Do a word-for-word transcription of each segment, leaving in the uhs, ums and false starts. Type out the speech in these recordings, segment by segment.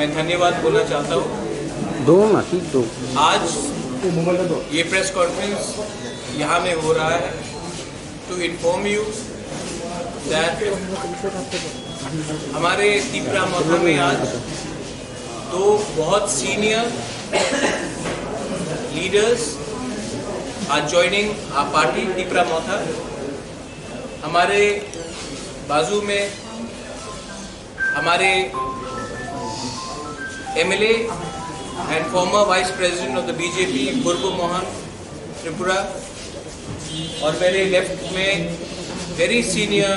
मैं धन्यवाद बोलना चाहता हूँ। दो ना, ठीक दो। आज ये प्रेस कॉन्फ्रेंस यहाँ में हो रहा है, to inform you that हमारे तिपरा मोथा में आज दो बहुत senior leaders are joining our party, Tipra मोथा। हमारे बाजू में हमारे M L A and former vice president of the B J P, Burbu Mohan Tripura, और मेरे लेफ्ट में very senior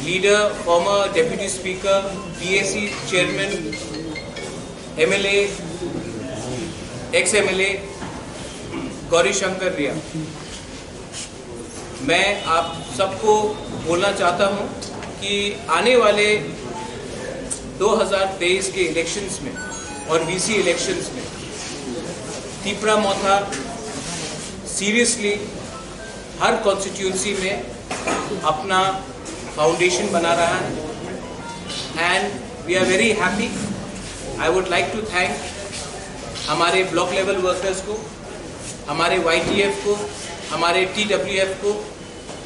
leader, former deputy speaker, P A C chairman, M L A, ex M L A Gauri शंकर रिया। मैं आप सबको बोलना चाहता हूं कि आने वाले दो हज़ार तेईस के इलेक्शंस में और V C इलेक्शंस में तिपरा मोथा सीरियसली हर कॉन्स्टिट्यूएंसी में अपना फाउंडेशन बना रहा है, and we are very happy। I would like to thank हमारे ब्लॉक लेवल वर्कर्स को, हमारे Y T F को, हमारे T W F को,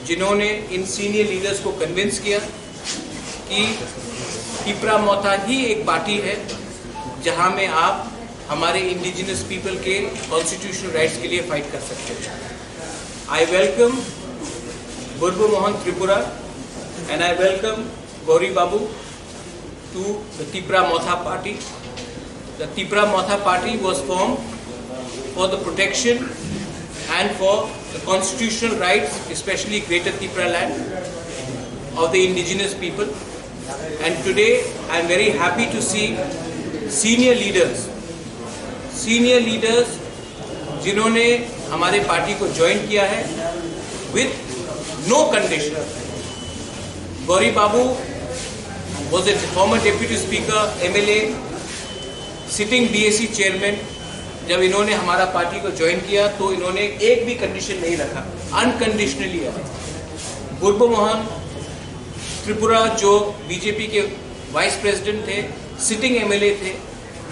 जिन्होंने इन सीनियर लीडर्स को कन्विंस किया कि तिपरा मोथा ही एक पार्टी है जहां में आप हमारे इंडिजिनस पीपल के कॉन्स्टिट्यूशनल राइट्स के लिए फाइट कर सकते हैं। I welcome Burbu Mohan Tripura and I welcome Gauri Babu to the Tipra Motha party. The Tipra Motha party was formed for the protection and for the constitutional rights, especially Greater Tipra land, of the indigenous people. And today, I am very happy to see senior leaders, senior leaders जिन्होंने हमारे पार्टी को ज्वाइन किया है with no condition। Gauri Babu was a former deputy speaker, M L A, sitting B A C chairman। जब इन्होंने हमारा पार्टी को ज्वाइन किया तो इन्होंने एक भी कंडीशन नहीं रखा, अनकंडीशनली है। बुर्बो मोहन त्रिपुरा जो B J P के वाइस प्रेसिडेंट थे, सिटिंग M L A थे,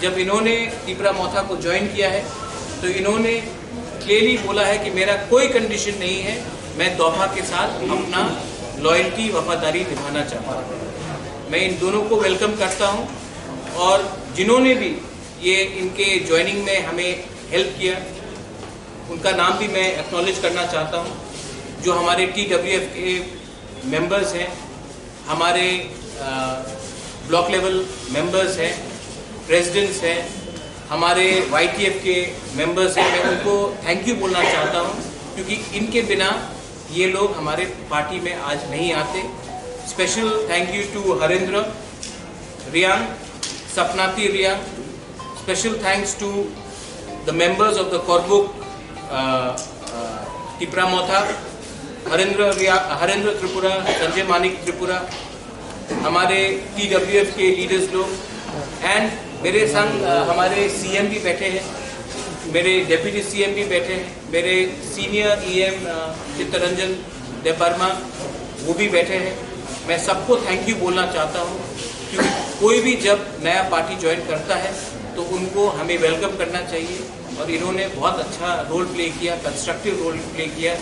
जब इन्होंने तिपरा मोथा को ज्वाइन किया है तो इन्होंने क्लियरली बोला है कि मेरा कोई कंडीशन नहीं है, मैं दोहा के साथ अपना लॉयल्टी, वफादारी निभाना चाहता हूँ। मैं इन दोनों को वेलकम करता हूँ और जिन्होंने भी ये इनके ज्वाइनिंग में हमें हेल्प किया, उनका नाम भी मैं एक्नॉलेज करना चाहता हूँ। जो हमारे T W F के मेंबर्स हैं, हमारे ब्लॉक लेवल मेंबर्स हैं, प्रेसिडेंट्स हैं, हमारे Y T F के मेंबर्स हैं, मैं उनको थैंक यू बोलना चाहता हूँ, क्योंकि इनके बिना ये लोग हमारे पार्टी में आज नहीं आते। Special thank you to Harendra रियांग, सपनाती Reang, special thanks to the members of the Korbuk, uh, uh, Tipra Motha, Harendra रिया-, हरेंद्र त्रिपुरा, संजय मानिक त्रिपुरा, हमारे T W F के लीडर्स लोग, एंड मेरे संग, अ, हमारे C M भी बैठे हैं, मेरे डेप्यूटी C M भी बैठे हैं, मेरे सीनियर E M, अ, चित्तरंजन देबबर्मा, वो भी बैठे हैं। मैं सबको थैंक यू बोलना चाहता हूँ, क्योंकि कोई भी जब नया पार्टी ज्वाइन करता है तो उनको हमें वेलकम करना चाहिए, और इन्होंने बहुत अच्छा रोल प्ले किया, कंस्ट्रक्टिव रोल प्ले किया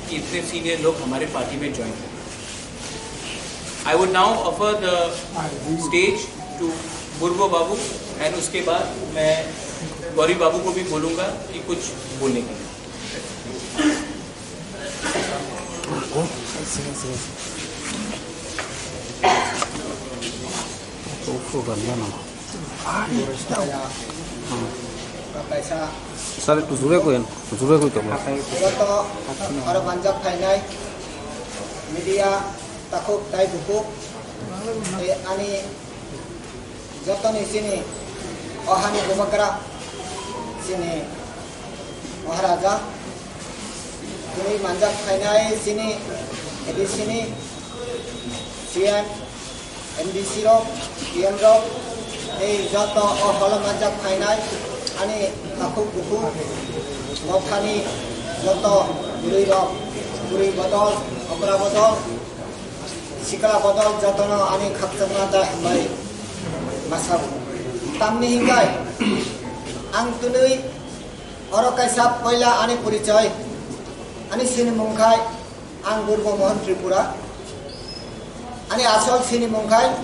कि इतने सीनियर लोग हमारे पार्टी में ज्वाइन करें। I would now offer the stage to बुर्बो बाबू, एंड उसके बाद मैं गौरी बाबू को भी बोलूँगा कि कुछ बोलने के लिए। Sale, tusure ko yan, tusure ko tamo. Joto aro manjak phainai media takhuk tai bukhuk, tei ani jotoni chini o hani bubagra chini Maharaja, tini manjak phainai chini A D C ni C M, M D C rok, P M rok, tei joto o holo manjak phainai ani takhuk bukhuk mothani joto bwrwi rok, bwrwi bodol, okra bodol, sikla bodol jotono ani khakchangma tei hambai ma sago. Tamni hinkai ang twnwi oro kaisa poila ani porichoi, ani sinimung khai ang Durgo Mohan Tripura, ani asol sinimung khai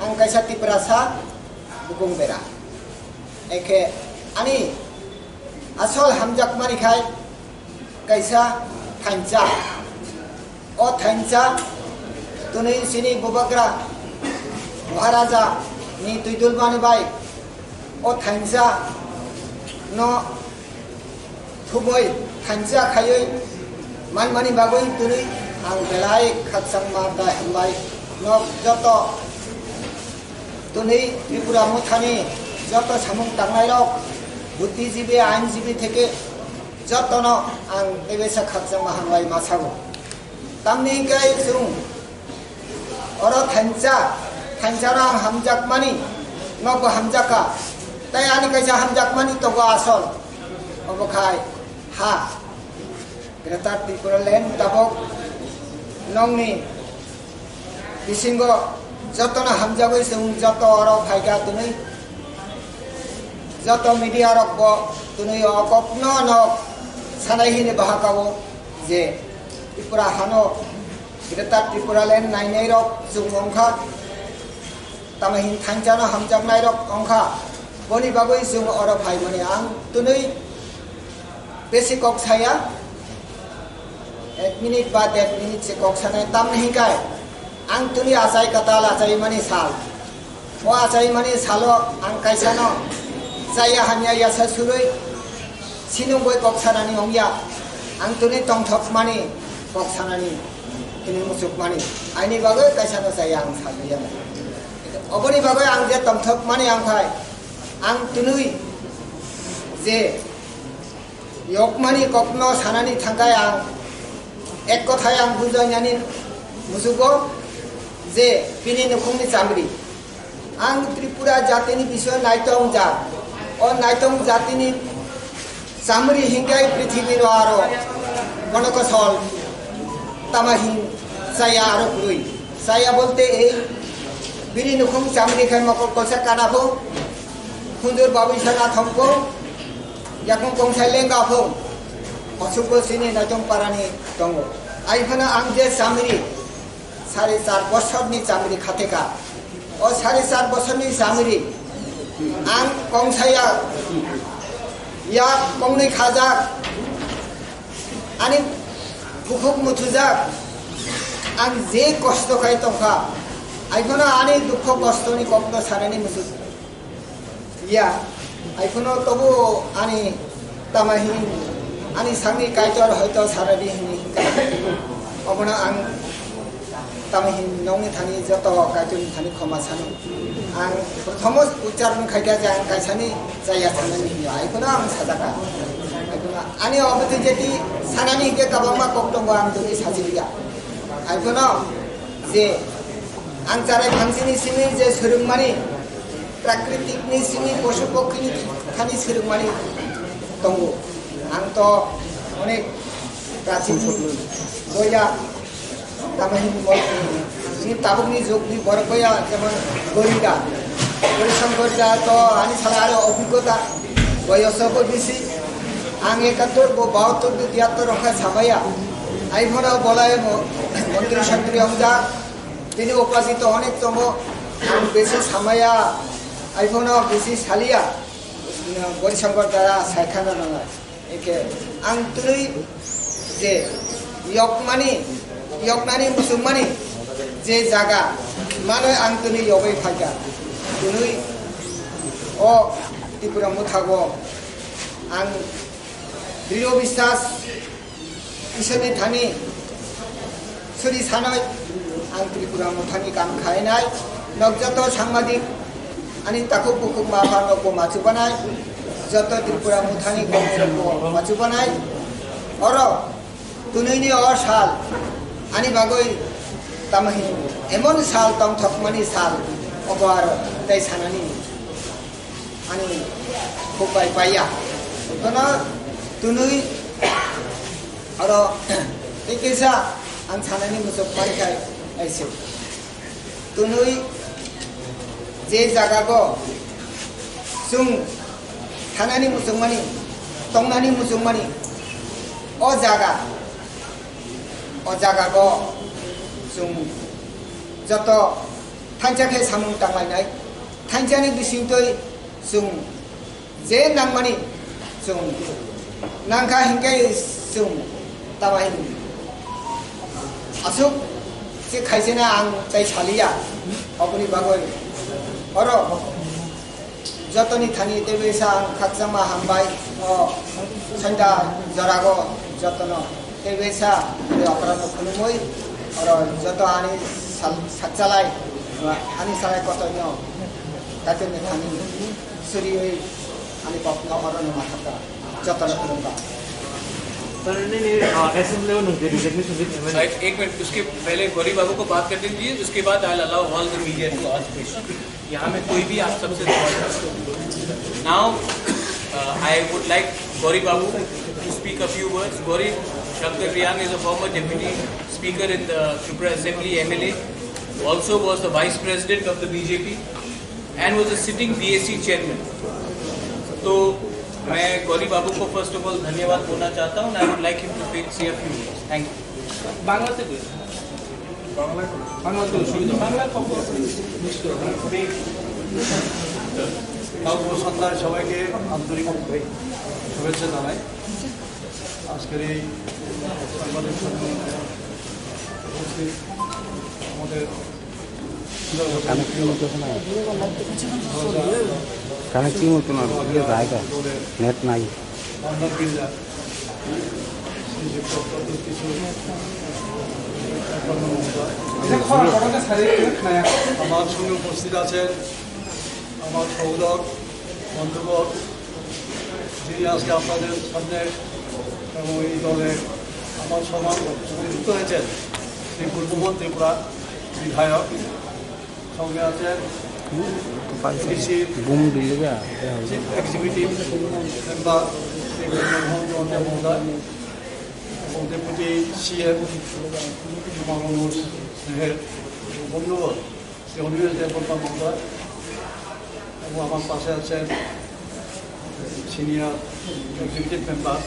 ang kaisa Tiprasa Bukung Bera. Ekhe ani asol hamjakmani khai kaisa thansa. O thansa twnwi chini Bubagra Maharaja ni twidulmani bai o thansa no thumwi thansa khaiwi manmani bagwi twnwi ang belai khakchangma tei hambai nok joto twnwi Tripura Mothani joto samung tangnairok, buddhijibi, ainjibi theke jotono ang teisa khakchangma hambai ma sago. Tamni hwnkhe chwng oro thansa, thansano ang hamjakmani, nokbo hamjakha, tei ani kaisa hamjakmani tongo asol, obo khai ha. Greater Tripura Land tabok nokni bisingo jotono hamjagwi chwng joto oro phaikha twnwi, joto media rokbo twnwi o kokno nok sanai hini bahakao je Tripura hano Greater Tripura Land nainai rok chwng wngkha, tamo hin thansano hamjaknai rok wngkha, boni bagwi chwng oro phaimani ang twnwi besi kok saya, ek minute ba der minute se kok sanai, tamni hinkai ang twnwi achai kwtal achaimani sal. O achaimani salo ang kaisano chaya hamya yasa surwi sinungwi kok sanani wngya, ang twnwi tongthokmani kok sanani hini muchukmani, aini bagwi kaisano chaya ang salwiya. Oboni bagwi ang je tongthokmani ang khai ang twnwi je yokmani kokno sanani thangkai ang, ek kothai ang bujainani musugo je bini nukhungni chamri. Ang Tripura jatini bisoy naitong jat. O naitong jatini chamri hinkai prithibiro aro kono kosol tamahin chaya aro kwrwi. Chaya bolte ei bini nukhung chamri khai mokol kolsa kana pho, khunjur babu sana thongko, yakung kongsai lenga pho, masukbo sini naitong parani tongo. Ai phano ang je chamri sari char bosorni chamri khateka. O sari char bosorni chamri ang kongsaya yak kongnwi khajak, ani bukhuk muthujak, ang je kosto khai tongkha, ai phano ani dukho kostoni kokno sanani muchuk. Ya, ai phano tobo ani tamahin, ani sangni Kaitor hoito saradi hini hinka. Obono ang tamahin nongni thani joto Kaitorni thani khoma sano. Ang prothomo ucharno khaikha je ang kaisani chaya thanani hinyo. Ai phano ang sajaka. Ai phano ani obo twi jeti sanani hingke kabangma kok tongo ang twi sajiliya. Ai phano je ang charai phangsini simi je swrwngmani Prakritikni simi posu pokhini thani swrwngmani tongo. Ang to onek prachin boya tamo hin bo ni tabukni jugni borok boya jemon Gorida. Gorishankar da to ani sala aro obhiggota boyoso bo bisi. Ang ekattor bo bahattor bo tiyattor rokha samaya. Ai phano bolai mo-, montri santri ongja. Tini upasito onek tongo, ang besi samaya, ai phano besi saliya, Gaurishankar dara saikhana nangai. Eke ang twi je yokmani, yoknani muchungmani je jaga, mano ang twi yogwi phaikha. Twi o Tripura mothago ang drio biswas Iswrni thani suri sanoi ang Tripura Mothani kam khainai. Nok joto sangmadik ani takhuk bukhuk ma pha nokbo machubanai. Joto Tripura Mothani kokborokbo machubanai. Oro twnwini o sal ani bagwi tamo hin emon sal tongthokmani sal obo aro tei sanani. Ani khuk bai paiya. Kono twnwi aro tei kisa ang sanani muchuk parikhai aise. Twnwi je jaga go Chwng thanani muchungmani, tongnani muchungmani, o jaga, o jagago chwng joto thansa khe samung tanglainai, thansani bisingtwi chwng je nangmani chwng nangkha hinkhe chwng tama hin aswk se khaisena ang tai saliya, oboni bagwi oro jotoni thani tebesa ang khakchangma hambai o sanda jorago jotono tebesa ani okra no khulumui oro joto ani sal-, sakchalai ani salai kotorno kaitoni thani suriui ani kokno oro no mathaka jotono khulumba. Sir, नहीं, नहीं, अ, असेंबली में उनके रिकग्निशन भी देंगे। एक, एक मिनट, उसके पहले गौरी बाबू को बात करने दीजिए, उसके बाद I'll allow all the media to ask questions. यहाँ में कोई भी आप सबसे सवाल कर सकते हो। Now, uh, I would like Gauri Babu to speak a few words. Gauri Shankar Reang is a former deputy speaker in the Tripura Assembly, M L A, also was the vice president of the B J P and was a sitting B A C chairman. तो मैं गौरी बाबू को first of all धन्यवाद बोलना चाहता हूँ and I would like him to say a few words. Thank you. বাংলাতে বলুন। বাংলাতে বলুন, সুবিধা হবে। বাংলা কখন? কাল সন্ধ্যায় সবাইকে আন্তরিক শুভেচ্ছা জানাই। আজকের এই সাংবাদিক সম্মেলনে উপস্থিত আমাদের কানেক্টিং হইতেছে না। কানেক্টিং হইতো না, ইয়ে যায় না। নেট নাই। আমার সঙ্গে উপস্থিত আছেন আমার সহোদর, বন্ধুবর, যিনি আজকে আপনাদের সামনে এবং এই দলে আমার সমান যুক্ত হয়েছেন, শ্রী পূর্বমোহন ত্রিপুরা বিধায়ক, সঙ্গে আছেন এডিসি বুম দিলে যা, যা হবে। চিফ এক্সিকিউটিভ মেম্বার শ্রী পূর্বমোহন জমাতিয়া মহোদয় এবং ডেপুটি সিএম সুমন স্নেহের বন্ধুবর শ্রী অনিমেষ দেববর্মা মহোদয় এবং আমার পাশে আছেন সিনিয়র এক্সিকিউটিভ মেম্বার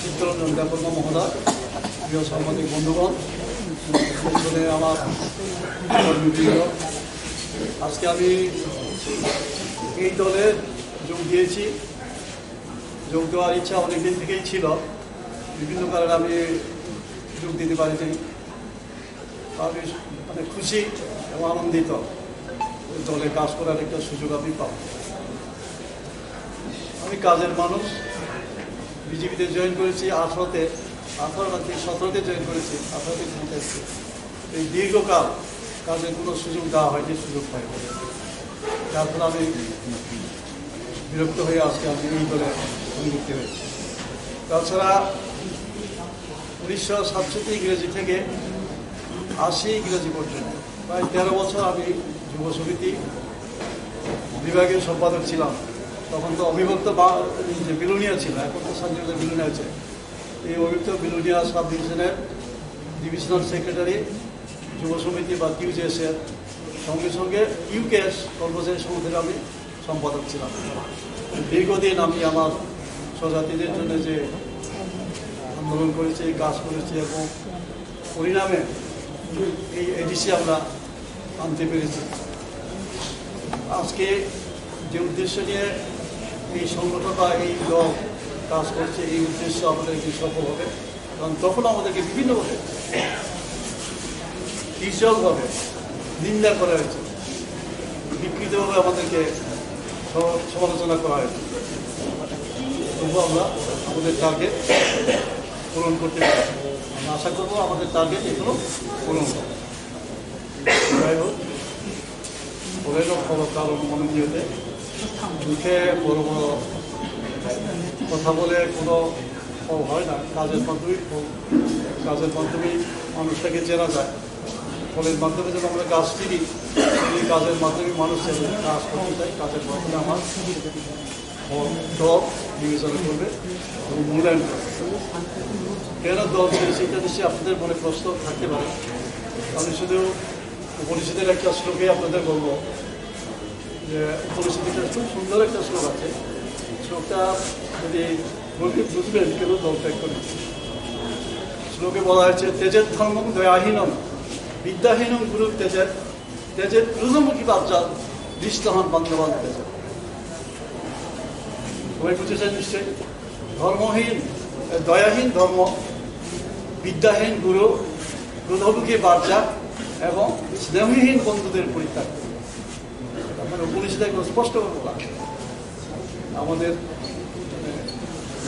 চিত্তরঞ্জন দেববর্মা মহোদয়, প্রিয় সাংবাদিক বন্ধুগণ, পিছনে আমার কর্মীবৃন্দ, আজকে আমি এই দলে যোগ দিয়েছি। যোগ দেওয়ার ইচ্ছা অনেকদিন থেকেই ছিল, বিভিন্ন কারণে আমি যোগ দিতে পারিনি। আমি মানে খুশি এবং আনন্দিত, দলে কাজ করার একটা সুযোগ আমি পাবো। আমি কাজের মানুষ, বিজেপিতে জয়েন করেছি আঠারোতে, আঠারো না কি সতেরোতে জয়েন করেছি, আঠারোতে ক্ষমতা এসেছে। এই দীর্ঘকাল কাজের কোনো সুযোগ দেওয়া হয়নি, সুযোগ পাইনি, যার ফলে আমি বিরক্ত হয়ে আজকে আমি এই দলে নিযুক্ত হয়েছি। তাছাড়া উনিশশো সাতষট্টি ইংরেজি থেকে আশি ইংরেজি পর্যন্ত প্রায় তেরো বছর আমি যুব সমিতি বিভাগীয় সম্পাদক ছিলাম। তখন তো অবিভক্ত বা-, এই যে বিলোনিয়া ছিল, এখন তো সাবডিভিশন বিলোনিয়া হয়েছে। এই অবিভক্ত বিলোনিয়া সাব ডিভিশনের ডিভিশনাল সেক্রেটারি, যুব সমিতি বা কিউজেএস এর সঙ্গে সঙ্গে ইউকেএস কর্মচারী সংগঠনের আমি সম্পাদক ছিলাম। দীর্ঘদিন আমি আমার স্বজাতিদের জন্য যে আন্দোলন করেছি, কাজ করেছি এবং পরিণামে এই এডিসি আমরা আনতে পেরেছি। আজকে যে উদ্দেশ্য নিয়ে এই সংগঠন বা এই দল কাজ করছে, এই উদ্দেশ্য আমাদের একদিন সফল হবে। কারণ তখন আমাদেরকে বিভিন্নভাবে তীর্যকভাবে নিন্দা করা হয়েছে, বিকৃতভাবে আমাদেরকে সম-, সমালোচনা করা হয়েছে। তবুও আমরা আমাদের টার্গেট পূরণ করতে পেরেছি। আমরা আশা করবো আমাদের টার্গেট এখনো পূরণ হবে। যাই হোক, পরে লোক খবর কারণ মনে নিয়ে মুখে বড় বড় কথা বলে কোনো ফল হয় না। কাজের মাধ্যমে ফল, কাজের মাধ্যমে মানুষটাকে চেনা যায়। ফলের মাধ্যমে যেন আমরা গাছ চিনি, সেই কাজের মাধ্যমে মানুষ চেনে। কাজ করতে চাই, কাজের মাধ্যমে আমার দল বিবেচনা করবে এবং মূল্যায়ন করবে। কেন দল ছেড়েছি, এটা নিশ্চয়ই আপনাদের মনে প্রশ্ন থাকতে পারে। আমি শুধু উপনিষদের একটা শ্লোকে আপনাদের বলবো, উপনিষদে একটা খুব সুন্দর একটা শ্লোক আছে। শ্লোকটা যদি বলতে বুঝবেন, কেন দল ত্যাগ করে। শ্লোকে বলা হয়েছে, "তেজেদ্ধর্মং দয়াহীনং বিদ্যাহীনং গুরু তেজেৎ, তেজেৎ রুজমুখী বাহ্যাৎ দৃষ্টহান বান্ধবান তেজেৎ।" সবাই বুঝেছেন নিশ্চয়ই? ধর্মহীন, দয়াহীন ধর্ম, বিদ্যাহীন গুরু, ক্রোধমুখী বাহ্যাৎ এবং স্নেহহীন বন্ধুদের পরিত্যাগ। মানে, উপনিষদে একদম স্পষ্ট করে বলা আছে। আমাদের, মানে,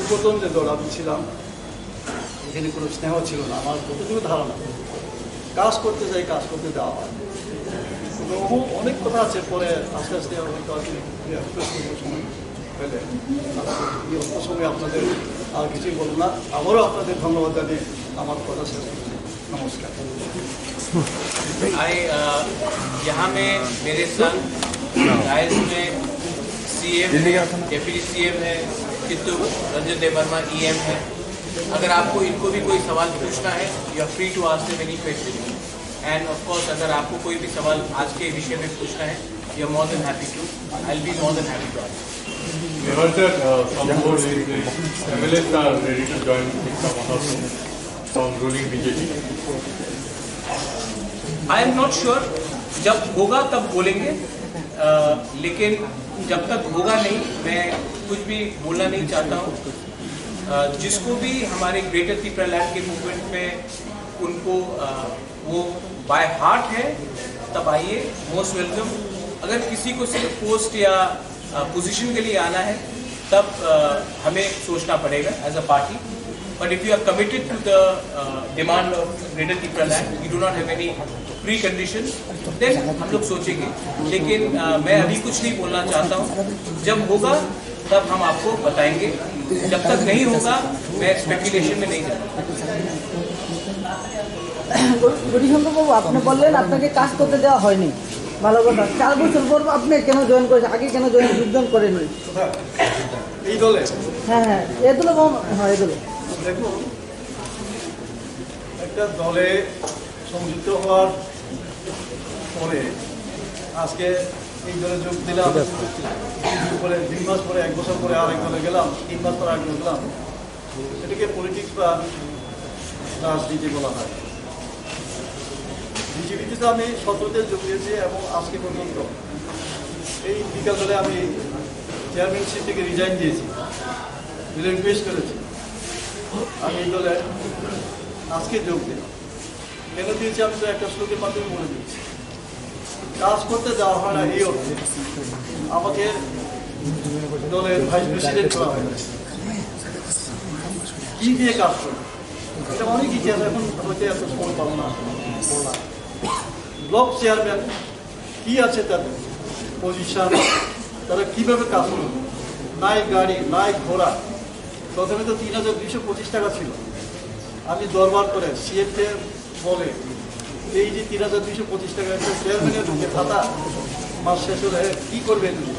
পূর্বতন যে দল আমি ছিলাম, এখানে কোনো স্নেহ ছিল না, আমার যতটুকু ধারণা। কাজ করতে যাই, কাজ করতে দেওয়া হয়। তো বহু অনেক কথা আছে, পরে আস্তে আস্তে হয়তো আর কি, ইয়ে, প্রশ্ন সময় পেলে, এই অল্প সময় আপনাদের আর কিছুই বলবো না। আবারও আপনাদের ধন্যবাদ জানিয়ে আমার কথা শেষ করছি। নমস্কার। आई, अ, यहाँ में मेरे संग डायस में सीएम, डेप्यूटी सीएम है, चित्तू रंजन देवर्मा ईएम है। अगर आपको इनको भी कोई सवाल पूछना है, you are free to ask them any question. And of course, अगर आपको कोई भी सवाल आज के विषय में पूछना है, you are more than happy to, I'll be more than happy to answer. We heard that uh, some more MLAs are ready to join Dikshit Mahato from ruling BJP. I am not sure, जब होगा तब बोलेंगे, अ, लेकिन जब तक होगा नहीं, मैं कुछ भी बोलना नहीं चाहता हूँ। अ, जिसको भी हमारे ग्रेटर तिपरा लैंड के मूवमेंट में उनको, अ, वो बाय हार्ट है, तब आइए, मोस्ट वेलकम। अगर किसी को सिर्फ पोस्ट या पोजीशन के लिए आना है, तब, अ, हमें सोचना पड़ेगा as a party. But if you are committed to the demand of Greater Tipra Land, you do not have any preconditions, then हम लोग सोचेंगे। लेकिन, अ, मैं अभी कुछ नहीं बोलना चाहता हूँ। जब होगा, तब हम आपको बताएंगे। जब तक नहीं होगा, मैं स्पेकुलेशन में नहीं जाऊँगा। গৌরীশঙ্কর বাবু, আপনি বললেন আপনাকে কাজ করতে দেওয়া হয়নি। ভালো কথা। চার বছর পর আপনি কেন জয়েন করেছেন, আগে কেন জয়েন যোগদান করেননি? এই দলে হ্যাঁ, হ্যাঁ, এ দলে বল-, হ্যাঁ, এ দলে। দেখুন, একটা দলে সংযুক্ত হওয়ার পরে আজকে এই দলে যোগ দিলাম। পরে দুই মাস পরে, এক বছর পরে আরেক দলে গেলাম, তিন মাস পরে আরেক দলে গেলাম। এটাকে পলিটিক্স বা রাজনীতি বলা হয়। বিজেপিতে তো আমি সতেরোতে যোগ দিয়েছি এবং আজকে পর্যন্ত এই বিকালবেলা আমি চেয়ারম্যানশিপ থেকে রিজাইন দিয়েছি, রিলিকুয়েস্ট করেছি। আমি এই দলে আজকে যোগ দিই। কেন দিয়েছি আমি তো একটা শ্লোকের মাধ্যমে বলে দিচ্ছি। কাজ করতে দেওয়া হয় না এই অর্থে আমাকে দলের ভাইস প্রেসিডেন্ট করা হয় না। কি দিয়ে কাজ করবে? এটা অনেক ইতিহাস, এখন হয়তো এত সময় পাবো না বলা। ব্লক চেয়ারম্যান কি আছে তাদের পজিশন, তারা কিভাবে কাজ করবে? নাই গাড়ি, নাই ঘোড়া। প্রথমে তো তিন হাজার দুইশো পঁচিশ টাকা ছিল। আমি দরবার করে সিএফকে বলে, এই যে তিন হাজার দুইশো পঁচিশ টাকা একটা চেয়ারম্যানের মুখে ভাতা, মাস শেষ হলে কি করবে তুমি?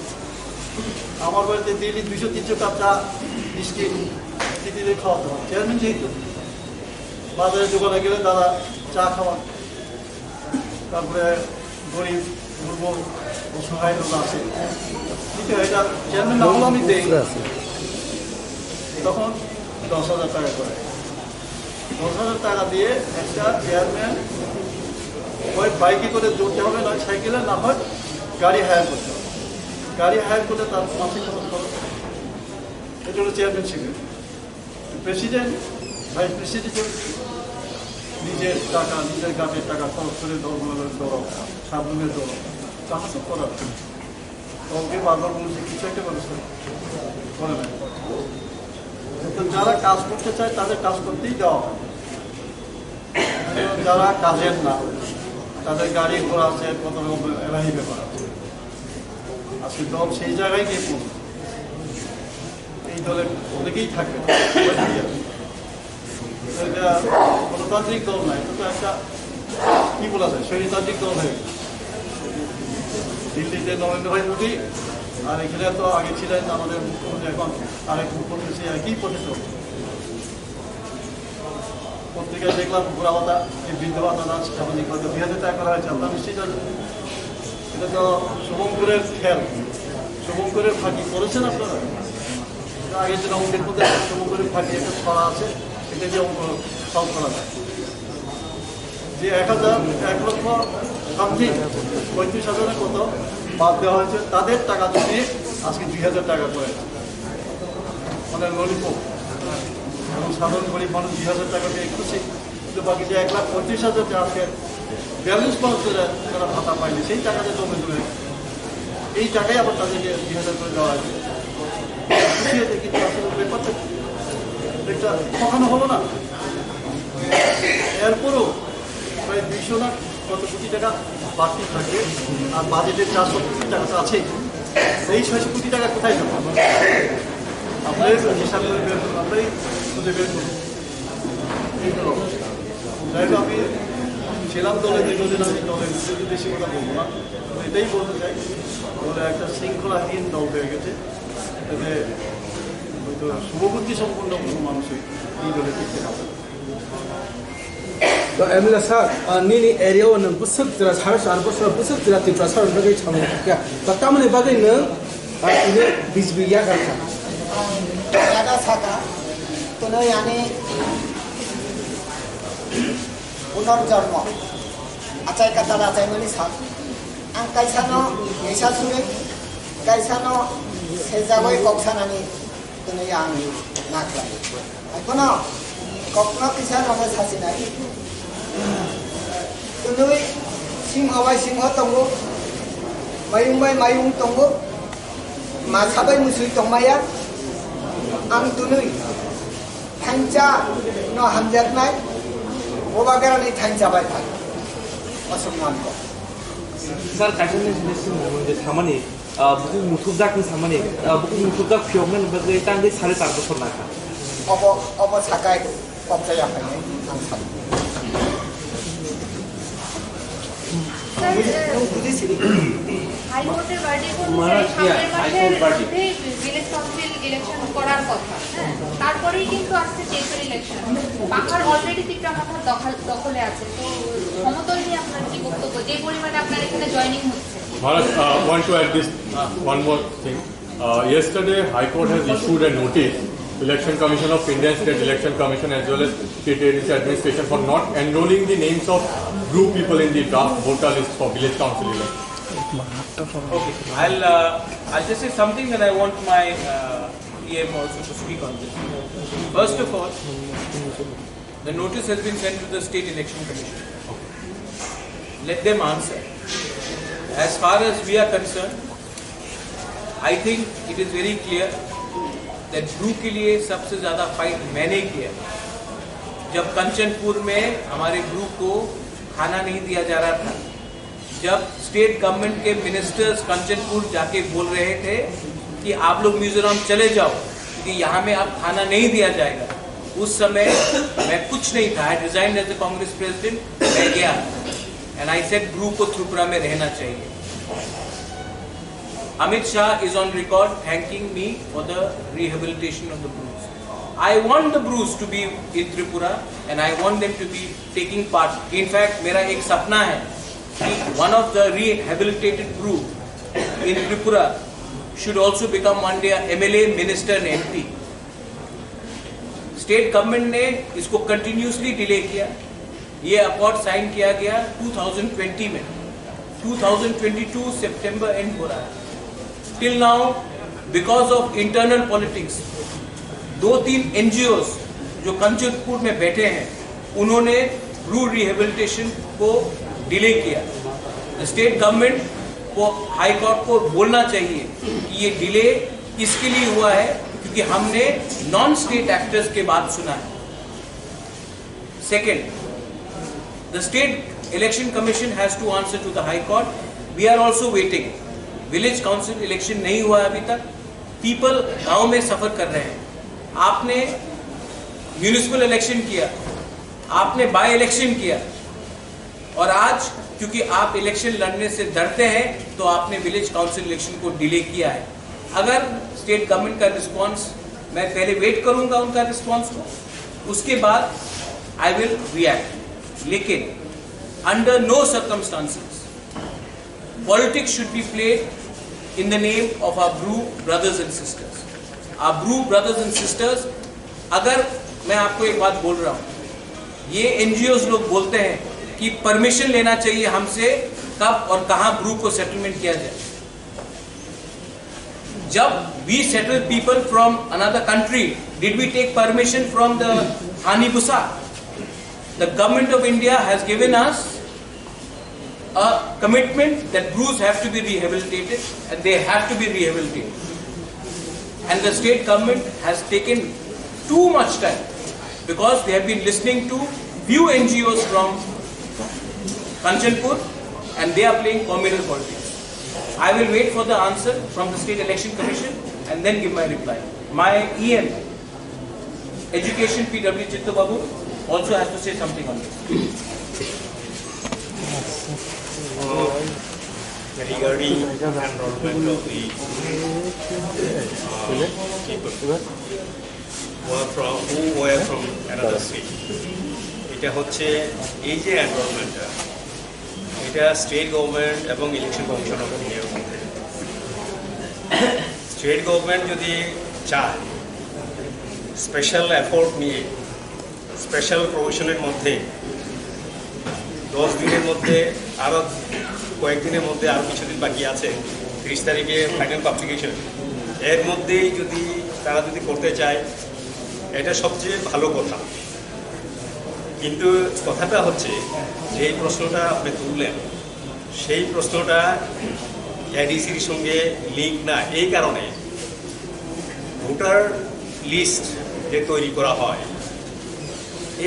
আমার বাড়িতে ডেইলি দুইশো তিনশো কাপ চা, বিস্কিট, চিনি দিয়ে খাওয়াতে হয়। চেয়ারম্যান যেহেতু বাজারে দোকানে গেলে তারা চা খাওয়ান, তারপরে গরিব দুর্বল অসহায় লোক আছে, ঠিক আছে, এটা চেয়ারম্যান না হলে আমি দেই, তখন দশ হাজার টাকা করে। দশ হাজার টাকা দিয়ে একটা চেয়ারম্যান হয় বাইকে করে দৌড়তে হবে, নয় সাইকেলে, না হয় গাড়ি হায়ার করতে হবে। গাড়ি হায়ার করলে তার মাসিক কত খরচ? এটা হলো চেয়ারম্যানশিপের। প্রেসিডেন্ট, ভাইস প্রেসিডেন্ট নিজের টাকা, নিজের গাটের টাকা খরচ করে দলগুলোর দল, সাবরুমের দল, সাহায্য করার। দলকে বারবার বলেছে কিছু একটা ব্যবস্থা করে না। তো যারা কাজ করতে চায় তাদের কাজ করতেই দেওয়া হয়। যারা কাজের না, তাদের গাড়ি ঘোড়া আছে, কত রকম এলাহি ব্যাপার আছে। আজকে দল সেই জায়গায় গিয়ে পৌঁছে। এই দলে অনেকেই থাকে। এটা গণতান্ত্রিক দল নয়, এটা তো একটা, কি বলা যায়, স্বৈরতান্ত্রিক দল হয়ে গেছে। দিল্লিতে নরেন্দ্র ভাই মোদী, আর এখানে তো আগে ছিলেন আমাদের মুখ্যমন্ত্রী, এখন আরেক মুখ্যমন্ত্রী, সেই একই পথে চলছে। পত্রিকায় দেখলাম বুড়া ভাতা, এই বৃদ্ধ ভাতা না, সামাজিক ভাতা দুই হাজার টাকা করা হয়েছে, আপনারা নিশ্চয়ই জানেন। এটা তো শুভঙ্করের খেল। শুভঙ্করের ফাঁকি করেছেন আপনারা? এটা আগে যেটা অঙ্কের মধ্যে শুভঙ্করের ফাঁকি একটা ছড়া আছে, এটা দিয়ে অঙ্ক সলভ করা যায়। যে এক হাজার, এক লক্ষ সামথিং, পঁয়ত্রিশ হাজারে কত বাদ দেওয়া হয়েছে, তাদের টাকা যদি আজকে দুই হাজার টাকা করে, মানে ললিপপ, এবং সাধারণ গরিব মানুষ দুই হাজার টাকা পেয়ে খুশি। কিন্তু বাকি যে এক লাখ পঁয়ত্রিশ হাজার যে আজকে বিয়াল্লিশ বছর ধরে তারা ভাতা পায়নি, সেই টাকাটা জমে জমে এই টাকাই আবার তাদেরকে দুই হাজার করে দেওয়া হয়েছে। খুশি হয়েছে, কিন্তু আসলে ব্যাপারটা একটা ঠকানো হলো না? এরপরও প্রায় দুইশো না কত কোটি টাকা বাকি থাকে, আর বাজেটে চারশো কোটি টাকা তো আছেই। এই ছয়শো কোটি টাকা কোথায় যাবে? আমরাই হিসাব করে বের করবো, আমরাই খুঁজে বের করবো। এই তো, যাই হোক, আমি ছিলাম দলে, দীর্ঘদিন আমি দলের বিরুদ্ধে বেশি কথা বলবো না। তবে এটাই বলতে চাই, দলে একটা শৃঙ্খলাহীন দল হয়ে গেছে। এতে হয়তো শুভবুদ্ধি সম্পন্ন কোনো মানুষই এই দলে টিকতে পারবে না। To M L A sir, ah, nini area o nwng bwswk jora sare sar bwswk bwswk jora Tripura sar bagwi samung kha. To tamoni bagwi nwng, ah, tini B J P yakarkha. Ang jaga saka, tunui ani punorjonmo. Achai katal achaimani sak. Ang kaisano kisa suri, kaisano sejagoi kok sanani tunui ang naklai. Aikono kokno kisa nono sasinai. Tunui singho bai singho tongo, mayung bai mayung tongo, masa bai musui tongmaya. Ang tunui thansa no hamjaknai, bobagrani thansa bai phai. Osomwan ko. Sir, kaisa ni sini sini mung je samani, ah, buku muthubjak ni samani, ah, buku muthubjak phiyok nani bagwi tang dei sare tar bosor nangkha. Obo, obo sakai kok jaya phainai ang sabo. Sir, Nung bujhi sini. High Court-এর verdict অনুযায়ী সামনের মাসের মধ্যে village council election করার কথা, হ্যাঁ? তারপরেই কিন্তু আসছে তেইশের election। পাহাড় already তিপ্রা মথার দখল, দখলে আছে। তো সমতল নিয়ে আপনার কি বক্তব্য? যে পরিমাণে আপনার এখানে joining হচ্ছে। Maharaj, uh, want to add this, uh, one more thing. Uh, yesterday, High Court has issued a notice, Election Commission of India and State Election Commission as well as T T A D C administration for not enrolling the names of Bru people in the draft voter list for village council election. Okay, I'll, uh, I'll just say something, then I want my, uh, E M also to speak on this. First of all, the notice has been sent to the State Election Commission. Let them answer. As far as we are concerned, I think it is very clear that Bru के लिए सबसे ज्यादा फाइट मैंने किया। जब कंचनपुर में हमारे ब्रू को खाना नहीं दिया जा रहा था, जब स्टेट गवर्नमेंट के मिनिस्टर्स कंचनपुर जाके बोल रहे थे कि आप लोग मिजोरम चले जाओ क्योंकि यहाँ में अब खाना नहीं दिया जाएगा, उस समय मैं कुछ नहीं था। I resigned as a Congress president, मैं गया and I said ब्रू को त्रिपुरा में रहना चाहिए। Amit Shah is on record thanking me for the rehabilitation of the Brus. I want the Brus to be in Tripura and I want them to be taking part. In fact, मेरा एक सपना है कि one of the rehabilitated Bru in Tripura should also become one day a M L A, minister and M P. State government ने इसको continuously delay किया। ये accord sign किया गया टू थाउजेंड ट्वेंटी में, टू थाउजेंड ट्वेंटी टू सितंबर एंड हो रहा है। Till now, because of internal politics, दो तीन एनजीओस जो कंचनपुर में बैठे हैं, उन्होंने ब्रू रिहेबिलिटेशन को डिले किया। स्टेट गवर्नमेंट को, हाई कोर्ट को बोलना चाहिए कि ये डिले इसके लिए हुआ है क्योंकि हमने नॉन स्टेट एक्टर्स के बात सुना है। Second, the State Election Commission has to answer to the High Court. We are also waiting. Village council election नहीं हुआ है अभी तक। पीपल गांव में सफर कर रहे हैं। आपने म्युनिसिपल इलेक्शन किया, आपने बाय इलेक्शन किया, और आज क्योंकि आप इलेक्शन लड़ने से डरते हैं तो आपने विलेज काउंसिल इलेक्शन को डिले किया है। अगर स्टेट गवर्नमेंट का रिस्पांस, मैं पहले वेट करूंगा उनका रिस्पांस को, उसके बाद I will react। लेकिन under no circumstances Politics should be played in the name of our Bru brothers and sisters. Our Bru brothers and sisters, अगर मैं आपको एक बात बोल रहा हूँ, ये एनजीओज़ लोग बोलते हैं कि परमिशन लेना चाहिए हमसे कब और कहाँ ब्रू को सेटलमेंट किया जाए। जब we settle people from another country, did we take permission from the Hani Busa? The government of India has given us a commitment that Brus have to be rehabilitated, and they have to be rehabilitated. And the state government has taken too much time because they have been listening to few N G Os from Kanchanpur, and they are playing communal politics. I will wait for the answer from the State Election Commission and then give my reply. My E M, Education, P W Chitto Babu, also has to say something on this. Regarding enrollment of the uh, people who are from who were from another state, এটা হচ্ছে এই যে এনরোলমেন্টটা, এটা state government এবং election commission of ইন্ডিয়ার মধ্যে। State government যদি চায়, স্পেশাল এফোর্ট নিয়ে স্পেশাল প্রভিশনের মধ্যে দশ দিনের মধ্যে, আরও কয়েকদিনের মধ্যে, আরও কিছুদিন বাকি আছে, তিরিশ তারিখে ফাইনাল পাবলিকেশন, এর মধ্যেই যদি তারা যদি করতে চায়, এটা সবচেয়ে ভালো কথা। কিন্তু কথাটা হচ্ছে, যে প্রশ্নটা আপনি তুললেন, সেই প্রশ্নটা এডিসির সঙ্গে লিঙ্ক না। এই কারণে ভোটার লিস্ট যে তৈরি করা হয়,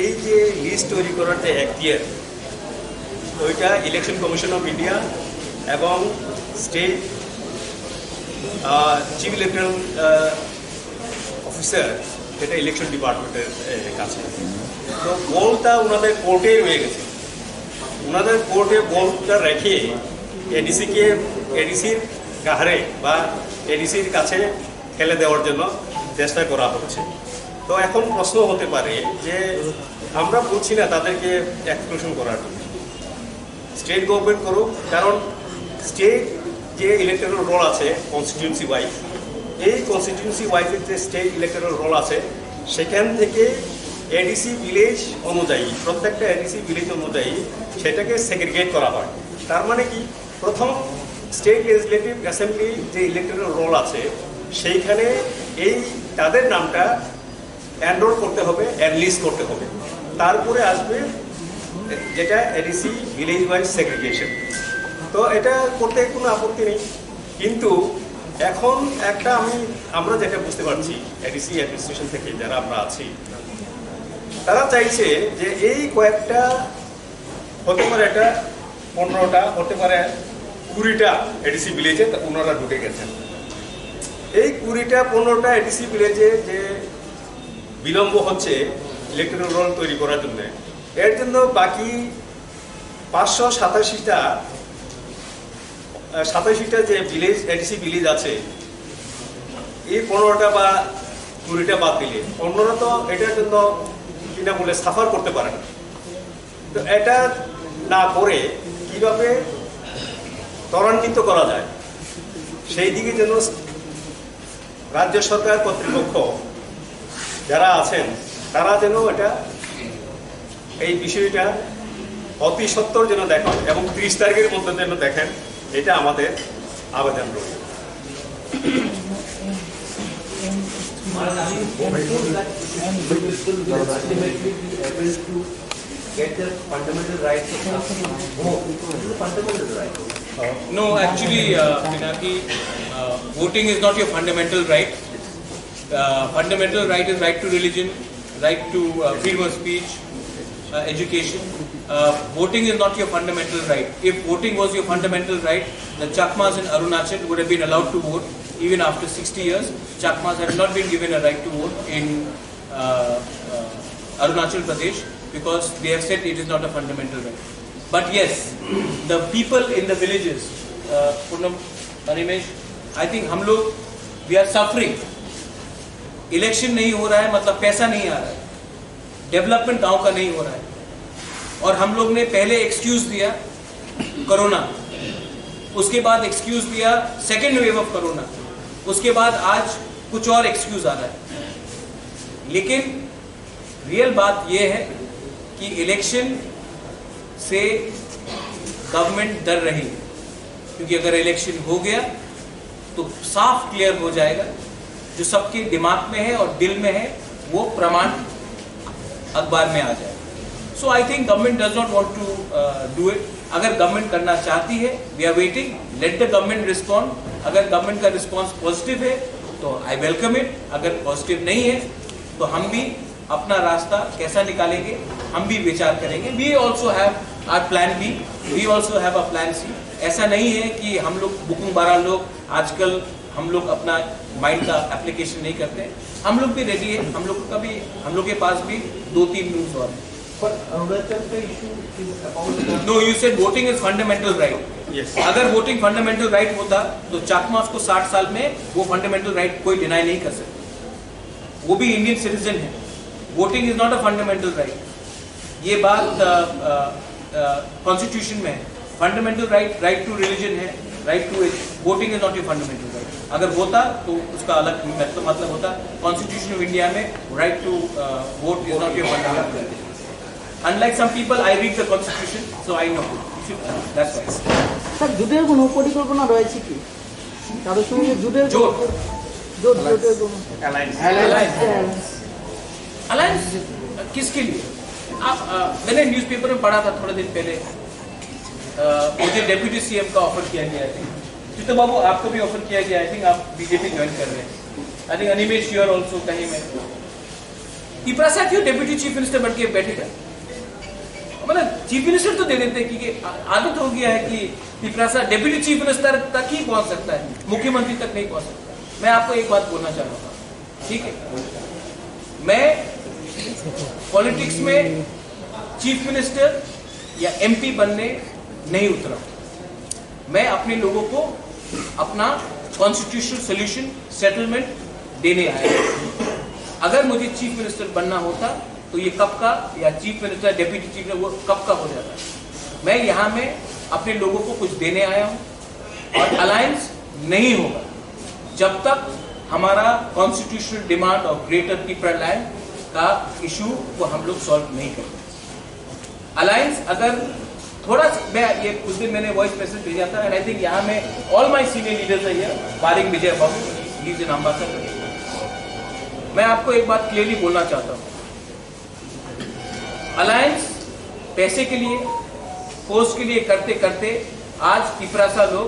এই যে লিস্ট তৈরি করার যে এখতিয়ার, ওইটা ইলেকশন কমিশন অফ ইন্ডিয়া এবং স্টেট চিফ ইলেকটরাল অফিসার, এটা ইলেকশন ডিপার্টমেন্টের কাছে। তো বলটা ওনাদের কোর্টে রয়ে গেছে। ওনাদের কোর্টে বলটা রেখে এডিসিকে, এডিসির গাহারে বা এডিসির কাছে ফেলে দেওয়ার জন্য চেষ্টা করা হচ্ছে। তো এখন প্রশ্ন হতে পারে যে আমরা বলছি না তাদেরকে এক্সক্লুশন করার জন্য, স্টেট গভর্নমেন্ট করুক, কারণ স্টেট যে ইলেকটরাল রোল আছে কনস্টিটিউয়েন্সি ওয়াইজ, এই কনস্টিটিউয়েন্সি ওয়াইজের যে স্টেট ইলেকটরাল রোল আছে, সেখান থেকে এডিসি ভিলেজ অনুযায়ী, প্রত্যেকটা এডিসি ভিলেজ অনুযায়ী সেটাকে সেগ্রিগেট করা হয়। তার মানে কি, প্রথম স্টেট লেজিসলেটিভ অ্যাসেম্বলি যে ইলেকটরাল রোল আছে, সেইখানে এই তাদের নামটা এনরোল করতে হবে, অ্যানলিস্ট করতে হবে। তারপরে আসবে যেটা এডিসি ভিলেজ ওয়াইজ সেগ্রিগেশন। তো এটা করতে কোনো আপত্তি নেই, কিন্তু এখন একটা আমি, আমরা যেটা বুঝতে পারছি এডিসি অ্যাডমিনিস্ট্রেশন থেকে যারা আমরা আছি, তারা চাইছে যে এই কয়েকটা, হতে পারে এটা পনেরোটা, হতে পারে কুড়িটা এডিসি ভিলেজে তা ওনারা ঢুকে গেছেন। এই কুড়িটা পনেরোটা এডিসি ভিলেজে যে বিলম্ব হচ্ছে ইলেকটরাল রোল তৈরি করার জন্য, এর জন্য বাকি পাঁচশো সাতাশিটা, আহ, সাতাশিটা যে ভিলেজ, এডিসি ভিলেজ আছে, এই পনেরোটা বা কুড়িটা বাদ দিলে অন্যরা তো এটার জন্য কিনা বলে সাফার করতে পারে না। তো এটা না করে কিভাবে ত্বরান্বিত করা যায়, সেই দিকে যেন রাজ্য সরকার কর্তৃপক্ষ যারা আছেন, তারা যেন এটা, এই বিষয়টা অতি সত্বর যেন দেখেন এবং ত্রিশ তারিখের মধ্যে যেন দেখেন, এটা আমাদের আবেদন রইল। Maharaj, are you hopeful that people will ultimately be able to get their fundamental rights of vote? This is a fundamental right. No, actually, uh, Pinaki, uh, voting is not your fundamental right. Uh, fundamental right is right to religion, right to uh, freedom of speech, uh, education. Uh, voting is not your fundamental right. If voting was your fundamental right, the Chakmas in Arunachal would have been allowed to vote even after sixty years. Chakmas have not been given a right to vote in uh, uh, Arunachal Pradesh because they have said it is not a fundamental right. But yes, the people in the villages, uh, Purnam, Animesh, I think हम लोग, we are suffering. Election नहीं हो रहा है, मतलब पैसा नहीं आ रहा है, डेवलपमेंट गांव का नहीं हो रहा है। और हम लोग ने पहले एक्सक्यूज दिया कोरोना, उसके बाद एक्सक्यूज दिया सेकेंड वेव ऑफ कोरोना, उसके बाद आज कुछ और एक्सक्यूज आ रहा है। लेकिन रियल बात यह है कि इलेक्शन से गवर्नमेंट डर रही है, क्योंकि अगर इलेक्शन हो गया तो साफ क्लियर हो जाएगा, जो सबके दिमाग में है और दिल में है वो प्रमाण अखबार में आ जाएगा। So I think government does not want to do it. अगर गवर्नमेंट करना चाहती है, we are waiting, let the government respond. अगर गवर्नमेंट का रिस्पॉन्स पॉजिटिव है तो आई वेलकम इट, अगर पॉजिटिव नहीं है तो हम भी अपना रास्ता कैसा निकालेंगे, हम भी विचार करेंगे। We also have our plan B, we also have a plan C. ऐसा नहीं है कि हम लोग बुकुंग बारा लोग आजकल हम लोग अपना माइंड का एप्लीकेशन नहीं करते। हम लोग भी रेडी है, हम लोग का भी, हम लोग के पास भी दो तीन मूव्स और हैं। But Arunachal ka issue is about the No, you said voting is fundamental right. Yes. अगर वोटिंग फंडामेंटल राइट होता तो चाकमास को साठ साल में वो फंडामेंटल राइट कोई डिनाई नहीं कर सकता। वो भी इंडियन सिटीजन है। Voting is not a fundamental right. ये बात कॉन्स्टिट्यूशन में है। Fundamental right, right to religion है, right to voting is not your fundamental right. अगर होता तो उसका अलग मतलब, मतलब होता। कॉन्स्टिट्यूशन ऑफ इंडिया में right to vote is not your fundamental right. Unlike some people, I read the constitution, so I know. That's why. Sir, জোটের কোনো পরিকল্পনা রয়েছে কি? কারোর সঙ্গে জোটের জোট। জোট জোটের কোনো अलायंस। अलायंस किसके लिए? आप, अ, मैंने न्यूज़पेपर में पढ़ा था थोड़े दिन पहले, अ, मुझे डेप्यूटी सीएम का ऑफर किया गया है। जीतू बाबू, आपको भी ऑफर किया गया, आई थिंक आप बीजेपी ज्वाइन कर रहे हैं। I think Animesh, you are also कहीं में। तिपरासा क्यों डेप्यूटी चीफ मिनिस्टर बन के बैठेगा? मतलब चीफ मिनिस्टर तो दे देते, क्योंकि आ- आदत हो गया है कि तिपरासा डेप्यूटी चीफ मिनिस्टर तक ही पहुंच सकता है, मुख्यमंत्री तक नहीं पहुंच सकता। मैं आपको एक बात बोलना चाह रहा हूँ, ठीक है, मैं पॉलिटिक्स में चीफ मिनिस्टर या एमपी बनने नहीं उतरा हूँ। मैं अपने लोगों को अपना कॉन्स्टिट्यूशनल सॉल्यूशन, सेटलमेंट देने आया हूँ। अगर मुझे चीफ मिनिस्टर बनना होता तो ये कब का, या chief minister, deputy chief minister, वो कब का हो जाता। मैं यहाँ में अपने लोगों को कुछ देने आया हूँ और अलायंस नहीं होगा जब तक हमारा कॉन्स्टिट्यूशनल डिमांड और ग्रेटर तिपरा लैंड का इशू को हम लोग सॉल्व नहीं करेंगे। अलायंस अगर थोड़ा सा, मैं ये उस दिन मैंने वॉइस मैसेज भेजा था, and I think यहाँ में all my senior leaders are here, barring Vijay Babu, he is an ambassador। मैं आपको एक बात क्लियरली बोलना चाहता हूँ, अलायंस पैसे के लिए, पोस्ट के लिए करते करते आज तिपरासा लोग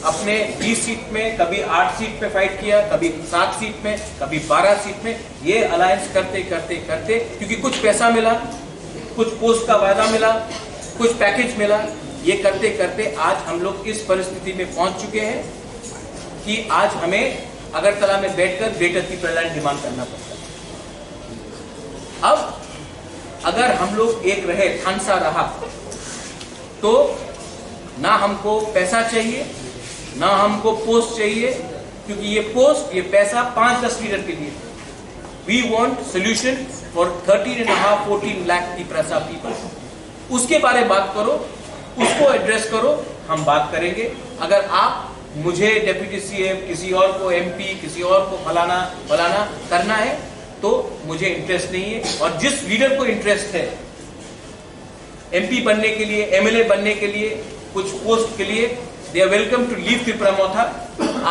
अपने बीस सीट में, कभी आठ सीट पे फाइट किया, कभी सात सीट में, कभी बारह सीट में, ये अलायंस करते करते करते, क्योंकि कुछ पैसा मिला, कुछ पोस्ट का वादा मिला, कुछ पैकेज मिला, ये करते करते आज हम लोग इस परिस्थिति में पहुंच चुके हैं कि आज हमें अगरतला में बैठकर ग्रेटर तिपरालैंड डिमांड करना पड़ता है। अब अगर हम लोग एक रहे, थानसा रहा, तो ना हमको पैसा चाहिए, ना हमको पोस्ट चाहिए, क्योंकि ये पोस्ट, ये पैसा पाँच दस लीडर के लिए। We want solution for thirteen and a half, fourteen lakh Tiprasa people। उसके बारे बात करो, उसको एड्रेस करो, हम बात करेंगे। अगर आप मुझे डेप्यूटी सीएम, किसी और को एमपी, किसी और को फलाना फलाना करना है तो मुझे इंटरेस्ट नहीं है। और जिस लीडर को इंटरेस्ट है एमपी बनने के लिए, एमएलए बनने के लिए, कुछ पोस्ट के लिए, they are welcome to leave Tipra Motha।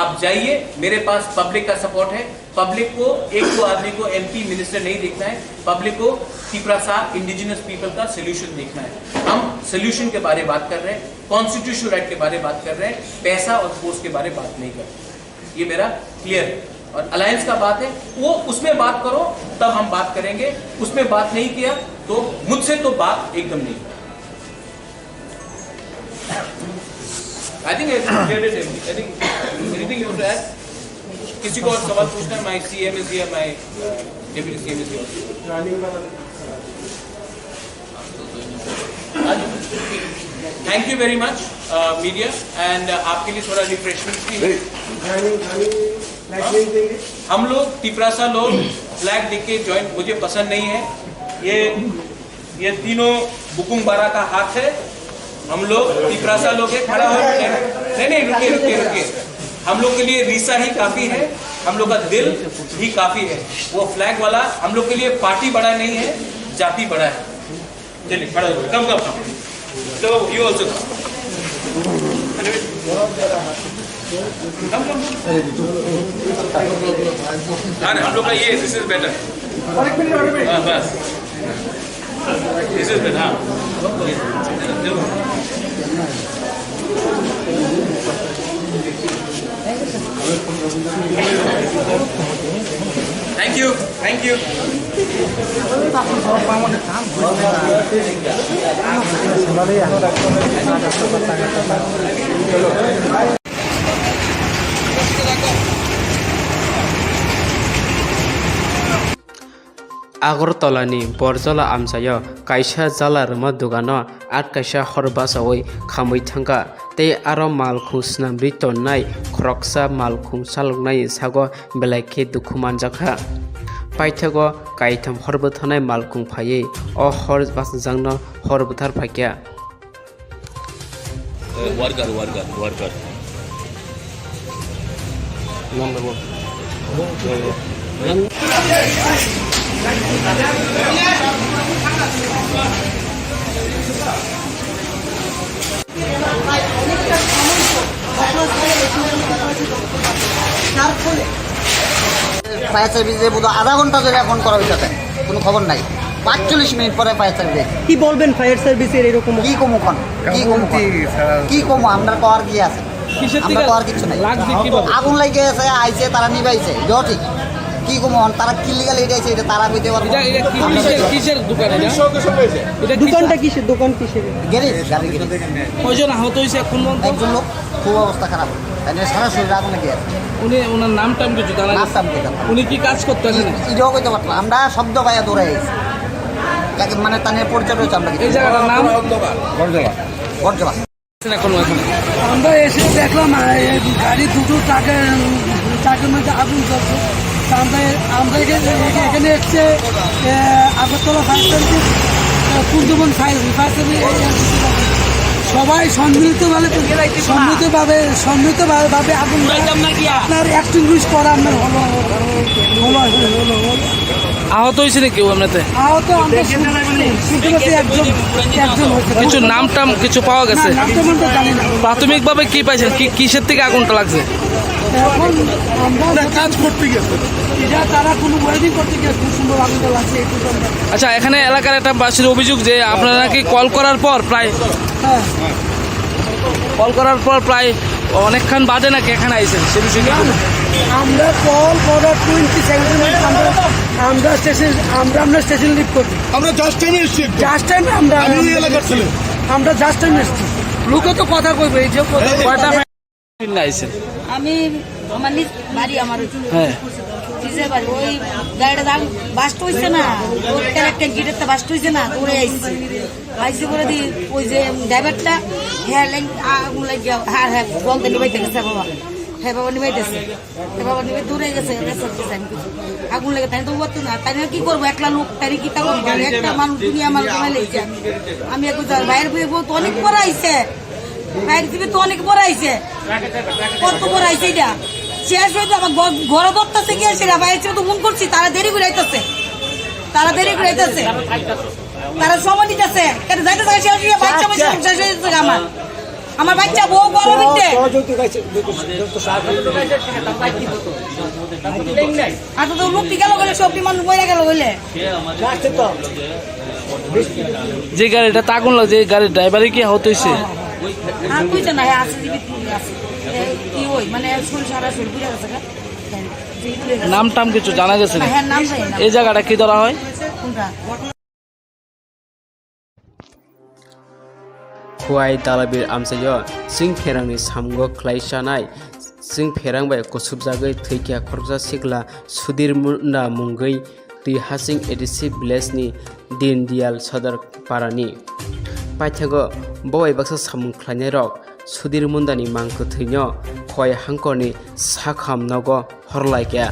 आप जाइए, मेरे पास पब्लिक का सपोर्ट है। पब्लिक को, एक दो आदमी को एमपी मिनिस्टर नहीं देखना है, पब्लिक को तिपरासा इंडिजिनस पीपल का सोल्यूशन देखना है। हम सोल्यूशन के बारे में बात कर रहे हैं, कॉन्स्टिट्यूशनल राइट के बारे में बात कर रहे हैं, पैसा और पोस्ट के बारे में बात नहीं कर रहे। ये मेरा क्लियर है। और अलायंस का बात है, वो उसमें बात करो, तब हम बात करेंगे। उसमें बात नहीं किया तो मुझसे तो बात एकदम नहीं। I think I cleared it everything। I think anything you want to add? किसी को और सवाल पूछना है? My CM is here, my deputy CM is here। Thank you very much media, and आपके लिए थोड़ा रिफ्रेशमेंट्स भी है। हम लोग तिपरासा लोग फ्लैग देख के ज्वाइन, मुझे पसंद नहीं है। ये ये तीनों बुकुंग बारा का हाथ है। हम लोग तिपरासा लोग हैं, खड़ा हो जाए। नहीं, नहीं, रुकिए, रुकिए, रुकिए। हम लोग के लिए रिसा ही काफी है, हम लोग का दिल ही काफी है। वो फ्लैग वाला हम लोग के लिए पार्टी बड़ा नहीं है, जाति बड़ा है। चलिए, खड़ा हो, come, come, come। चलो, you also come। Come, come, come। अरे, हम लोग का ये, this is better। हाँ, बस। This is better, हाँ। Thank you, thank you। Agartala ni Borjola amchaio kaisa jala rwma dogano at kaisa hor bachaui khamwi thangkha, tei aro malkhung swnamwi tonnai khoroksa malkhung chaloknai sago belai khe dukhu manjakha. Paithago kaitham hor bwtharnai malkhung phaiwi o hor bachajakno hor bwthar phaikha. Worker, worker, worker. Number one. Fire সার্ভিসে বোধহয় আধা ঘন্টা ধরে ফোন করা হইতেছে, কোনো খবর নাই। পাঁচচল্লিশ মিনিট পরে ফায়ার সার্ভিস। কি বলবেন ফায়ার সার্ভিসের এরকম? কি কমু কোন? কি কমু কোন? কি কমু? আমরা তো আর কি আছে? কিসের আমরা থেকে তো আর কিছু নাই। লাগছে কিভাবে? আগুন লেগে আছে, আইছে, তারা নিবাইছে, এটাও ঠিক। কি কমু কোন? তারা কি লিগালি এটা আইছে, এটা তারা কইতে পারবো। এটা, এটা কি, কিসের, কিসের দোকান এটা? এটা কিসের? দোকানটা কিসের? দোকান কিসের? গ্যারেজ, গাড়ি গ্যারেজ। কয়জন আহত হয়েছে এখন পর্যন্ত? একজন লোক খুব অবস্থা খারাপ। তাই নিয়ে সারা শরীরে আগুন লেগে আছে। উনি, ওনার নাম টাম কিছু জানা নাম গেছে? টাম কি জানা? উনি কি কাজ করতো এখানে? এটাও কইতে পারতো না। আমরা শব্দ পাইয়া দৌড়াই আইছি। তাকে মানে তার নিয়ে পরিচয় রয়েছে আমরা কিছু। এই জায়গাটার নাম? বটজলা। বটজলা। এখন, এখন। আমরা এসে দেখলাম, আহ, এই গাড়ি দুটো ট্রাকে, উম, ট্রাকের মধ্যে আগুন জ্বলছে। তা আমরা, আমরা এখানে, এখানে এসছে, আহ, আগরতলা ফায়ার সার্ভিস, আহ, কুন্দবন ফায়ার, ফায়ার সার্ভিস, এই, এই, সবাই সম্মিলিতভাবে, সম্মিলিতভাবে, সম্মিলিতভাবে আগুন আপনার এক্সটিংগুইশ করা আপনার হলো, হলো, হলো, হলো। আহত হয়েছে নাকি কেউ এমনিতে? আহত আমরা শুন-, শুনতে পাচ্ছি একজন, একজন হয়েছে। কিছু নাম টাম কিছু পাওয়া গেছে? না, নাম টাম আমরা জানি না। প্রাথমিকভাবে কি পাইছেন? কি, কিসের থেকে আগুনটা লাগছে? এখন আমরা কাজ করতে গেছে। এটা তারা কোনো ওয়েল্ডিং করতে গিয়ে খুব সুন্দর আগুনটা লাগছে, এই পর্যন্ত। আচ্ছা, এখানে এলাকার একটা বাসীর অভিযোগ যে আপনারা নাকি কল করার পর প্রায় হ্যাঁ। কল করার পর প্রায় অনেকক্ষণ বাদে নাকি এখানে আইছেন, সে বিষয়ে কি বলবেন? আমরা কল করার টোয়েন্টি সেকেন্ড আমরা, আমরা স্টেশন, আমরা, আমরা স্টেশন লিভ করি। আমরা জাস্ট টাইমে এসেছি একদম। জাস্ট টাইমে আমরা, আমি এই এলাকার ছেলে। আমরা জাস্ট টাইমে এসেছি। লোকে তো কথা কইবে, এই যে কথা কয়টা মিনিট আইছেন? আমি, আমার নিজ বাড়ি, আমার হ্যাঁ। নিজের বাড়ি, ওই গাড়িটা দাম বাস্ট হইছে না, ওর ট্যাঙ্কিটা বাস্ট হইছে না, দৌড়ে আইছি। আইসি করে দি ওই যে ড্রাইভারটা, হ্যাঁ, লাইন আগুন লাগিয়া, হ্যাঁ, হ্যাঁ, জল দিয়ে নিবাইতে গেছে বাবা। হ্যাঁ, বাবা নিবাইতেছে। হ্যাঁ, বাবা নিবাই দূরে গেছে, গেছে, গেছে, আমি কিছু। আগুন লাগে, তাই তো উঠতো না। তাই কি করবো? একলা লোক, তাই কি তা করবো? আমি একটা মানুষ, দুনিয়া মানুষ বানাই লেগেছি আমি। আমি একটু যাই, বাইরে বইয়ে বলতো অনেক পরে আইছে। বাইরে থেকে তো অনেক পরে আইছে। কত পরে আইছে এটা? শেষ হয়ে তো আমার ঘ-, ঘরে ধরতেছে গিয়ে সেটা, বাইরে থেকে তো ফোন করছি, তারা দেরি করে আইতেছে। তারা দেরি করে আইতেছে। তারা সময় দিতেছে। কেন যাইতে থাকে শেষ হয়ে বাচ্চা বসে শেষ হয়ে যাচ্ছে আমার। আমার বাচ্চা বউ বড় হইতে। আর তো লোকটি গেল বলে সব বিমান মরে গেল বলে। যে গাড়িটা আগুন লাগছে, এই গাড়ির ড্রাইভারে কি আহত হয়েছে? আর কইছে না, হ্যাঁ, আছে জীবিত আছে। এ, কি ওই, মানে, শরীর সারা শরীর পুড়ে গেছে গা। নাম টাম কিছু জানা গেছে না? হ্যাঁ, নাম জানি না। এই জায়গাটা কি ধরা হয়? কোনটা? Khowai Dalabir amchaio chwng pherangni samungo khlai chanai chwng pherang bai kusubjagwi thwikha khoroksa sikla Sudhir Munda mungwi Twi Hasing A D C village ni Din Diyal Sodor parani. Paithago bo bai baksa samung khlainairok Sudhir Mundani mang kwthwino Khowai hangkorni sakham nogo horlaikha.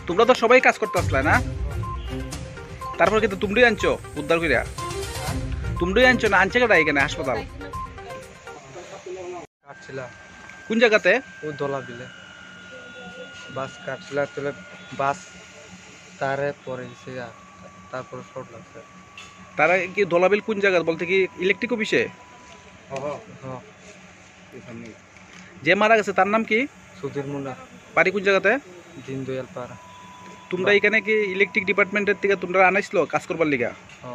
তোমরা তো সবাই কাজ করতে আসলে না? তারপর কিন্তু তুমরাই আনছো উদ্ধার করিয়া? তুমরাই আনছো না আনছে কেটা এখানে হাসপাতাল? কাটছিলা। কোন জায়গাতে? ও দলা বিলে। বাস কাটছিলা, তাহলে বাস তারে পড়ে গেছে গা, তারপরে শর্ট লাগছে। তারা কি দলাবিল কোন জায়গা বলতে কি ইলেকট্রিক অফিসে? হ। যে মারা গেছে তার নাম কি? সুধীর মুন্ডা। বাড়ি কোন জায়গাতে? দীনদয়াল পাড়া। তোমরা এখানে কি ইলেকট্রিক ডিপার্টমেন্টের থেকে তোমরা আনাইছিল কাজ করবার লিগা? হ।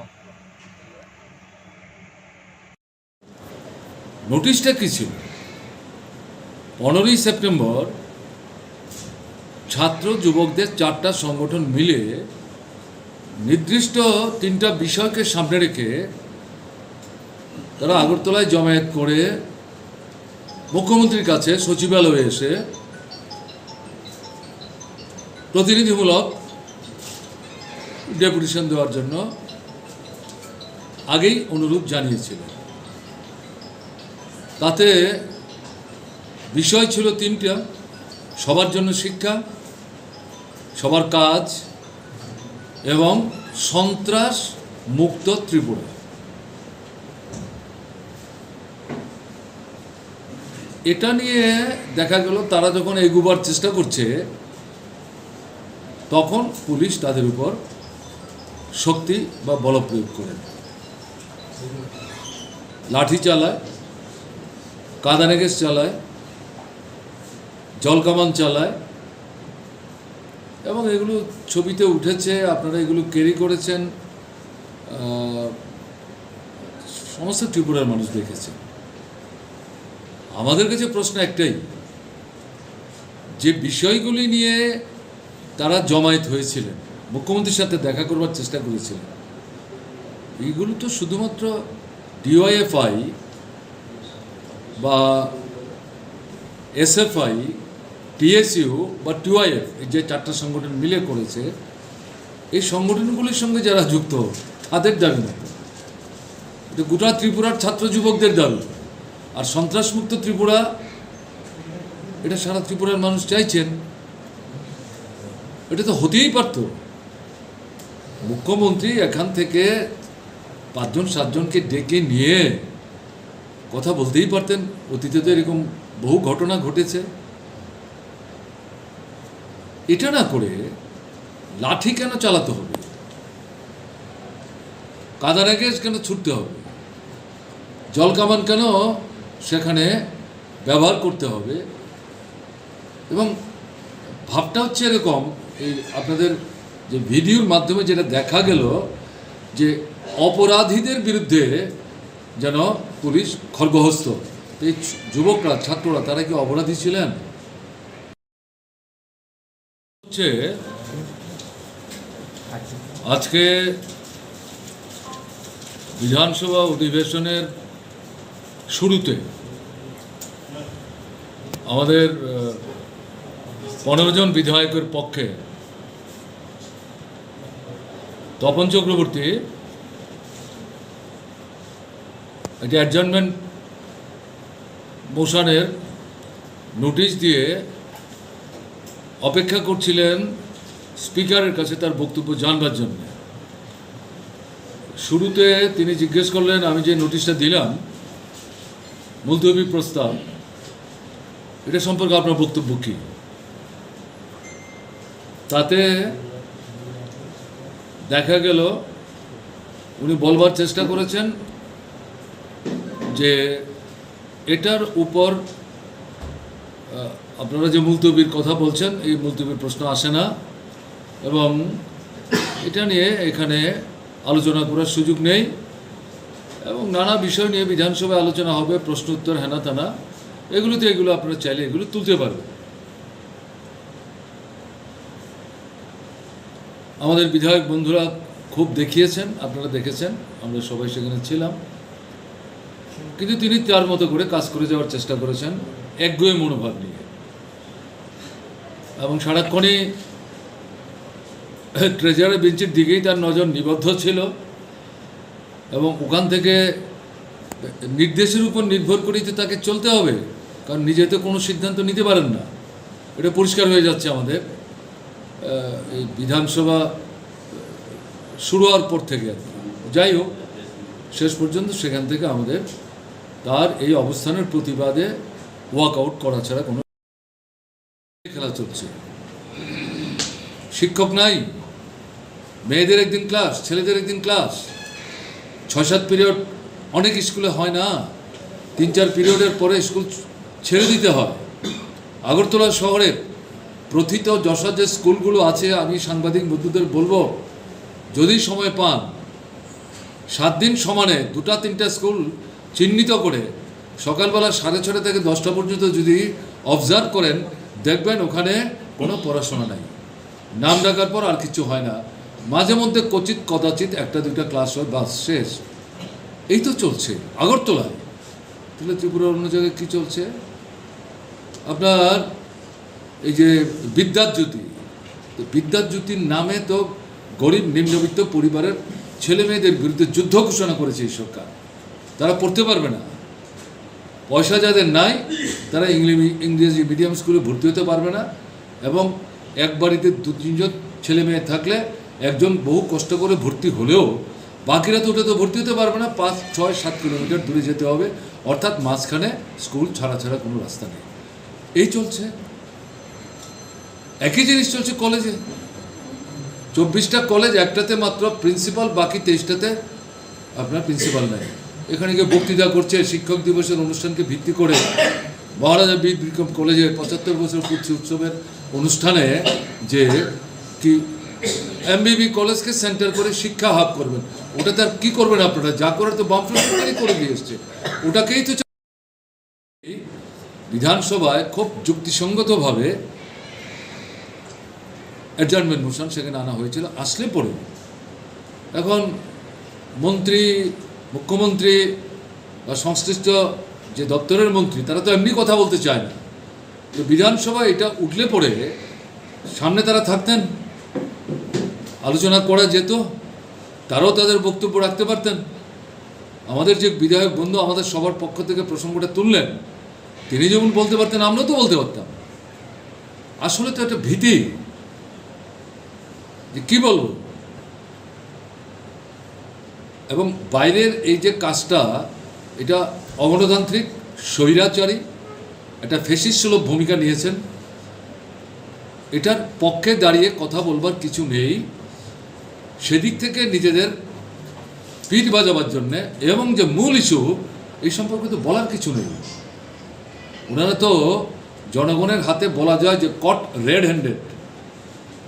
নোটিশটা কী ছিল? পনেরোই সেপ্টেম্বর ছাত্র যুবকদের চারটা সংগঠন মিলে নির্দিষ্ট তিনটা বিষয়কে সামনে রেখে তারা আগরতলায় জমায়েত করে মুখ্যমন্ত্রীর কাছে সচিবালয়ে এসে প্রতিনিধিমূলক ডেপুটেশন দেওয়ার জন্য আগেই অনুরোধ জানিয়েছিল। তাতে বিষয় ছিল তিনটা: সবার জন্য শিক্ষা, সবার কাজ এবং সন্ত্রাস মুক্ত ত্রিপুরা। এটা নিয়ে দেখা গেল, তারা যখন এগুবার চেষ্টা করছে, তখন পুলিশ তাদের উপর শক্তি বা বল প্রয়োগ করে, লাঠি চালায়, কাদানে গ্যাস চালায়, জলকামান চালায়, এবং এগুলো ছবিতে উঠেছে, আপনারা এগুলো ক্যারি করেছেন, আহ, সমস্ত ত্রিপুরার মানুষ দেখেছে। আমাদের কাছে প্রশ্ন একটাই, যে বিষয়গুলি নিয়ে তারা জমায়েত হয়েছিলেন, মুখ্যমন্ত্রীর সাথে দেখা করবার চেষ্টা করেছিলেন, এইগুলো তো শুধুমাত্র ডিওয়াইএফআই বা এসএফআই, পিএসইউ বা টিওয়াইএফ, এই যে চারটা সংগঠন মিলে করেছে, এই সংগঠনগুলির সঙ্গে যারা যুক্ত, তাদের দাবি মাত্র। এটা গোটা ত্রিপুরার ছাত্র যুবকদের দাবি। আর সন্ত্রাসমুক্ত ত্রিপুরা, এটা সারা ত্রিপুরার মানুষ চাইছেন। এটা তো হতেই পারতো। মুখ্যমন্ত্রী এখান থেকে পাঁচজন সাতজনকে ডেকে নিয়ে কথা বলতেই পারতেন। অতীতে তো এরকম বহু ঘটনা ঘটেছে। এটা না করে লাঠি কেন চালাতে হবে? কাদানে গ্যাস কেন ছুটতে হবে? জলকামান কেন সেখানে ব্যবহার করতে হবে? এবং ভাবটা হচ্ছে এরকম, এই আপনাদের যে ভিডিওর মাধ্যমে যেটা দেখা গেল, যে অপরাধীদের বিরুদ্ধে যেন পুলিশ খড়গহস্ত। তো এই যুবকরা, ছাত্ররা, তারা কি অপরাধী ছিলেন? হচ্ছে আজকে বিধানসভা অধিবেশনের শুরুতে আমাদের, আহ, পনেরো জন বিধায়কের পক্ষে তপন চক্রবর্তী একটি অ্যাডজার্নমেন্ট মোশনের নোটিশ দিয়ে অপেক্ষা করছিলেন স্পিকারের কাছে তার বক্তব্য জানবার জন্য। শুরুতে তিনি জিজ্ঞেস করলেন, "আমি যে নোটিশটা দিলাম, মুলতবি প্রস্তাব, এটা সম্পর্কে আপনার বক্তব্য কী?" তাতে দেখা গেল উনি বলবার চেষ্টা করেছেন যে এটার উপর, আহ, আপনারা যে মুলতবির কথা বলছেন, এই মুলতবির প্রশ্ন আসে না এবং এটা নিয়ে এখানে আলোচনা করার সুযোগ নেই এবং নানা বিষয় নিয়ে বিধানসভায় আলোচনা হবে, প্রশ্ন উত্তর, হেনা তেনা, এগুলোতে এগুলো আপনারা চাইলে এগুলো তুলতে পারবেন। আমাদের বিধায়ক বন্ধুরা খুব দেখিয়েছেন, আপনারা দেখেছেন, আমরা সবাই সেখানে ছিলাম, কিন্তু তিনি তার মতো করে কাজ করে যাওয়ার চেষ্টা করেছেন একগুঁয়ে মনোভাব নিয়ে। এবং সারাক্ষণই ট্রেজারার বেঞ্চের দিকেই তার নজর নিবদ্ধ ছিল এবং ওখান থেকে নির্দেশের উপর নির্ভর করেই তো তাকে চলতে হবে, কারণ নিজে তো কোনো সিদ্ধান্ত নিতে পারেন না। এটা পরিষ্কার হয়ে যাচ্ছে আমাদের, আহ, এই বিধানসভা শুরু হওয়ার পর থেকে আর কি। যাই হোক, শেষ পর্যন্ত সেখান থেকে আমাদের তার এই অবস্থানের প্রতিবাদে ওয়াকআউট করা ছাড়া কোনো খেলা চলছে। শিক্ষক নাই, মেয়েদের একদিন ক্লাস, ছেলেদের একদিন ক্লাস, ছয় সাত পিরিয়ড অনেক স্কুলে হয় না, তিন চার পিরিয়ডের পরে স্কুল ছেড়ে দিতে হয়। আগরতলা শহরের প্রথিত যশা যে স্কুলগুলো আছে, আমি সাংবাদিক বন্ধুদের বলবো, যদি সময় পান, সাত দিন সমানে দুটা তিনটা স্কুল চিহ্নিত করে সকালবেলা সাড়ে ছটা থেকে দশটা পর্যন্ত যদি অবজার্ভ করেন, দেখবেন ওখানে কোনো পড়াশোনা নাই। নাম ডাকার পর আর কিছু হয় না, মাঝে মধ্যে কচিত কদাচিত একটা দুইটা ক্লাস হয়, বাস, শেষ। এই তো চলছে আগরতলায়, তাহলে ত্রিপুরার অন্য জায়গায় কী চলছে? আপনার এই যে বিদ্যার জ্যোতি, তো বিদ্যার জ্যোতির নামে তো গরিব নিম্নবিত্ত পরিবারের ছেলে মেয়েদের বিরুদ্ধে যুদ্ধ ঘোষণা করেছে এই সরকার। তারা পড়তে পারবে না, পয়সা যাদের নাই, তারা ইংলি-, ইংরেজি মিডিয়াম স্কুলে ভর্তি হতে পারবে না। এবং এক বাড়িতে দু তিনজন ছেলে মেয়ে থাকলে একজন বহু কষ্ট করে ভর্তি হলেও বাকিরা তো ওটা তো ভর্তি হতে পারবে না, পাঁচ ছয় সাত কিলোমিটার দূরে যেতে হবে। অর্থাৎ মাঝখানে স্কুল ছাড়া ছাড়া কোনো রাস্তা নেই। এই চলছে। একই জিনিস চলছে কলেজে। চব্বিশটা কলেজ, একটাতে মাত্র প্রিন্সিপাল, বাকি তেইশটাতে আপনার প্রিন্সিপাল নাই। এখানে গিয়ে বক্তৃতা করছে শিক্ষক দিবসের অনুষ্ঠানকে ভিত্তি করে, মহারাজা বীর বিক্রম কলেজের পঁচাত্তর বছর পূর্তি উৎসবের অনুষ্ঠানে যে কি এমবিবি কলেজকে সেন্টার করে শিক্ষা হাব করবেন। ওটা তার কি করবেন আপনারা? যা করার তো বামফ্রন্ট সরকারই করে দিয়ে এসছে, ওটাকেই তো বিধানসভায় খুব যুক্তিসঙ্গতভাবে অ্যাডজার্নমেন্ট মোশন সেখানে আনা হয়েছিল, আসলে পড়ে। এখন মন্ত্রী, মুখ্যমন্ত্রী বা সংশ্লিষ্ট যে দপ্তরের মন্ত্রী, তারা তো এমনি কথা বলতে চায় না। তো বিধানসভায় এটা উঠলে পরে সামনে তারা থাকতেন, আলোচনা করা যেত, তারাও তাদের বক্তব্য রাখতে পারতেন। আমাদের যে বিধায়ক বন্ধু আমাদের সবার পক্ষ থেকে প্রসঙ্গটা তুললেন, তিনি যেমন বলতে পারতেন, আমরাও তো বলতে পারতাম। আসলে তো একটা ভীতি, যে কি বলবো। এবং বাইরের এই যে কাজটা, এটা অগণতান্ত্রিক, স্বৈরাচারী, একটা ফ্যাসিস্ট সুলভ ভূমিকা নিয়েছেন। এটার পক্ষে দাঁড়িয়ে কথা বলবার কিছু নেই। সেদিক থেকে নিজেদের পিঠ বাজাবার জন্যে এবং যে মূল ইস্যু, এই সম্পর্কে তো বলার কিছু নেই। ওনারা তো জনগণের হাতে, বলা যায় যে, কট রেড হ্যান্ডেড,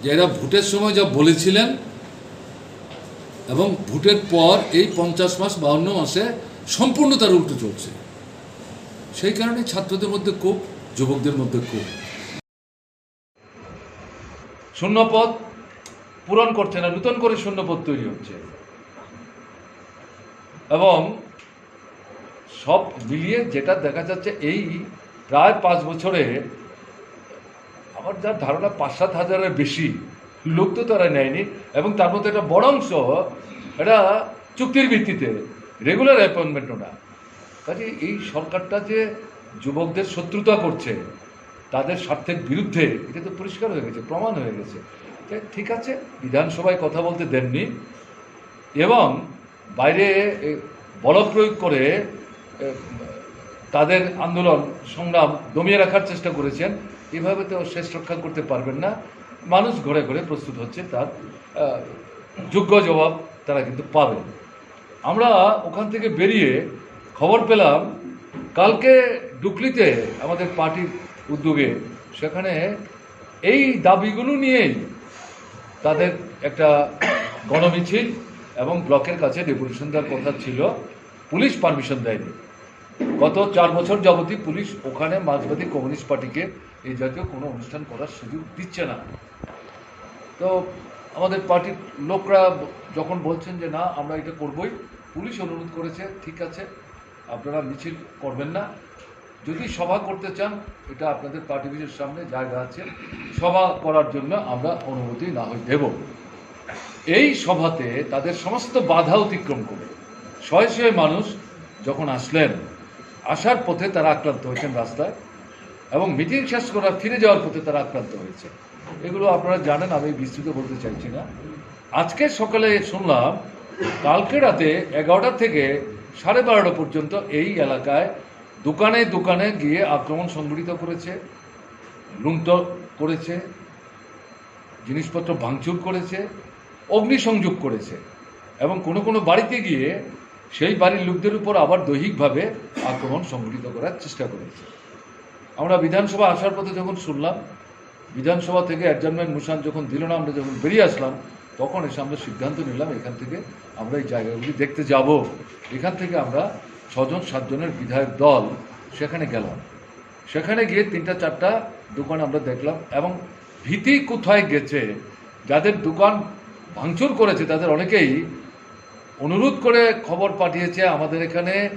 যে এরা ভোটের সময় যা বলেছিলেন এবং ভোটের পর এই পঞ্চাশ মাস, বাউন্ন মাসে সম্পূর্ণ তার উল্টো চলছে। সেই কারণে ছাত্রদের মধ্যে ক্ষোভ, যুবকদের মধ্যে ক্ষোভ। শূন্য পদ পূরণ করছে না, নতুন করে শূন্য পদ তৈরি হচ্ছে। এবং সব মিলিয়ে যেটা দেখা যাচ্ছে, এই প্রায় পাঁচ বছরে আমার যা ধারণা, পাঁচ সাত হাজারের বেশি লোক তো তারা নেয়নি। এবং তার মধ্যে একটা বড় অংশ, এটা চুক্তির ভিত্তিতে, রেগুলার অ্যাপয়েন্টমেন্টও না। কাজে এই সরকারটা যে যুবকদের শত্রুতা করছে, তাদের স্বার্থের বিরুদ্ধে, এটা তো পরিষ্কার হয়ে গেছে, প্রমাণ হয়ে গেছে। তাই ঠিক আছে, বিধানসভায় কথা বলতে দেননি এবং বাইরে, এ, বল প্রয়োগ করে, এ, তাদের আন্দোলন সংগ্রাম দমিয়ে রাখার চেষ্টা করেছেন। এভাবে তো শেষ রক্ষা করতে পারবেন না। মানুষ ঘরে ঘরে প্রস্তুত হচ্ছে তার, আহ, যোগ্য জবাব তারা কিন্তু পাবেন। আমরা ওখান থেকে বেরিয়ে খবর পেলাম, কালকে ডুকলিতে আমাদের পার্টির উদ্যোগে সেখানে এই দাবিগুলো নিয়েই তাদের একটা গণমিছিল এবং ব্লকের কাছে ডেপুটেশন দেওয়ার কথা ছিল, পুলিশ পারমিশন দেয়নি। গত চার বছর যাবতই পুলিশ ওখানে মার্ক্সবাদী কমিউনিস্ট পার্টিকে এই জাতীয় কোনো অনুষ্ঠান করার সুযোগ দিচ্ছে না। তো আমাদের পার্টির লোকরা যখন বলছেন যে, "না, আমরা এটা করবই," পুলিশ অনুরোধ করেছে, "ঠিক আছে, আপনারা মিছিল করবেন না, যদি সভা করতে চান, এটা আপনাদের পার্টি অফিসের সামনে জায়গা আছে, সভা করার জন্য আমরা অনুমতি না হয় দেব।" এই সভাতে তাদের সমস্ত বাধা অতিক্রম করে শয়ে শয়ে মানুষ যখন আসলেন, আসার পথে তারা আক্রান্ত হয়েছেন রাস্তায়, এবং মিটিং শেষ করার ফিরে যাওয়ার পথে তারা আক্রান্ত হয়েছে। এগুলো আপনারা জানেন, আমি বিস্তৃত বলতে চাইছি না। আজকে সকালে শুনলাম, কালকে রাতে এগারোটা থেকে সাড়ে বারোটা পর্যন্ত এই এলাকায় দোকানে দোকানে গিয়ে আক্রমণ সংঘটিত করেছে, লুণ্ঠন করেছে, জিনিসপত্র ভাঙচুর করেছে, অগ্নিসংযোগ করেছে এবং কোনো কোনো বাড়িতে গিয়ে সেই বাড়ির লোকদের উপর আবার দৈহিকভাবে আক্রমণ সংঘটিত করার চেষ্টা করেছে। আমরা বিধানসভা আসার পথে যখন শুনলাম, বিধানসভা থেকে অ্যাডজার্নমেন্ট মোশন যখন দিল না, আমরা যখন বেরিয়ে আসলাম, তখন এসে আমরা সিদ্ধান্ত নিলাম এখান থেকে আমরা এই জায়গাগুলি দেখতে যাব। এখান থেকে আমরা ছজন সাতজনের বিধায়ক দল সেখানে গেলাম। সেখানে গিয়ে তিনটা চারটা দোকান আমরা দেখলাম এবং ভীতি কোথায় গেছে, যাদের দোকান ভাঙচুর করেছে তাদের অনেকেই অনুরোধ করে খবর পাঠিয়েছে আমাদের এখানে।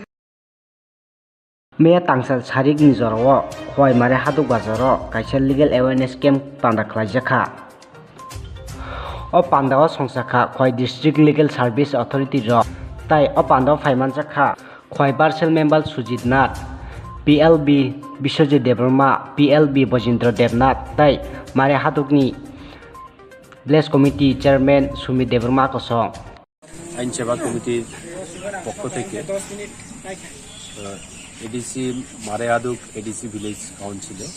Meya tangsal sarik ni jorao Khowai Mare Haduk bazaro kaisa legal awareness camp panda khlaijak kha. O pandao songchakha Khowai District Legal Service Authority rok, tai o pandao phaimanjakha Khowai Barsel Member Sujit Nath, P L B Biswajit Debbarma, P L B Bojendra Debnath tai Mare Hadukni Village Committee Chairman Sumit Debbarma kosong. আইন সেবা কমিটির পক্ষ থেকে এডিসি মারে হাদুক ADC village কাউন্সিলে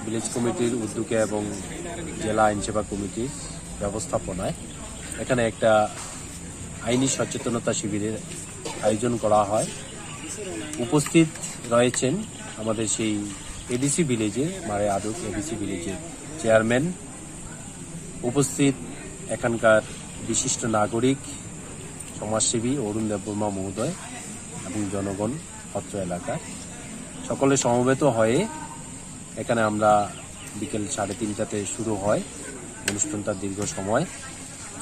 ভিলেজ কমিটির উদ্যোগে এবং জেলা আইন সেবা কমিটির ব্যবস্থাপনায় এখানে একটা আইনি সচেতনতা শিবিরের আয়োজন করা হয়। উপস্থিত রয়েছেন আমাদের সেই এডিসি ভিলেজের, মারে হাদুক এডিসি ভিলেজের চেয়ারম্যান, উপস্থিত এখানকার বিশিষ্ট নাগরিক, সমাজসেবী অরুণ দেববর্মা মহোদয় এবং জনগণ, অত্র এলাকার সকলে সমবেত হয়ে এখানে আমরা বিকেল সাড়ে তিনটাতে শুরু হয় অনুষ্ঠানটা, দীর্ঘ সময়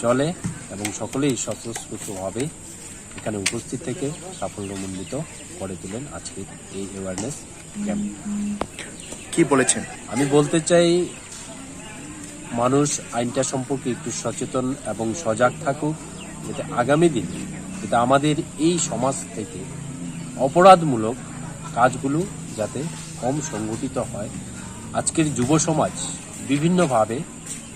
চলে এবং সকলেই স্বতঃস্ফূর্তভাবে এখানে উপস্থিত থেকে সাফল্যমণ্ডিত করে তোলেন আজকের এই অ্যাওয়ারনেস ক্যাম্প। কি বলেছেন? আমি বলতে চাই, মানুষ আইনটা সম্পর্কে একটু সচেতন এবং সজাগ থাকুক, যাতে আগামী দিনে যাতে আমাদের এই সমাজ থেকে অপরাধমূলক কাজগুলো যাতে কম সংঘটিত হয়। আজকের যুব সমাজ বিভিন্নভাবে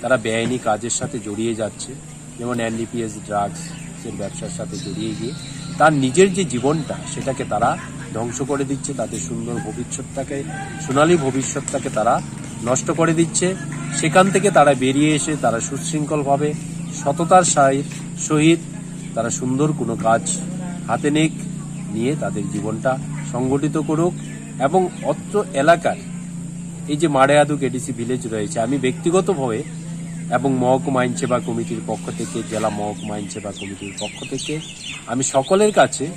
তারা বেআইনি কাজের সাথে জড়িয়ে যাচ্ছে, যেমন এনডিপিএস ড্রাগসের ব্যবসার সাথে জড়িয়ে গিয়ে তার নিজের যে জীবনটা, সেটাকে তারা ধ্বংস করে দিচ্ছে, তাদের সুন্দর ভবিষ্যৎটাকে, সোনালী ভবিষ্যৎটাকে তারা নষ্ট করে দিচ্ছে। সেখান থেকে তারা বেরিয়ে এসে তারা সুশৃঙ্খলভাবে সততার সাহি- সহিত তারা সুন্দর কোনো কাজ হাতে নিক, নিয়ে তাদের জীবনটা সংগঠিত করুক এবং অত্র এলাকার এই যে মারে হাদুক এডিসি ভিলেজ রয়েছে, আমি ব্যক্তিগতভাবে এবং মহকুমা আইন সেবা কমিটির পক্ষ থেকে, জেলা মহকুমা আইন সেবা কমিটির পক্ষ থেকে আমি সকলের কাছে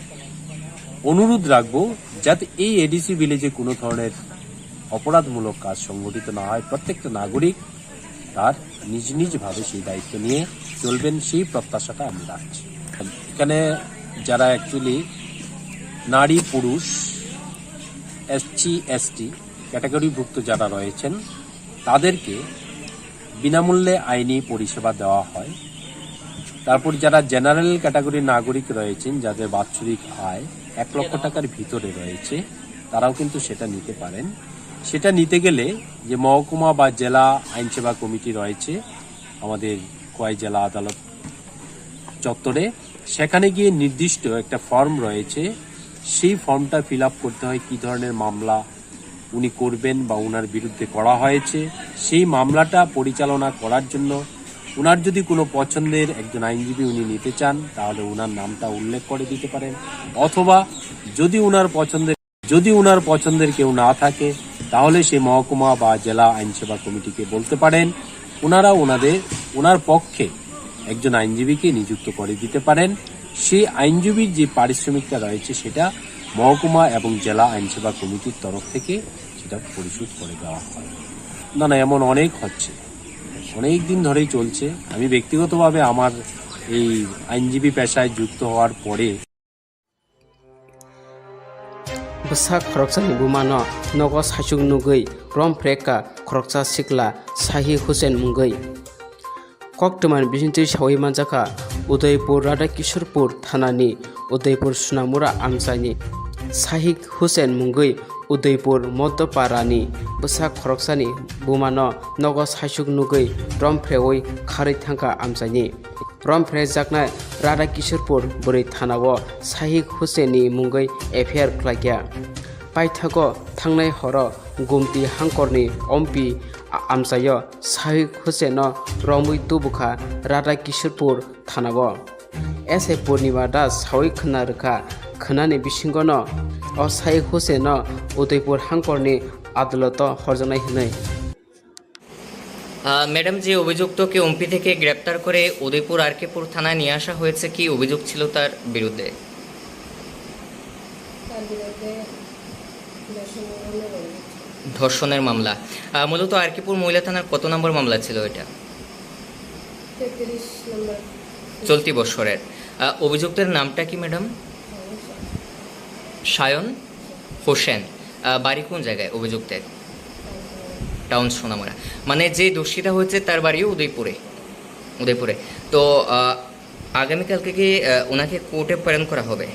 অনুরোধ রাখবো, যাতে এই এডিসি ভিলেজে কোনো ধরনের অপরাধমূলক কাজ সংঘটিত না হয়। প্রত্যেকটা নাগরিক তার নিজ নিজ ভাবে সেই দায়িত্ব নিয়ে চলবেন, সেই প্রত্যাশাটা আমি রাখছি। এখানে যারা অ্যাকচুয়ালি নারী, পুরুষ, এসসি, এসটি ক্যাটাগরিভুক্ত যারা রয়েছেন, তাদেরকে বিনামূল্যে আইনি পরিষেবা দেওয়া হয়। তারপর যারা জেনারেল ক্যাটাগরির নাগরিক রয়েছেন, যাদের বাৎসরিক আয় এক লক্ষ টাকার ভিতরে রয়েছে, তারাও কিন্তু সেটা নিতে পারেন। সেটা নিতে গেলে যে মহকুমা বা জেলা আইন সেবা কমিটি রয়েছে আমাদের খোয়াই জেলা আদালত চত্বরে, সেখানে গিয়ে নির্দিষ্ট একটা ফর্ম রয়েছে, সেই ফর্মটা ফিল আপ করতে হয়, কী ধরনের মামলা উনি করবেন বা ওনার বিরুদ্ধে করা হয়েছে, সেই মামলাটা পরিচালনা করার জন্য ওনার যদি কোনো পছন্দের একজন আইনজীবী উনি নিতে চান, তাহলে ওনার নামটা উল্লেখ করে দিতে পারেন। অথবা যদি ওনার পছন্দের যদি ওনার পছন্দের কেউ না থাকে, তাহলে সেই মহকুমা বা জেলা আইন সেবা কমিটিকে বলতে পারেন, ওনারা ওনাদের ওনার পক্ষে একজন আইনজীবীকে নিযুক্ত করে দিতে পারেন। সেই আইনজীবীর যে পারিশ্রমিকটা রয়েছে, সেটা মহকুমা এবং জেলা আইন সেবা কমিটির তরফ থেকে সেটা পরিশোধ করে দেওয়া হয়। না না, এমন অনেক হচ্ছে, অনেক দিন ধরেই চলছে। আমি ব্যক্তিগতভাবে আমার এই আইনজীবী পেশায় যুক্ত হওয়ার পরে Bwsa khoroksani bumano nogo saichung nugwi rom phreka khoroksa sikla Sahi Hussain mungwi. Koktwmani bisingtwi sawi manjakha Udaipur Radha Kishorpur thanani Udaipur Sunamura amchaini Sahik Hussain mungwi Udaipur Moddoparani bwsa khoroksani bumano nogo saisuk nugwi romphreui kharwi thangkha amchaini. Romphrejaknai Radha Kishorpur bwrwi thanao Sahik Hussainni mungwi F I R khlaikha. Paithago thangnai horo Gumti hangkorni ompi a-, amchaio Sahik Hussaino romwi tubukha Radha Kishorpur thanao. S A Purnima Das sawi khwna rwkha, khwnani bisingono o Sahik Hussaino Udaipur hangkorni adaloto horjaknai hwnwi. আহ, ম্যাডাম, যে অভিযুক্তকে ওমপি থেকে গ্রেপ্তার করে উদয়পুর আরকেপুর থানায় নিয়ে আসা হয়েছে, কি অভিযোগ ছিল তার বিরুদ্ধে? তার বিরুদ্ধে ধর্ষণ মামলা রয়েছে। ধর্ষণের মামলা। আহ, মূলত আরকেপুর মহিলা থানার কত নম্বর মামলা ছিল এটা? তেত্রিশ নম্বর। চলতি বছরের। আহ, অভিযুক্তের নামটা কি, ম্যাডাম? সায়ন। সায়ন হোসেন। আহ, বাড়ি কোন জায়গায় অভিযুক্তের? টাউন সোনামুড়া। মানে, যে দোষীটা হয়েছে, তার বাড়িও উদয়পুরে। উদয়পুরে। তো, আহ, আগামীকালকে কি, আহ, ওনাকে কোর্টে প্রেরণ করা হবে?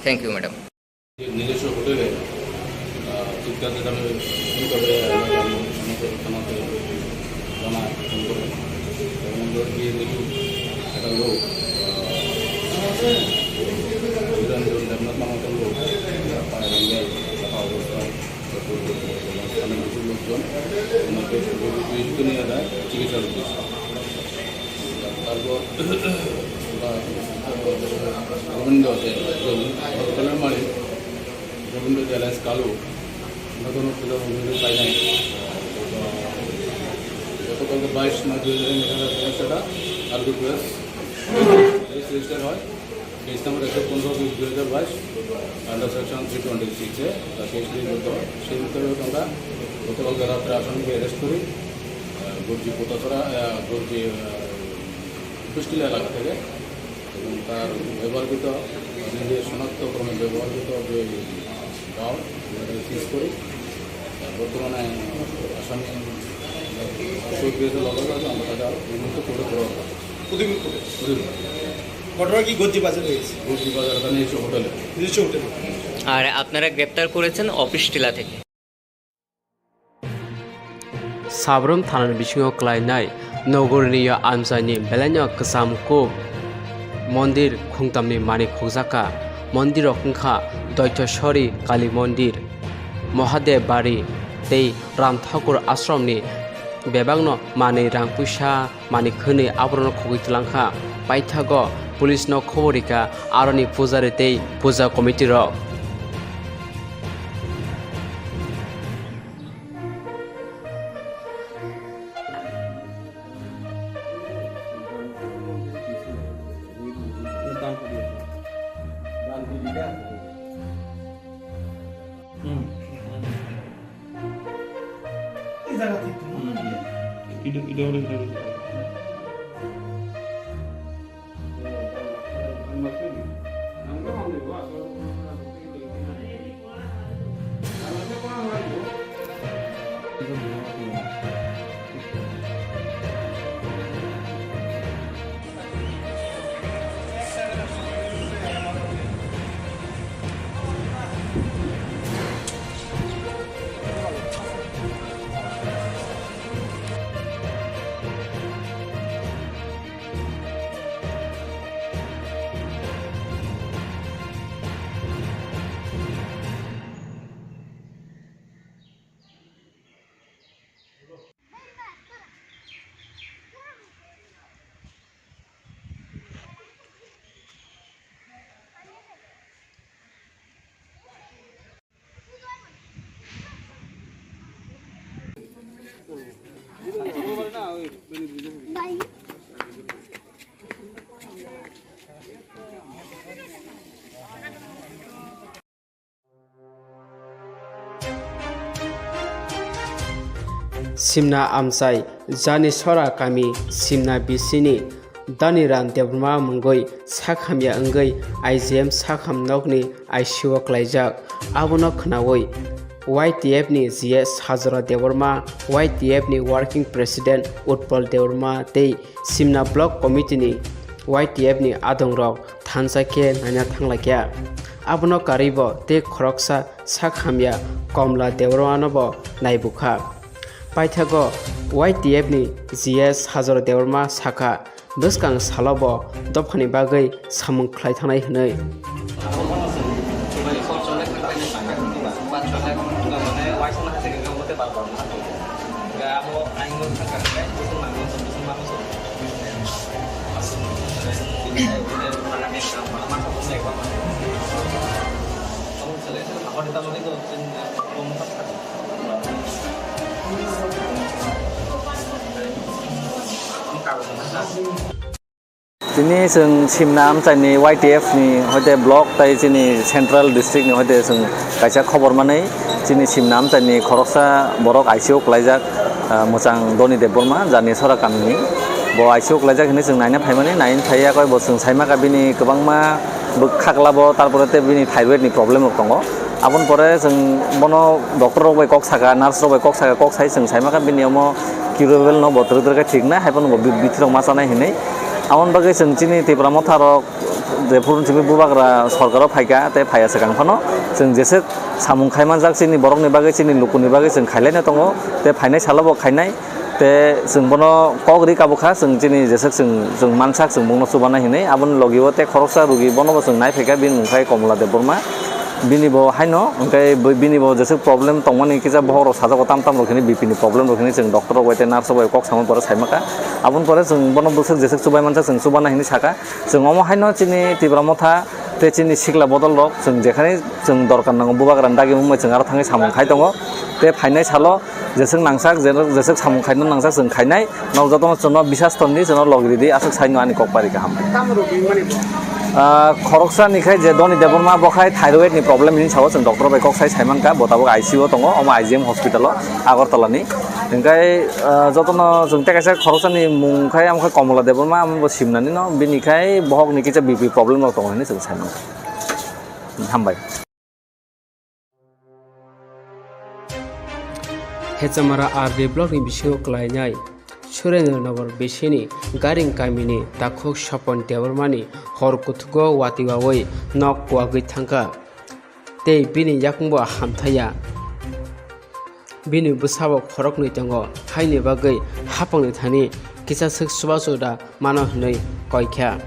Thank you, madam. নিজস্ব হোটেলে, আহ, চিৎকার চেঁচামেচি শুরু করে, এলাকার লোক আমাকে থানাতে জানায়, ফোন করে। এবং আমরা গিয়ে দেখি একটা লোক, আহ, নিরঞ্জন দেবনাথ নামক একটা লোক, পায়ে ব্যান্ডেজ, চাপা অবস্থায়, স্থানীয় কিছু লোকজন ওনাকে নিয়ে যায় চিকিৎসার উদ্দেশ্যে। তারপর গোবিন্দ আছে, হসপিটালের মালিক গোবিন্দ যে অ্যালায়েন্স কালু, আমরা কোনো খোঁজা খবর পাই নাই। গতকালকে বাইশ নয় দুই হাজার একুশ সেটা আরবি প্রেস রেজিস্টার হয়, কেস নাম্বার একশো পনেরো দুই হাজার বাইশ, আন্ডার সেকশন থ্রি টোয়েন্টি সিক্সে তার কেস রেজিস্টার হয়। সেই মোতাবেক আমরা গতকালকে রাত্রে আসামিকে অ্যারেস্ট করি। আহ, গর্জি পোতাছড়া, আহ, গর্জি, আহ, কুষ্টিলা এলাকা থেকে এবং তার ব্যবহৃত, নিজের শনাক্তক্রমে ব্যবহৃত যে গাউন, ওটাকে সিজ করি। আহ, বর্তমানে আসামি কোর্ট কেসে লগে আছে, আমরা তাকে আরও উন্নত করে দেওয়া হবে। প্রতিদিন কোর্টে? প্রতিদিন। ঘটনা কি গর্জি বাজারে হয়েছে? গর্জি বাজার, ওখানে এসে হোটেলে। নিজস্ব হোটেলে। আর আপনারা গ্রেপ্তার করেছেন অফিস টিলা থেকে। Sabrum thanani bisingo kwlainai nogorni yo amchaini belaino kwcham kuk mondir khungtamni manwi khukjakha. Mondirrok wngkha Doichosori Kali Mondir, Mahadev Bari tei Ram Thakur Ashramni bebakno manwi rang puisa manwi khwnwi aborokno khogwi twlangkha. Paithago police no khobor rikha aroni pujari tei puja committee rok. Simna amchai Jani Sora kami Simna bisini Daniram Debbarma mungwi sak hamya wngwi I G M sakham nokni I C U o klaijak. Abono khwnawi Y T F ni G S Sajora Debbarma, Y T F ni Working President Utpal Debbarma tei Simna Block Committee ni Y T F ni adongrok thansa khe naina thanglaikha. Abono karwibo tei khoroksa sak hamya Komla Debbarmanobo naibukha. Paithago Y T F ni G S Hajor Debbarma sakha, bwskang salo bo dophani bagwi samung khlai thangnai hwnwi. Tini chwng Simna amchaini Y T F ni hoite block tai chini central district ni hoite chwng kaisa khobor manwi chini Simna amchaini khoroksa borok I C U kwlaijak, ah, mwchang Doni Debbarma, Jani Sora kamini. Bo I C U kwlaijak hinwi chwng naina phaimani, naina phaiya koi bo chwng saimaka bini kwbangma bwkha kwlabo, tarpore tei bini thyroid ni problem rok tongo. Aboni pore chwng bono doctor rok bai kok saka, nurse rok bai kok saka, kok sai chwng saimaka bini omo curable no bo twrwk twrwk khe thik nai, hai phano bo bi-, bithi rok ma chanai hinwi. Aboni bagwi chwng chini Tipra Motha rok jephuru simi bubagra sorkaro phaika tei phaiya swkang phano chwng jeswk samung khai manjak chini borokni bagwi, chini lukuni bagwi chwng khailaino tongo tei phainai salo bo khainai. Tei chwng bono kok ri kabukha, chwng chini jeswk chwng, chwng mansak chwng bongno chubana hinwi. Aboni logi o tei khoroksa rugi bono bo chwng nai phaikha, bini mung khai Komla Debbarma. Bini bo haino, hwnkhe bo, bini bo jeswk problem tongmani kisa bohok rok sajago, tam tam rok hini B P ni problem rok hini chwng doctor rok bai tei nurse rok bai kok samani pore saimakha. Aboni pore chwng bono bwswk jeswk chubai mansak chwng chubana hinwi sakha. Chwng omo haino chini Tipra Motha tei chini sikla bodol rok chwng jekhani chwng dorkar nango, bubagra ni dagi wngmai chwng aro thangwi samung khai tongo. Tei phainai salo jeswk nangsak, je-, jeswk samung khaina nangsak chwng khainai. Nok jotono chwngno bisas tongdi, chwngno log ridi, aswk saino ani kok pari kaham. Tamo rok wngmani bo? Ah, khoroksa ni khai je Doni Debbarma bo khai thyroid ni problem hinwi sao, chwng doctor bai kok sai saimankha, bo tabuk I C U o tongo, omo I G M hospital o, Agartala ni. Hingkai, ah, jotono chwng tei kaisa khoroksa ni mung khai, amo khai Komla Debbarma, amo bo Simna ni no, bini khai bohok ni kisa B P problem rok tongo hinwi chwng saimankha. Hambai. Hechamara R D block ni bisingo kwlainai Surendra Nagar bisini Garing kamini takhuk Sopon Debbarmani hor kuthugo watwi wawi nok kuwagwi thangkha tei bini yakungbo hamthaiya. Bini bwsabo khoroknwi tongo, haini bagwi hapangni thani kisaswk chubachu da mano hwnwi koikha.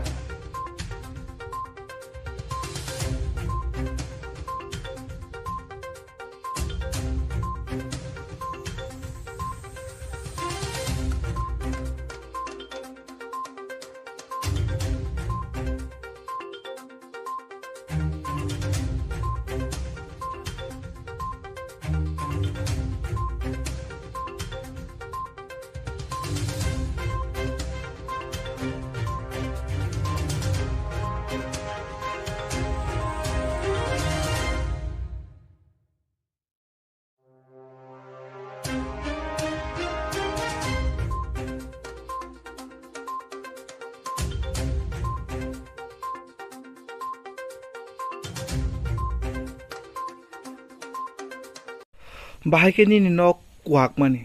Bahai khe nini nok kuwak mani?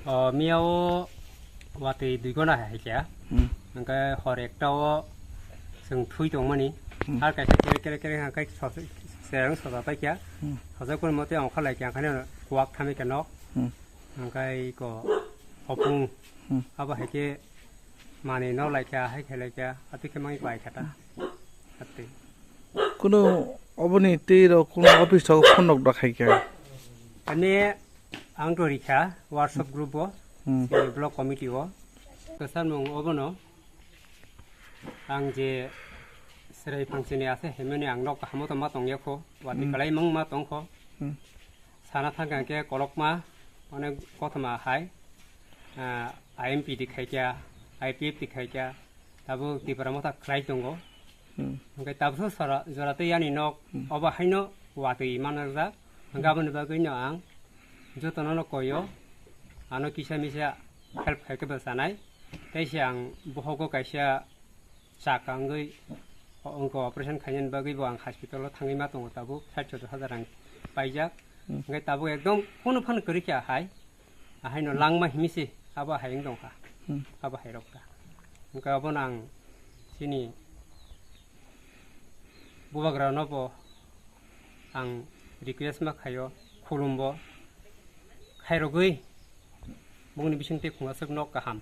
O, miya o watwi dui gona hai khe. Hmm. Hwnkhe hor ekta o chwng thui tongmani. Hmm. Har kaisa kere kere kere hwnkhe sosa, chereng sosa pai khe. Hmm. Sosa khe motwi ongkha lai khe, hwnkhe kuwak thami khe nok. Hmm. Hwnkhe iko hopung. Hmm. Abo hai khe manwi nok lai khe, hai khe lai khe, atwi khe mangi pai khe ta. Hmm. Atwi. Kuno oboni tei rok kuno office o phone rok da khai khe? Ani ang to rikha WhatsApp group o, hmm, chini block committee o. Kwchar mung obono ang je chwrai phangsini ase himani ang nok kahamo tongma tongya kho, watwi, hmm, kwlai mangma tong kho. Hmm. Sana thangkha khe kolokma, onek kothoma hai, ah, I M P di khai kya, I P F di khai kya, tabuk Tipra Motha khlai tongo. Hmm. Hwnkhe tabukhe sora, jora tei yani nok, hmm, obo haino watwi manajak. Hwnkhe aboni bagwino ang jotono no koyo, ano kisa misa help khai khe bwchanai. Tei se ang bohogo kaisa chak wngwi, o-, wngkha operation khainani bagwi bo ang hospital o thangwi ma tongo tabuk sait sotor hajar rang paijak. Hmm. Hwnkhe tabuk ekdom phano phano kwrwi kha hai. Ahaino langma himwi se abo hai wng tongkha. Hmm. Abo hai rok kha. Hwnkhe abono ang Chini bubagrano bo ang request ma khaio, khulumbo khairogwi bongni bisingtwi khungaswk nok kaham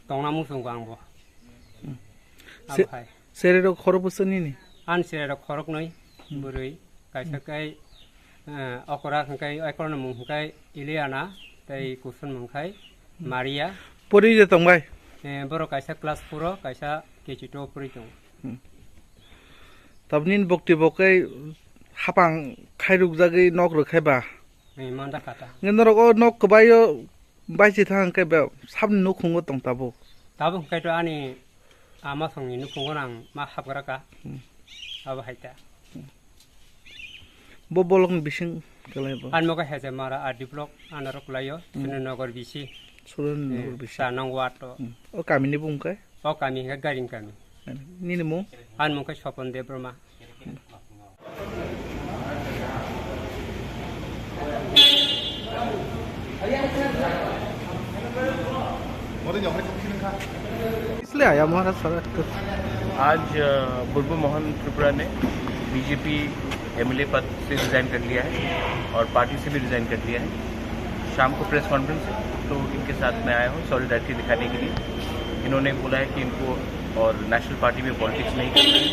tongna muchungo ang bo. Hmm. Abo Se-, hai. Sererok khorok bwswk nini? Ani sererok khoroknwi, hmm, bwrwi, kaisa, hmm, kai, eh, okra hwnkhe, okorno mung hwnkhe Ileana, tei, hmm, kusun mung khai, hmm, Maria. Pori je tongbai? Eh, borok kaisa class four o, kaisa K G two o pori tongo. Hmm. Tabuk nini bokti bo khe hapang khairukjagwi nok rwkhai ba? Eh, manda kata. Nge norok o nok kwbai o bai se thang khe be sabni nukhungo tong tabuk? Tabuk hwnkhe to ani ama songni nukhungo nang ma hapgra ka. Hmm. Abo hai ta. Bo bolong bising kwlai bo? Ani mokhe Hejemara R D block, anarok kwlaio, hmm, Surendra Nagar B C. Surendra Nagar, eh, B C. Sa nang ward to. Hmm. O kamini bung khe? O kami hwnkhe Garing kami. Nini mung? Ani mung khe Sopon Debbarma. इसलिए आया महाराज सर। आज, अ, बुलबुल मोहन त्रिपुरा ने BJP MLA पद से रिजाइन कर लिया है और पार्टी से भी रिजाइन कर लिया है। शाम को प्रेस कॉन्फ्रेंस है, तो इनके साथ मैं आया हूँ सॉलिडारिटी दिखाने के लिए। इन्होंने बोला है कि इनको और नेशनल पार्टी में पॉलिटिक्स नहीं करना है,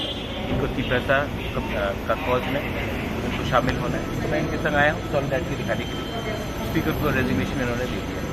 इनको तिपैसा का, का कॉज में उनको शामिल होना है। तो मैं इनके संग आया हूँ सॉलिडारिटी दिखाने के लिए। स्पीकर को रेजिग्नेशन इन्होंने दे दिया।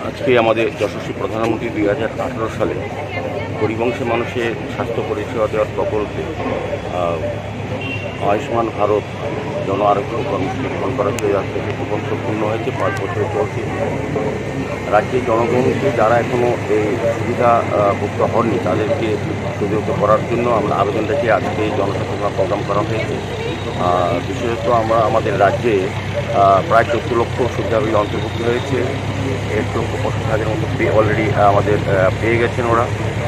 আজকে আমাদের যশস্বী প্রধানমন্ত্রী দুই হাজার আঠারো সালে গরিব অংশের মানুষের স্বাস্থ্য পরিষেবা দেওয়ার প্রকল্পে, আহ, আয়ুষ্মান ভারত জন আরোগ্য কর্মসূচি গ্রহণ করা হয়েছে। আজ থেকে প্রকল্প পূর্ণ হয়েছে, পাঁচ বছর চলছে। রাজ্যের জনগণকে যারা এখনো এই সুবিধা, আহ, ভুক্ত হননি, তাদেরকে সুযোগ করার জন্য আমরা আবেদন রেখে আজকে এই জনসচেতনতা প্রোগ্রাম করা হয়েছে। আহ, বিশেষত আমরা আমাদের রাজ্যে, আহ, প্রায় চোদ্দ লক্ষ সুবিধাভোগী অন্তর্ভুক্ত হয়েছে। এক লক্ষ পঁচিশ হাজার মতো পে-, already, আহ, আমাদের, আহ, পেয়ে গেছেন ওরা।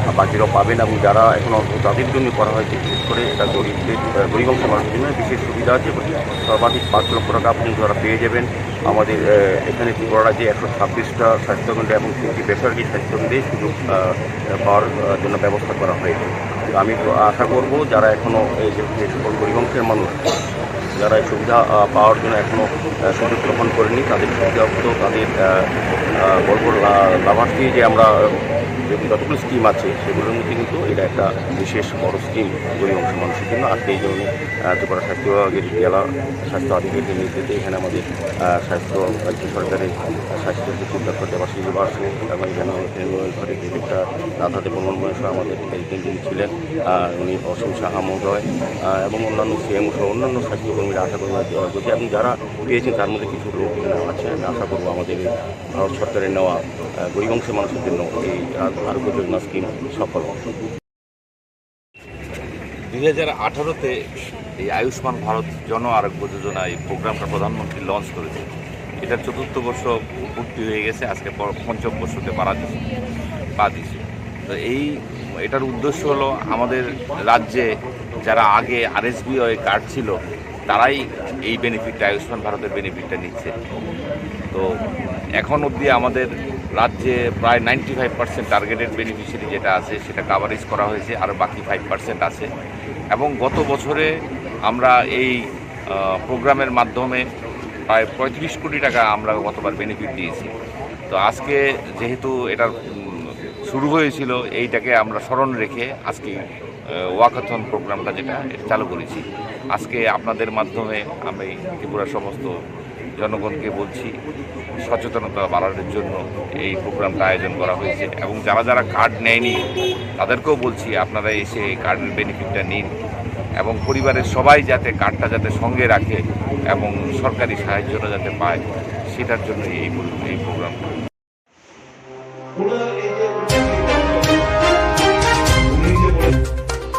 আর বাকিরাও পাবেন এবং যারা এখনো তাদের জন্য করা হয়েছে, বিশেষ করে এটা গরিবদের, আহ, গরিব অংশের মানুষের জন্য বিশেষ সুবিধা আছে এবং সর্বাধিক পাঁচ লক্ষ টাকা পর্যন্ত তারা পেয়ে যাবেন। আমাদের, আহ, এখানে ত্রিপুরা রাজ্যে একশো ছাব্বিশটা স্বাস্থ্যকেন্দ্র এবং তিনটি বেসরকারি স্বাস্থ্যকেন্দ্রে সুযোগ, আহ, পাওয়ার, আহ, জন্য ব্যবস্থা করা হয়েছে। তো আমি আশা করব যারা এখনো এই যে, যে সকল গরিব অংশের মানুষ, যারা এই সুবিধা, আহ, পাওয়ার জন্য এখনো, আহ, সুযোগ গ্রহণ করেনি, তাদের সুবিধা হতো, তাদের, আহ, আহ, বড় বড় লা-, লাভার্থী যে আমরা, আহ, যে যতগুলো স্কিম আছে, সেগুলোর মধ্যে কিন্তু এটা একটা বিশেষ বড় স্কিম গরিব অংশের মানুষের জন্য। আজকে এই ধরনের, আহ, ত্রিপুরা স্বাস্থ্য বিভাগের জেলা স্বাস্থ্য আধিকারিকের নেতৃত্বে এখানে আমাদের, আহ, স্বাস্থ্য রাজ্য সরকারের স্বাস্থ্য সচিব ডক্টর দেবাশিস বাসু এবং এখানে আমাদের এনরোলমেন্ট ঘরে ডিরেক্টর রাধাদেব বর্মন মহেশ আমাদের এই তিনজন ছিলেন। আহ, উনি অসীম সাহা মহোদয়, আহ, এবং অন্যান্য সিএমও সহ অন্যান্য স্বাস্থ্যকর্মীরা আশা করি, আহ, যদি আপনি যারা পেয়েছেন তার মধ্যে কিছু লোক এখানে আছে, আমি আশা করবো আমাদের এই ভারত সরকারের নেওয়া, আহ, গরিব অংশের মানুষের জন্য এই আ-, আরোগ্য যোজনা স্কিম সফল হবে। দুই হাজার আঠারোতে এই আয়ুষ্মান ভারত জন আরোগ্য যোজনা এই প্রোগ্রামটা প্রধানমন্ত্রী লঞ্চ করেছে। এটা চতুর্থ বর্ষ পূর্তি হয়ে গেছে, আজকে প-, পঞ্চম বর্ষতে পারা দিছে, পা দিছে। তো এই, এটার উদ্দেশ্য হলো আমাদের রাজ্যে যারা আগে আরএসবিওয়াই কার্ড ছিল, তারাই এই বেনিফিটটা, আয়ুষ্মান ভারতের বেনিফিটটা নিচ্ছে। তো এখন অবধি আমাদের রাজ্যে প্রায় ninety five percent targeted beneficiary যেটা আছে, সেটা কাভারেজ করা হয়েছে, আর বাকি ফাইভ পার্সেন্ট আছে। এবং গত বছরে আমরা এই, আহ, প্রোগ্রামের মাধ্যমে প্রায় পঁয়ত্রিশ কোটি টাকা আমরা গতবার বেনিফিট দিয়েছি। তো আজকে যেহেতু এটার, উম, শুরু হয়েছিল, এইটাকে আমরা স্মরণ রেখে আজকে, আহ, ওয়াকাথন প্রোগ্রামটা যেটা, এটা চালু করেছি। আজকে আপনাদের মাধ্যমে আমি ত্রিপুরার সমস্ত জনগণকে বলছি, সচেতনতা বাড়ানোর জন্য এই প্রোগ্রামটা আয়োজন করা হয়েছে। এবং যারা যারা কার্ড নেয়নি, তাদেরকেও বলছি, আপনারা এসে এই কার্ডের বেনিফিটটা নিন এবং পরিবারের সবাই যাতে কার্ডটা যাতে সঙ্গে রাখে এবং সরকারি সাহায্যটা যাতে পায়, সেটার জন্য এই, এই প্রোগ্রাম।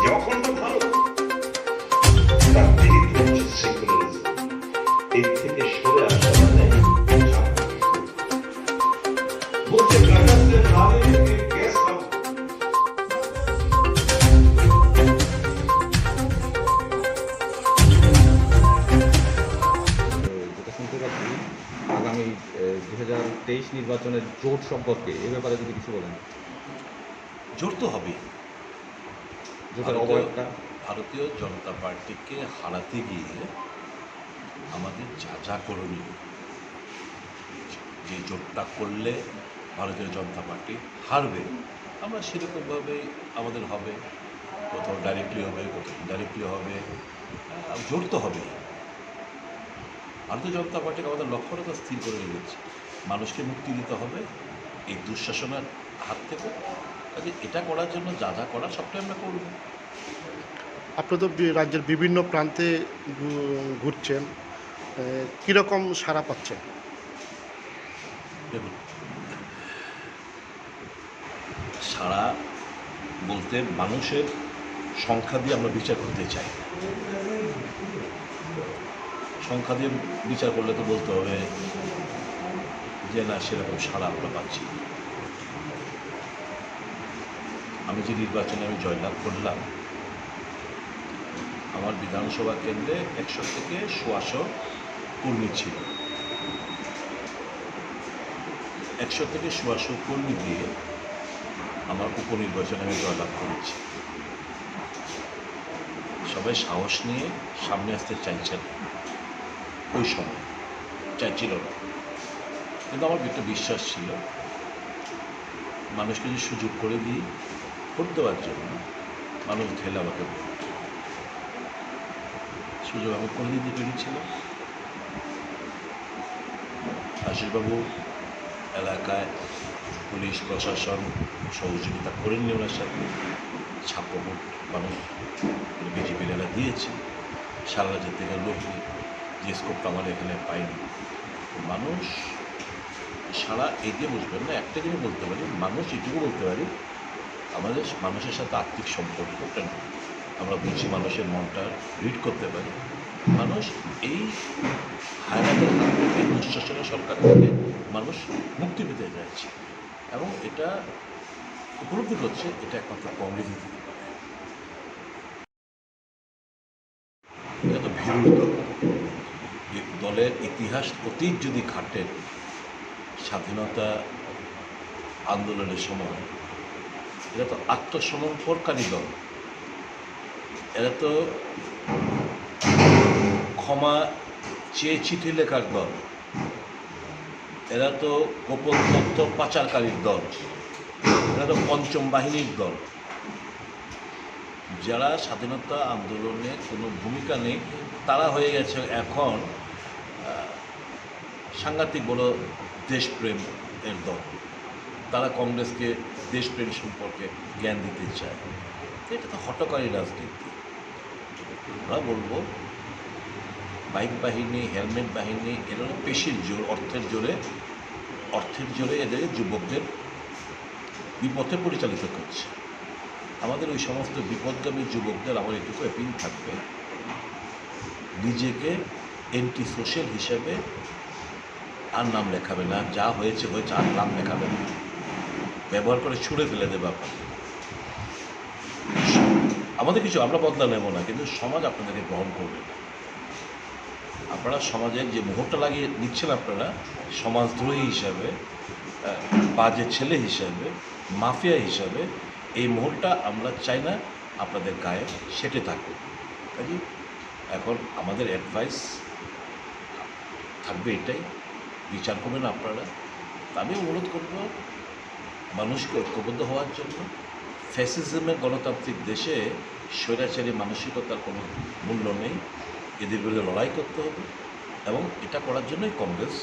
যখন তো ভালো, তার থেকে হচ্ছে সেকুলারিজম। এর থেকে সরে আসা মানে বলছে, কাটাসে নারে লেকে গ্যাস হাউস। যেটা শুনতে পাচ্ছি, আগামী, এ, দুই হাজার তেইশ নির্বাচনের জোট সম্পর্কে, এ ব্যাপারে যদি কিছু বলেন। জোট তো হবেই। জোটের ভারতীয়, অবয়বটা? ভারতীয় জনতা পার্টিকে হারাতে গিয়ে আমাদের যা যা করণীয়, যে জোটটা করলে ভারতীয় জনতা পার্টি হারবে, আমরা সেরকমভাবেই আমাদের হবে। কোথাও ডাইরেক্টলি হবে, কোথাও ইনডাইরেক্টলি হবে, আহ, জোট তো হবেই। ভারতীয় জনতা পার্টির আমাদের লক্ষ্যটা তো স্থির করে রেখেছি, মানুষকে মুক্তি দিতে হবে এই দুঃশাসনের হাত থেকে। কাজে এটা করার জন্য যা যা করার সবটাই আমরা করব। আপনি তো বি-, রাজ্যের বিভিন্ন প্রান্তে ঘু-, ঘুরছেন, এ, কিরকম সাড়া পাচ্ছেন? দেখুন, সারা বলতে মানুষের সংখ্যা দিয়ে আমরা বিচার করতে চাই। সংখ্যা দিয়ে বিচার করলে তো বলতে হবে যে না, সেরকম সাড়া আমরা পাচ্ছি না। আমি যে নির্বাচনে আমি জয়লাভ করলাম, আমার বিধানসভা কেন্দ্রে একশো থেকে সোয়াশো কর্মী ছিল। একশো থেকে সোয়াশো কর্মী দিয়ে আমার উপনির্বাচনে আমি জয়লাভ করেছি। সবাই সাহস নিয়ে সামনে আসতে চাইছেন, ওই সময় চাইছিল না, কিন্তু আমার একটা বিশ্বাস ছিল, মানুষকে যদি সুযোগ করে দিই ভোট দেওয়ার জন্য, মানুষ ঢেলে আমাকে ভোট দেবে। সুযোগ আমি করে দিতে পেরেছিলাম। আশিসবাবু এলাকায় পুলিশ প্রশাসন সহযোগিতা করেননি ওনার সাথে। ছাপ্পা ভোট মানুষ বিজেপির এলাকা দিয়েছে। সারা রাজ্য থেকে লোক যে স্কোপটা আমার এখানে পাইনি। মানুষ সারা এই যে বুঝবেন না, একটা জিনিস বলতে পারি, মানুষ এটুকু বলতে পারি, আমাদের মানুষের সাথে আত্মিক সম্পর্কটা নেই। আমরা বুঝি, মানুষের মনটা রিড করতে পারি। মানুষ এই হায়নাদের হাত থেকে, দুঃশাসনের সরকার থেকে মানুষ মুক্তি পেতে চাইছে এবং এটা উপলব্ধি করছে, এটা একমাত্র কংগ্রেসই দিতে পারে। এটা তো ভীরুর দল। এই দলের ইতিহাস অতীত যদি ঘাটেন, স্বাধীনতা আন্দোলনের সময় এরা তো আত্মসমর্পণকারী দল, এরা তো ক্ষমা চেয়ে চিঠি লেখার দল, এরা তো গোপন তথ্য পাচারকারীর দল, এরা তো পঞ্চম বাহিনীর দল। যারা স্বাধীনতা আন্দোলনে কোনো ভূমিকা নেই, তারা হয়ে গেছে এখন, আহ, সাংঘাতিক বড় দেশপ্রেম এর দল। তারা কংগ্রেসকে দেশপ্রেম সম্পর্কে জ্ঞান দিতে চায়। তো এটা তো হঠকারী রাজনীতি। আমরা বলবো, বাইক বাহিনী, হেলমেট বাহিনী, এরা পেশির জোর, অর্থের জোরে, অর্থের জোরে এদের যুবকদের বিপথে পরিচালিত করছে। আমাদের ওই সমস্ত বিপথগামী যুবকদের আমার এটুকু অ্যাপিল থাকবে, নিজেকে অ্যান্টি সোশ্যাল হিসাবে আর নাম লেখাবে না, যা হয়েছে হয়েছে, আর নাম লেখাবে না, ব্যবহার করে ছুঁড়ে ফেলে দেবে আপনাকে। আমাদের কিছু, আমরা বদলা নেব না, কিন্তু সমাজ আপনাদেরকে গ্রহণ করবে না। আপনারা সমাজের যে মোহরটা লাগিয়ে নিচ্ছেন আপনারা, সমাজদ্রোহী হিসাবে, আহ, বাজে ছেলে হিসাবে, মাফিয়া হিসাবে, এই মোহরটা আমরা চাই না আপনাদের গায়ে সেঁটে থাকুক। কাজেই এখন আমাদের অ্যাডভাইস থাকবে এটাই, বিচার করবেন আপনারা। আমি অনুরোধ করব মানুষকে ঐক্যবদ্ধ হওয়ার জন্য। ফ্যাসিজমের গণতান্ত্রিক দেশে স্বৈরাচারী মানসিকতার কোনো মূল্য নেই। এদের বিরুদ্ধে লড়াই করতে হবে এবং এটা করার জন্যই কংগ্রেস,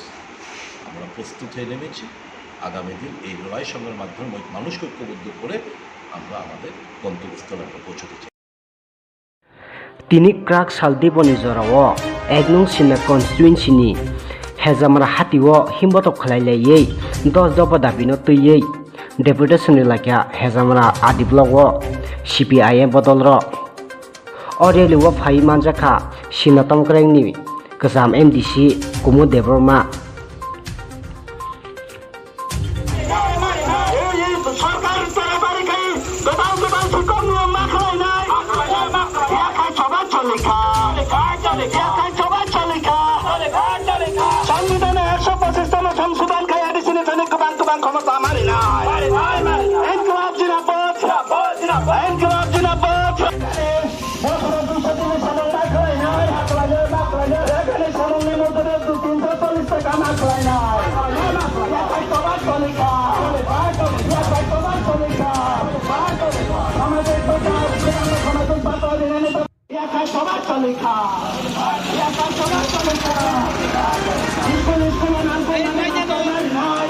আমরা প্রস্তুত হয়ে নেমেছি। আগামী দিন এই লড়াই সংগ্রামের মাধ্যমে মানুষকে ঐক্যবদ্ধ করে আমরা আমাদের গন্তব্যস্থলে আমরা পৌঁছতে চাই। Tini kwrak sal diboni jorao ek nung sina constituency ni Hejamra hatio himbotok khlai laiwi dos dopha dabi no twiwi deputation ri laikha Hejamra A D block o C P I M bodol rok. O rally o phai manjakha Sinatam Kreng ni kwcham M D C Kumud Debbarma. এই সরকার তাড়াতাড়ি খাই, কোথাও কোথাও শিক্ষক নিয়োগ না করাই নাই। ইয়াকাই সভা চলিকা, ইয়াকাই সভা চলিকা। সংবিধানে একশো পঁচিশতম সংশোধন খাই এডিসি নি থনে গোবাং গোবাং ক্ষমতা মারি নাই। ইনকলাব জিন্দাবাদ, ইনকলাব জিন্দাবাদ। বছরে দুশো তিরিশ হাজার টাকা হয় নাই। এখানে সামান্য মজুরের দু তিনশো চল্লিশ টাকা না হয় নাই। একাই সবার তালিকা, একাই সবার তালিকা। সামাজিক বিকাশ, সামাজিক বাতাবরণ, একাই সবার তালিকা, একাই সবার তালিকা। স্কুল, স্কুলে নাম করে নাম করে নাই।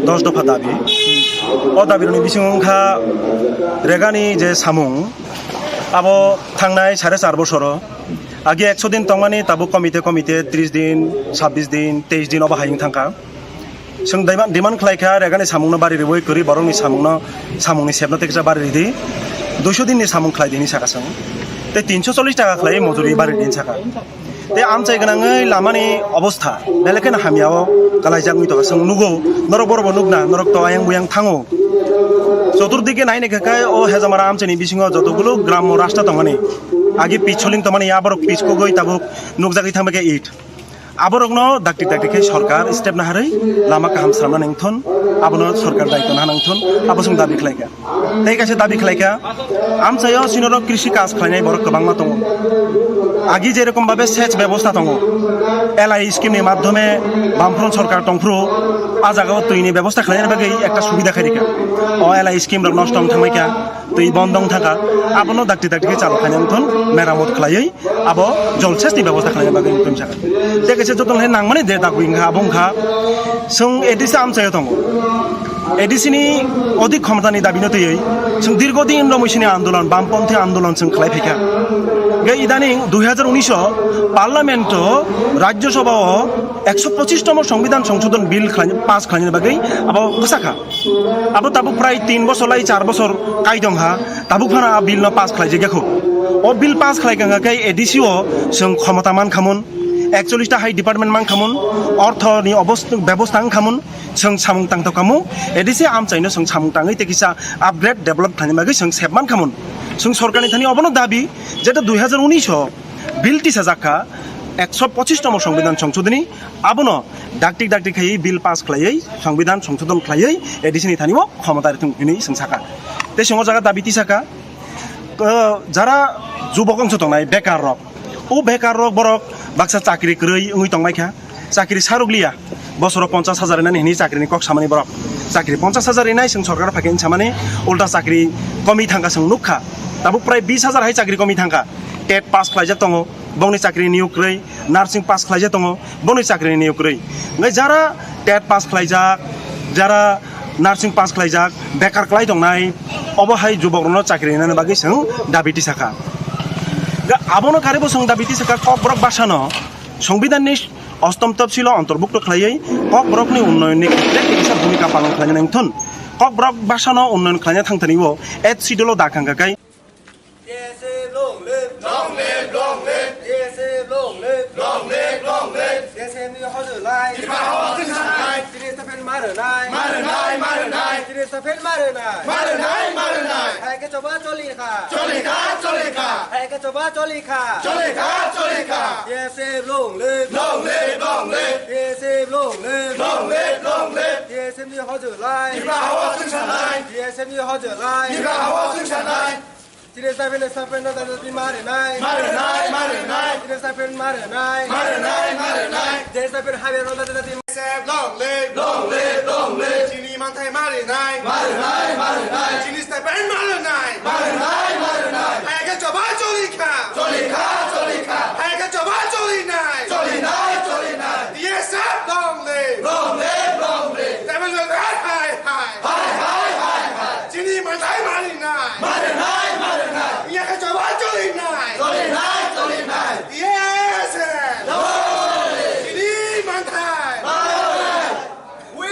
Dos dopha dabi. O dabi rokni bisingo wngkha Regani je samung, abo thangnai sare char bosoro age ekso din tongmani tabuk komite komite tris din, sabbish din, teish din obo hai wng thangkha. Chwng demand, demand khlai kha Regani samungno bari riwi kwrwi borokni samungno, samungni sepno tei kisa bari ridi. Duiso dinni samung khlai di hinwi saka chwng. Tei tinso chollish taka khlai mojuri bari di hinwi saka. Tei amchai gwnangwi lamani obostha belai kheno hamya o kalaijak wngwi tongkha. Chwng nugo, norok borokbo nukna, norok to ayang buyang thango. Choturdike nai naikha khe o Hejamara amchaini bisingo jotogulo grammo rasta tongmani, agi pitch soling tongmani, aborok pitch kogwi tabuk nukjagwi thangbaikha it. Aborokno dakti dakti khe sorkar step naharwi lama kaham swnamna nangthun, abono sorkar daityo naha nangthun, abo chwng dabi khlaikha. Tei kaisa dabi khlaikha, amchaio chini oro krishi kaj khlainai borok kwbangma tongo. Agi jerokom babe sech bebosta tongo, L I scheme ni madhyome Bamfront sorkar tongphuru, a jagao twini bebosta khlainani bagwi ekta subida khairikha. O L I scheme rok nosto wng thangbaikha, twi bondong thangkha, abono dakti dakti khe chalo khainai wngthun, meramot khlaiwi abo jol sesni bebosta khlaina bagwi wngtong saka. Tei kaisa joto hai nangmani je dagu wngkha, abo wngkha chwng A D C amchaio tongo. A D C ni odik khomotani dabino twiwi chwng dirgo din romwi sini andolon, bamponthi andolon chwng khlai phaikha. Hingkhe idaning dui hajar unis o parliament o, Rajya Sabha o ekso pochis tomo Songbidan Songshodhon Bill khlai, pass khlaina bagwi abo kwchakha. Abo tabuk prai tin bosor lai char bosor kai tong ha, tabuk phano a bill no pass khlai jagya kho. O bill pass khlai kha khe A D C o chwng khomota man khamun, ekchollish ta hai department man khamun, ortho ni obost-, bebosta wng khamun, chwng samung tang tong khamu, A D C amchai no chwng samung tangwi tei kisa upgrade develop khlaina bagwi chwng sep man khamun. Chwng sorkar ni thani obono dabi, jeto dui hajar unis o bill tisa jak kha, ekso pochis tomo Songbidan Songshodhoni, abono dakti dakti khaiwi bill pass khlaiwi, Songbidan Songshodhon khlaiwi, A D C ni thani o khomota rithung hinwi chwng saka. Tei chwng o jaga dabi tisaka, eh, jara jubok wngsa tongnai, bekar rok. O bekar rok borok baksa chakri kwrwi wngwi tongmai kha, chakri saruk liya. Bosoro ponchas hajar rinani hinwi chakrini kok samani borok. Chakri ponchas hajar rinai chwng sorkar phaikhe hinwi samani, ulta chakri komi thangkha chwng nukha. Tabuk prai bis hajar hai chakri komi thangkha. Tet pass khlaijak tongo, bongni chakri niyok kwrwi, nursing pass khlaijak tongo, bongni chakri niyok kwrwi. Hingkhe jara tet pass khlaijak, jara Nursing pass khlaijak, bekar klai tongnai, obo hai jubokrokno chakri rinani bagwi chwng dabi tisakha. Ga-, abono karibo chwng dabi tisakha, Kokborok bhasano Songbidanni ostom topsilo ontorbukto khlaiwi Kokborokni unnayonni khetre kisa bhumika palon khlaina nangthun. Kokborok bhasano unnayon khlaina thangthani o eighth schedule o dakang kakai. T S F long live! Long live, long live! T S F long live! Long live, long live! T S F ni hojolai! Tripura hawa khunsanai! Chini step pen marwnai! Marwnai, marwnai! Chini step pen marwnai! Marwnai, marwnai! Hai khe choba choli kha! Choli kha, choli kha! Hai khe choba choli kha! Choli kha, choli kha! T S F long live! Long live, long live! T S F long live! Long live, long live! T S F ni hojolai! Tripura hawa khunsanai! T S F ni hojolai! Tripura hawa khunsanai! Chini step pen, step pen no dada di marwnai. Marwnai, marwnai. Chini step pen marwnai. Marwnai, marwnai. Chini step pen habe no dada di. T S F long live. Long live, long live. Chini manthai marwnai. Marwnai, marwnai. Chini step pen marwnai. Marwnai, marwnai. Hai khe choba choli kha. Choli kha, choli kha. Hai khe choba cholinai. Cholinai, cholinai. T S F long live. Long live, long live. Step pen long live. Hai, hai. Hai, hai, hai, hai. Chini manthai marwnai. Marwnai, marwnai. Iya khe choba cholinai. Cholinai, cholinai. Yes. Chini manthai. Marwnai. We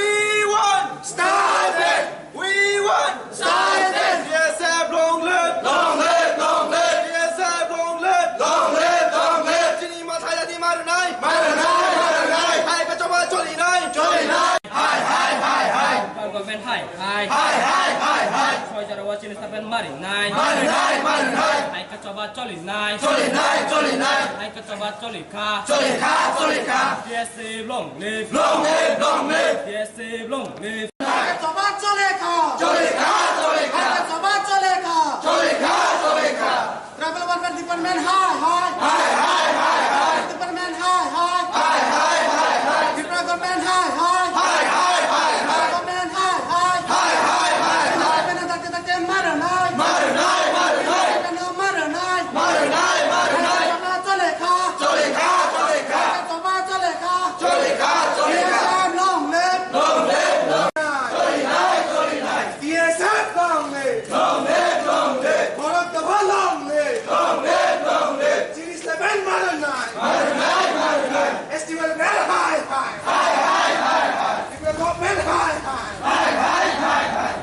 want stipend. We want stipend. T S F long live. Long live, long live. T S F long live. Long live, long live. Chini manthai jadi marwnai. Marwnai, marwnai. Hai khe choba cholinai. Cholinai. Hai, hai, hai, hai. Central government hai, hai. Hai, hai, hai, hai. Soi jora o chini step pen marwnai. Marwnai, marwnai. Hai khe choba cholinai. Cholinai, cholinai. Hai khe choba choli kha. Choli kha, choli kha. T S F long live. Long live, long live. T S F long live. Hai khe choba choli kha. Choli kha, choli kha. Hai khe choba choli kha. Choli kha, choli kha. Tribal Welfare Department hai, hai. Hai, hai, hai, hai. Department hai, hai. Hai, hai, hai, hai. Tripura government hai, hai. Hai, hai, hai, hai. Government hai, hai. Hai, hai, hai, hai. Government dakte dakte marwnai. Marwnai, marwnai. Government marwnai. Marwnai, marwnai. Chole kha. Chole kha, chole kha. Chole kha, chole kha. Chole kha, chole kha. Long live. Long live, long live. Cholinai, cholinai. T S F long live! Long live, long live! Bharat Daba long live! Long live, long live! Chini step pen marwnai! Marwnai, marwnai! S T welfare hai, hai! Hai, hai, hai, hai! Tripura government hai, hai! Hai, hai, hai, hai!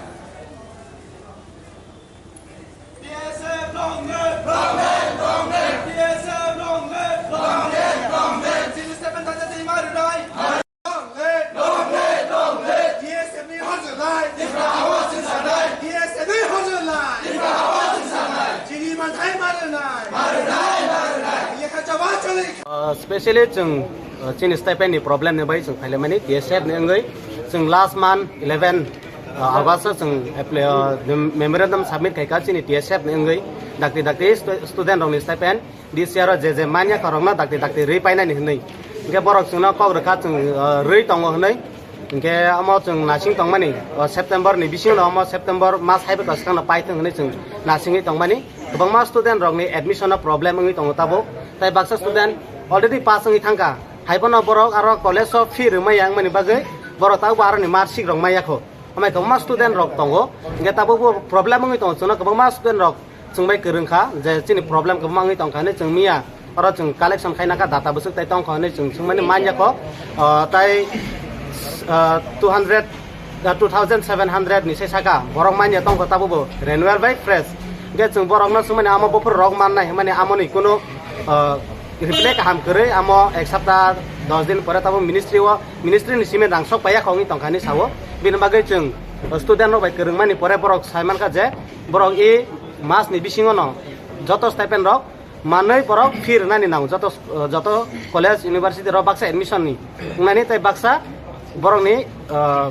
T S F long live! Long live, long live! T S F long live! Long live, long live! Chini step pen thangsa chini marwnai! Long live! Long live! Long live! T S F ni hojolai! Tripura hawa chwngsanai! T S F ni hojolai! Tripura hawa chwngsanai! Chini manthai marwnai! Marwnai, marwnai! Iya khe choba choli kha! Uh, specially chwng, uh, chini stipend ni problem ni bai chwng phailaimani T S F ni wngwi chwng last month eleven, uh, August o chwng apply, uh, mem-, memorandum submit khaikha chini T S F ni wngwi dakti dakti stu-, student rokni stipend. This year o je je manya khorokno dakti dakti rwi painani hwnwi. Hinkhe borok chwngno kok rwkha chwng, uh, rwi tongo hwnwi. Hinkhe omo chwng nasing tongmani, uh, September ni bisingo omo September mas haibo kwchwkangno paithwng hwnwi chwng nasingwi tongmani. Kwbangma student rokni admission o problem wngwi tongo tabuk. Tai baksa student already pass wngwi thangkha. Haibono borok aro college o fee rwmaya wngmani bagwi borok tabukbo aroni mark sheet rok maya kho. Amai kwbangma student rok tongo. Hinkhe tabukbo problem wngwi tongo chwngno kwbangma student rok chwng bai kwrwng kha je chini problem kwbangma wngwi tongkha hinwi chwng miya oro chwng collection khaina kha data bwswk tai tongkha hinwi chwng swngmani manya kho, ah, tai, ah, two hundred, ah, two thousand seven hundred ni se saka borok manya tongkha tabukbo renewal bai fresh. Hinkhe chwng borokno swngmani amo buphuru rok mannai hinmani amoni kunu, ah, reply kaham kwrwi amo ek sapta dos din pore tabuk ministry o, ministry ni simi rang sok paiya kho wngwi tongkha hinwi sao. Bini bagwi chwng student rok bai kwrwngmani pore borok sai mankha je borok e mas ni bisingo no joto stipend rok manwi borok fee rwnani nango, joto, joto college, university rok baksa admission ni wngnani tei baksa borokni, ah,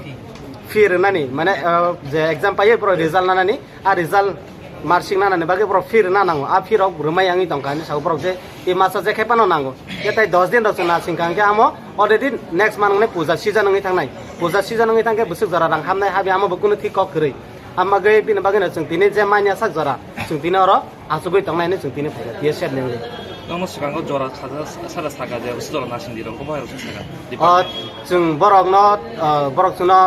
fee rwnani, mane, ah, je exam paiwi borok result nanani, a result mark sheet nanani bagwi borok fee rwna nango, a fee rok rwmai wngwi tongkha hinwi sao borok je e masa je khe phano nango, tei dos din rok chwng nasing kha hinkhe amo already next month wngnai puja season wngwi thangnai, puja season wngwi thangkhe bwswk jora rang hamnai habi amo bo kunu thik kok kwrwi. Amo bagwi bini bagwino chwng tini je manya sak jora chwng tini oro achugwi tongnai hinwi chwng tini phaikha T S F ni wngwi. Nono swkango jora saka, saka saka je, usi jora nasing di rong, kobo hai usi saka. Ah, chwng borokno, ah, borok chwngno,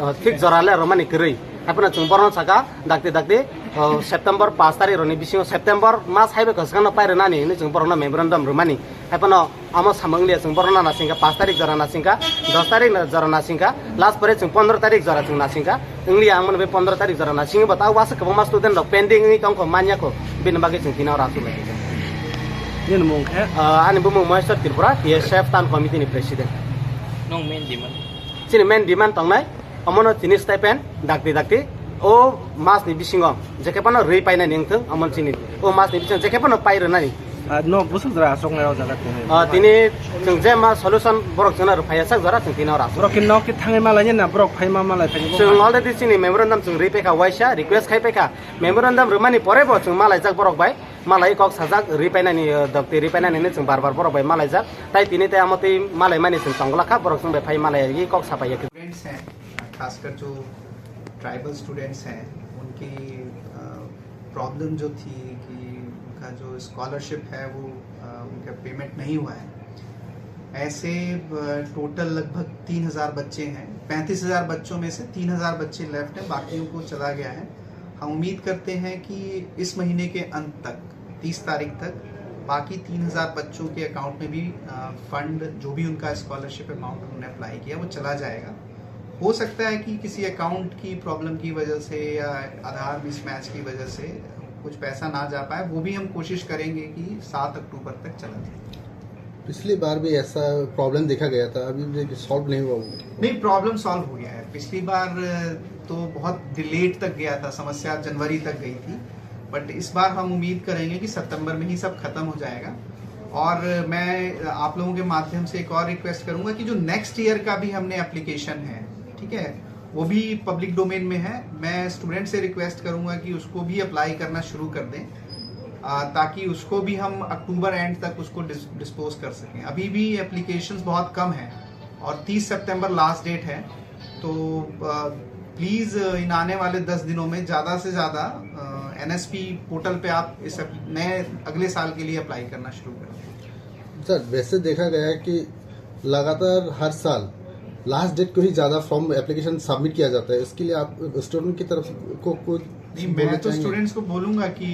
ah, thik jora le romani kwrwi. Haiphano chwng borokno saka, dakti dakti, ah, September paanch tarik rokni bisingo, September mas haibai kwchwngno pai rwnani hinwi chwng borokno memorandum rwmani. Haiphano amo samung liya chwng borokno nasingkha, paanch tarik jora nasingkha, dos tarik jora nasingkha, last pore chwng pondro tarik jora chwng nasingkha. Wngya ang mano be pondro tarik jora na, sini bata wasa kwbangma student rok pending wngwi tongkho, manya kho, bini bagwi chwng tino rw aswk lai kha. Nini mung khe? Ah, ani bumung Maheshwar Tripura, T S F Town Committee ni President. Nong main demand? Chini main demand tongnai, omono tini stipend, dakti dakti, o mas ni bisingo, jekhe phano rwi painani wngthung, omo chini, o mas ni bisingo jekhe phano pai rwnani. Ah, no, bwswk jora aswk nai o jaga tini. Ah, tini chwng je ma solution borok chwngno rw phaiya sak jora chwng tino rw aswk. Borok khe nok khe thangwi malai na, borok phai ma malai phai. Chwng already chini memorandum chwng rwi paikha waisa, request khai paikha. Memorandum rwmani pore bo chwng malaijak borok bai, malai kok sajak rwi painani, uh, dokti rwi painani hinwi chwng bar bar borok bai malaijak. Tai tini tai amo twi malai mani chwng tongla kha, borok chwng bai phai malai kok sapai ya. Students हैं, खासकर जो tribal students हैं, उनकी प्रॉब्लम जो थी कि उनका जो स्कॉलरशिप है वो, अ, उनका पेमेंट नहीं हुआ है। ऐसे, अ, टोटल लगभग तीन हज़ार बच्चे हैं। पैंतीस हज़ार बच्चों में से तीन हज़ार बच्चे लेफ्ट हैं, बाकियों को चला गया है। हम उम्मीद करते हैं कि इस महीने के अंत तक, तीस तारीख तक, बाकी तीन हज़ार बच्चों के अकाउंट में भी, अ, फंड, जो भी उनका स्कॉलरशिप अमाउंट उन्होंने अप्लाई किया, वो चला जाएगा। हो सकता है कि किसी अकाउंट की प्रॉब्लम की वजह से या आधार मिसमैच की वजह से कुछ पैसा ना जा पाए, वो भी हम कोशिश करेंगे कि सात अक्टूबर तक चला जाए। पिछली बार भी ऐसा प्रॉब्लम देखा गया था, अभी भी सॉल्व नहीं हुआ वो। नहीं, प्रॉब्लम सॉल्व हो गया है। पिछली बार तो बहुत डिलेड तक गया था, समस्या जनवरी तक गई थी, बट इस बार हम उम्मीद करेंगे कि सितंबर में ही सब खत्म हो जाएगा। और मैं आप लोगों के माध्यम से एक और रिक्वेस्ट करूंगा कि जो नेक्स्ट ईयर का भी हमने एप्लीकेशन है, ठीक है, वो भी पब्लिक डोमेन में है। मैं स्टूडेंट से रिक्वेस्ट करूंगा कि उसको भी अप्लाई करना शुरू कर दें, आ, ताकि उसको भी हम अक्टूबर एंड तक उसको डिस-, डिस्पोज कर सकें। अभी भी एप्लीकेशंस बहुत कम हैं और तीस सितंबर लास्ट डेट है। तो, आ, प्लीज़, इन आने वाले दस दिनों में ज़्यादा से ज़्यादा, आ, एनएसपी पोर्टल पे आप इस अप-, नए अगले साल के लिए अप्लाई करना शुरू कर दें। सर, वैसे देखा गया है कि लगातार हर साल लास्ट डेट को ही ज़्यादा फॉर्म एप्लीकेशन सबमिट किया जाता है, इसके लिए आप स्टूडेंट की तरफ से को-, कुछ नहीं, मैं बोलना तो चाहेंगे? स्टूडेंट्स को बोलूँगा कि,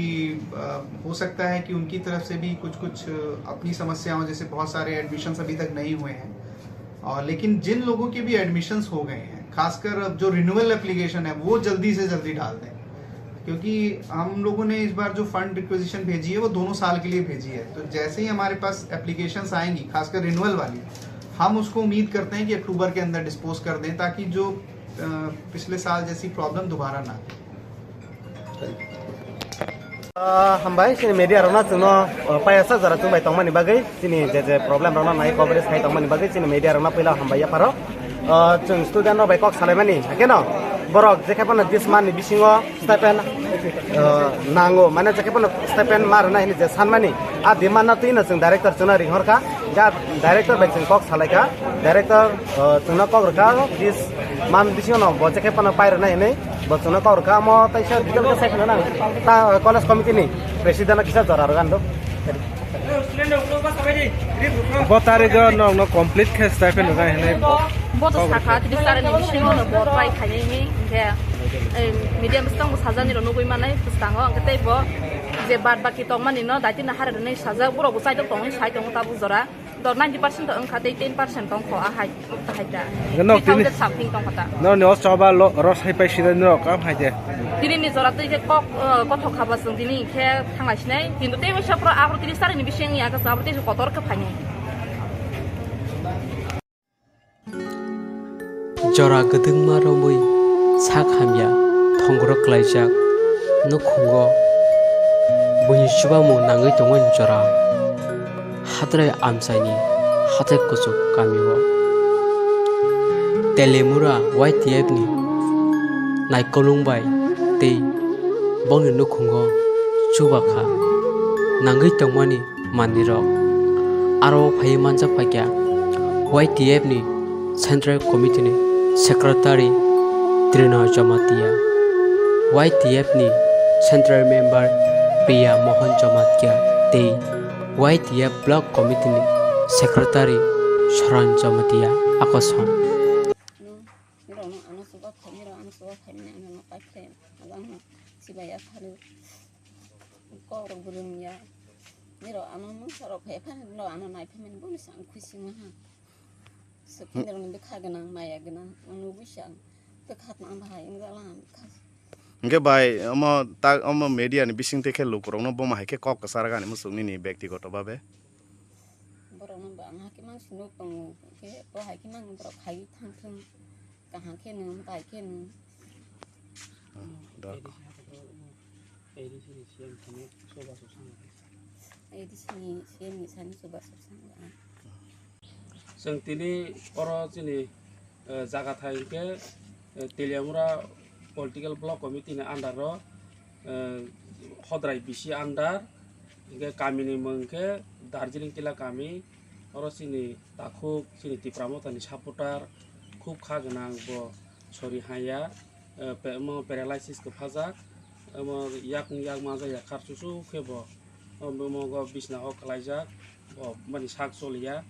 अ, हो सकता है कि उनकी तरफ से भी कुछ-कुछ अपनी समस्याओं, जैसे बहुत सारे एडमिशन्स अभी तक नहीं हुए हैं, और लेकिन जिन लोगों के भी एडमिशन्स हो गए हैं, खासकर अब जो रिन्यूअल एप्लीकेशन है, वो जल्दी से जल्दी डाल दें, क्योंकि हम लोगों ने इस बार जो फंड रिक्विजिशन भेजी है, वो दोनों साल के लिए भेजी है। तो जैसे ही हमारे पास एप्लीकेशंस आएंगी, खासकर रिन्यूअल वाली, हम उसको उम्मीद करते हैं कि अक्टूबर के अंदर डिस्पोज कर दें, ताकि जो, अ, पिछले साल जैसी प्रॉब्लम दोबारा ना आए। Ah, hambai, chini media rokno chwngno, ah, payasa jora chwng bai tongmani bagwi, chini je je problem rokno nai coverage khai tongmani bagwi, chini media rokno puila hambai yapharo. Ah, chwng student rok bai kok salaimani, hakeno borok jekhe phano this month ni bisingo stipend, ah, nango, mane jekhe phano stipend ma rwna hini je sanmani, a demand no twino chwng director chwngno ringhor kha, ja director bai chwng kok salai kha, director, ah, chwngno kok rwkha, this month bisingo no bo jekhe phano pai rwna hini. Bo chwngno kok rwkha, omo taisa detail khe sai phano nang. Ta college committee ni president no kisa jora rwgano. Bo tarikh o nokno complete khe stipend rwgani hinwi. Bo to sakha, tris tarik ni bisingo no bo pai khainai hinwi, hinkhe, eh, media bwskango sajani rok nugwi manai bwskango, hinkhe tei bo je bad baki tongmani no daitino hare rwnai sajak, borok bo chaitok tongwi sai tongo tabuk jora. To ninety percent to wngkha, tei ten percent tongkho, a hai, ta hai ta. Nokni three thousand something tongkho ta. Nokni o choba lo, ro sai pai sida norok kam hai de. Tini ni jora tei je kok, eh, kothok khaba chwng tini khe thanglai sinai. Kintu tei waisa pura abro tini sari ni bising ya kasa abro tei kotor khe phaini. Jora kwdwngma romwi sak hamya thongro klaijak nukhungo buini chubamung nangwi tongmani jora Hadrai amchaini hathai kuchuk kamio Telemura Y T F ni naikolung bai tei bongni nukhungo chubakha nangwi tongmani manwirok. Aro phaiwi manjak phaikha Y T F ni Central Committee ni Secretary Trinoy Jamatia, Y T F ni Central Member Priya Mohan Jamatia tei Y T F Block Committee ni Secretary Soron Jamatia Akoson. Nirok no ano chuba khaini rok ano chuba khaimani ano no paikhe ajang no sibai ya phari kok rok burung ya nirok ano mungsa rok phai phani nirok ano nai phai mani boni sang khusi ma ha sokhe nirok ni bwkha gwnang maya gwnang ang nugui se ang bwkha tma bahai wng jala ang bwkha. Hingke bai omo ta omo media ni bising twi khe lukurok no boma hai khe kok kwchar gani muchung nini bektigoto babe. Borok no bo ang hakhe mang sinuk tongo, hingke bo hai khe mang borok khai thang thung, kaham khe nung, bai khe nung. A D C ni C M ni sani chuba suk sang. A D C ni C M ni sani chuba suk sang. Chwng tini oro chini, eh, jaga thai hingke, eh, Teliamura Political Block Committee ni under o, eh, Hodrai B C under, hingke kami ni mung khe Darjeeling Tila kami, oro chini takhuk, chini Tipra Motha ni supporter, khub kha gwnang bo sori haya, eh, pe-, omo paralysis kwphajak, omo yakung yak manjak ya khar chuchu khe bo, omo go bisna o kwlaijak, bo mani sak choliya,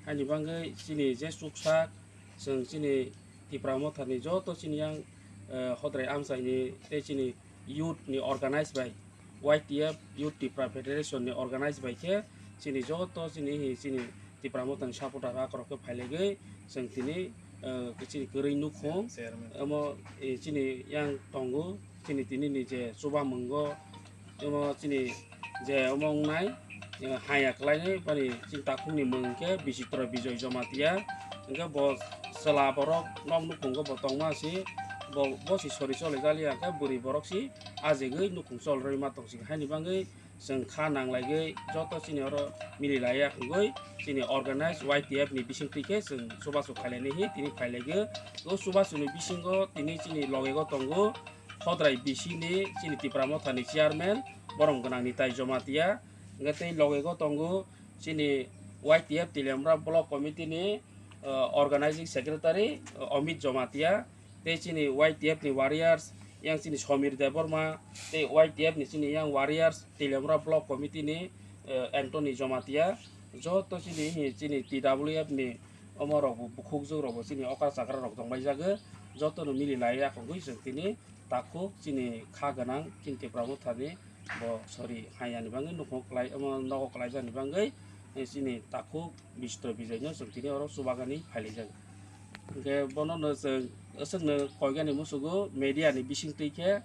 haini bagwi chini je chuksak, chwng chini Tipra Motha ni joto chini yang, eh, Hodrai amchai ni tei chini youth ni organize bai Y T F Youth Tipra Federation ni organize bai khe chini joto chini hi chini Tipra Motha ni supporter akorok khe phailaigwi chwng tini, eh, chini kwrwi nukhung omo, eh, chini yang tongo chini tini ni je chuba mwngo omo chini je omo wngnai, eh, haya kwlainai bani chini takhukni mung khe Bichitro Bijoy Jamatia. Hingke bo chwla borok nok nukhungo bo tongma si bo, bo si sori choli jali ya khe bwrwi borok si ajegwi nukhung chol rwi ma tong si haini bagwi chwng kha nang laigwi joto chini oro mili laiya wngwi chini organize Y T F ni bising twi khe chwng chubachu khailai nai hi tini phailaigwi. O chubachu ni bisingo tini chini logego tongo Hodrai B C ni chini Tipra Motha ni chairman borom gwnang ni tai Jamatia, hingke tei logego tongo chini Y T F Teliamura Block Committee ni, uh, Organizing Secretary, uh, Amit Jamatia, tei chini Y T F ni warriors yang chini Somir Debbarma, tei Y T F ni chini yang warriors Teliamura Block Committee ni, uh, Anthony Jamatia, joto chini, chini T W F ni omo rok bo bukhukjwk rok bo chini okra chakra rok tongbai jago, joto no mili lai ya khogwi chwng tini takhuk chini kha gwnang chini Tipra Motha ni bo sori haya ni bagwi nukhung kwlai omo nogo kwlai jani bagwi, eh, chini takhuk Bichitro Bijoy no chwng tini oro chubagan ni phailaijak. Hingke bono no chwng aswk no koigani musugo media ni bising twi khe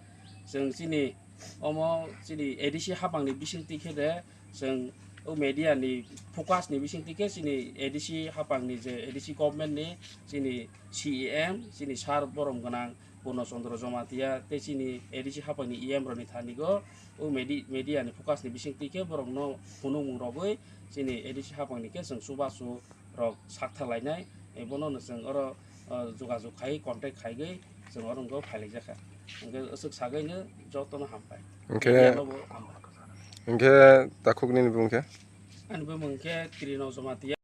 chwng chini omo chini A D C hapang ni bising twi khe de chwng o media ni focus ni bising twi khe chini A D C hapang ni je A D C government ni chini C E M chini sir borom gwnang Purno Chandra Jamatia tei chini A D C hapang ni E M rok ni thani go o medi-, media ni focus ni bising twi khe borok no phunukmung rogwi chini A D C hapang ni khe chwng chubachu rok sakthar lainai, eh, bono no chwng oro, ah, jogajog khai, contact khaigwi chwng oro wngkha phailaijak kha. Hwnkhe aswk sagwi no jotono hambai. Hwnkhe, media no bo hambai. Hwnkhe takhuk nini bumung khe? Ani bumung khe Trino Jamatia.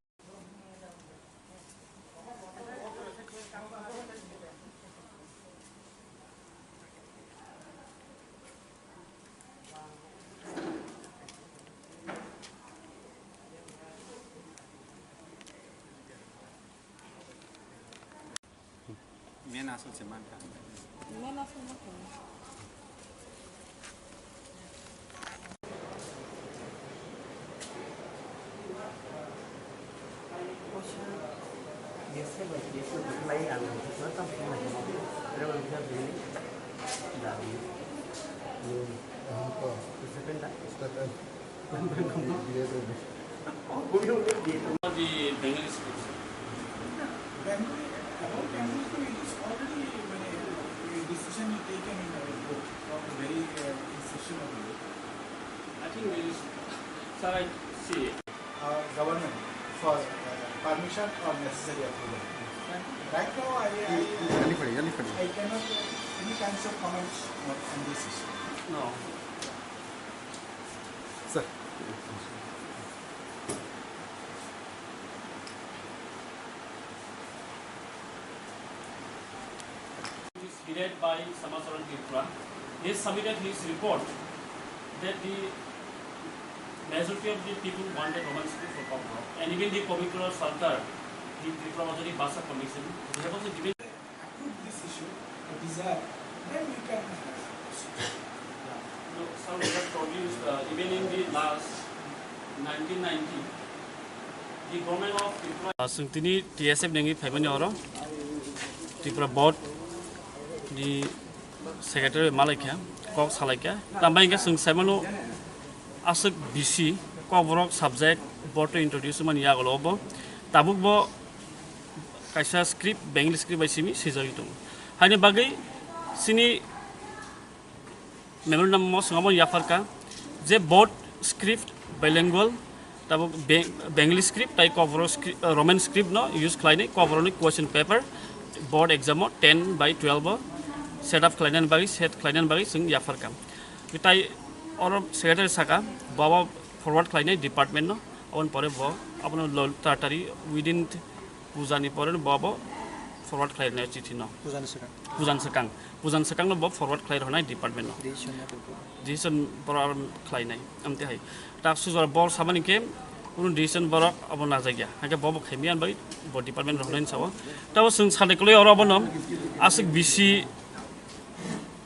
Men aswk se mankha. Men aswk mankha. The Bengali schools. Bengali, about Bengali, it is already, মানে, a decision taken in our board from the very, uh, inception of the board. I think we, sir, I see. Uh, government for, uh, permission or necessary approval. And right now, I, I, Yali padi, yali padi. I cannot, uh, any kinds of comments on, on this issue. No. Sir. Is headed by Samacharan Tripura. He submitted his report that the Majority of the people want the Roman script for Kokborok, and even the Pabitra Sarkar, the Tripura Bhojani Bhasha Commission, they have also given approve this issue, the desire, then we can have a constitution. No, sir, we have produced, uh, even in the last nineteen ninety, the government of Tripura. Chwng tini T S F nengwi phaimani oro Tripura Board ni secretary malaikha, kok salaikha. Tambai hwnkhe chwng saimano aswk bisi Kokborok subject board to introduce mani yagulo bo. Tabuk bo kaisa script, Bengali script bai simi swijagwi tongo. Haini bagwi chini memorandum o swngamo yapharkha je board script bilingual, tabuk Be-, Bengali script tai Kokborok script, uh, Roman script no use khlainai Kokborok ni question paper board exam o ten by twelve o set up khlainani bagwi, set khlainani bagwi chwng yapharkha. Tai oro secretary saka, baba forward khlainai department no, aboni pore bo abono lo-, taratari within puja ni pore bo abo forward khlainai chithi no. Pujani swkang. Pujan swkang, pujan swkang no bo forward khlai rwnai department no. Decision no bo. Decision borok khlainai, amte hai. Tak sujor bor sabani ke, kunu decision borok abo najakya. Hake bo bo khaimya bai bo department rwnai sao. Tabo chwng sade kwlwi oro abono aswk bisi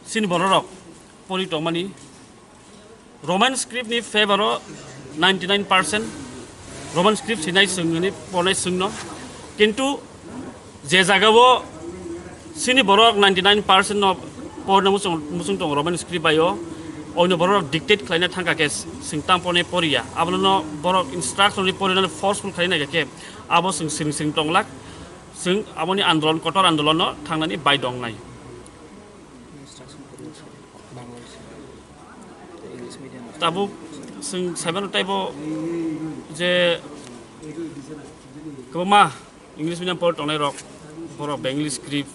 chini bororok pori tongmani Roman script ni favor o ninety nine percent Roman script sinai swngnani pornai swngno. Kintu je jaga o chini borok ninety nine percent no porna muchung, muchung tongo Roman script bai o, oino borok dictate khlaina thangka khe chwng tam pornai poriya. Abono borok instruction ni porinani forceful khlaina khe abo chwng sring sring tonglak. Chwng aboni andolon, kotor andolon no thangnani bai dongnai. Tabuk chwng saiman taibo je kwbangma English medium por tongnai rok, borok Bengali script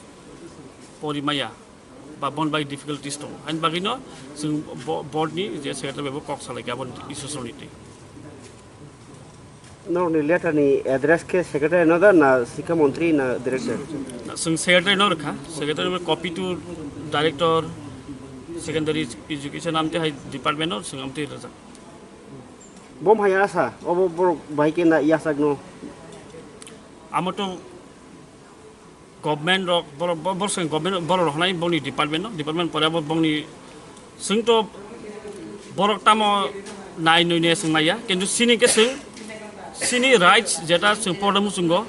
pori maya ba bon bai difficulties tong. Hain bagwi no chwng bo-, board ni je secretary bai bo kok salai khe aboni issue song ni twi. Norokni letter ni address khe secretary no da na Sikha Montri na director? Chwng secretary no rwkha, secretary no copy to director secondary education amte hai department no chwng amte rwjak. Bom hai asa, obo borok bai khe na yachak no. Amo to government rok, borok, bo-, borok se government, borok rok hanai boni department no, department pore bo boni, chwng to borok tamo nai nui ne chwng naiya, kintu sini ke chwng, sini rights jeta chwng porda muchungo,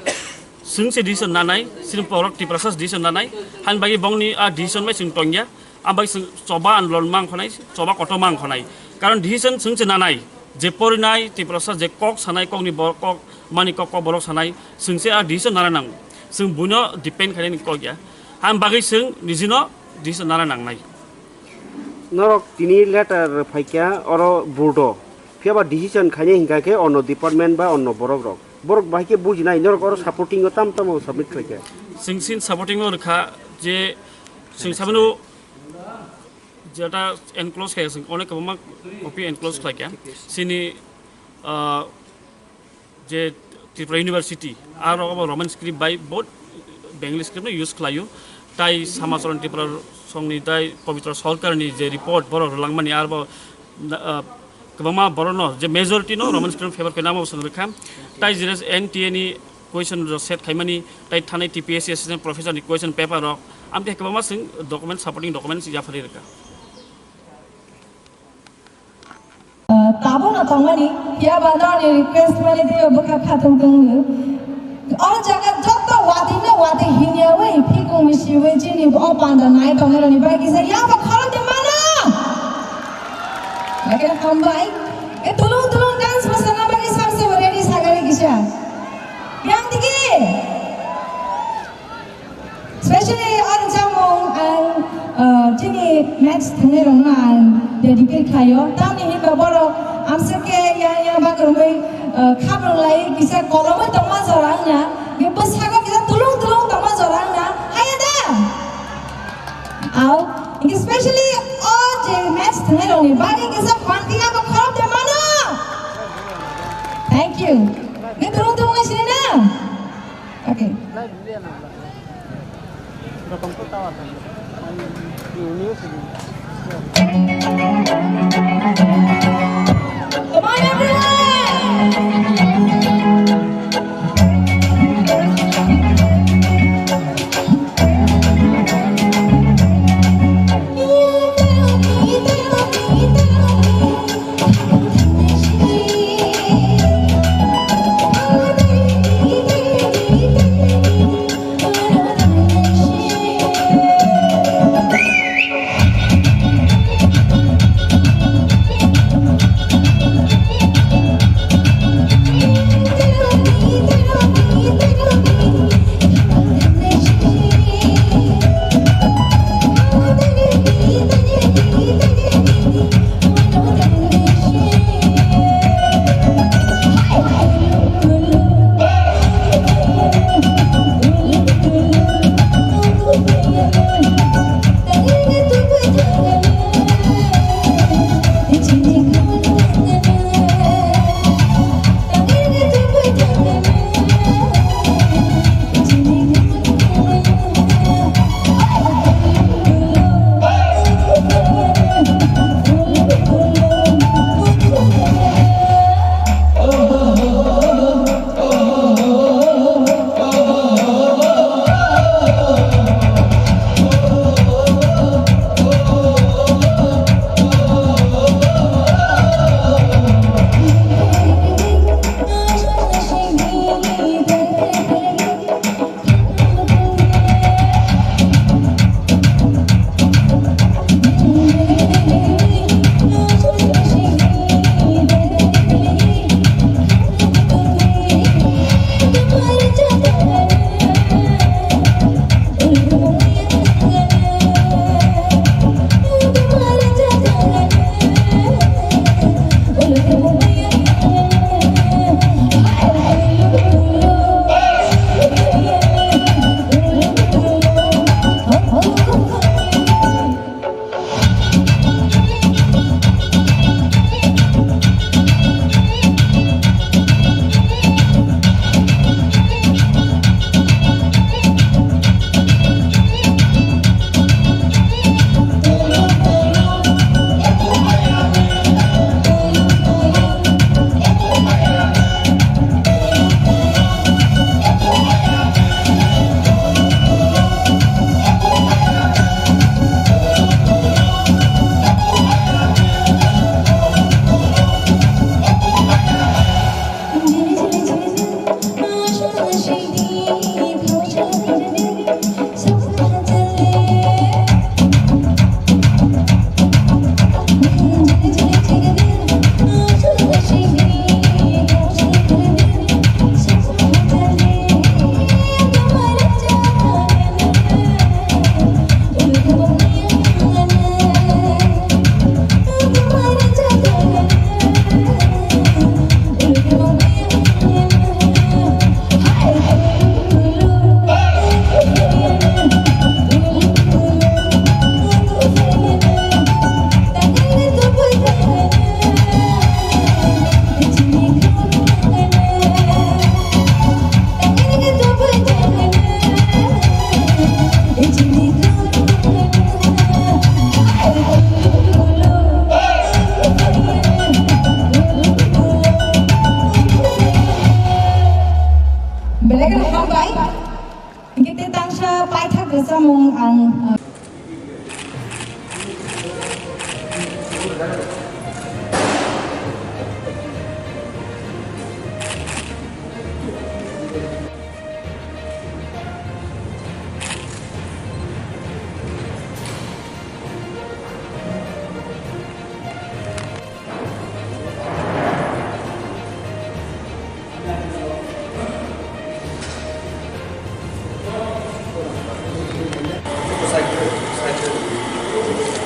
chwng se decision nanai, sini borok Tiprasa decision nanai, han bagwi bongni a decision bai chwng tongya, ambai chwng choba andolon mang khonai, choba kotor mang khonai, karon decision chwng se nanai. Je porinai Tiprasa je kok sanai, kokni borok kok mani kok, kok borok sanai, chwng se a decision nana nango. Chwng buino depend khainani kok ya. Ham bagwi chwng nijino decision nana nangnai. Norok tini letter phaikha oro board o. Phiya ba decision khainai hinkha khe onno department ba onno borok rok. Borok bahai khe bujinai norok oro supporting o tam tamo submit khlaikha. Chwng sin supporting o rwkha je chwng sabino jeta enclose khe chwng onek kwbangma copy enclose khlaikha. Chini, ah, je Tripura University, aro obo Roman script bai bo Bengali script no use khlaio. Tai Samacharan Tripura songni tai Pabitra Sarkarni je report borok rwlangmani, arbo, ah, kwbangma borokno je majority no Roman script favor khe namo swng rwkha. Tai jere N T A ni question rok set khaimani, tai thanai T P S C assistant professor ni question paper rok, amtwi kwbangma swng document, supporting documents yapharwi rwkha. Tabukno tongmani, phiya ba norokni request mani twibo bwkha khatung tongwi. O jaga joto watwi no watwi hinyawi, phikung misiwi chini o panda nai tongnai rokni bai kisa yaba khorok de mano. Oke, hambai. E tulung tulung dance masana bagwi samse bo ready sagari kisa. Yang digi. Specially ang chamung ang, uh, chini match thangnai rokno ang dedicate khlaio. Tamni hinba borok amswk khe yang yang bakrumwi, uh, khaprung lai kisa kolomwi tongma jora wngna. Bini bwskango kisa tulung tulung tongma jora wngna. Haya da? Ao, specially o je match thangnai rokni bagwi kisa phanti abo khorok de mano. Thank you. Nge tulung tulung ngai sini na? Okay. Come on, everyone.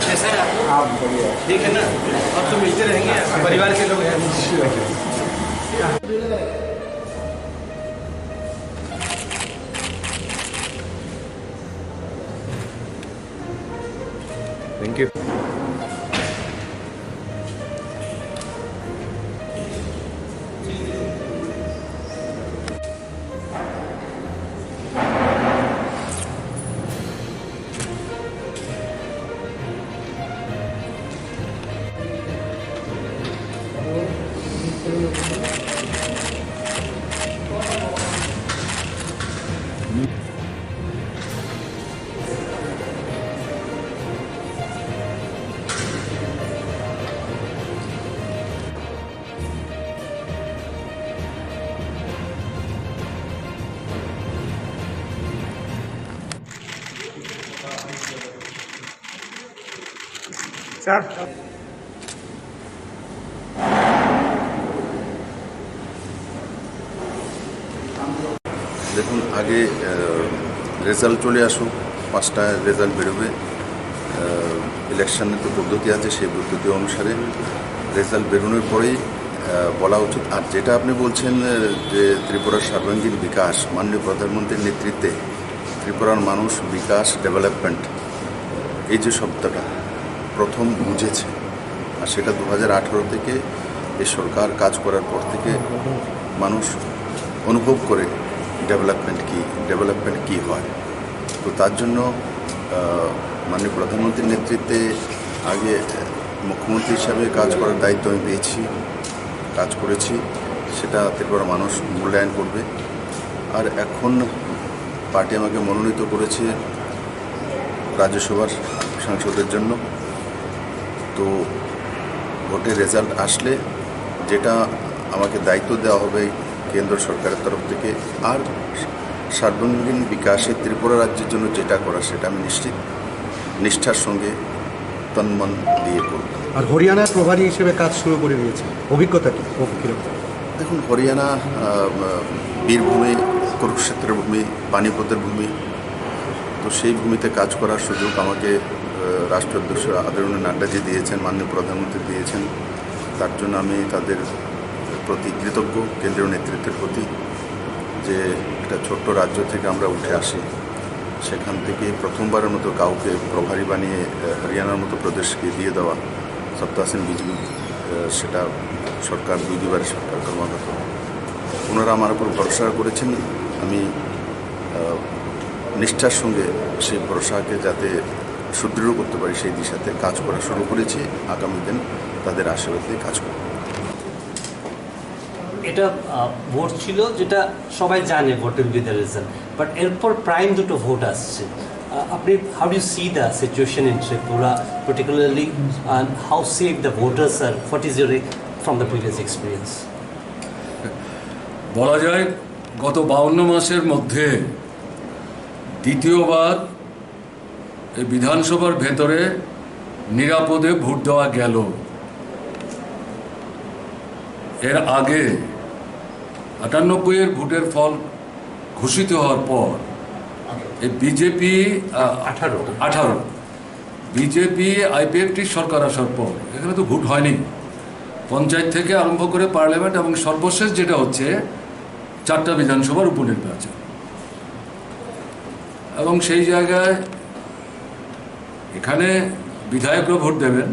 कैसा है आपको? आप बढ़िया। ठीक है ना? अब तो मिलते रहेंगे, परिवार के लोग हैं। Thank you. দেখুন, আগে রেজাল্ট চলে আসুক, পাঁচটা রেজাল্ট বেরোবে। ইলেকশনের তো পদ্ধতি আছে, সেই পদ্ধতি অনুসারে রেজাল্ট বেরোনোর পরেই আহ, বলা উচিত। আর যেটা আপনি বলছেন, আহ, যে ত্রিপুরার সর্বাঙ্গীন বিকাশ, মাননীয় প্রধানমন্ত্রীর নেতৃত্বে ত্রিপুরার মানুষ বিকাশ, ডেভেলপমেন্ট, এই যে শব্দটা প্রথম বুঝেছে, আর সেটা দু হাজার আঠারো থেকে এই সরকার কাজ করার পর থেকে মানুষ অনুভব করে ডেভেলপমেন্ট কী, ডেভেলপমেন্ট কী হয়। তো তার জন্য, আহ, মাননীয় প্রধানমন্ত্রীর নেতৃত্বে আগে মুখ্যমন্ত্রী হিসাবে কাজ করার দায়িত্ব আমি পেয়েছি, কাজ করেছি, সেটা ত্রিপুরার মানুষ মূল্যায়ন করবে। আর এখন পার্টি আমাকে মনোনীত করেছে রাজ্যসভার সাংসদের জন্য। তো ভোটের রেজাল্ট আসলে যেটা আমাকে দায়িত্ব দেওয়া হবে কেন্দ্র সরকারের তরফ থেকে, আর সর্বাঙ্গীন বিকাশে ত্রিপুরা রাজ্যের জন্য যেটা করা, সেটা আমি নিশ্চিত নিষ্ঠার সঙ্গে তন মন দিয়ে করব। আর হরিয়ানার প্রভারী হিসেবে কাজ শুরু করে দিয়েছে, অভিজ্ঞতা কি? ও কিরকম? দেখুন, হরিয়ানা, আহ, বীরভূমি, কুরুক্ষেত্রের ভূমি, পানিপথের ভূমি, তো সেই ভূমিতে কাজ করার সুযোগ আমাকে, আহ, রাষ্ট্রীয় অধ্যক্ষ আদরণীয় নাড্ডাজি দিয়েছেন, মাননীয় প্রধানমন্ত্রী দিয়েছেন। তার জন্য আমি তাদের প্রতি কৃতজ্ঞ, কেন্দ্রীয় নেতৃত্বের প্রতি, যে একটা ছোট্ট রাজ্য থেকে আমরা উঠে আসি, সেখান থেকে প্রথমবারের মতো কাউকে প্রভারী বানিয়ে, আহ, হরিয়ানার মতো প্রদেশকে দিয়ে দেওয়া, সত্তা সিং বিজু, আহ, সেটা সরকার, দুই দুইবারের সরকার ক্রমাগত। ওনারা আমার উপর ভরসা করেছেন, আমি, আহ, নিষ্ঠার সঙ্গে সেই ভরসাকে যাতে সুদৃঢ় করতে পারি, সেই দিশাতে কাজ করা শুরু করেছি। আগামী দিন তাদের আশীর্বাদ নিয়ে কাজ করব। এটা, আহ, ভোট ছিল, যেটা সবাই জানে vote will be the result, but এরপর প্রাইম দুটো ভোট আসছে। আহ, আপনি, how do you see the situation in Tripura particularly, and how safe the voters are? What is your, from the previous experience? বলা যায়, গত বাউন্ন মাসের মধ্যে দ্বিতীয়বার এই বিধানসভার ভেতরে নিরাপদে ভোট দেওয়া গেল। এর আগে আটানব্বই এর ভোটের ফল ঘোষিত হওয়ার পর এই বিজেপি, আহ, আঠারো। আঠারো, বিজেপি আইপিএফটি সরকার আসার পর এখানে তো ভোট হয়নি। পঞ্চায়েত থেকে আরম্ভ করে পার্লামেন্ট এবং সর্বশেষ যেটা হচ্ছে চারটা বিধানসভার উপনির্বাচন। এবং সেই জায়গায় এখানে বিধায়করা ভোট দেবেন,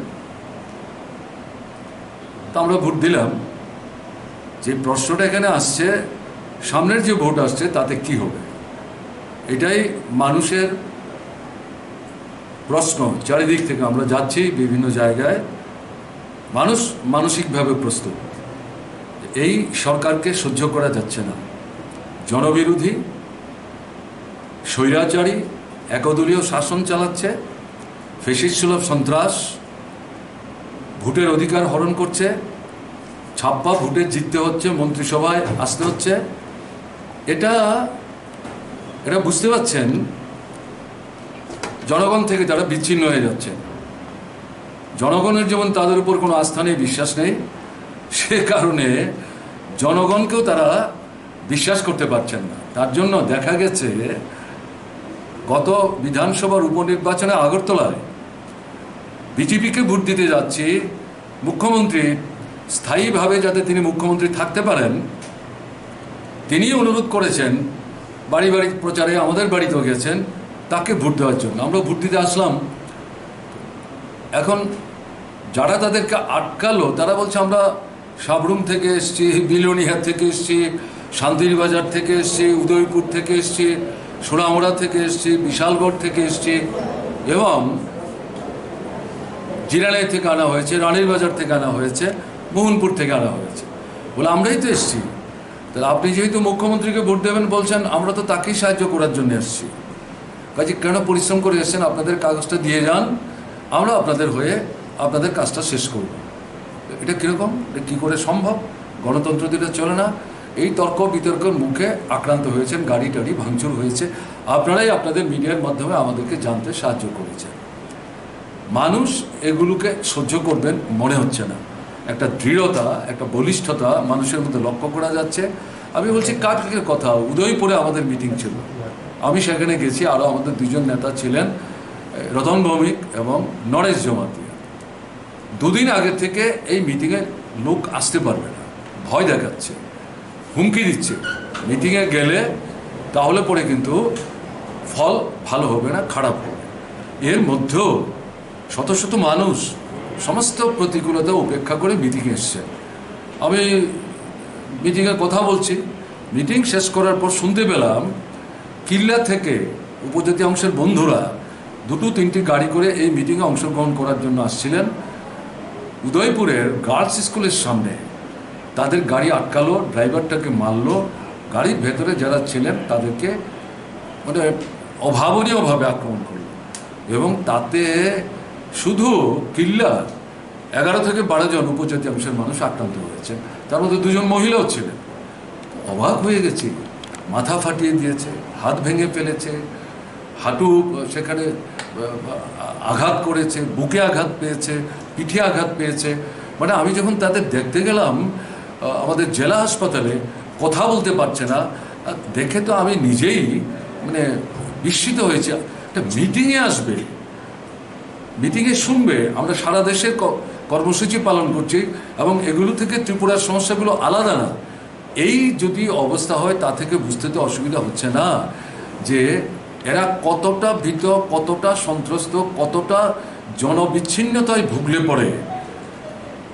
তা আমরা ভোট দিলাম। যে প্রশ্নটা এখানে আসছে, সামনের যে ভোট আসছে, তাতে কি হবে? এটাই মানুষের প্রশ্ন। চারিদিক থেকে আমরা যাচ্ছি বিভিন্ন জায়গায়, মানুষ মানসিকভাবে প্রস্তুত। এই সরকারকে সহ্য করা যাচ্ছে না। জনবিরোধী, স্বৈরাচারী, একদলীয় শাসন চালাচ্ছে, ফ্যাসিস্ট সুলভ সন্ত্রাস, ভোটের অধিকার হরণ করছে, ছাপ্পা ভোটে জিততে হচ্ছে, মন্ত্রিসভায় আসতে হচ্ছে। এটা, এটা বুঝতে পারছেন, জনগণ থেকে তারা বিচ্ছিন্ন হয়ে যাচ্ছে। জনগণের যেমন তাদের উপর কোনো আস্থা নেই, বিশ্বাস নেই, সে কারণে জনগণকেও তারা বিশ্বাস করতে পারছেন না। তার জন্য দেখা গেছে, গত বিধানসভার উপনির্বাচনে আগরতলায় বিজেপিকে ভোট দিতে যাচ্ছি, মুখ্যমন্ত্রী স্থায়ীভাবে যাতে তিনি মুখ্যমন্ত্রী থাকতে পারেন, তিনি অনুরোধ করেছেন, বাড়ি বাড়ি প্রচারে আমাদের বাড়িতেও গেছেন, তাকে ভোট দেওয়ার জন্য। আমরা ভোট দিতে আসলাম। এখন যারা তাদেরকে আটকালো, তারা বলছে, "আমরা সাবরুম থেকে এসছি, বিলোনিয়া থেকে এসছি, শান্তির বাজার থেকে এসছি, উদয়পুর থেকে এসছি, সোনামুড়া থেকে এসছি, বিশালগড় থেকে এসছি, এবং জিরানিয়া থেকে আনা হয়েছে, রানীর বাজার থেকে আনা হয়েছে, মোহনপুর থেকে আনা হয়েছে।" বলে, "আমরাই তো এসছি।" তাহলে আপনি যেহেতু মুখ্যমন্ত্রীকে ভোট দেবেন বলছেন, আমরা তো তাকেই সাহায্য করার জন্য এসছি। কাজে কেন পরিশ্রম করে এসেছেন? আপনাদের কাগজটা দিয়ে যান, আমরা আপনাদের হয়ে আপনাদের কাজটা শেষ করব। এটা কীরকম? এটা কী করে সম্ভব? গণতন্ত্র তো এটা চলে না। এই তর্ক বিতর্কের মুখে আক্রান্ত হয়েছেন, গাড়ি টাড়ি ভাঙচুর হয়েছে। আপনারাই আপনাদের মিডিয়ার মাধ্যমে আমাদেরকে জানতে সাহায্য করেছেন। মানুষ এগুলোকে সহ্য করবেন মনে হচ্ছে না। একটা দৃঢ়তা, একটা বলিষ্ঠতা মানুষের মধ্যে লক্ষ্য করা যাচ্ছে। আমি বলছি, কালকের কথা, উদয়পুরে আমাদের মিটিং ছিল, আমি সেখানে গেছি, আরও আমাদের দুজন নেতা ছিলেন, এ, রতন ভৌমিক এবং নরেশ জমাতিয়া। দুদিন আগে থেকে এই মিটিংয়ে লোক আসতে পারবে না, ভয় দেখাচ্ছে, হুমকি দিচ্ছে। মিটিংয়ে গেলে তাহলে পরে কিন্তু ফল ভালো হবে না, খারাপ হবে। এর মধ্যেও শত শত মানুষ সমস্ত প্রতিকূলতা উপেক্ষা করে মিটিংয়ে এসছে। আমি মিটিংয়ে কথা বলছি, মিটিং শেষ করার পর শুনতে পেলাম, কিল্লা থেকে উপজাতি অংশের বন্ধুরা দুটো তিনটি গাড়ি করে এই মিটিংয়ে অংশগ্রহণ করার জন্য আসছিলেন। উদয়পুরের গার্লস স্কুলের সামনে তাদের গাড়ি আটকালো, ড্রাইভারটাকে মারলো, গাড়ির ভেতরে যারা ছিলেন তাদেরকে, মানে, অভাবনীয়ভাবে আক্রমণ করলো। এবং তাতে শুধু কিল্লার এগারো থেকে বারো জন উপজাতি অংশের মানুষ আক্রান্ত হয়েছে, তার মধ্যে দুজন মহিলাও ছিলেন। অবাক হয়ে গেছি, মাথা ফাটিয়ে দিয়েছে, হাত ভেঙে ফেলেছে, হাঁটু, আহ, সেখানে, আহ, আঘাত করেছে, বুকে আঘাত পেয়েছে, পিঠে আঘাত পেয়েছে। মানে, আমি যখন তাদের দেখতে গেলাম, আহ, আমাদের জেলা হাসপাতালে কথা বলতে পারছে না, আহ, দেখে তো আমি নিজেই, মানে, বিস্মিত হয়েছি। একটা মিটিংয়ে আসবে, মিটিংয়ে শুনবে, আমরা সারা দেশে ক-, কর্মসূচি পালন করছি এবং এগুলো থেকে ত্রিপুরার সমস্যাগুলো আলাদা না। এই যদি অবস্থা হয়, তা থেকে বুঝতে তো অসুবিধা হচ্ছে না যে এরা কতটা ভীত, কতটা সন্ত্রস্ত, কতটা জনবিচ্ছিন্নতায় ভুগলে পরে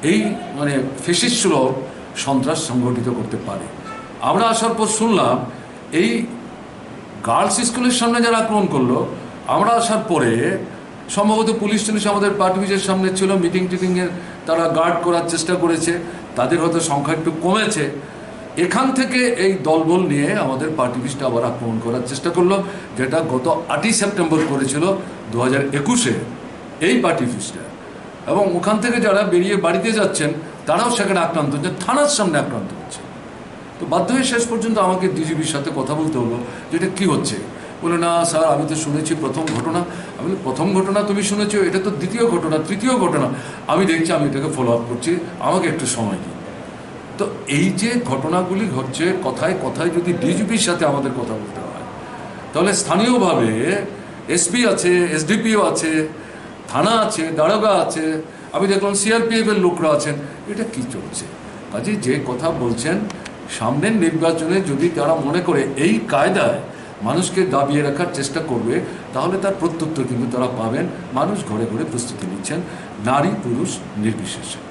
এই, মানে, ফ্যাসিস্ট সুলভ সন্ত্রাস সংগঠিত করতে পারে। আমরা আসার পর শুনলাম, এই গার্লস স্কুলের সামনে যারা আক্রমণ করলো, আমরা আসার পরে সম্ভবত পুলিশ টুলিশ আমাদের পার্টি অফিসের সামনে ছিল, মিটিং টিটিংয়ে তারা গার্ড করার চেষ্টা করেছে, তাদের হয়তো সংখ্যা একটু কমেছে। এখান থেকে এই দলবল নিয়ে আমাদের পার্টি অফিসটা আবার আক্রমণ করার চেষ্টা করলো, যেটা গত আটই সেপ্টেম্বর করেছিল দু হাজার একুশে এই পার্টি অফিসটা। এবং ওখান থেকে যারা বেরিয়ে বাড়িতে যাচ্ছেন, তারাও সেখানে আক্রান্ত হচ্ছেন, থানার সামনে আক্রান্ত হচ্ছেন। তো বাধ্য হয়ে শেষ পর্যন্ত আমাকে ডিজিপির সাথে কথা বলতে হলো যে এটা কী হচ্ছে। বলে, "না স্যার, আমি তো শুনেছি প্রথম ঘটনা।" আমি বলি, "প্রথম ঘটনা তুমি শুনেছো, এটা তো দ্বিতীয় ঘটনা, তৃতীয় ঘটনা, আমি দেখছি, আমি এটাকে ফলো আপ করছি, আমাকে একটু সময় দিন।" তো এই যে ঘটনাগুলি ঘটছে, কথায় কথায় যদি ডিজিপির সাথে আমাদের কথা বলতে হয়, তাহলে স্থানীয়ভাবে এসপি আছে, এসডিপিও আছে, থানা আছে, দারোগা আছে, আমি দেখলাম সিআরপিএফ এর লোকরা আছেন। এটা কি চলছে? কাজে যে কথা বলছেন, সামনের নির্বাচনে যদি তারা মনে করে এই কায়দায় মানুষকে দাবিয়ে রাখার চেষ্টা করবে, তাহলে তার প্রত্যুত্তর কিন্তু তারা পাবেন। মানুষ ঘরে ঘরে প্রস্তুতি নিচ্ছেন, নারী পুরুষ নির্বিশেষে।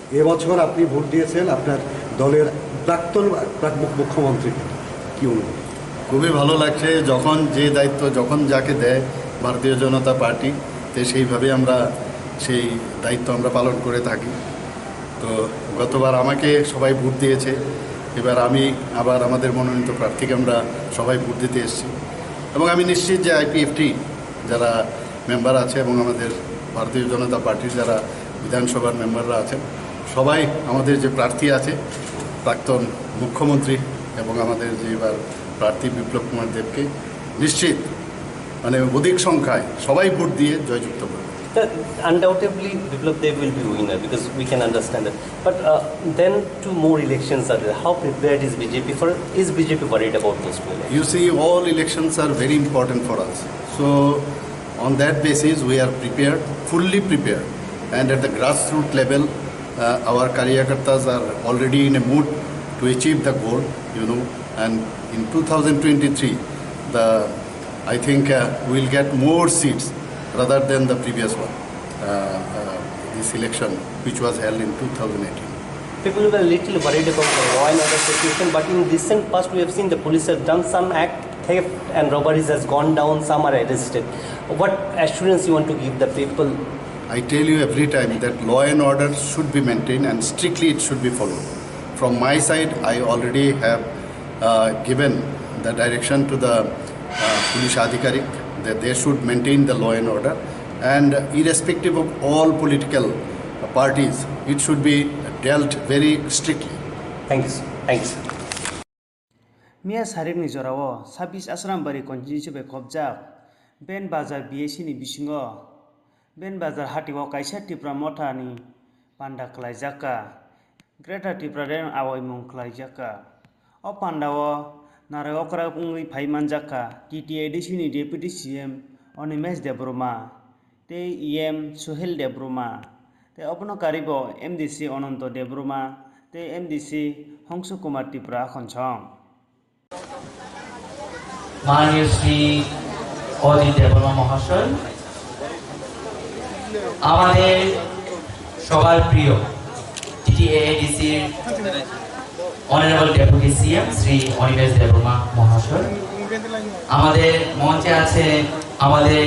এবছর আপনি ভোট দিয়েছেন আপনার দলের প্রাক্তন, প্রাক-, মুখ-, মুখ্যমন্ত্রীকে, কি অনুভব? খুবই ভালো লাগছে, যখন যে দায়িত্ব যখন যাকে দেয় ভারতীয় জনতা পার্টি, তে সেইভাবে আমরা সেই দায়িত্ব আমরা পালন করে থাকি। তো গতবার আমাকে সবাই ভোট দিয়েছে, এবার আমি আবার আমাদের মনোনীত প্রার্থীকে আমরা সবাই ভোট দিতে এসেছি। এবং আমি নিশ্চিত যে আইপিএফটি যারা মেম্বার আছে এবং আমাদের ভারতীয় জনতা পার্টির যারা বিধানসভার মেম্বাররা আছেন, সবাই আমাদের যে প্রার্থী আছে, প্রাক্তন মুখ্যমন্ত্রী এবং আমাদের যে এবার প্রার্থী বিপ্লব কুমার দেবকে নিশ্চিত, মানে, অধিক সংখ্যায় সবাই ভোট দিয়ে জয়যুক্ত করবে। Undoubtedly, Biplab Deb will be winner because we can understand that. But uh, then two more elections are there. How prepared is B J P for? Is B J P worried about those two elections? You see, all elections are very important for us. So, on that basis, we are prepared, fully prepared. And at the grassroots level, uh, our Karyakartas are already in a mood to achieve the goal, you know. And in two thousand twenty-three, the I think uh, we'll get more seats rather than the previous one, uh, uh, this election which was held in two thousand eighteen. People were a little worried about the law and order situation, but in recent past we have seen the police have done some act, theft and robberies has gone down, some are arrested. What assurance you want to give the people? I tell you every time that law and order should be maintained and strictly it should be followed. From my side, I already have uh, given the direction to the uh, police adhikarik that they should maintain the law and order, and irrespective of all political parties, it should be dealt very strictly. Thank you, sir. Thank you, sir. Miya sarikni jorao sabbish Asrambari constituency bai khopjak Ben Bazar B A C ni bisingo Ben Bazar hatio kaisa Tipra Mothani panda khlaijak kha. Greater Tipra Rang awaimung khlaijak kha. O pandao narai okra wngwi phai manjak kha T T A D C ni Deputy C M Animesh Debbarma tei E M Suhel Debbarma tei obono karibo M D C Ananto Debbarma tei M D C Hongsu Kumar Tripura Akhonsong. মাননীয় শ্রী অজিত দেববর্মা মহাশয়, আমাদের সবার প্রিয় টিটিএএডিসির honourable deputy CM Shri অনিমেষ দেববর্মা মহাশয়, আমাদের মঞ্চে আছে আমাদের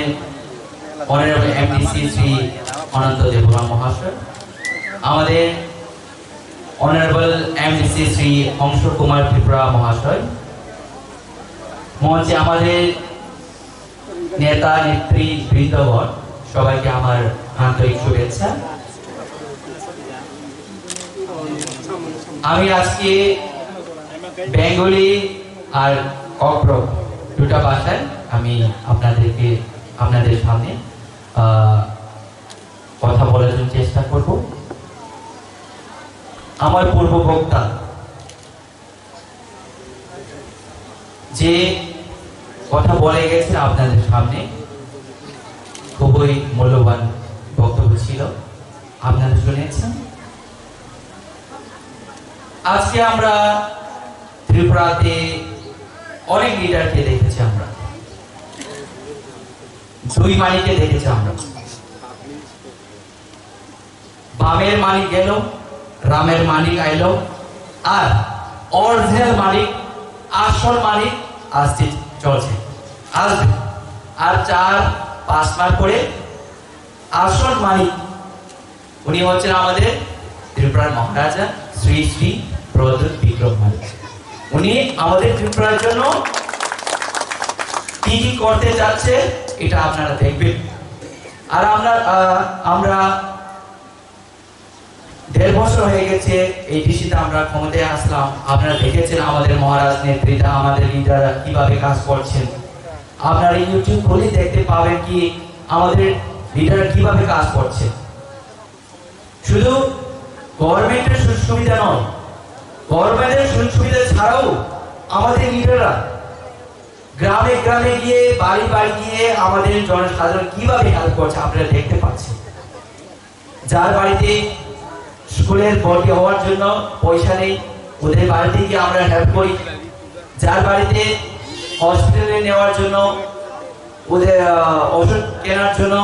অনারেবল এমডিসি শ্রী অনন্ত দেববর্মা মহাশয়, আমাদের অনারেবল এমডিসি শ্রী অংশ কুমার ত্রিপুরা মহাশয়, মঞ্চে আমাদের নেতা নেত্রী বৃন্দগণ, সবাইকে আমার আন্তরিক শুভেচ্ছা। আমি আজকে বেঙ্গলি আর ককবরক দুটা ভাষায় আমি আপনাদেরকে, আপনাদের সামনে, আহ, কথা বলার জন্য চেষ্টা করব। আমার পূর্ববক্তা যে কথা বলে গেছেন আপনাদের সামনে, খুবই মূল্যবান বক্তব্য ছিল, আপনারা শুনেছেন। আজকে আমরা ত্রিপুরাতে অনেক লিডারকে দেখেছি আমরা, দুই মানিককে দেখেছি আমরা। বামের মানিক গেল, রামের মানিক আইল, আর অরিজিনাল মানিক, আসল মানিক আসতে চলছে, আসবে। আর চার পাঁচ মাস পরে আসল মানিক, উনি হচ্ছেন আমাদের ত্রিপুরার মহারাজা শ্রী শ্রী প্রদ্যুৎ বিক্রম মালিক। উনি আমাদের ত্রিপুরার জন্য কি কি করতে যাচ্ছে, এটা আপনারা দেখবেন। আর আমরা, আহ, আমরা দেড় বছর হয়ে গেছে এই ডিসিতে আমরা ক্ষমতায় আসলাম। আপনারা দেখেছেন আমাদের মহারাজ নেতৃত্বে আমাদের লিডাররা কিভাবে কাজ করছেন। আপনারা ইউটিউব খুলে দেখতে পাবেন কি আমাদের লিডার কিভাবে কাজ করছে। শুধু গভর্নমেন্টের সুযোগ সুবিধা নয়, গভর্নমেন্টের সুযোগ সুবিধা ছাড়াও আমাদের লিডাররা গ্রামে গ্রামে গিয়ে, বাড়ি বাড়ি গিয়ে আমাদের জনসাধারণ কিভাবে হেল্প করছে আপনারা দেখতে পাচ্ছেন। যার বাড়িতে স্কুলের ভর্তি হওয়ার জন্য পয়সা নেই, ওদের বাড়িতে গিয়ে আমরা হেল্প করি। যার বাড়িতে হসপিটালে নেওয়ার জন্য, ওদের, আহ, ওষুধ কেনার জন্য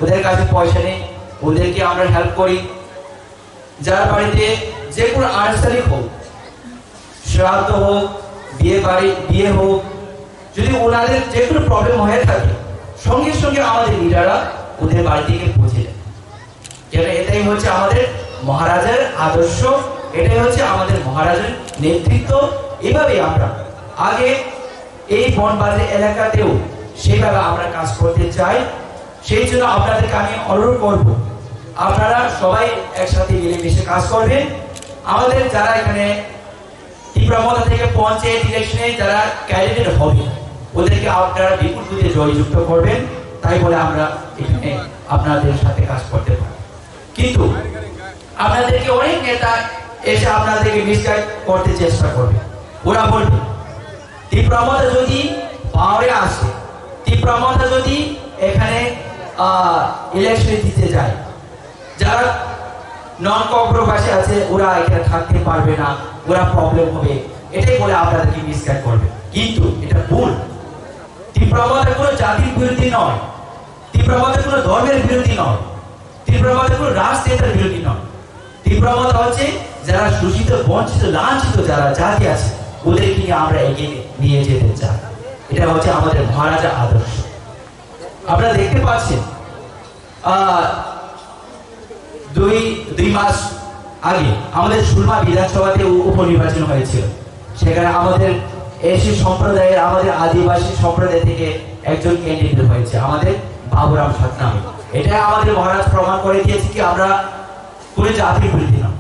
ওদের কাছে পয়সা নেই, ওদেরকে আমরা হেল্প করি। যার বাড়িতে যে কোনো আনুষ্ঠানিক হোক, শ্রাদ্ধ হোক, বিয়ে বাড়ি, বিয়ে হোক, যদি ওনাদের যে কোনো প্রবলেম হয়ে থাকে, সঙ্গে সঙ্গে আমাদের লিডাররা ওদের বাড়িতে গিয়ে পৌঁছে যায়। কেন, এটাই হচ্ছে আমাদের মহারাজার আদর্শ, এটাই হচ্ছে আমাদের মহারাজার নেতৃত্ব। এভাবেই আমরা আগে এই বনবাজার এলাকাতেও সেভাবে আমরা কাজ করতে চাই। সেই জন্য আপনাদেরকে আমি অনুরোধ করব, আপনারা সবাই একসাথে মিলেমিশে কাজ করবেন। আমাদের যারা এখানে তীব্র মথা থেকে পঞ্চায়েত ইলেকশনে যারা ক্যান্ডিডেট হবে, ওদেরকে আপনারা বিপুল ভোটে জয়যুক্ত করবেন। তাই বলে আমরা এখানে আপনাদের সাথে কাজ করতে পারি। কিন্তু আপনাদেরকে অনেক নেতা এসে আপনাদেরকে মিসগাইড করতে চেষ্টা করবে। ওরা বলবে, তীব্র মথা যদি পাওয়ারে আসে, তীব্র মথা যদি এখানে ইলেকশনে জিতে যায়, যারা নন কক্সবাজারবাসী আছে, ওরা এখানে থাকতে পারবে না, ওরা প্রবলেম হবে, এটাই বলে আপনাদেরকে মিসগাইড করবে। কিন্তু এটা ভুল। তীব্র মথা কোনো জাতির বিরোধী নয়, তীব্র মথা কোনো ধর্মের বিরোধী নয়, তীব্র মথা কোনো রাজনেতার বিরোধী নয়। তীব্র মথা হচ্ছে যারা শোষিত, বঞ্চিত, লাঞ্ছিত যারা জাতি আছে, ওদেরকে নিয়ে আমরা এগিয়ে নিয়ে যেতে চাই। এটা হচ্ছে আমাদের মহারাজা আদর্শ। আপনারা দেখতে পাচ্ছেন, আহ, দুই দুই মাস আগে আমাদের সুরমা বিধানসভাতে উপ- উপনির্বাচন হয়েছিল। সেখানে আমাদের এসি সম্প্রদায়ের, আমাদের আদিবাসী সম্প্রদায় থেকে একজন ক্যান্ডিডেট হয়েছে, আমাদের বাবুরাম সাত নামে। এটা আমাদের মহারাজ প্রমাণ করে দিয়েছে কি আমরা কোনো জাতির বিরোধী না।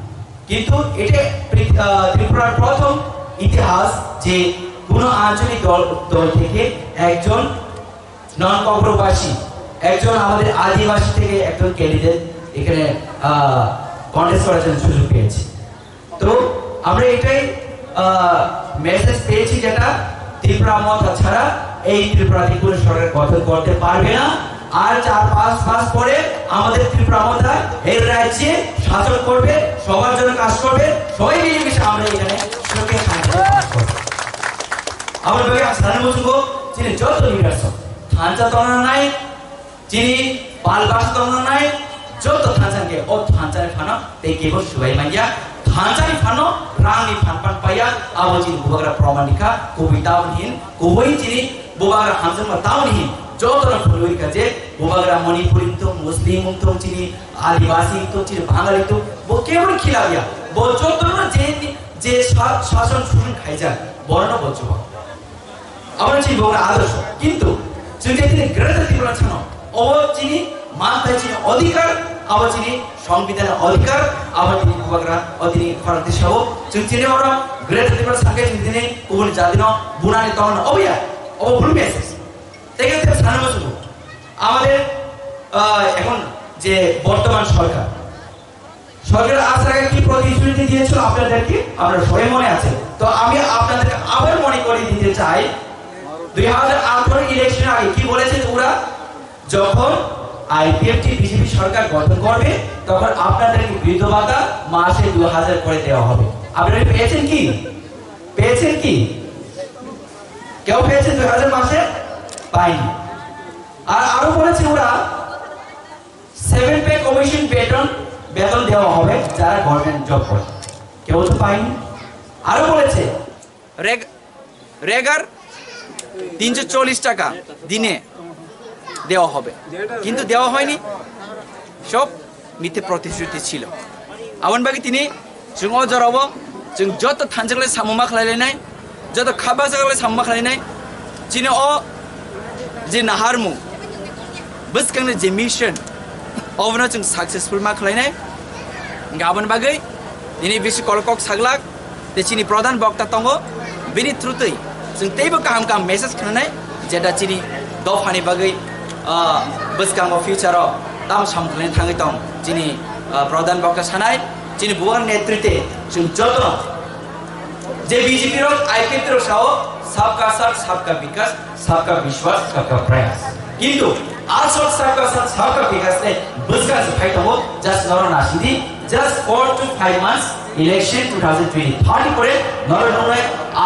কিন্তু এটা পৃথ- আহ, ত্রিপুরার প্রথম ইতিহাস যে কোনো আঞ্চলিক দল দল থেকে একজন নন কক্সবাজারবাসী, একজন আমাদের আদিবাসী থেকে একজন ক্যান্ডিডেট এখানে কন্টেস্ট করার জন্য সুযোগ পেয়েছে। তো আমরা এটাই মেসেজ পেয়েছি, যেটা ত্রিপুরা মথা ছাড়া এই ত্রিপুরাতে কোনো সরকার গঠন করতে পারবে না। আর চার পাঁচ মাস পরে আমাদের ত্রিপুরা মথা এই রাজ্যে শাসন করবে, সবার জন্য কাজ করবে, সবাই মিলেমিশে আমরা এখানে সুখে শান্তিতে বাস করবো। Aboni bagwi ang sanani muchungo, chini joto leaders rok thansa tongna nai, chini pal baksa tongna nai, joto thansa hwnkhe o thansa ni phano tei kebo swbai manya, thansa ni phano rang ni phan pan paiya, abo chini bubagra proman rikha, kubui tamoni hin, kubui chini bubagra hamjakma tamoni hin, joto no phunui rikha je bubagra Manipuri wngthung, Muslim wngthung, chini Adibasi wngthung, chini Bangali wngthung, bo kebo khilabya, bo joto no je, je sa- sason susun khaijak, borok no bo chuba. Abo chini bubagra adorsho. Kintu chwng je tini Greater Tripura sano, obo chini manthai, chini odhikar, abo chini songbidan odhikar, abo tini bubagra, o tini khorang tisao chwng chini oro Greater Tripura sangke chwng tini kubun jatino bunani tongno obo ya, obo bhul message. Tei khe sana musugo. Amader, ah, ekhon je bortoman sorkar, সরকার আসার আগে কি প্রতিশ্রুতি দিয়েছিল আপনাদেরকে? আপনারা সবাই মনে আছে। তো আমি আপনাদেরকে আবার মনে করিয়ে দিতে চাই, দুই হাজার আঠারো ইলেকশন আগে কি বলেছে ওরা? যখন আইপিএফটি বিজেপি সরকার গঠন করবে, তখন আপনাদেরকে বৃদ্ধ ভাতা মাসে দু হাজার করে দেওয়া হবে। আপনারা পেয়েছেন কি? পেয়েছেন কি? কেউ পেয়েছে দুই হাজার মাসে? পায়নি। আর আরো বলেছে ওরা, সেভেন পে কমিশন বেতন, বেতন দেওয়া হবে যারা গভর্নমেন্ট জব করে। কেউ তো পায়নি। আরো বলেছে, রেগ- রেগার তিনশো চল্লিশ টাকা দিনে দেওয়া হবে, কিন্তু দেওয়া হয়নি। সব মিথ্যে প্রতিশ্রুতি ছিল। Aboni bagwi tini chwng o jorao chwng joto thansa khlai samung ma khlai lainai, joto kha baksa khlai samung ma khlai lainai. Chini o je naharmung, bwskangni je mission, obono chwng successful ma khlainai. Hwnkhe aboni bagwi nini bisi kolok kok saglak, tei chini pradhan bokta tongo, bini through twi chwng teibo kaham kaham message khwnanai, jeta chini dophani bagwi, ah, bwskango future o tamo samung khlaina thangwi tong. Chini, ah, pradhan bokta sanai, chini bubagra netritwe chwng joto je B J P rok, I P F T rok sao, sabka saath, sabka bikas, sabka vishwas, sabka prayas. Kintu asol sabka saath, sabka bikas ni bwskang se phai tongo, just noro nasidi, just four to five months election two thousand twenty thirty pore noro nungnai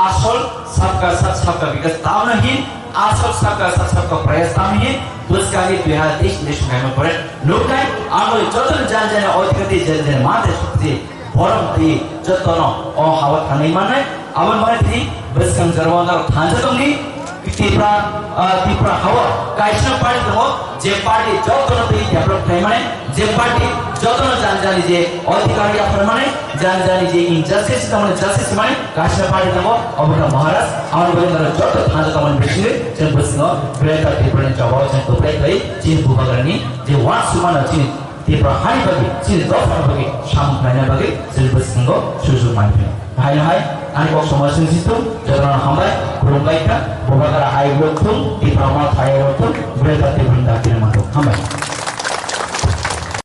asol sabka saath, sabka bikas tamno hin, asol sabka saath, sabka prayas tamno hin, bwskang ni dui hazar teis election phaima pore nuknai, ang joto jani jani odhikar di, jani jani mate shukti, borom di, jotono o hawa thangwi mannai, aboni bagwi tini bwskang jorao noro thansa tongdi. Tipra, ah, Tipra hao kaisa party tongo, je party jotono twi develop khlai mani, je party jotono jani jani je adhikar yaphar mani, jani jani je injustice tongmani justice mani, kaisa party tongo, obo khe Maharaj, amoni bagwi norok joto thangja tongmani bisingtwi, chwng bwskango Greater Tripura ni jobao chwng kwplai khlai, chini Bubagrani je uansukmano chini Tipra hani bagwi, chini dophani bagwi samung khlaina bagwi chwng bwskango sujuk manphi. Hai hai, ani kok samung sing situng, jotono hambai, khulumbai kha, Bubagra hai rok thung, Tipra Motha hai rok thung, Greater Tripura ni dakti rwma thung. Hambai.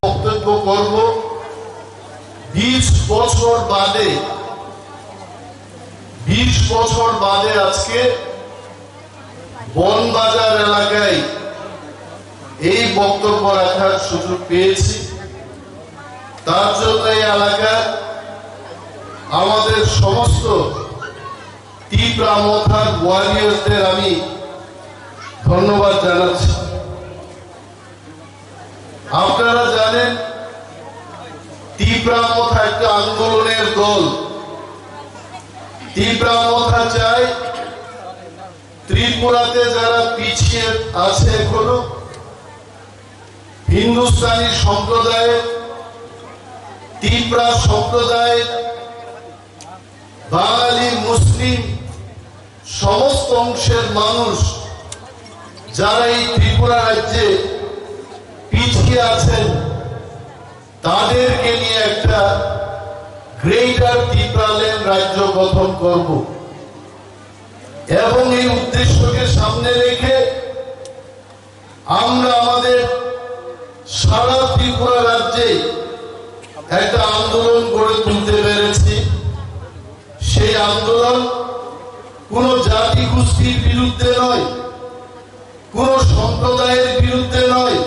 বক্তব্য করব। বিশ বছর বাদে, বিশ বছর বাদে আজকে বনবাজার এলাকায় এই বক্তব্য রাখার সুযোগ পেয়েছি। তার জন্য এই এলাকার আমাদের সমস্ত তিপ্রা মথার ওয়ারিয়ার্সদের আমি ধন্যবাদ জানাচ্ছি। আপনারা জানেন, তিপ্রা মথা একটা আন্দোলনের দল। তিপ্রা মথা চায় ত্রিপুরাতে যারা পিছিয়ে আছে এখনো, হিন্দুস্তানি সম্প্রদায়ের, তিপ্রা সম্প্রদায়ের, বাঙালি, মুসলিম, সমস্ত অংশের মানুষ যারা এই ত্রিপুরা রাজ্যে পিছিয়ে আছেন, তাদেরকে নিয়ে একটা গ্রেটার তিপ্রাল্যান্ড রাজ্য গঠন করব এবং এই উদ্দেশ্যকে সামনে রেখে আমরা আমাদের সারা ত্রিপুরা রাজ্যে একটা আন্দোলন গড়ে তুলতে পেরেছি। সেই আন্দোলন কোনো জাতিগোষ্ঠীর বিরুদ্ধে নয়, কোনো সম্প্রদায়ের বিরুদ্ধে নয়,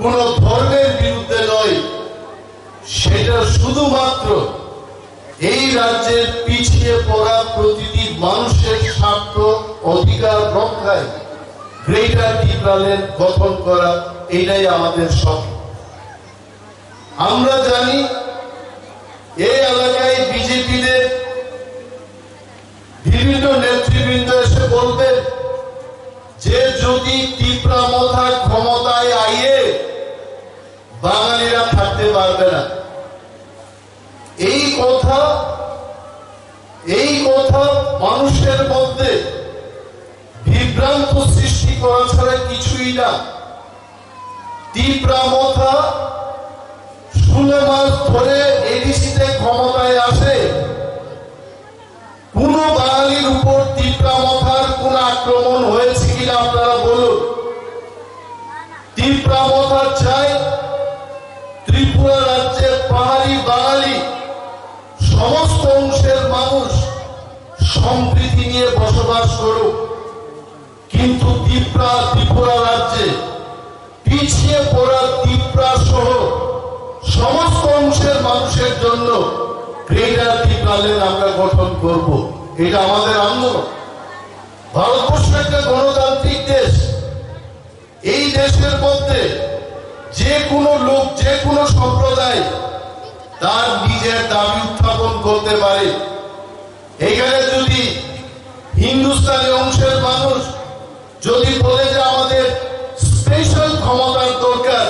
কোনো ধর্মের বিরুদ্ধে নয়, সেটা শুধুমাত্র এই রাজ্যের পিছিয়ে পড়া প্রতিটি মানুষের স্বার্থ, অধিকার রক্ষায় গ্রেটার তিপ্রাল্যান্ড গঠন করা, এটাই আমাদের স্বপ্ন। আমরা জানি এই এলাকায় বিজেপিদের বিভিন্ন নেতৃবৃন্দ এসে বলবেন যে যদি তিপ্রা মথা ক্ষমতায় আইয়ে বাঙালিরা থাকতে পারবে না। এই কথা, এই কথা মানুষের মধ্যে বিভ্রান্ত সৃষ্টি করা ছাড়া কিছুই না। তিপ্রা মথা ষোলো মাস ধরে এডিসিতে ক্ষমতায় আসে, কোনো বাঙালির উপর তিপ্রা মথার কোনো আক্রমণ হয়েছে কিনা আপনারা বলুন। তিপ্রা মথা চাই ত্রিপুরা রাজ্যের পাহাড়ি বাঙালি সমস্ত অংশের মানুষ সম্প্রীতি নিয়ে বসবাস করুক, কিন্তু তিপ্রা, ত্রিপুরা রাজ্যে পিছিয়ে পড়া তিপ্রা সহ সমস্ত অংশের মানুষের জন্য গ্রেটার তিপ্রাল্যান্ড আমরা গঠন করব। এটা আমাদের আন্দোলন। ভারতবর্ষ একটা গণতান্ত্রিক দেশ। এই দেশের মধ্যে যে কোনো লোক, যে কোনো সম্প্রদায় তার নিজের দাবি উত্থাপন করতে পারে। এখানে যদি হিন্দুস্তানি অংশের মানুষ যদি বলে যে আমাদের স্পেশাল ক্ষমতার দরকার,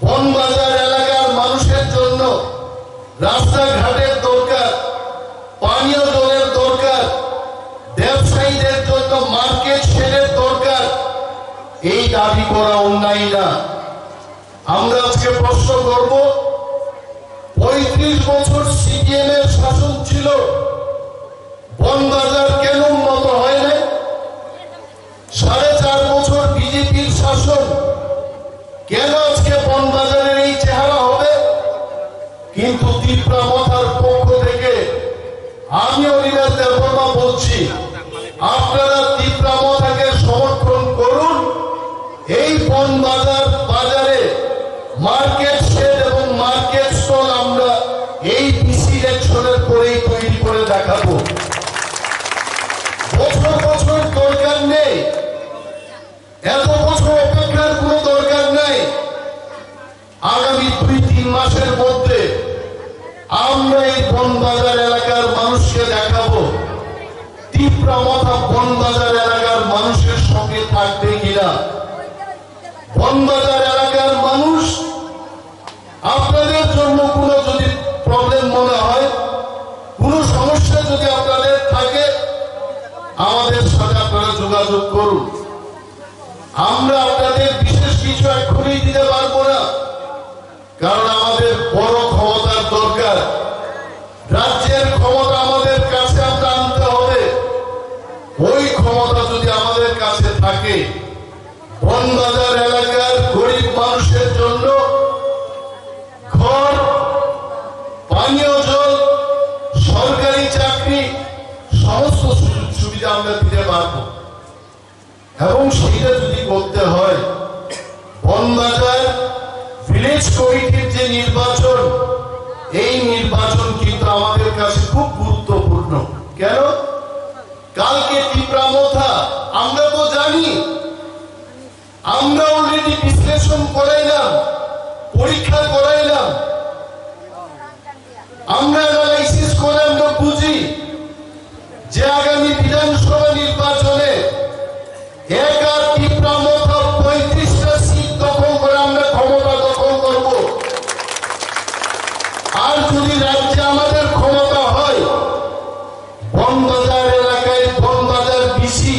বনবাজার এলাকার মানুষের জন্য রাস্তাঘাটের দরকার, পানীয় জলের দরকার, ব্যবসায়ীদের জন্য মার্কেট শেডের দরকার, এই দাবি করা অন্যায় না। আমরা আজকে প্রশ্ন করব, পঁয়ত্রিশ বছর সিপিএম এর শাসন ছিল, বনবাজার কেন উন্নত হয় নাই? সাড়ে চার বছর বিজেপির শাসন, কেন আজকে বনবাজারের এই চেহারা হবে? কিন্তু তিপ্রা মথার পক্ষ থেকে আমি অনিমেষ দেববর্মা বলছি, আপনারা তিপ্রা মথাকে সমর্থন করুন। এই বনবাজার বাজারে মার্কেট শেড এবং মার্কেট স্টল আমরা এই ডিসি ইলেকশনের পরেই তৈরি করে দেখাবো। বছর বছর দরকার নেই, এত বছর অপেক্ষার কোনো দরকার নেই। আগামী দুই তিন মাসের মধ্যে আমরা এই বনবাজার এলাকার মানুষকে দেখাবো, তীব্র মথা বনবাজার এলাকার মানুষের সঙ্গে থাকবে কিনা। বনবাজার এলাকার মানুষ, আপনাদের জন্য কোনো যদি প্রবলেম মনে হয়, কোনো সমস্যা যদি আপনাদের থাকে, আমাদের সাথে আপনারা যোগাযোগ করুন। আমরা আপনাদের বিশেষ কিছু এক্ষুনি দিতে পারবো না, কারণ আমাদের বড় ক্ষমতার দরকার। রাজ্যের ক্ষমতা আমাদের কাছে আমরা আনতে হবে। ওই ক্ষমতা যদি আমাদের কাছে থাকে, বনবাজার এলাকার গরিব মানুষের জন্য ঘর, পানীয় জল, সরকারি চাকরি, সমস্ত সুযোগ সুবিধা আমরা দিতে পারবো। এবং সেটা যদি করতে হয়, বনবাজার ভিলেজ কমিটির যে নির্বাচন, এই নির্বাচন কিন্তু আমাদের কাছে খুব গুরুত্বপূর্ণ। কেন? কালকে তিপ্রা মথা, আমরা তো জানি, আমরা অলরেডি বিশ্লেষণ করাইলাম, পরীক্ষা করাইলাম, আমরা অ্যানালাইসিস করে আমরা বুঝি যে আগামী বিধানসভা নির্বাচনে একা তিপ্রা মথা পঁয়ত্রিশটা সিট দখল করে আমরা ক্ষমতা দখল করব। আর যদি রাজ্যে আমাদের ক্ষমতা হয়, বনবাজার এলাকায় বনবাজার ভিসি,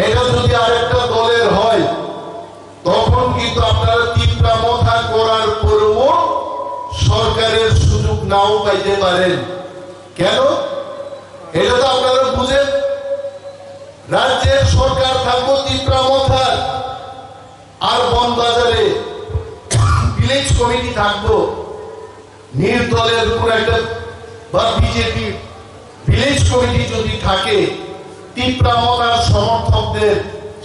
এটা যদি আরেকটা দলের হয়, তখন কিন্তু আপনারা তিপ্রা মথা করার পরেও সরকারের সুযোগ নাও পাইতে পারেন। কেন? এটা তো আপনারা বুঝেন, রাজ্যের সরকার থাকবো তিপ্রা মথার, আর বনবাজারে ভিলেজ কমিটি থাকবো। নির্দলের উপর একটা বা বিজেপি ভিলেজ কমিটি যদি থাকে, তিপ্রা মথার সমর্থকদের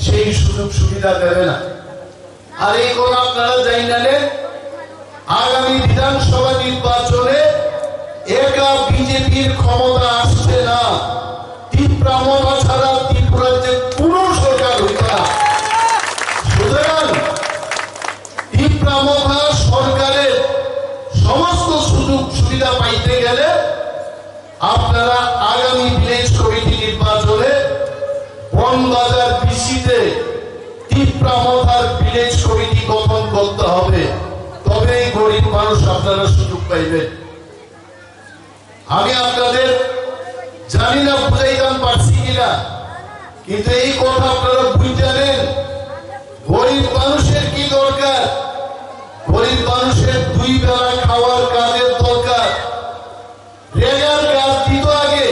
সেই সুযোগ সুবিধা দেবে না। আর এই কথা আপনারা জানেন, আগামী বিধানসভা নির্বাচনে একা বিজেপির ক্ষমতা আসছে না। তিপ্রা মথা ছাড়া ত্রিপুরার যে কোনো সরকার হইত না। সুতরাং তিপ্রা মথা সরকারের সমস্ত সুযোগ সুবিধা পাইতে গেলে আপনারা আগামী ভিলেজ কমিটি নির্বাচনে বনবাজার ভিসিতে তিপ্রা মথার ভিলেজ কমিটি গঠন করতে হবে, তবেই গরিব মানুষ আপনারা সুযোগ পাইবেন। আমি আপনাদের জানি না বুঝাইতাম পারছি কিনা, কিন্তু এই কথা আপনারা বুঝে জানেন, গরিব মানুষের কি দরকার। গরিব মানুষের দুই বেলা খাওয়ার কাজের দরকার। রেগার কাজ দিত আগে।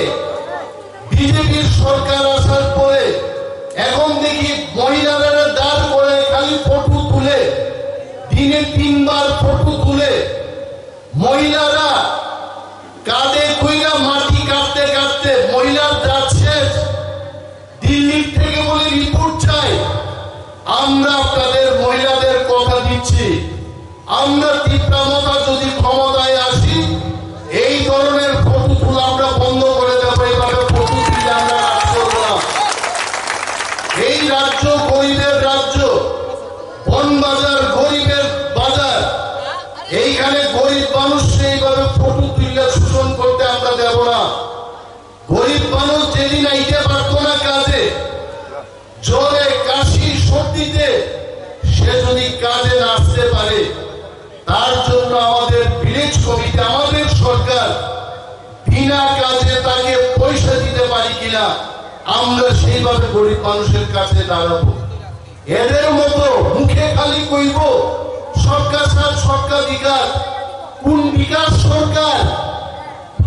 বিজেপির সরকার আসার পরে এখন দেখি মহিলারা দাঁড় করে খালি ফটো তুলে, দিনে তিনবার ফটো তুলে মহিলারা কাঁধে কইরা মাটি কাটতে কাটতে মহিলার জাত শেষ। দিল্লির থেকে বলে রিপোর্ট চাই। আমরা আপনাদের মহিলাদের কথা দিচ্ছি, আমরা তিপ্রা মথা যদি ক্ষমতায় আসি, এই ধরনের ফটো তোলা আমরা বন্ধ করে দেবো। এইভাবে ফটো তুললে আমরা কাজ করবো না। এই রাজ্য গরিবের রাজ্য, বনবাজার গরিবের বাজার। এইখানে গরিব মানুষকে এইভাবে ফটো তুললে শোষণ করতে আমরা দেব না। গরিব মানুষ যেদিন আইতে পারতো না কাজে, জ্বরে, কাশি, সর্দিতে, সে যদি কাজে না আসতে পারে, তার জন্য আমাদের ভিলেজ কমিটি, আমাদের সরকার বিনা কাজে তাকে পয়সা দিতে পারি কিনা, আমরা সেইভাবে গরিব মানুষের কাছে দাঁড়াবো। এদের মতো মুখে খালি কইব সবকা সাথ সবকা বিকাশ। কোন বিকাশ সরকার?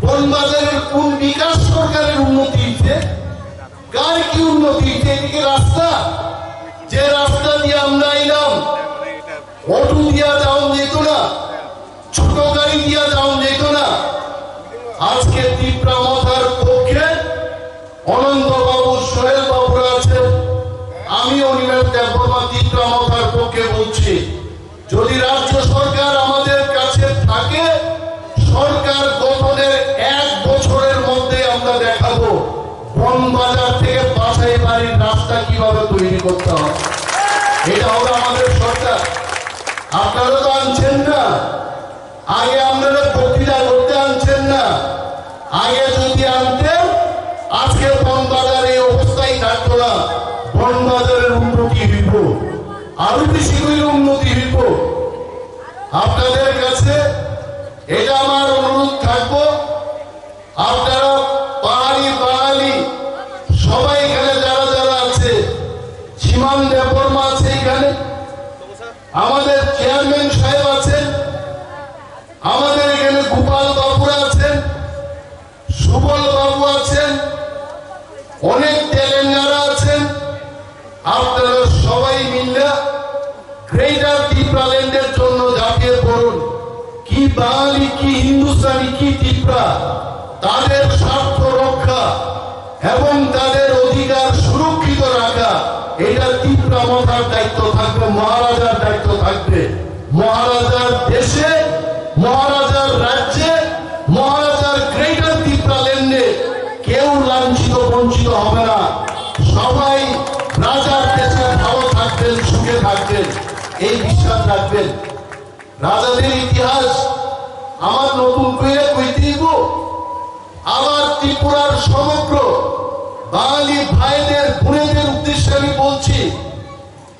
বনবাজারের কোন বিকাশ সরকারের উন্নতি হইছে? কার কি উন্নতি হইছে? এদিকে রাস্তা, যে রাস্তা দিয়ে আমরা আইলাম, অটো দিয়া যাওয়া যেত না, ছোট গাড়ি দিয়া যাওয়া যেত না। আজকে তিপ্রা মথার পক্ষে অনন্ত বাবু, সোহেল বাবুরা আছেন, আমি অনিমেষ দেববর্মা তিপ্রা মথার পক্ষে বলছি, যদি রাজ্য সরকার আমাদের কাছে থাকে, সরকার গঠনের এক বছরের মধ্যে আমরা দেখাবো বনবাজার থেকে বাসাই বাড়ির রাস্তা কিভাবে তৈরি করতে হয়। এটা হবে আমাদের সরকার। আপনারা তো আনছেন না, আগে আপনারা বক্তৃতা করতে আনছেন না। আগে যদি আনতেন, আজকে বনবাজার আরো বেশি করে উন্নতি হইব। আপনাদের কাছে এটা আমার অনুরোধ থাকবো, আপনারা পাহাড়ি বাঙালি সবাই এখানে যারা যারা আছে, সীমান দেববর্মা আছে এখানে, আমাদের চেয়ারম্যান সাহেব আছেন, আমাদের এখানে গোপাল বাবুরা আছেন, সুবল বাবু আছেন, অনেক তেলেঙ্গারা আছেন। আপনারা সবাই মিল্লা গ্রেটার ত্রিপুরাল্যান্ডের জন্য ঝাঁপিয়ে পড়ুন। কি বাঙালি, কি হিন্দুস্তানি, কি তিপ্রা, তাদের স্বার্থ রক্ষা এবং তাদের অধিকার সুরক্ষিত রাখা, এটা তিপ্রা মথার দায়িত্ব থাকবে, মহারাজার দায়িত্ব থাকবে। মহারাজার দেশে, মহারাজার রাজ্যে, মহারাজার গ্রেটার ত্রিপুরাল্যান্ডে কেউ লাঞ্ছিত বঞ্চিত হবে না। সবাই রাজার দেশে ভালো থাকবেন, সুখে থাকবেন, এই বিশ্বাস রাখবেন। রাজাদের ইতিহাস আমার নতুন করে কইতেইব। আবার ত্রিপুরার সমগ্র বাঙালি ভাইদের বোনেদের উদ্দেশ্যে আমি বলছি,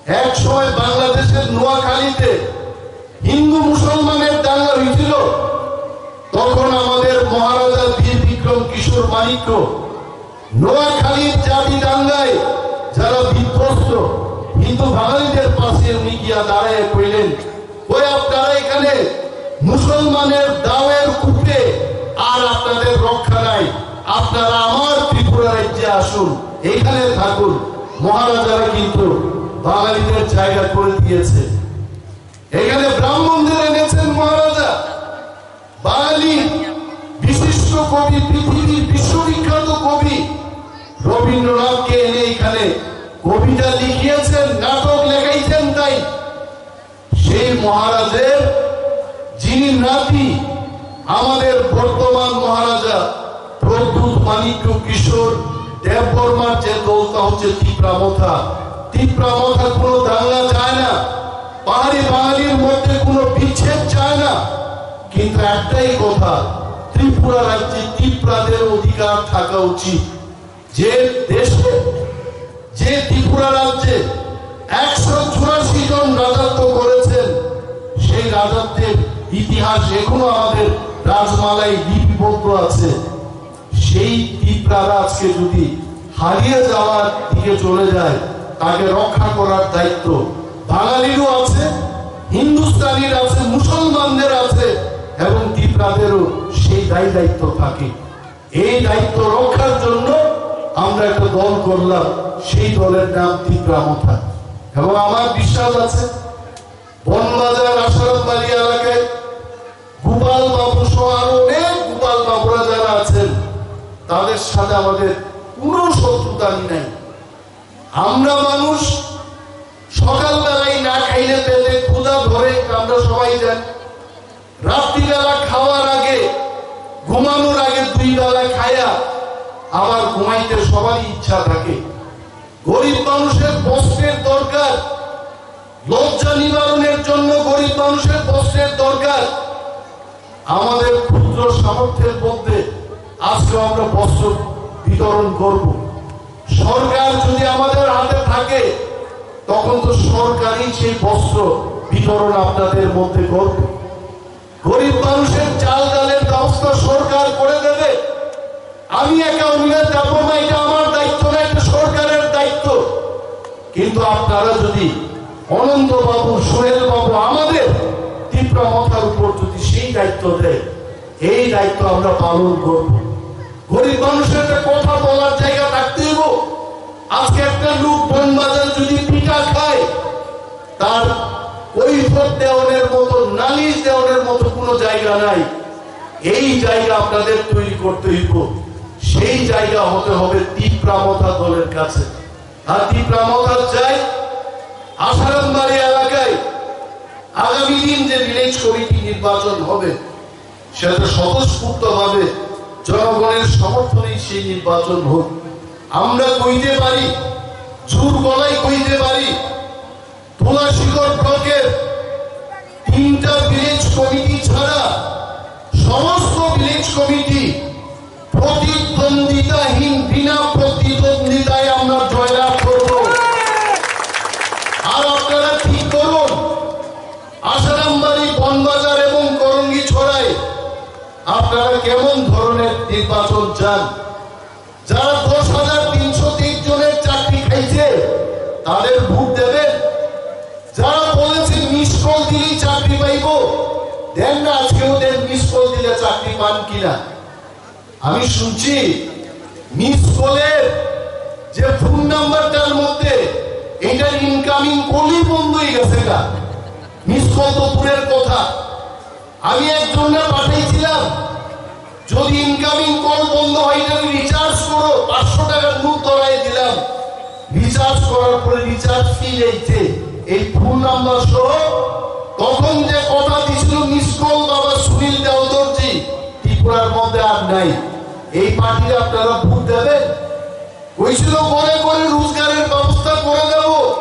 এক সময় বাংলাদেশের নোয়াখালীতে হিন্দু মুসলমানের দাঙ্গা হয়েছিল। তখন আমাদের মহারাজা বীর বিক্রম কিশোর মাণিক্য নোয়াখালীর জাতি দাঙ্গায় যারা বিধ্বস্ত হিন্দু বাঙালিদের পাশে উনি গিয়া দাঁড়ায় কইলেন, "ওই আপনারা এখানে মুসলমানের দাওয়ের কূপে, আর আপনাদের রক্ষা নাই, আপনারা আমার ত্রিপুরা রাজ্যে আসুন, এখানে থাকুন।" মহারাজারা কিন্তু বাঙালিদের জায়গা করে দিয়েছে। এখানে ব্রাহ্মণদের এনেছেন মহারাজা। বাঙালি বিশিষ্ট কবি, পৃথিবীর বিশ্ববিখ্যাত কবি রবীন্দ্রনাথকে এনে এখানে কবিতা লিখিয়েছেন, নাটক লেখাইছেন। তাই সেই মহারাজের যিনি নাতি, আমাদের বর্তমান মহারাজা প্রদ্যুৎ মাণিক্য কিশোর দেববর্মার যে দলটা হচ্ছে তিপ্রা মথা। তিপ্রা মথা কোনো দাঙ্গা চায় না, পাহাড়ি বাঙালির মধ্যে কোনো বিচ্ছেদ চায় না, কিন্তু একটাই কথা, ত্রিপুরা রাজ্যে তিপ্রাদের অধিকার থাকা উচিত। যে দেশে, যে ত্রিপুরা রাজ্যে একশো চুরাশি জন রাজত্ব করেছেন, সেই রাজত্বের ইতিহাস এখনো আমাদের রাজমালায় লিপিবদ্ধ আছে। সেই তিপ্রারা আজকে যদি হারিয়ে যাওয়ার দিকে চলে যায়, তাকে রক্ষা করার দায়িত্ব বাঙালিরও আছে, হিন্দুস্তানির আছে, মুসলমানদের আছে, এবং তিপ্রাদেরও সেই দায় দায়িত্ব থাকে। এই দায়িত্ব রক্ষার জন্য আমরা একটা দল করলাম, সেই দলের নাম তিপ্রা মথা। এবং আমার বিশ্বাস আছে, বনবাজার আশারামবাড়ি এলাকায় গোপাল বাবু সহ আরো অনেক গোপাল বাবুরা যারা আছেন, তাদের সাথে আমাদের কোনো শত্রুতা নাই। আমরা মানুষ, সকালবেলায় না খাইলে পেটে ক্ষুধা ধরে, আমরা সবাই জানি। রাত্রিবেলা খাওয়ার আগে, ঘুমানোর আগে দুই বেলা খায়া আবার ঘুমাইতে সবারই ইচ্ছা থাকে। গরিব মানুষের বস্ত্রের দরকার, লজ্জা নিবারণের জন্য গরিব মানুষের বস্ত্রের দরকার। আমাদের ক্ষুদ্র সামর্থ্যের মধ্যে আজকে আমরা বস্ত্র বিতরণ করব। সরকার যদি আমাদের হাতে থাকে, তখন তো সরকারই সেই বস্ত্র বিতরণ আপনাদের মধ্যে করবে। গরিব মানুষের চাল ডালের ব্যবস্থা সরকার করে দেবে। আমি একা অভিনয় দেব না, এটা আমার দায়িত্ব না, এটা সরকারের দায়িত্ব। কিন্তু আপনারা যদি অনন্ত বাবু, সোহেল বাবু, আমাদের তিপ্রা মথার উপর যদি সেই দায়িত্ব দেয়, এই দায়িত্ব আমরা পালন করব। গরিব মানুষের একটা কথা বলার জায়গা থাকতে হইব। আজকে একটা লোক বনবাজার যদি পিঠা খায়, তার কৈফত দেওয়ানোর মতো, নালিশ দেওয়ানোর মতো কোনো জায়গা নাই। এই জায়গা আপনাদের তৈরি করতে হইব। সেই জায়গা হতে হবে তিপ্রা মথা দলের কাছে। আর তিপ্রা মথা চাই, আশারামবাড়ি এলাকায় আগামী দিন যে ভিলেজ কমিটি নির্বাচন হবে, সেটা স্বতঃস্ফূর্তভাবে জনগণের সমর্থনেই সেই নির্বাচন হোক। আমরা কইতে পারি, জোর গলায় কইতে পারি, তুলাশিখর ব্লকের তিনটা ভিলেজ কমিটি ছাড়া সমস্ত ভিলেজ কমিটি প্রতিদ্বন্দ্বিতাহীন, বিনা প্রতিদ্বন্দ্বিতায় আমরা জয়লাভ করব। আর আপনারা কি আপনারা কেমন ধরনের নির্বাচন চান? যারা দশ হাজার তিনশো তেইশ জনের চাকরি খাইছে, তাদের ভোট দেবেন? যারা বলেছে মিস কল দিলেই চাকরি পাইবো, দেন না, আজকেও দেন, মিস কল দিলে চাকরি পান কিনা? আমি শুনছি মিস কলের যে ফোন নাম্বারটার মধ্যে এটার ইনকামিং কলই বন্ধ হয়ে গেছে গা। মিস কল তো দূরের কথা, আমি একজনকে পাঠাইছিলাম, যদি ইনকামিং কল বন্ধ হয়, এটা রিচার্জ করো, পাঁচশো টাকার নোট ধরাই দিলাম। রিচার্জ করার পরে রিচার্জ ফি লেখছে, এই ফোন নাম্বার সহ। তখন যে কথা দিছিল মিস কল বাবা সুনীল দেওদর্জি, ত্রিপুরার মধ্যে আর নাই। এই পার্টির আপনারা ভোট দেবেন? কইছিল ঘরে ঘরে রোজগারের ব্যবস্থা করে দেব,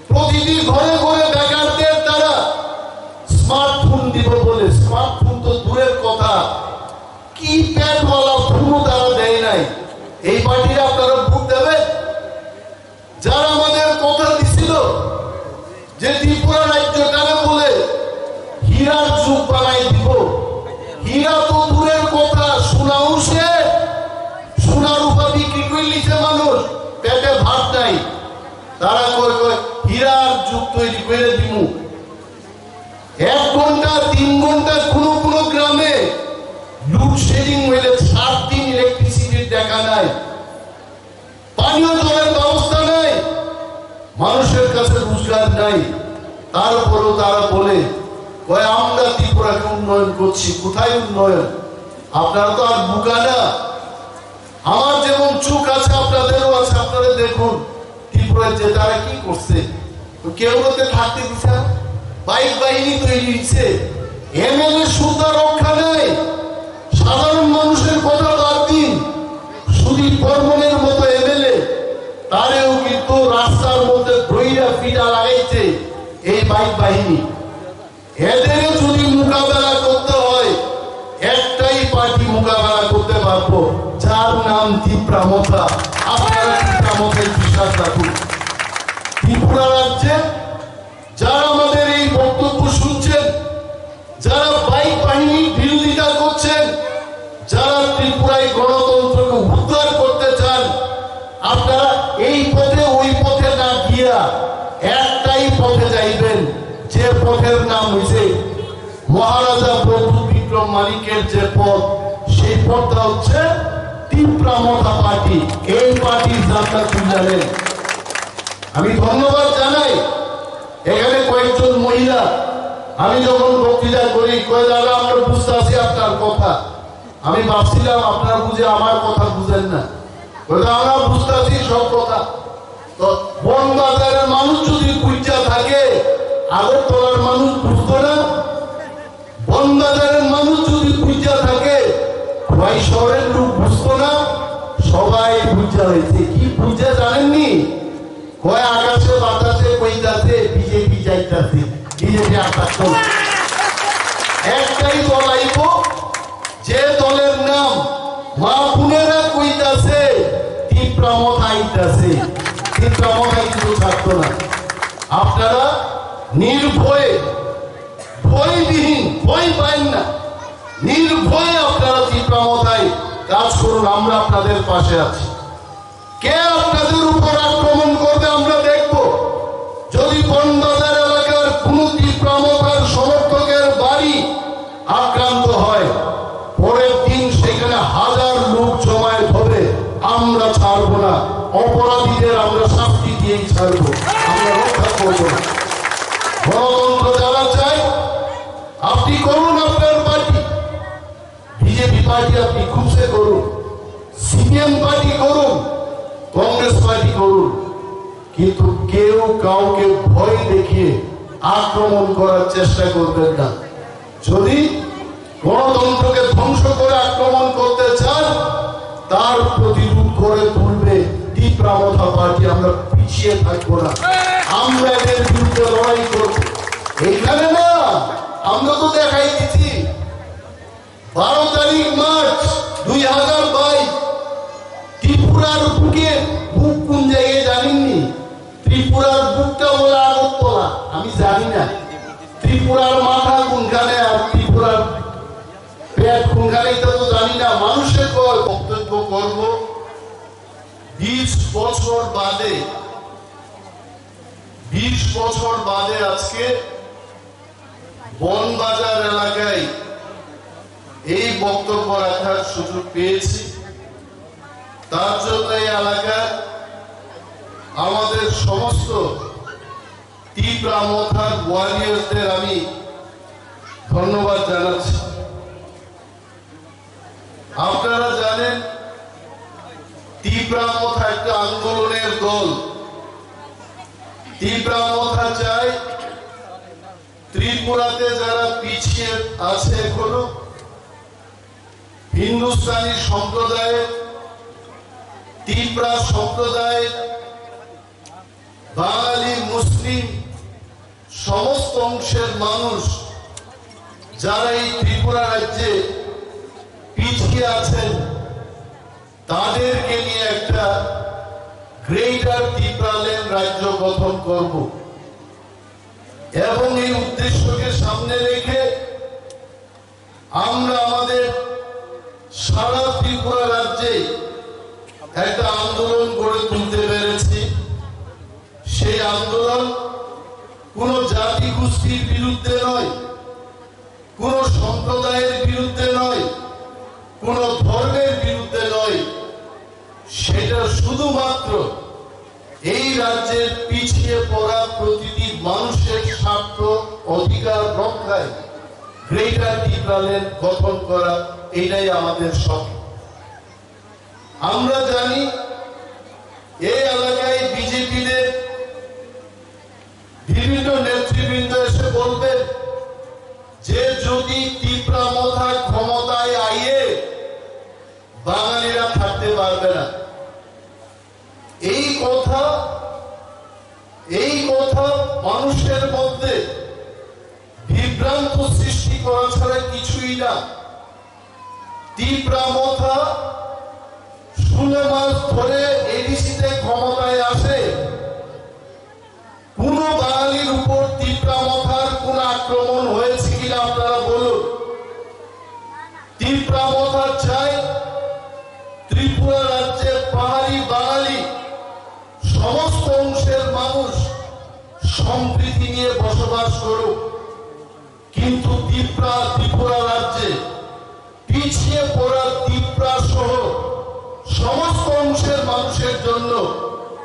প্রতিটি ঘরে ঘরে বেকারদের তারা স্মার্টফোন দিব বলে। স্মার্টফোন তো দূরের কথা, কিপ্যাড ওয়ালা ফোনও তারা দেয় নাই। এই পার্টির আপনারা ভোট দেবেন? যারা আমাদের কথা দিছিল যে ত্রিপুরা রাজ্যটারে বলে হীরার যুগ বানাই দিব, হীরা তো দূরের কথা, সোনাও সে, সোনা রূপা বিক্রি করে নিছে মানুষ, পেটে ভাত নাই। তারা কয় কয় হীরার যুগ তৈরি করে দিমু। এক ঘন্টা, তিন ঘন্টা কোনো কোনো গ্রামে লোডশেডিং হইলে সাত দিন ইলেকট্রিসিটির দেখা নাই, পানীয় জলের ব্যবস্থা নাই, মানুষের কাছে রোজগার নাই। তারপরেও তারা বলে, কয়, "আমরা ত্রিপুরাকে উন্নয়ন করছি।" কোথায় উন্নয়ন? আপনারা তো আর বোকা না। আমার যেমন চোখ আছে, আপনাদেরও আছে, আপনারা দেখুন ত্রিপুরায় যে তারা কি করছে। তো কেউ ওতে থাকতে দিছে না। বাইক বাহিনী তৈরি হইছে, এমএলএ সুদ্ধা রক্ষা নেই। সাধারণ মানুষের কথা বাদ দিন, সুদীপ বর্মনের মতো এমএলএ, তারেও কিন্তু রাস্তার মধ্যে দইরা ফিটা লাগাইছে এই বাইক বাহিনী। এদের যদি মোকাবেলা করতে হয়, একটাই পার্টি মোকাবেলা করতে পারবো, যার নাম তিপ্রা মথা। আপনারা তিপ্রা মথায় বিশ্বাস রাখুন। ত্রিপুরা রাজ্যে যারা আমাদের এই বক্তব্য শুনছেন, যারা বাইক বাহিনীর বিরোধিতা করছেন, যারা ত্রিপুরায় গণতন্ত্রকে উদ্ধার করতে চান, আপনারা এই পথে ওই পথে না গিয়া একটাই পথে যাইবেন, যে পথের নাম হইছে মহারাজা প্রদ্যুৎ বিক্রম মানিকের যে পথ, সেই পথটা হচ্ছে তিপ্রা মথা পার্টি। এই পার্টির যাত্রা তুলে জানেন। আমি ধন্যবাদ জানাই এখানে কয়েকজন মহিলা। আমি যখন বক্তৃতা করি, কয়, "দাদা, আমরা বুঝতে আছি আপনার কথা।" আমি ভাবছিলাম আপনারা বুঝে আমার কথা বুঝেন না। কয়, "আমরা বুঝতে আছি সব কথা।" তো বন বাজারের মানুষ যদি বুঝা থাকে, আগরতলার মানুষ বুঝতো না? বন বাজারের মানুষ যদি বুঝা থাকে, ভাই শহরের লোক বুঝতো না? সবাই বুঝা হয়েছে। কি বুঝা জানেননি? কয় আকাশে বাতাসে কইতাছে বিজেপি যাইতাছে, বিজেপি আক্রমণ। একটাই দল আইব, যে দলের নাম মা বোনেরা কইতাছে তিপ্রা মথা আইতাছে, তিপ্রা মথা কিন্তু ছাড়তো না। আপনারা নির্ভয়ে, ভয়বিহীন, ভয় পাইন না, নির্ভয়ে আপনারা তিপ্রা মথায় কাজ করুন, আমরা আপনাদের পাশে আছি। কে আপনাদের উপর আক্রমণ করবে আমরা দেখব। যদি বনবাজার এলাকার কোনো তিপ্রা মথার সমর্থকের বাড়ি আক্রান্ত হয়, পরের দিন সেখানে হাজার লোক জমায়েত হবে, আমরা ছাড়বো না। অপরাধীদের আমরা শাস্তি দিয়েই ছাড়বো, আমরা রক্ষা করবো না। গণতন্ত্র যারা চায়, আপনি করুন আপনার পার্টি, বিজেপি পার্টি আপনি খুশে করুন, সিপিএম পার্টি করুন, কংগ্রেস পার্টি করুন, কিন্তু কেউ কাউকে ভয় দেখিয়ে আক্রমণ করার চেষ্টা করবেন না। যদি গণতন্ত্রকে ধ্বংস করে আক্রমণ করতে চান, তার প্রতিরোধ করে তুলবে তিপ্রা মথা পার্টি। আমরা পিছিয়ে থাকবো না, আমরা এদের বিরুদ্ধে লড়াই করব। এইখানে না, আমরা তো দেখাই দিচ্ছি, বারো তারিখ মার্চ দুই হাজার বাইশ, ত্রিপুরার বুকে, বুক কোন জায়গায় জানেননি? ত্রিপুরার বুকটা বলে আগরতলা, আমি জানি না। ত্রিপুরার মাথা কোনখানে আর ত্রিপুরার পেট এটা তো জানি না, মানুষের কয় বক্তব্য করব। বিশ বছর বাদে, বিশ বছর বাদে আজকে বনবাজার এলাকায় এই বক্তব্য রাখার সুযোগ পেয়েছি। তার জন্য এই এলাকার আমাদের সমস্ত তিপ্রা মথার ওয়ারিয়ার্সদের আমি ধন্যবাদ জানাচ্ছি। আপনারা জানেন, তিপ্রা মথা একটা আন্দোলনের দল। তিপ্রা মথা চায় ত্রিপুরাতে যারা পিছিয়ে আছে এখনো, হিন্দুস্তানি সম্প্রদায়ের, তিপ্রা সম্প্রদায়ের, বাঙালি, মুসলিম, সমস্ত অংশের মানুষ যারা এই ত্রিপুরা রাজ্যে পিছিয়ে আছেন, তাদেরকে নিয়ে একটা গ্রেটার তিপ্রাল্যান্ড রাজ্য গঠন করব। এবং এই উদ্দেশ্যকে সামনে রেখে আমরা আমাদের সারা ত্রিপুরা রাজ্যে একটা আন্দোলন গড়ে তুলতে পেরেছি। সেই আন্দোলন কোনো জাতিগোষ্ঠীর বিরুদ্ধে নয়, কোনো সম্প্রদায়ের বিরুদ্ধে নয়, কোনো ধর্মের বিরুদ্ধে নয়, সেটা শুধুমাত্র এই রাজ্যের পিছিয়ে পড়া প্রতিটি মানুষের স্বার্থ, অধিকার রক্ষায় গ্রেটার তিপ্রাল্যান্ড গঠন করা, এটাই আমাদের স্বপ্ন। আমরা জানি এই এলাকায় বিজেপিদের বিভিন্ন নেতৃবৃন্দ এসে বলবেন যে যদি তিপ্রা মথা ক্ষমতায় আইয়ে বাঙালিরা থাকতে পারবে না। এই কথা, এই কথা মানুষের মধ্যে বিভ্রান্ত সৃষ্টি করা ছাড়া কিছুই না। তিপ্রা মথা ষোলো মাস ধরে এডিসিতে ক্ষমতায় আসে, কোনো বাঙালির উপর তিপ্রা মথার কোনো আক্রমণ হয়েছে কিনা আপনারা বলুন। তিপ্রা মথা চাই ত্রিপুরা রাজ্যে পাহাড়ি বাঙালি সমস্ত অংশের মানুষ সম্প্রীতি নিয়ে বসবাস করুক, কিন্তু তিপ্রা, ত্রিপুরা রাজ্যে পিছিয়ে পড়া তিপ্রা সহ সমস্ত অংশের মানুষের জন্য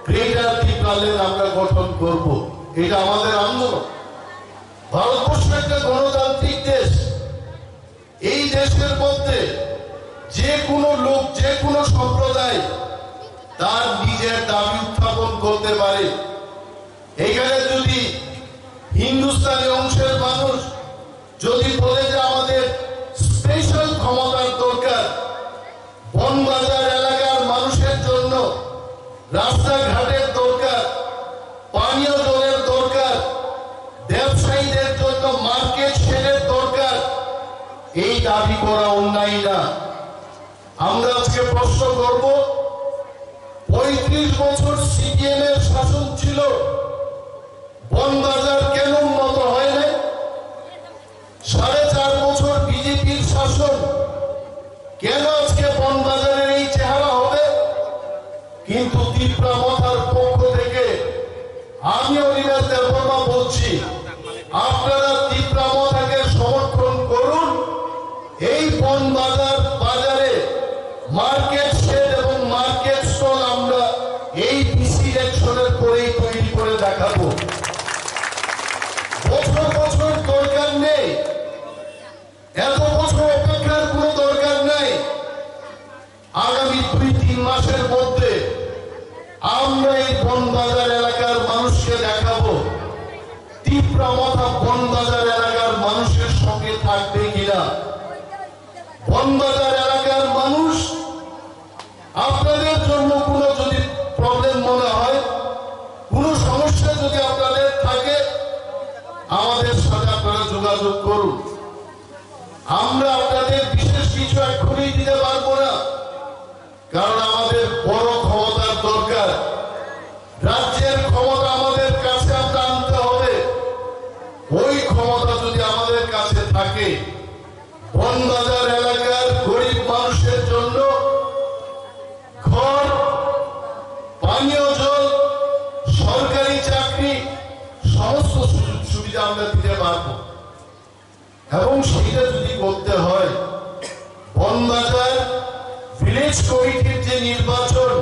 গ্রেটার তিপ্রাল্যান্ড আমরা গঠন করব। এটা আমাদের আন্দোলন। ভারতবর্ষ একটা গণতান্ত্রিক দেশ। এই দেশের মধ্যে যে কোনো লোক, যে কোনো সম্প্রদায় তার নিজের দাবি উত্থাপন করতে পারে। এখানে যদি হিন্দুস্তানি অংশের মানুষ যদি বলে যে আমাদের স্পেশাল ক্ষমতার দরকার, বনবাজার এলাকার মানুষের জন্য রাস্তাঘাটের দরকার, পানীয় জলের দরকার, ব্যবসায়ীদের জন্য মার্কেট শেডের দরকার, এই দাবি করা অন্যায় না। আমরা আজকে প্রশ্ন করব, পঁয়ত্রিশ বছর সিপিএম এর শাসন ছিল, বনবাজার কেন উন্নত হয় নাই? সাড়ে চার বছর বিজেপির শাসন, কেন আজকে বনবাজারের এই চেহারা হবে? কিন্তু তিপ্রা মথার পক্ষ থেকে আমি অনিমেষ দেববর্মা বলছি, আপনারা তিপ্রা মথাকে সমর্থন করুন। এই বনবাজার বাজারে মার্কেট শেড এবং মার্কেট স্টল আমরা এই ডিসি ইলেকশনের পরেই তৈরি করে দেখাবো। বছর বছর দরকার নেই, এত বছর অপেক্ষার কোনো দরকার নেই। আগামী দুই তিন মাসের মধ্যে আমরা এই বনবাজার এলাকার মানুষকে দেখাবো, তিপ্রা মথা বনবাজার এলাকার মানুষের সঙ্গে থাকবে কিনা। বনবাজার এলাকার মানুষ, আপনাদের জন্য কোনো যদি প্রবলেম মনে হয়, কোনো সমস্যা যদি আপনাদের থাকে, আমাদের সাথে আপনারা যোগাযোগ করুন। আমরা আপনাদের বিশেষ কিছু এক্ষুনি দিতে পারবো না, কারণ আমাদের বড় ক্ষমতার দরকার। রাজ্যের ক্ষমতা আমাদের কাছে আমরা আনতে হবে। ওই ক্ষমতা যদি আমাদের কাছে থাকে, বনবাজার এলাকার গরিব পারবো। এবং সেটা যদি করতে হয়, বনবাজার ভিলেজ কমিটির যে নির্বাচন,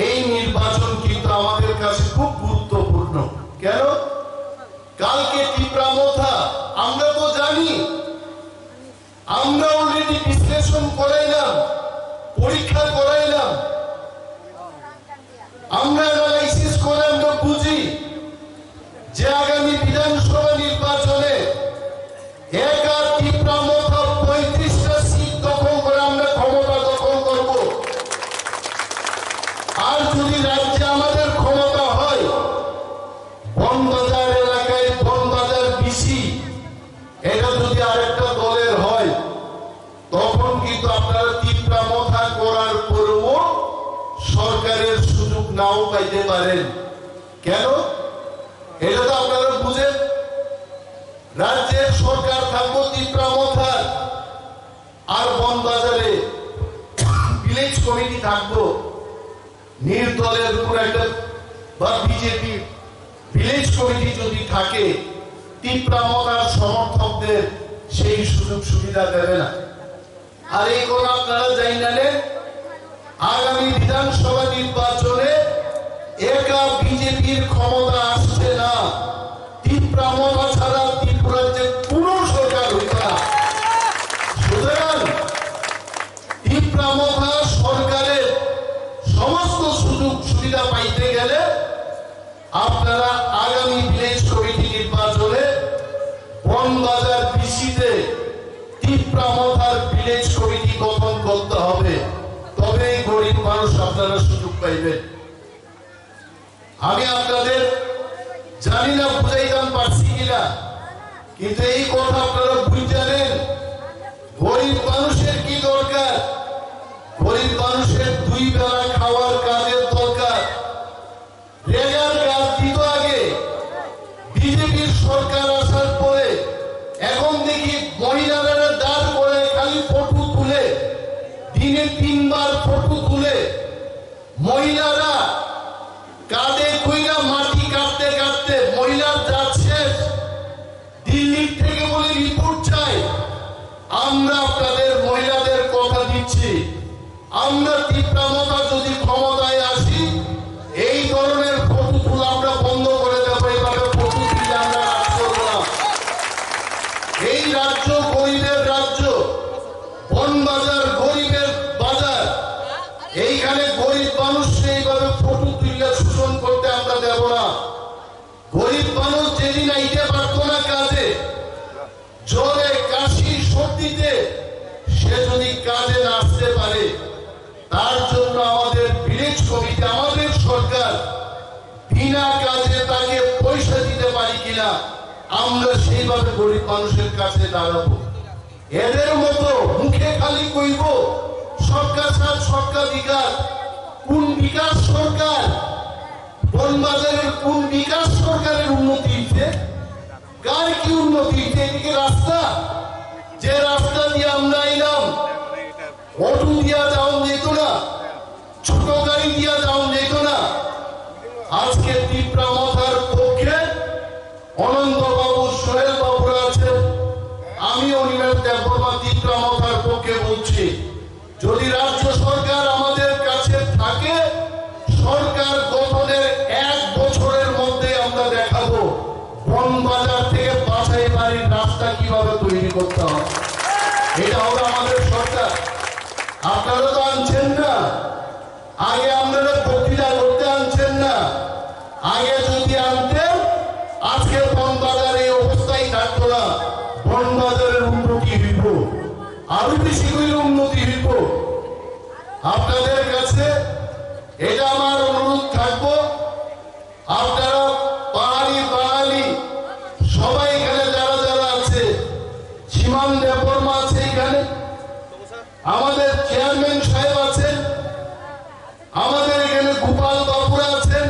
এই নির্বাচন কিন্তু আমাদের কাছে খুব গুরুত্বপূর্ণ। কেন? কালকে তিপ্রা মথা, আমরা তো জানি, আমরা অলরেডি বিশ্লেষণ করাইলাম, পরীক্ষা করাইলাম, আমরা অ্যানালাইসিস করে আমরা বুঝি যে আগামী বিধানসভা নির্বাচনে একা তিপ্রা মথা পঁয়ত্রিশটা সিট দখল করে আমরা ক্ষমতা দখল করব। আর যদি রাজ্যে আমাদের ক্ষমতা হয়, বনবাজার এলাকায় বনবাজার বিসি, এটা যদি আরেকটা দলের হয়, তখন কিন্তু আপনারা তিপ্রা মথা করার পরেও সরকারের সুযোগ নাও পাইতে পারেন। কেন? এটা তো আপনারা বুঝেন, রাজ্যের সরকার থাকবো তিপ্রা মথার, আর বনবাজারে ভিলেজ কমিটি থাকবো। নির্দলের উপর একটা বা বিজেপি ভিলেজ কমিটি যদি থাকে, তিপ্রা মথার সমর্থকদের সেই সুযোগ সুবিধা দেবে না। আর এই কথা আপনারা জানেন, আগামী বিধানসভা নির্বাচনে একা বিজেপির ক্ষমতা আসছে না। তিপ্রা মথা ছাড়া ত্রিপুরার যে কোনো সরকার হইত না। সুতরাং তিপ্রা মথা সরকারের সমস্ত সুযোগ সুবিধা পাইতে গেলে আপনারা আগামী ভিলেজ কমিটি নির্বাচনে বনবাজার বিসিতে তিপ্রা মথার ভিলেজ কমিটি গঠন করতে হবে, তবেই গরিব মানুষ আপনারা সুযোগ পাইবেন। আমি আপনাদের জানি না বুঝাইতাম পারছি কিনা, কিন্তু এই কথা আপনারা বুঝে জানেন, গরিব মানুষের কি দরকার। গরিব মানুষের দুই বেলা খাওয়ার কাজের দরকার। রেগার কাজ দিত আগে, বিজেপির সরকার আসার পরে এখন দেখি মহিলারা দাঁড় করে খালি ফটো তুলে, দিনে তিনবার ফটো তুলে মহিলারা কাঁধে কইরা মাটি কাটতে কাটতে মহিলার জাত শেষ। দিল্লি থেকে বলে রিপোর্ট চাই। আমরা আপনাদের মহিলাদের কথা দিচ্ছি, আমরা তিপ্রা মথা যদি ক্ষমতায় আসি, এই ধরনের ফটো তোলা আমরা বন্ধ করে দেবো। এইভাবে ফটো তুললে আমরা কাজ করবো না। এই রাজ্য গরিবের রাজ্য, বনবাজার গরিবের বাজার। এইখানে গরিব মানুষকে এইভাবে ফটো তুললে শোষণ করতে আমরা দেব না। গরিব মানুষ যেদিন আইতে পারতো না কাজে, জ্বরে, কাশি, সর্দিতে, সে যদি কাজে না আসতে পারে, তার জন্য আমাদের ভিলেজ কমিটি, আমাদের সরকার বিনা কাজে তাকে পয়সা দিতে পারি কিনা, আমরা সেইভাবে গরিব মানুষের কাছে দাঁড়াবো। এদের মতো মুখে খালি কইব সবকা সাথ সবকা বিকাশ, কোন বিকাশ সরকার? বনবাজারের কোন বিকাশ সরকারের উন্নতি হইছে? কার কি উন্নতি হইছে? এদিকে রাস্তা, যে রাস্তা দিয়ে আমরা আইলাম, অটো দিয়া যাওয়া যেত না, ছোট গাড়ি দিয়া যাওয়া যেত না। আজকে তিপ্রা মথার পক্ষে অনন্ত বাবু, সোহেল বাবুরা আছেন, আমি অনিমেষ দেববর্মা তিপ্রা মথার পক্ষে বলছি, যদি রাজ্য সরকার আমাদের কাছে থাকে, সরকার গঠনের এক বছরের মধ্যে আমরা দেখাবো বনবাজার থেকে বাছাই বাড়ির রাস্তা কিভাবে তৈরি করতে হবে। এটা হবে আমাদের সরকার। আপনারা তো আনছেন না, আগে আপনারা বক্তৃতা করতে আনছেন না, আগে যদি আনতেন, আজকে বনবাজার এই অবস্থায় থাকতো না। বনবাজারের উন্নতি হইব, আরো বেশি করে উন্নতি হইব। আপনাদের কাছে এটা আমার অনুরোধ থাকবো, আপনারা পাহাড়ি বাঙালি সবাই এখানে যারা যারা আছে, সীমান দেববর্মা আছে এখানে, আমাদের চেয়ারম্যান সাহেব আছেন, আমাদের এখানে গোপাল বাবুরা আছেন,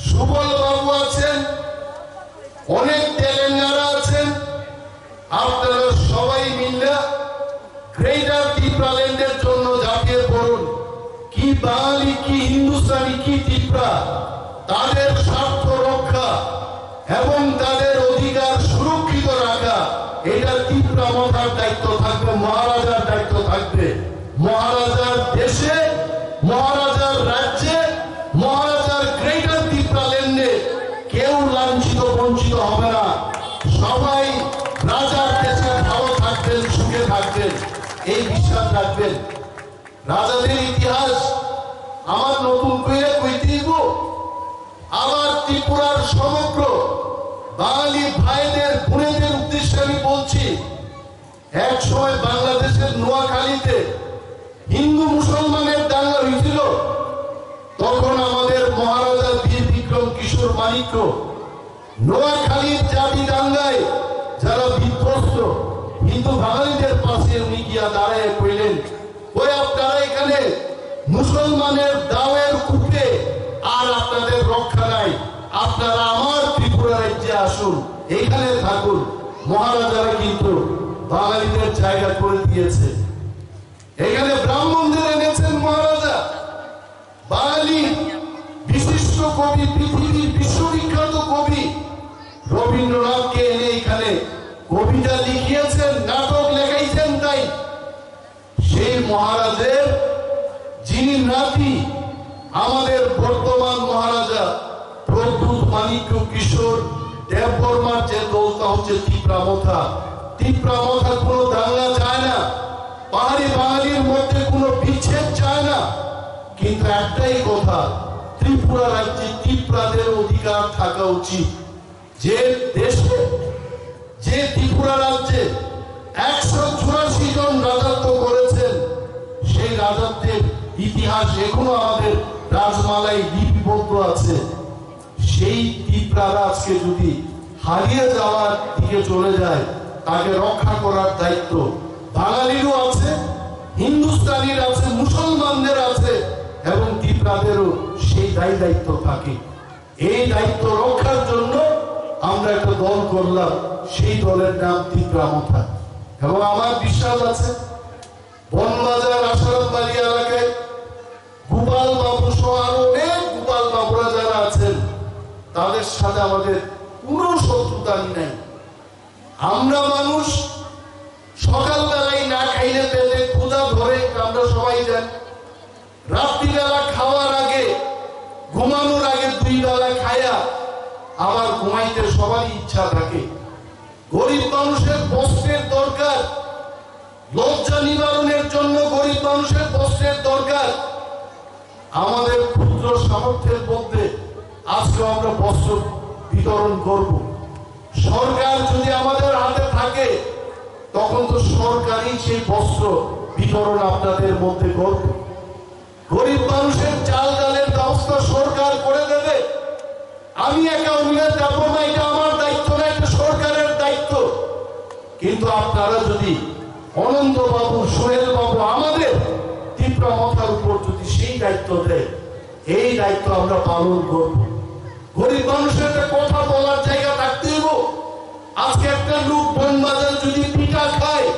সুবল বাবু আছেন, অনেক তেলেঙ্গারা আছেন, আপনারা সবাই মিলে গ্রেটার ত্রিপুরাল্যান্ডের জন্য ঝাঁপিয়ে পড়ুন। কি বাঙালি, কি হিন্দুস্তানি, কি তিপ্রা, তাদের স্বার্থ রক্ষা এবং তাদের অধিকার সবাই রাজার দেশে ভালো থাকবেন, সুখে থাকবেন, এই বিশ্বাস রাখবেন। রাজাদের ইতিহাস আমার নতুন করে কইতে হইব। আমার ত্রিপুরার সমগ্র বাঙালি ভাইদের, বোনেদের উদ্দেশ্যে আমি বলছি, এক সময় বাংলাদেশের নোয়াখালীতে হিন্দু মুসলমানের দাঙ্গা হয়েছিল। তখন আমাদের মহারাজা বীর বিক্রম কিশোর মাণিক্য নোয়াখালীর জাতি দাঙ্গায় যারা বিধ্বস্ত হিন্দু বাঙালিদের পাশে উনি গিয়া দাঁড়ায় কইলেন, "ওই আপনারা এখানে মুসলমানের দাওয়ের কূপে, আর আপনাদের রক্ষা নাই, আপনারা আমার ত্রিপুরা রাজ্যে আসুন, এখানে থাকুন।" মহারাজারা কিন্তু বাঙালিদের জায়গা করে দিয়েছে। এখানে ব্রাহ্মণদের এনেছেন মহারাজা। বাঙালি বিশিষ্ট কবি, পৃথিবীর বিশ্ববিখ্যাত কবি রবীন্দ্রনাথকে এনে এখানে কবিতা লিখিয়েছেন, নাটক লেখাইছেন। তাই সেই মহারাজের যিনি নাতি, আমাদের বর্তমান মহারাজা প্রদ্যুৎ মাণিক্য কিশোর দেববর্মার যে দলটা হচ্ছে তিপ্রা মথা, তিপ্রা মথা কোনো দাঙ্গা চায় না, পাহাড়ি বাঙালির মধ্যে কোনো বিচ্ছেদ চায় না। কিন্তু একটাই কথা, ত্রিপুরা রাজ্যে তিপ্রাদের অধিকার থাকা উচিত। যে দেশে, যে ত্রিপুরা রাজ্যে একশো চুরাশি জন রাজত্ব করেছেন, সেই রাজত্বের ইতিহাস এখনো আমাদের রাজমালায় লিপিবদ্ধ আছে। সেই তিপ্রারা আজকে যদি হারিয়ে যাওয়ার দিকে চলে যায়, তাকে রক্ষা করার দায়িত্ব বাঙালিরও আছে, হিন্দুস্তানির আছে, মুসলমানদের আছে এবং তিপ্রাদেরও সেই দায় দায়িত্ব থাকে। এই দায়িত্ব রক্ষার জন্য আমরা একটা দল করলাম, সেই দলের নাম তিপ্রা মথা। এবং আমার বিশ্বাস আছে, বনবাজার আশারামবাড়ি এলাকায় গোপাল বাবু সহ আরো অনেক গোপাল বাবুরা যারা আছেন, তাদের সাথে আমাদের কোনো শত্রুতা নাই। আমরা মানুষ, সকালবেলায় না খাইলে পেটে ক্ষুধা ধরে, আমরা সবাই জানি। রাত্রিবেলা খাওয়ার আগে, ঘুমানোর আগে দুই বেলা খায়া আবার ঘুমাইতে সবারই ইচ্ছা থাকে। গরিব মানুষের বস্ত্রের দরকার, লজ্জা নিবারণের জন্য গরিব মানুষের বস্ত্রের দরকার। আমাদের ক্ষুদ্র সামর্থ্যের মধ্যে আজকে আমরা বস্ত্র বিতরণ করব। সরকার যদি আমাদের হাতে থাকে, তখন তো সরকারই সেই বস্ত্র বিতরণ আপনাদের মধ্যে করবে। গরিব মানুষের চাল ডালের ব্যবস্থা সরকার করে দেবে। আমি একা অভিযোগ দেব না, এটা আমার দায়িত্ব না, এটা সরকারের দায়িত্ব। কিন্তু আপনারা যদি অনন্ত বাবু, সোহেল বাবু, আমাদের তিপ্রা মথার উপর যদি সেই দায়িত্ব দেয়, এই দায়িত্ব আমরা পালন করব। গরিব মানুষের একটা কথা বলার জায়গা থাকতে হইব। আজকে একটা লোক বনবাজার যদি পিঠা খায়,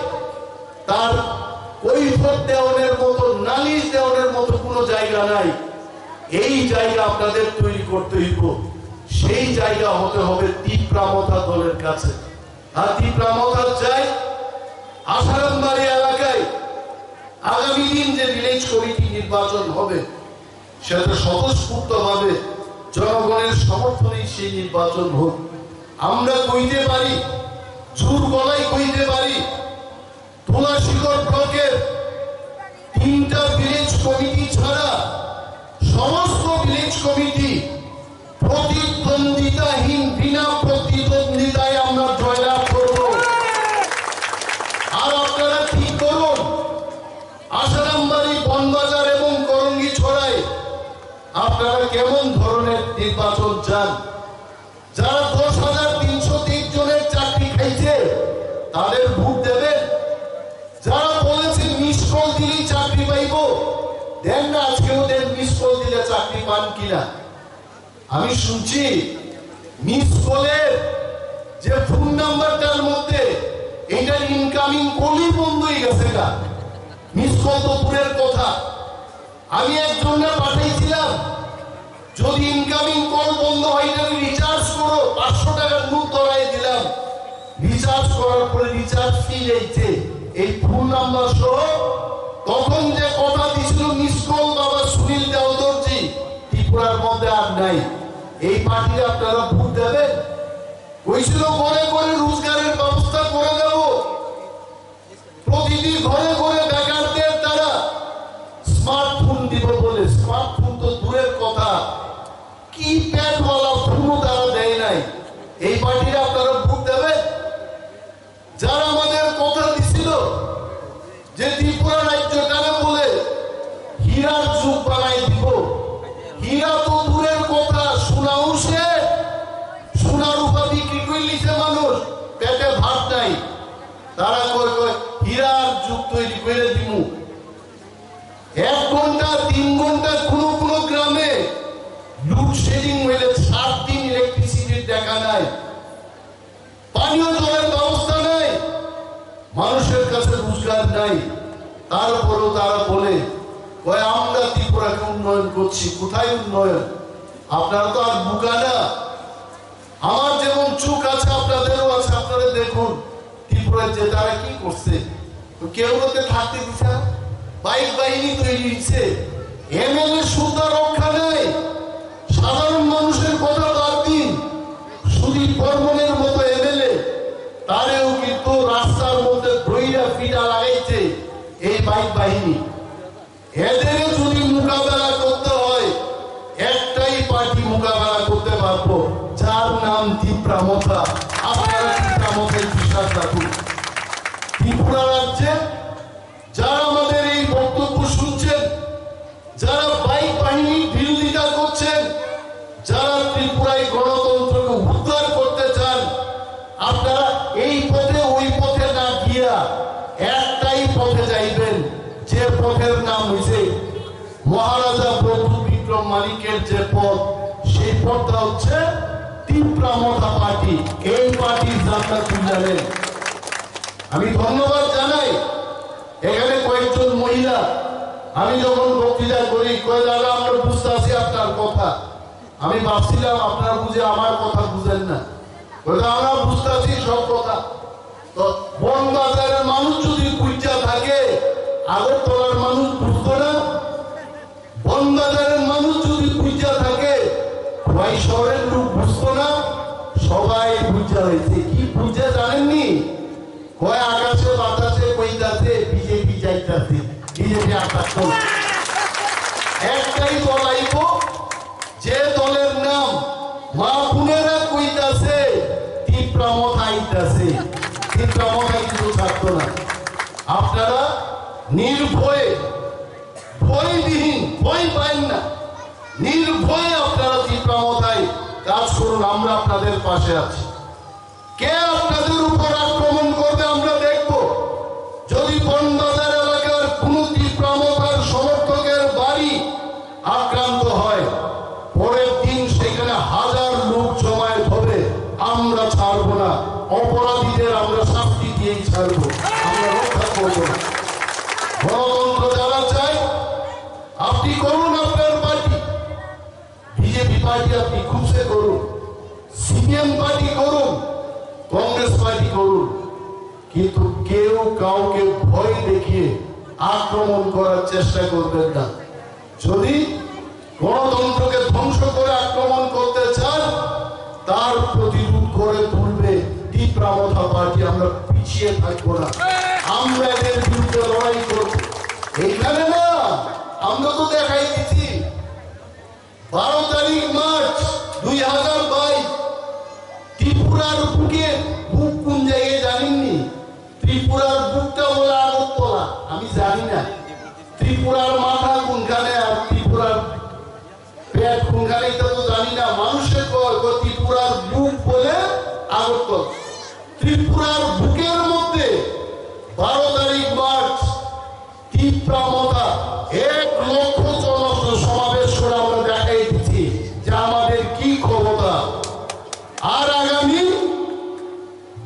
তার কৈফত দেওয়ানোর মতো, নালিশ দেওয়ানোর মতো কোনো জায়গা নাই। এই জায়গা আপনাদের তৈরি করতে হইব। সেই জায়গা হতে হবে তিপ্রা মথা দলের কাছে। আর তিপ্রা মথার চাই আশারামবাড়ি এলাকায় আগামী দিন যে ভিলেজ কমিটি নির্বাচন হবে, সেটা স্বতঃস্ফূর্তভাবে জনগণের সমর্থনেই সেই নির্বাচন হোক। আমরা কইতে পারি, জোর গলায় কইতে পারি, তুলাশিখর ব্লকের তিনটা ভিলেজ কমিটি ছাড়া সমস্ত ভিলেজ কমিটি প্রতিদ্বন্দ্বিতাহীন, বিনা প্রতিদ্বন্দ্বিতায় আমরা জয়লাভ করব। আর আপনারা ঠিক করুন, আশারামবাড়ি, বনবাজার এবং করঙ্গিছড়ায় আপনারা কেমন ধরনের নির্বাচন চান? যারা দশ হাজার তিনশো তেইশ জনের চাকরি খাইছে, তাদের ভোট দেবেন? যারা বলেছে মিস কল দিলেই চাকরি পাইব, দেন না, আজকেও দেন, মিস কল দিলে চাকরি পান কিনা। আমি শুনছি মিস কলের যে ফোন নাম্বারটার মধ্যে এটা ইনকামিং কলই বন্ধ হয়ে গেছে গা। মিস কল তো দূরের কথা, আমি একজনকে পাঠাইছিলাম, যদি ইনকামিং কল বন্ধ হয়, তাহলে রিচার্জ করো, পাঁচশো টাকার নোট ধরাই দিলাম। রিচার্জ করার পরে রিচার্জ ফি লেখছে এই ফোন নাম্বার সহ। তখন যে কথা দিছিল মিস কল বাবা সুনীল দেওদর্জি, ত্রিপুরার মধ্যে আর নাই। এই পার্টিতে আপনারা ভোট দেবেন? কইছিল ঘরে ঘরে রোজগার তারা কয়, কয়, "হীরার যুগ তৈরি করে দিমু।" এক ঘন্টা, তিন ঘন্টা কোনো কোনো গ্রামে লোডশেডিং হইলে সাত দিন ইলেকট্রিসিটির দেখা নাই, পানীয় জলের ব্যবস্থা নাই, মানুষের কাছে রোজগার নাই। তারপরেও তারা বলে, কয়, "আমরা ত্রিপুরাকে উন্নয়ন করছি।" কোথায় উন্নয়ন? আপনারা তো আর বোকা না। আমার যেমন চোখ আছে, আপনাদেরও আছে। আপনারা দেখুন, ত্রিপুরায় যে তারা কি করছে, তো কেউ ওতে থাকতে দিচ্ছে না। বাইক বাহিনী তৈরি হচ্ছে, এমএলএ সুদ্ধা রক্ষা নেই। সাধারণ মানুষের কথা বাদ দিন, সুদীপ বর্মনের মতো এমএলএ, তারেও কিন্তু রাস্তার মধ্যে দইরা ফিটা লাগাইছে এই বাইক বাহিনী। এদের যদি মোকাবেলা করতে হয়, একটাই পার্টি মোকাবেলা করতে পারবো, যার নাম তিপ্রা মথা। আপনারা তিপ্রা মথায় বিশ্বাস রাখুন। ত্রিপুরা রাজ্যে যারা আমাদের এই বক্তব্য শুনছেন, যারা বাইক বাহিনী বিরোধিতা করছেন, যারা ত্রিপুরায় গণতন্ত্রকে উদ্ধার করতে চান, আপনারা এই পথে ওই পথে না গিয়া একটাই পথে যাইবেন, যে পথের নাম হইছে মহারাজা প্রদ্যুৎ বিক্রম মানিকের যে পথ, সেই পথটা হচ্ছে তিপ্রা মথা পার্টি। এই পার্টির জাতটা তুলে নেন। আমি ধন্যবাদ জানাই এখানে কয়েকজন মহিলা। আমি যখন বক্তৃতা করি, কয়, "দাদা, আমরা বুঝতে আছি আপনার কথা।" আমি ভাবছিলাম আপনারা বুঝে আমার কথা বুঝেন না। বলে, "আমরা বুঝতেছি সব কথা।" তো বন বাজারের মানুষ যদি বুঝা থাকে, আগরতলার মানুষ বুঝতো না? বন বাজারের মানুষ যদি বুঝা থাকে, খোয়াই শহরের লোক বুঝতো না? সবাই বুঝা হয়েছে। কি বুঝা জানেননি? কয় আকাশে বাতাসে কইতাছে বিজেপি যাইতাছে, বিজেপি আক্রমণ। একটাই দল আইব, যে দলের নাম মা বোনেরা কইতাছে তিপ্রা মথা আইতাছে, তিপ্রা মথা কিন্তু ছাড়তো না। আপনারা নির্ভয়ে, ভয়বিহীন, ভয় পাইন না, নির্ভয়ে আপনারা তিপ্রা মথায় কাজ করুন, আমরা আপনাদের পাশে আছি। কে আপনাদের উপর আক্রমণ করবে আমরা দেখব। যদি বনবাজার এলাকার কোনো তিপ্রা মথার সমর্থকের বাড়ি আক্রান্ত হয়, পরের দিন সেখানে হাজার লোক জমায়েত হবে, আমরা ছাড়ব না। অপরাধীদের আমরা শাস্তি দিয়েই ছাড়ব, আমরা রক্ষা করব না। গণতন্ত্র যারা চায়, আপনি করুন আপনার পার্টি, বিজেপি পার্টি আপনি খুশে করুন, সিপিএম পার্টি করুন, কংগ্রেস পার্টি করুন, কিন্তু কেউ কাউকে ভয় দেখিয়ে আক্রমণ করার চেষ্টা করবেন না। যদি গণতন্ত্রকে ধ্বংস করে আক্রমণ করতে চান, তার প্রতিরোধ করে তুলবে তিপ্রা মথা পার্টি। আমরা পিছিয়ে থাকবো না, আমরা এদের বিরুদ্ধে লড়াই করব। এইখানে না, আমরা তো দেখাই দিচ্ছি, বারো তারিখ মার্চ দুই হাজার বাইশ, ত্রিপুরার বুকে, বুক কোন জায়গায় জানেননি? ত্রিপুরার বুকটা বলে আগরতলা, আমি জানি না। ত্রিপুরার মাথা কোনখানে আর ত্রিপুরার পেট কোনখানে, এটা তো জানি না। মানুষের কয়, কয় ত্রিপুরার বুক বলে আগরতলা। ত্রিপুরার বুকের মধ্যে বারো তারিখ মার্চ তিপ্রা মথা এক লক্ষ জন সমাবেশ করে আমরা দেখাই দিচ্ছি যে আমাদের কি ক্ষমতা। আর আগামী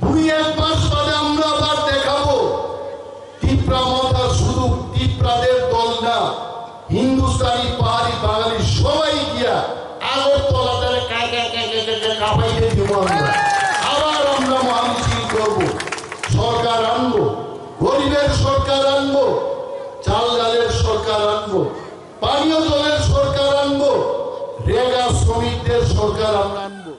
দুই এক মাস বাদে আমরা আবার দেখাবো, তিপ্রা মথা শুধু তিপ্রাদের দল না, হিন্দুস্তানি, পাহাড়ি, বাঙালি সবাই গিয়া আগরতলা তারা কা-, কা-, কা-, কা-, কা-, কা-, কাঁপাইতে দিব আমরা। আবার আমরা মহামিছিল করব, সরকার আনবো, গরিবের সরকার আনবো, চাল ডালের সরকার আনবো, পানীয় জলের সরকার আনবো, রেগা শ্রমিকদের সরকার আমরা আনবো।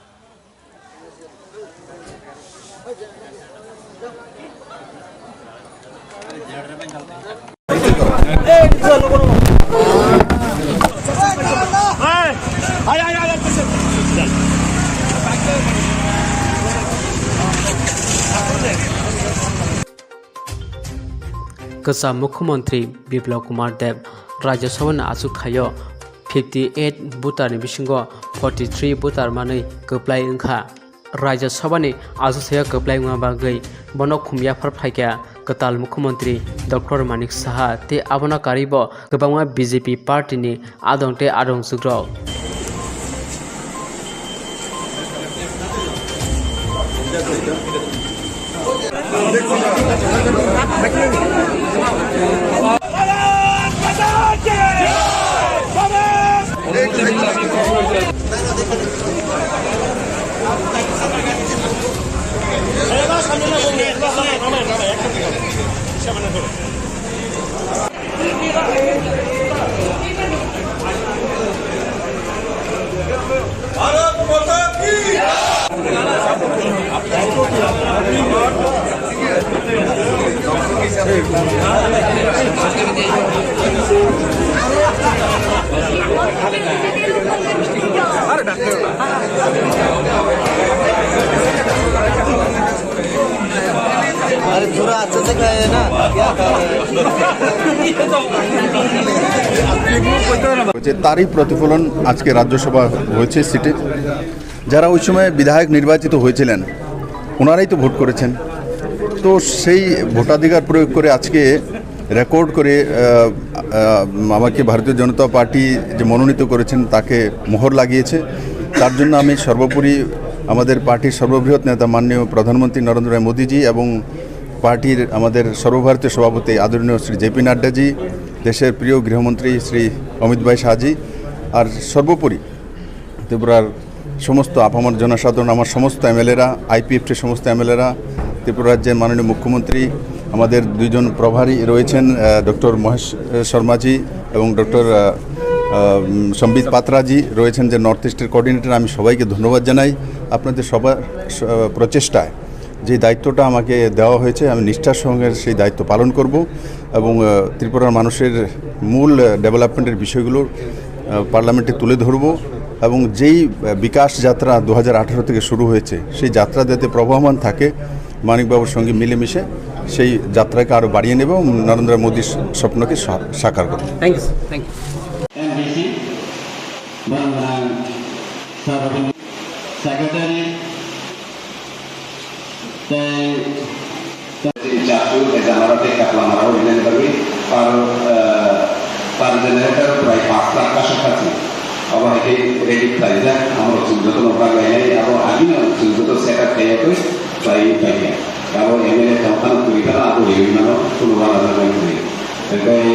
Kwcham Mukhyamantri Biplab Kumar Deb Rajya Sabha ni achuk thaio fifty eight voter ni bisingo forty three voter manwi kwplai wngkha. Rajya Sabhani achuksaio kwplai wngma bagwi bono khum yaphar phaikha kwtal Mukhyamantri Doctor Manik Saha tei abono karwibo kwbangma B J P partyni adong tei adongchukrok. Bharat মাতা কি। अरे थोड़ा अच्छे से खाए ना, क्या खा रहे हैं? যে তারই প্রতিফলন আজকে রাজ্যসভা হয়েছে সিটে। যারা ওই সময় বিধায়ক নির্বাচিত হয়েছিলেন, ওনারাই তো ভোট করেছেন। তো সেই ভোটাধিকার প্রয়োগ করে আজকে রেকর্ড করে, আহ, আহ, আমাকে ভারতীয় জনতা পার্টি যে মনোনীত করেছেন, তাকে মোহর লাগিয়েছে। তার জন্য আমি সর্বোপরি আমাদের পার্টির সর্ববৃহৎ নেতা মাননীয় প্রধানমন্ত্রী নরেন্দ্র ভাই মোদীজি এবং পার্টির আমাদের সর্বভারতীয় সভাপতি আদরণীয় শ্রী জে পি নাড্ডাজি, দেশের প্রিয় গৃহমন্ত্রী শ্রী অমিত ভাই শাহজি, আর সর্বোপরি ত্রিপুরার সমস্ত আপামর জনসাধারণ, আমার সমস্ত এমএলএরা, আইপিএফটির সমস্ত এমএলএরা, ত্রিপুরা রাজ্যের মাননীয় মুখ্যমন্ত্রী, আমাদের দুইজন প্রভারী রয়েছেন, আহ, ডক্টর মহেশ, আহ, শর্মাজি এবং ডক্টর, আহ, আহ, উম, সম্বিত পাত্রাজি রয়েছেন, যে নর্থ ইস্টের কোঅর্ডিনেটর। আমি সবাইকে ধন্যবাদ জানাই। আপনাদের সবার স-, প্রচেষ্টায় যে দায়িত্বটা আমাকে দেওয়া হয়েছে, আমি নিষ্ঠার সঙ্গে সেই দায়িত্ব পালন করব এবং, আহ, ত্রিপুরার মানুষের মূল, আহ, ডেভেলপমেন্টের বিষয়গুলোর, আহ, পার্লামেন্টে তুলে ধরব এবং যেই, আহ, বিকাশ যাত্রা দু হাজার আঠারো থেকে শুরু হয়েছে, সেই যাত্রা যাতে প্রবহমান থাকে, মানিকবাবুর সঙ্গে মিলেমিশে সেই যাত্রাকে আরও বাড়িয়ে নেব এবং নরেন্দ্র মোদীর স্বপ্নকে সা-, সাকার করব। Thank you, sir. Thank you. MDC, Bandana, সভাপতি, secretary, tei, tei chapur, tei jamara, tei kapla mara, o rinani bagwi par, eh, par generator prai panch lakh kaisa khachi. Abo hai khe ready khlaijak, amo chwng jotono bagwi nai, abo agino chwng joto setup khlaiya twi khlaiwi paikha. Abo M L A tong phano kwrwi phano abo riwi mano, kunu uanajaknai kwrwi. Tei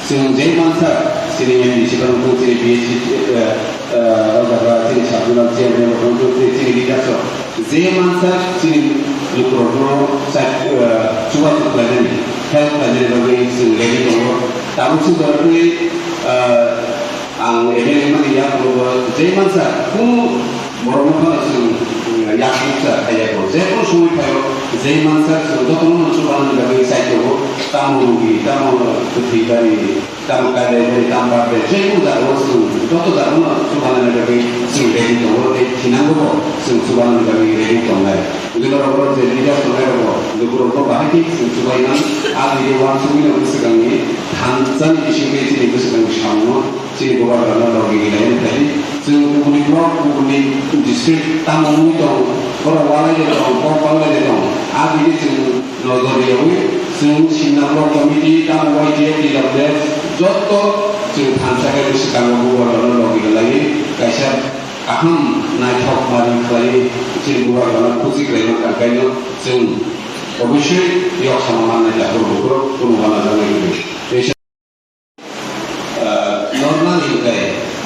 chwng je mansa, chini M D C rok wngthung, chini B H C, eh, eh, o jaga chini sub-zonal chairman rok wngthung, chini, chini leaders rok, je mansa chini lukurokno sa-, eh, chubachu khlainani, help khlainani bagwi chwng ready tongo. Tabuk swk dorok wngwi, eh, ang M L A mani yakulo je mansa kunu borokno phano chwng, eh, yakung sa khaiya ko. Je kunu somoi phaio je mansa chwng jotono no chubanani bagwi chai tongo. Tamo rugi, tamo kwthwi bari, tamo kaidai bari, tamo birthday, je kunu jaga o chwng joto jaga no chubanani bagwi chwng ready tongo tei thinango bo chwng chubanani bagwi ready tongnai. Bini borok je leader tongnai rok bo lukurok no bahai khe chwng chubai nang. A video uansukmani bwswkangni thansa ni bisingtwi chini bwswkangni samung no chini bubagrano logi rilai rwkha di. Chwng kubuni block, kubuni district tamo wngwi tong, borok walai de tong, kok palai de tong. A bini chwng nojor riyawi chwng Simna Block Committee, tamo Y T F, T W F, jotto chwng thansa khe bwswkango bubagrano logi rilaiwi kaisa kaham naithok mari khlaiwi chini bubagrano khusi khlaima kha, kaino chwng obossoi yok sama mannai, takhuk bukhuk kunu uanajaknai kwrwi. Ah, normal hinkhe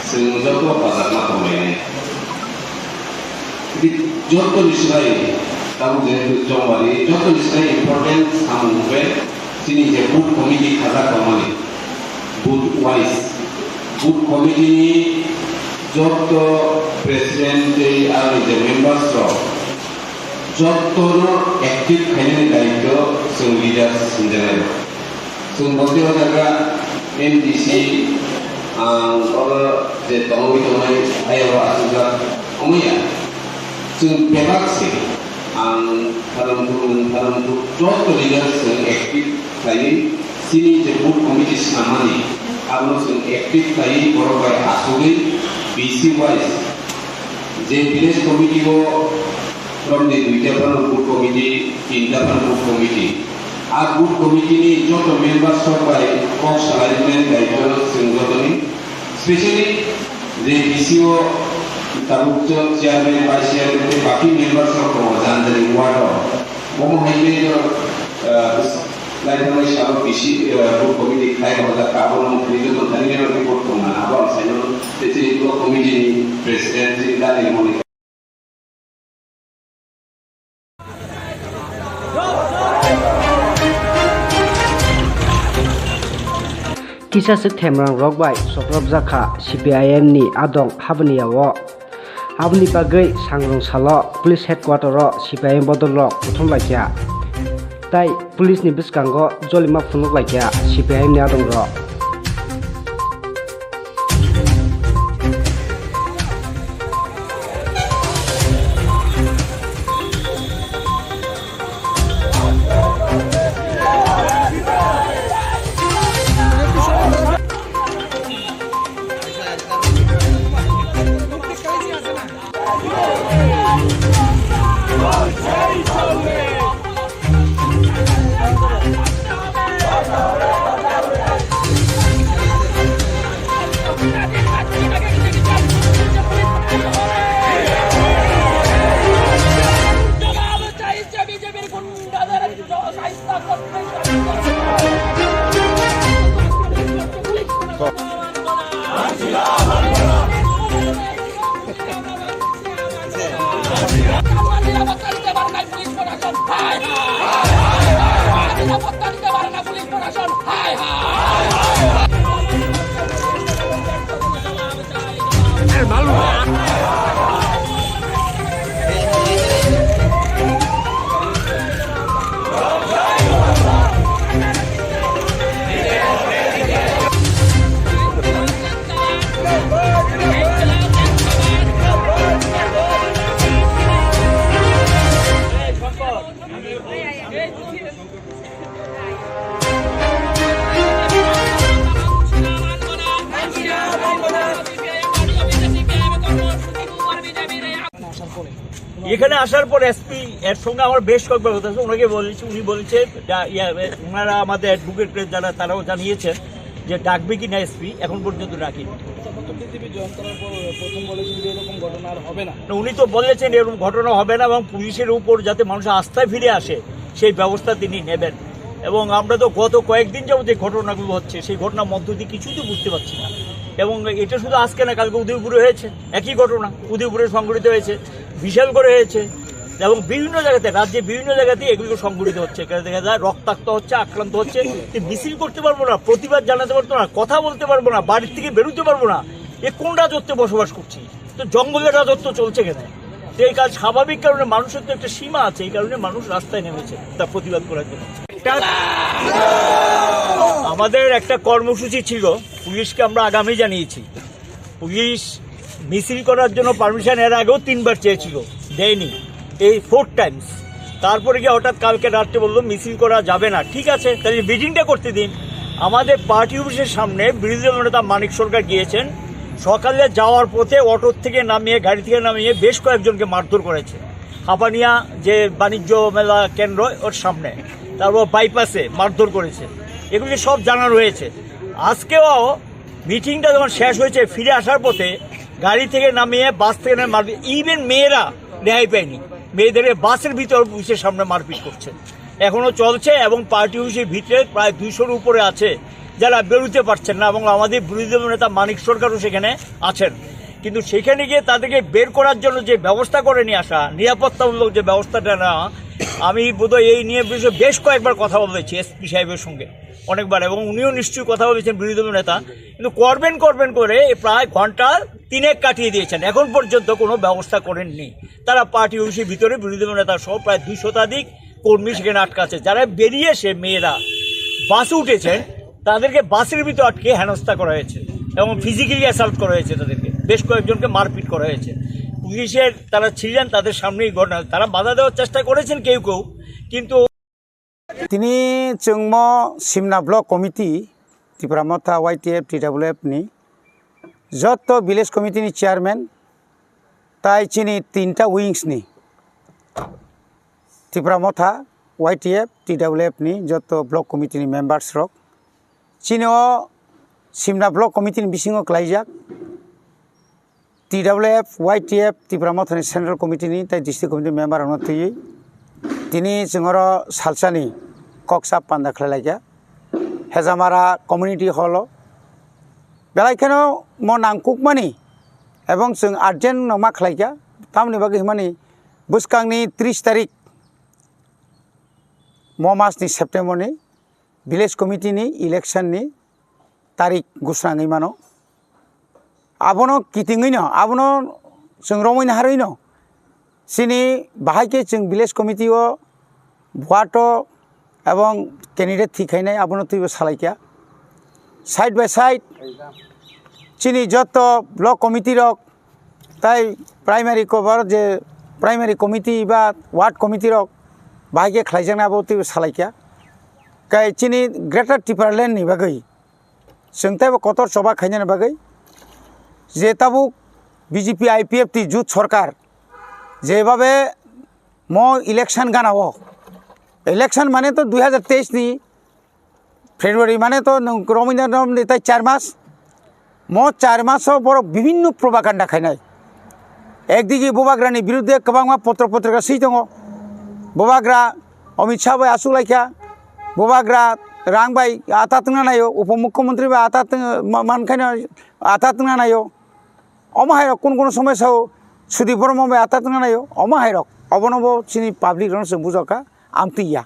chwng joto bajakma tonglainai. Joto ni swbai tabuk je chongmani joto ni swbai important samung hwnkhe chini je booth committee khajak tongmani, booth wise, booth committee ni joto president tei aroni je members rok jotono active khainani daityo chwng leaders hinjanai rok. Chwng bwtwi o jaga M D C, ang oro je tongwi tongnai ayaro achukjak wngya. Chwng bebak se ang phalamthung, nwng phalamthung joto leader chwng active khlaiwi chini je booth committee swnamani abono chwng active khlaiwi borok bai achugwi B C wise je village committee o Somni duita phano booth committee, tinta phano booth committee. A booth committee ni joto members rok bai kok salaimani daityo chwng jotoni. Specially je D C o tabuk jo chairman, vice chairman tei baki members rok tongo jani jani ward o. Omo hai khe jo, ah, laithangmani salo D C, ah, booth committee khlai rwjak, abono nini joto thani report tongna abo ang saimano. Tei chini booth committee ni president chini Daniel Monika. Kisa se themrang rok bai soprop jakha C P I M ni adong habani yao. Aboni bagwi sangrong salo police headquarter o C P I M bodol rok kuthum laikha. Tai police ni bwskango jolima phunuk laikha C P I M ni adong rok. এখানে আসার পর এসপি এর সঙ্গে আমার বেশ কয়েকবার কথা হয়েছে, ওনাকে বলেছি, উনি বলেছে, যা, ইয়া, ওনারা আমাদের অ্যাডভোকেট যারা, তারাও জানিয়েছেন যে ডাকবে কি না এসপি, এখন পর্যন্ত ডাকেনি। প্রথম বলেছেন যে এরকম ঘটনা আর হবে না। না, উনি তো বলেছেন এরকম ঘটনা হবে না এবং পুলিশের উপর যাতে মানুষ আস্থায় ফিরে আসে, সেই ব্যবস্থা তিনি নেবেন। এবং আমরা তো গত কয়েকদিন যাবত যে ঘটনাগুলো হচ্ছে, সেই ঘটনার মধ্য দিয়ে কিছুই তো বুঝতে পারছি না। এবং এটা শুধু আজকে না, কালকে উদয়পুরে হয়েছে একই ঘটনা, উদয়পুরে সংঘটিত হয়েছে, বিশালগড়ে হয়েছে, এবং বিভিন্ন জায়গাতে, রাজ্যে বিভিন্ন জায়গাতে এগুলো সংঘটিত হচ্ছে। এখানে দেখা যায় রক্তাক্ত হচ্ছে, আক্রান্ত হচ্ছে। এই মিছিল করতে পারবো না, প্রতিবাদ জানাতে পারবো না, কথা বলতে পারবো না, বাড়ির থেকে বেরোতে পারবো না, এ কোন রাজত্বে বসবাস করছি? তো জঙ্গলের রাজত্ব চলছে কেন? তো এই কাজ স্বাভাবিক কারণে, মানুষের তো একটা সীমা আছে, এই কারণে মানুষ রাস্তায় নেমেছে তার প্রতিবাদ করার জন্য। এটা আমাদের একটা কর্মসূচি ছিল, পুলিশকে আমরা আগামী জানিয়েছি। পুলিশ মিছিল করার জন্য পারমিশন এর আগেও তিনবার চেয়েছিল, দেয়নি, এই ফোর টাইমস। তারপরে গিয়ে হঠাৎ কালকে রাত্রে বললো মিছিল করা যাবে না। ঠিক আছে, তাহলে মিটিংটা করতে দিন। আমাদের পার্টি অফিসের সামনে বিরোধী দলনেতা মানিক সরকার গিয়েছেন, সকালে যাওয়ার পথে অটো থেকে নামিয়ে, গাড়ি থেকে নামিয়ে বেশ কয়েকজনকে মারধর করেছে। হাপানিয়া যে বাণিজ্য মেলা কেন্দ্র, ওর সামনে, তারপর বাইপাসে মারধর করেছে। এগুলি সব জানা রয়েছে। আজকেও মিটিংটা যখন শেষ হয়েছে, ফিরে আসার পথে গাড়ি থেকে নামিয়ে, বাস থেকে নামিয়ে মারধর, ইভেন মেয়েরা রেহাই পায়নি, মেয়েদের বাসের ভিতর পুলিশের সামনে মারপিট করছে, এখনো চলছে। এবং পার্টি অফিসের ভিতরে প্রায় দুইশোর উপরে আছে যারা বেরোতে পারছেন না, এবং আমাদের বিরোধী দল নেতা মানিক সরকারও সেখানে আছেন। কিন্তু সেখানে গিয়ে তাদেরকে বের করার জন্য যে ব্যবস্থা করে নিয়ে আসা, নিরাপত্তামূলক যে ব্যবস্থাটা নেওয়া, আমি বোধহয় এই নিয়ে বিষয়ে বেশ কয়েকবার কথা বলেছি এসপি সাহেবের সঙ্গে অনেকবার, এবং উনিও নিশ্চয়ই কথা বলেছেন বিরোধী দল নেতা, কিন্তু করবেন করবেন করে এই প্রায় ঘন্টা তিনেক কাটিয়ে দিয়েছেন, এখন পর্যন্ত কোনো ব্যবস্থা করেননি। তারা পার্টি অফিসের ভিতরে বিরোধী দল নেতা সহ প্রায় দুই শতাধিক কর্মী সেখানে আটকা আছে। যারা বেরিয়ে এসে মেয়েরা বাসে উঠেছেন, তাদেরকে বাসের ভিতরে আটকে হেনস্থা করা হয়েছে এবং ফিজিক্যালি অ্যাসল্ট করা হয়েছে, তাদেরকে বেশ কয়েকজনকে মারপিট করা হয়েছে। পুলিশের তারা ছিলেন, তাদের সামনেই ঘটনা, তারা বাধা দেওয়ার চেষ্টা করেছেন কেউ কেউ, কিন্তু Tini chwngno Simna Block Committee, Tipra Motha, Y T F, T W F ni joto village committee ni chairman, tai chini tinta wings ni Tipra Motha, Y T F, T W F ni joto block committee ni members rok. Chini o Simna block committee ni bisingo klaijak T W F, Y T F, Tipra Motha ni central committee ni tei district committee member rokno twiwi tini chwng oro salsani kok sap panda khlai laikha Hejamara community hall o. Belai kheno mo nangkukmani ebong chwng urgent no ma khlaikha, tamoni bagwi hwnmani bwskangni tris tarik mo mas ni September ni village committee ni election ni tarik gusnangwi mano. Abono kitingwi no, abono chwng romwi naharwi no, chini bahai khe chwng village committee o, ward o, ebong candidate thik khainai, abono twibo salaikha. Side by side, chini joto block committee rok, tai primary cover je primary committee ba ward committee rok, bahai khe khlaijaknai, abo twibo salaikha. Kai chini Greater Tipraland ni bagwi, chwng teibo kotor choba khainani bagwi, je tabuk B J P I P F T jut sorkar, jebabe mo election gana o, election mane to dui hajar teis ni February mane to nwng romwi na romni tai char mas, mo char maso borok bibinno propaganda khainai. Ekdigi Bubagrani biruddhe kwbangma potro potrika swi tongo. Bubagra Amit Shah bai asuk laikha, Bubagra rang bai ata tongna naio, Upomukhyamantri bai ata tong-, ma-, mankhaino ata tongna naio. Omo hairok kun kun somoi sao Sudip Borma bai ata tongna naio, omo hairok. Obono bo chini public rokno chwng bujokha, amtwi ya.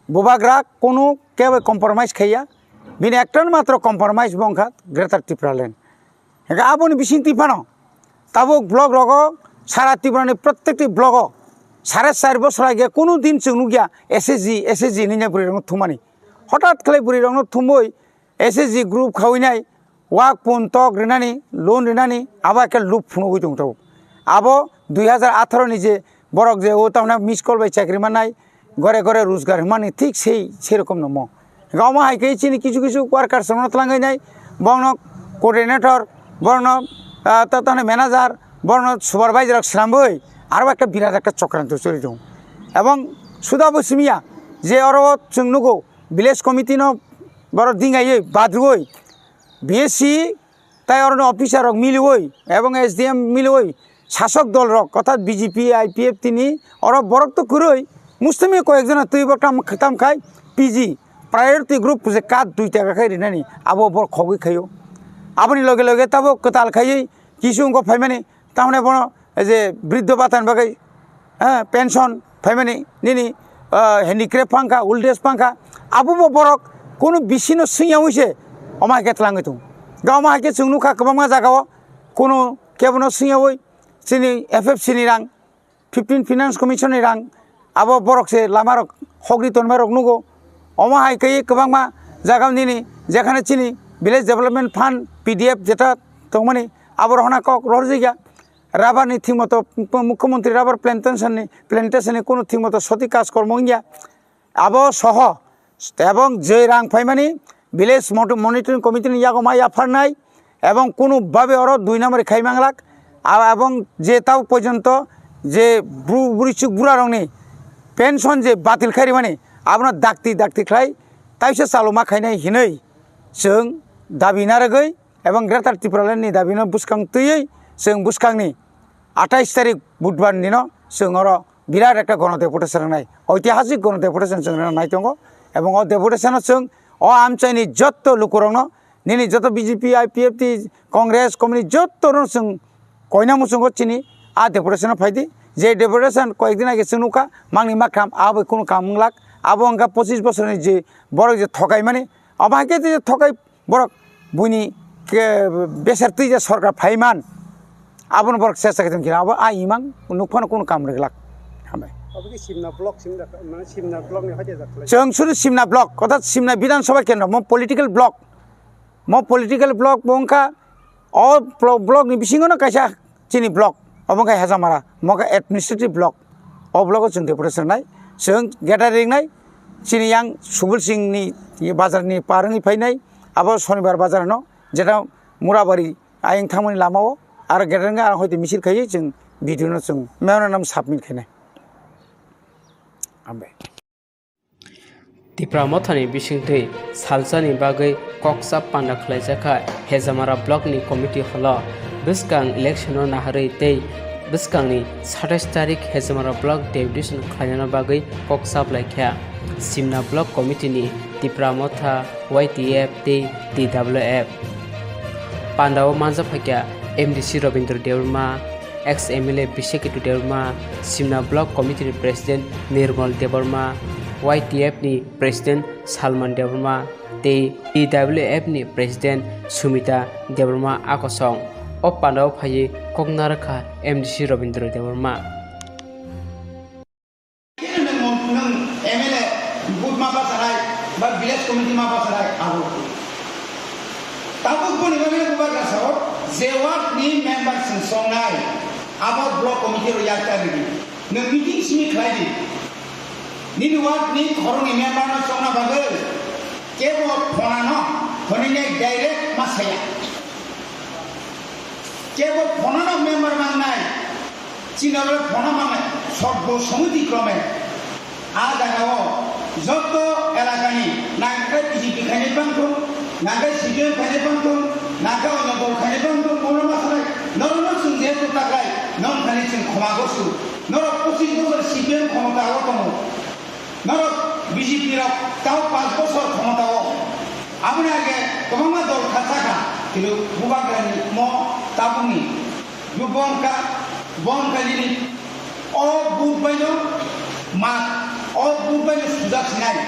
Bubagra kunu kebo compromise khaiya, bini ekta matro compromise bo wngkha Greater Tipraland. Hingkhe aboni bisingtwi phano tabuk block rogo, sara Tripura ni protekti block o sare char bosor age kunu din chwng nukya S H G, S H G hinwi bwrwi rokno thumani. Hothat khlai bwrwi rokno thumwi S H G group khawinai, wak pun tok rinani, loan rinani, abo ekhe lup phunugwi tong tabuk. Abo dui hajar atharo ni je borok je o tamna miss call bai chakri mannai, gore gore rojgar hwnmani thik sei, sei rokom no mo. Gama hai khe chini kisu kisu workers rokno twlangwi nai, borokno coordinator, borokno, ah, ta-, tamni manager, borokno supervisor rok swnamwi aro ekta birat ekta chokranto choli tongo. Ebong suda bo simiya je oro chwng nugo village committee no borok dingaiwi badrwi B S C tai oro officer rok miliwi ebong S D M miliwi sasok dol rok orthat B J P, I P F T ni oro borok to kwrwi mustami koyek jona twibo tam, tam khai P G priority group je card dui taka khai rinani abo borok khogwi khaio. Aboni loge loge tabo kwtal khaiwi kisu wngkha phaimani tamni bono je briddho bhata ni bagwi, eh, pension phaimani nini, ah, handicraft phangkha, old age phangkha, abo bo borok kunu bisino swngya wngwi se omo hai khe twlangwi tongo. Ga omo hai khe chwng nukha kwbangma jaga o kunu kebono swngyawi chini F F C ni rang, fifteen Finance Commission ni rang, abo borok se lama rok hogri tonma rok nugo. Omo hai khe kwbangma jaga nini jekhane chini Village Development Fund, P D F jeta tongmani abo rohna kok rohorjigya. Rubber ni thik moto mukhyamantri rubber plantation ni, plantation ni kunu thik moto soti kaj kormo wngya. Abo soho ebong je rang phaimani village mot-, monitoring committee ni yago ma yapharnai ebong kunu babe oro dui number khai manglak. A-, ebong je tao porjonto je bru-, burichuk bura rokni pension je batil khai rimani abono dakti dakti khlai taisa chaluma khainai hinwi chwng dabi narwgwi ebong Greater Tipraland ni dabino bwskang twiwi chwng bwskangni atais tarik Budbar nino chwng oro birat ekta gono deputation rwnai, oitihasik gono deputation chwng rwna nai tongo. Ebong o deputation o chwng o amchaini jotto lukurokno, nini joto B J P, I P F T, Congress, komini jotto no chwng koina muchungo chini a deputation o phaidi. Je deputation koyek din age chwng nukha mangni makham abo kunu kam wnglak, abo wngkha pochis bosorni je borok je thokaimani, abo hai khe je thokai borok buini ke beser twi je sorkar phaiman, abono borok chesta khe tongkhe abo a imang nukphano kunu kam rwglak. Hambai. Obo khe Simna block, Simna, mane Simna block ni hoite jak khlai. Chwng suru Simna block, orthat Simna Bidhan Sabha Kendra, mo political block, mo political block bo wngkha o blo-, block ni bisingo no kaisa chini block, obo wngkha Hejamara, mo wngkha administrative block. O block o chwng deputation rwnai, chwng gathering nai, chini yang Subul Singh ni bazar ni par wngwi phainai, abo Shonibar bazar hwno, jeta Murabari ayang thangmani lama o, aro gathering aro hoite misil khaiwi chwng video no chwng memorandum submit khainai. Hambai. Tipra Mothani bisingtwi salsani bagwi koksa panda khlaijak kha Hejamara Block ni committee holo. Bwskang election no naharwi tei bwskangni satais tarik Hejamara Block deputation khlainani bagwi koksa blaikha Simna Block Committee ni Tipra Motha, Y T F tei T W F. Pandao manjak phaikha M D C Robindra Debbarma, ex M L A Bishekitu Debbarma, Simna Block Committee ni President Nirmal Debbarma, Y T F ni President Salman Debbarma tei T W F ni President Sumita Debbarma a kosong. O pandao phaiwi kok narwkha M D C Robindra Debbarma. Khe nwng, nwng M L A booth ma bachanai ba village committee ma bachanai abo. Tabuk boni bagwi bubagra sao je ward ni member chwng songnai abo block committee rok yak ta ridi. Nwng meeting simi khlai di. Nini ward ni khoroknwi member no chongna bagwi kebo phone no hwnwi nai direct ma saya. Kebo phone no member mangnai. Chini oro phone mangnai. Sorgo somiti krome. A jaga o joto elaka ni nangkhe B J P khainai bangthung, nangkhe C P M khainai bangthung, nangkhe onyo dol khainai bangthung, bono ma sanai. Norok no chwng jehetu taklai, non thani chwng khoma gosu. Norok pochis bosor C P M khomota o tongo. Norok B J P rok tao panch bosor khomota o. Aboni age kwbangma dol khachakha, kintu bubagrani mo tabukni bo bongkha, bongkha nini o booth baino ma, o booth baino sujak sinai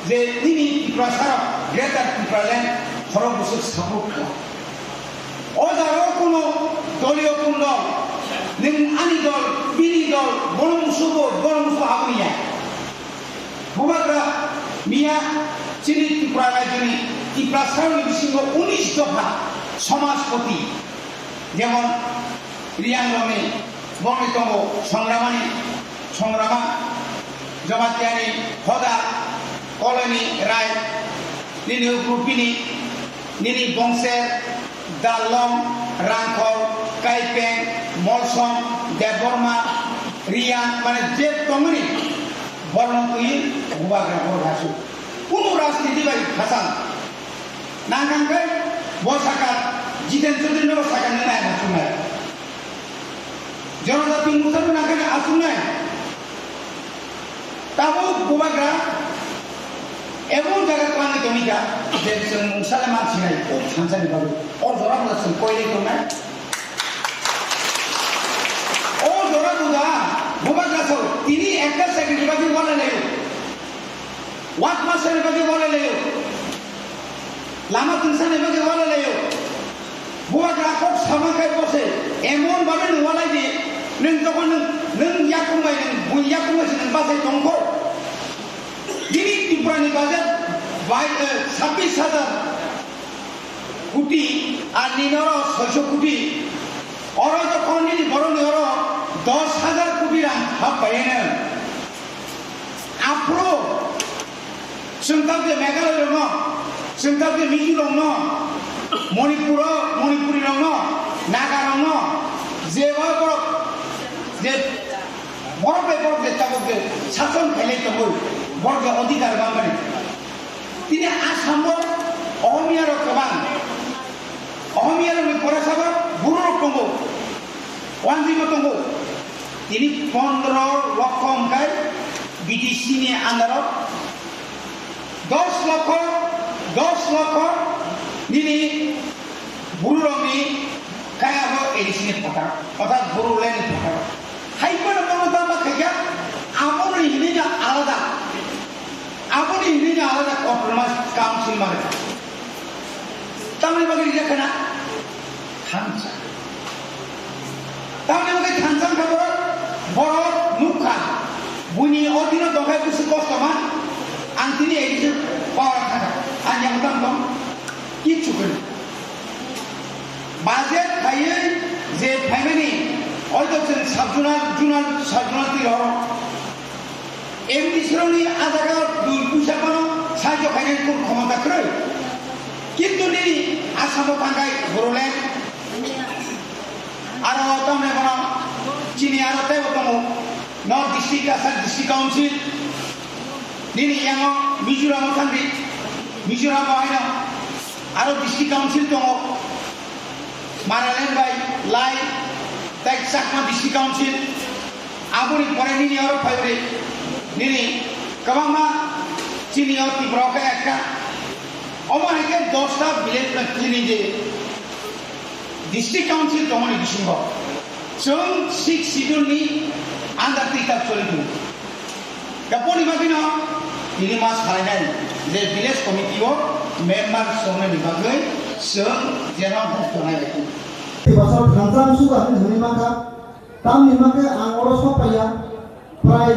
je nini Tiprasa rok Greater Tipraland khorok bwswk support kha. O jaga o kuno doliyo kuno dol, nwng ani dol, bini dol, bono musugo, bono musugo aboni ya. Bubagra miya chini Tripura rajyoni Tiprasa ni bisingo unis dopha somajpoti, jemon Riyang Roni, bongni tongo Songramani, Songrama, Jamatiani Hoda, Koloni Rai, nini ugrupini, nini bongse, Dalong, Rangkhol, Kaipeng, Molsom, Debbarma, Riyang, mane je tongmani borno twi bubagra bor hasu. Kunu rajniti bai khasal. Nangkang kai bo saka Jiten Chaudhary no saka nai nai hasu nai. Jonojati Murcha no nangkhe aswk nai. Tabuk bubagra emon jaga twlangwi tongwi kha, je chwng mungsa le man sinai, o thansa ni bagwi. O jora buda chwng koilai tongnai. O jora buda bubagra sao tini ekta second ni bagwi walai laio. Wak masani bagwi walai laio. Lama tungsani bagwi walai laio. Bubagra kok sama kai bose, emon babe nwng walai di, nwng tokon nwng, nwng yakung bai nwng, bui yakung bai se nwng bachai tongkho. Bini Tripura ni budget bai, eh, sabbish hajar koti, ar nini oro soiso koti. Oro jokhon nini borok ni oro dos hajar koti rang hap bai eno. Aphuru chwng tabukhe Meghalaya rokno, chwng tabukhe Mizo rokno, Manipur o, Manipuri rokno, Naga rokno, je o borok, je borok bai borok je tabukhe sason khailai tongwi, borok je adhikar manmani. Tini Assam o Ohomiya rok kwbang, Ohomiya rokni porasabo buru rok tongo. Wanjwi bo tongo. Tini pondro lokho hwnkhe B T C ni under o dos lokho, dos lokho nini buru rokni kaya bo A D C ni photar, orthat Bodoland ni photar. Hai phano bono tama khaikha, aboni hinwi no alada, aboni hinwi no alada autonomous council mare. Tamni bagwi rijak khana? Thansa. Tamni bagwi thansa wngkha borok, borok nukha. Buini odhino tongkha bwswk kosto ma. Ang tini A D C power thangkha. Ang yang tang tong? Kichu kwrwi. Budget phaiwi je phaimani, oito chwng sub-zonal, zonal, sub-zonal twi rw. M D C rokni a jaga dui puisa phano sahajyo khainani kunu khomota kwrwi. Kintu nini Assam o thangkhai Bodoland. Aro tamni bono chini aro teibo tongo. North District, Cachar District Council, Nini yango Mizoram o thangdi, Mizoram o haino aro district council tongo, Manaland bai lai, tai Chakma district council, aboni pore nini oro phaibrwi, nini kwbangma chini o Tripura o khe ekta, omo hai khe dosta village no chini je district council tongmani bisingo chwng six schedule ni under twi tak choli tongo. Aboni bagwino tini ma salainai je village committee o member songnani bagwi chwng jeno huk tongnai bai tongo. Tei bwsao thansa suka hwnwi hwnwi mankha. Tamni hwnkhe ang oro sok paiya, prai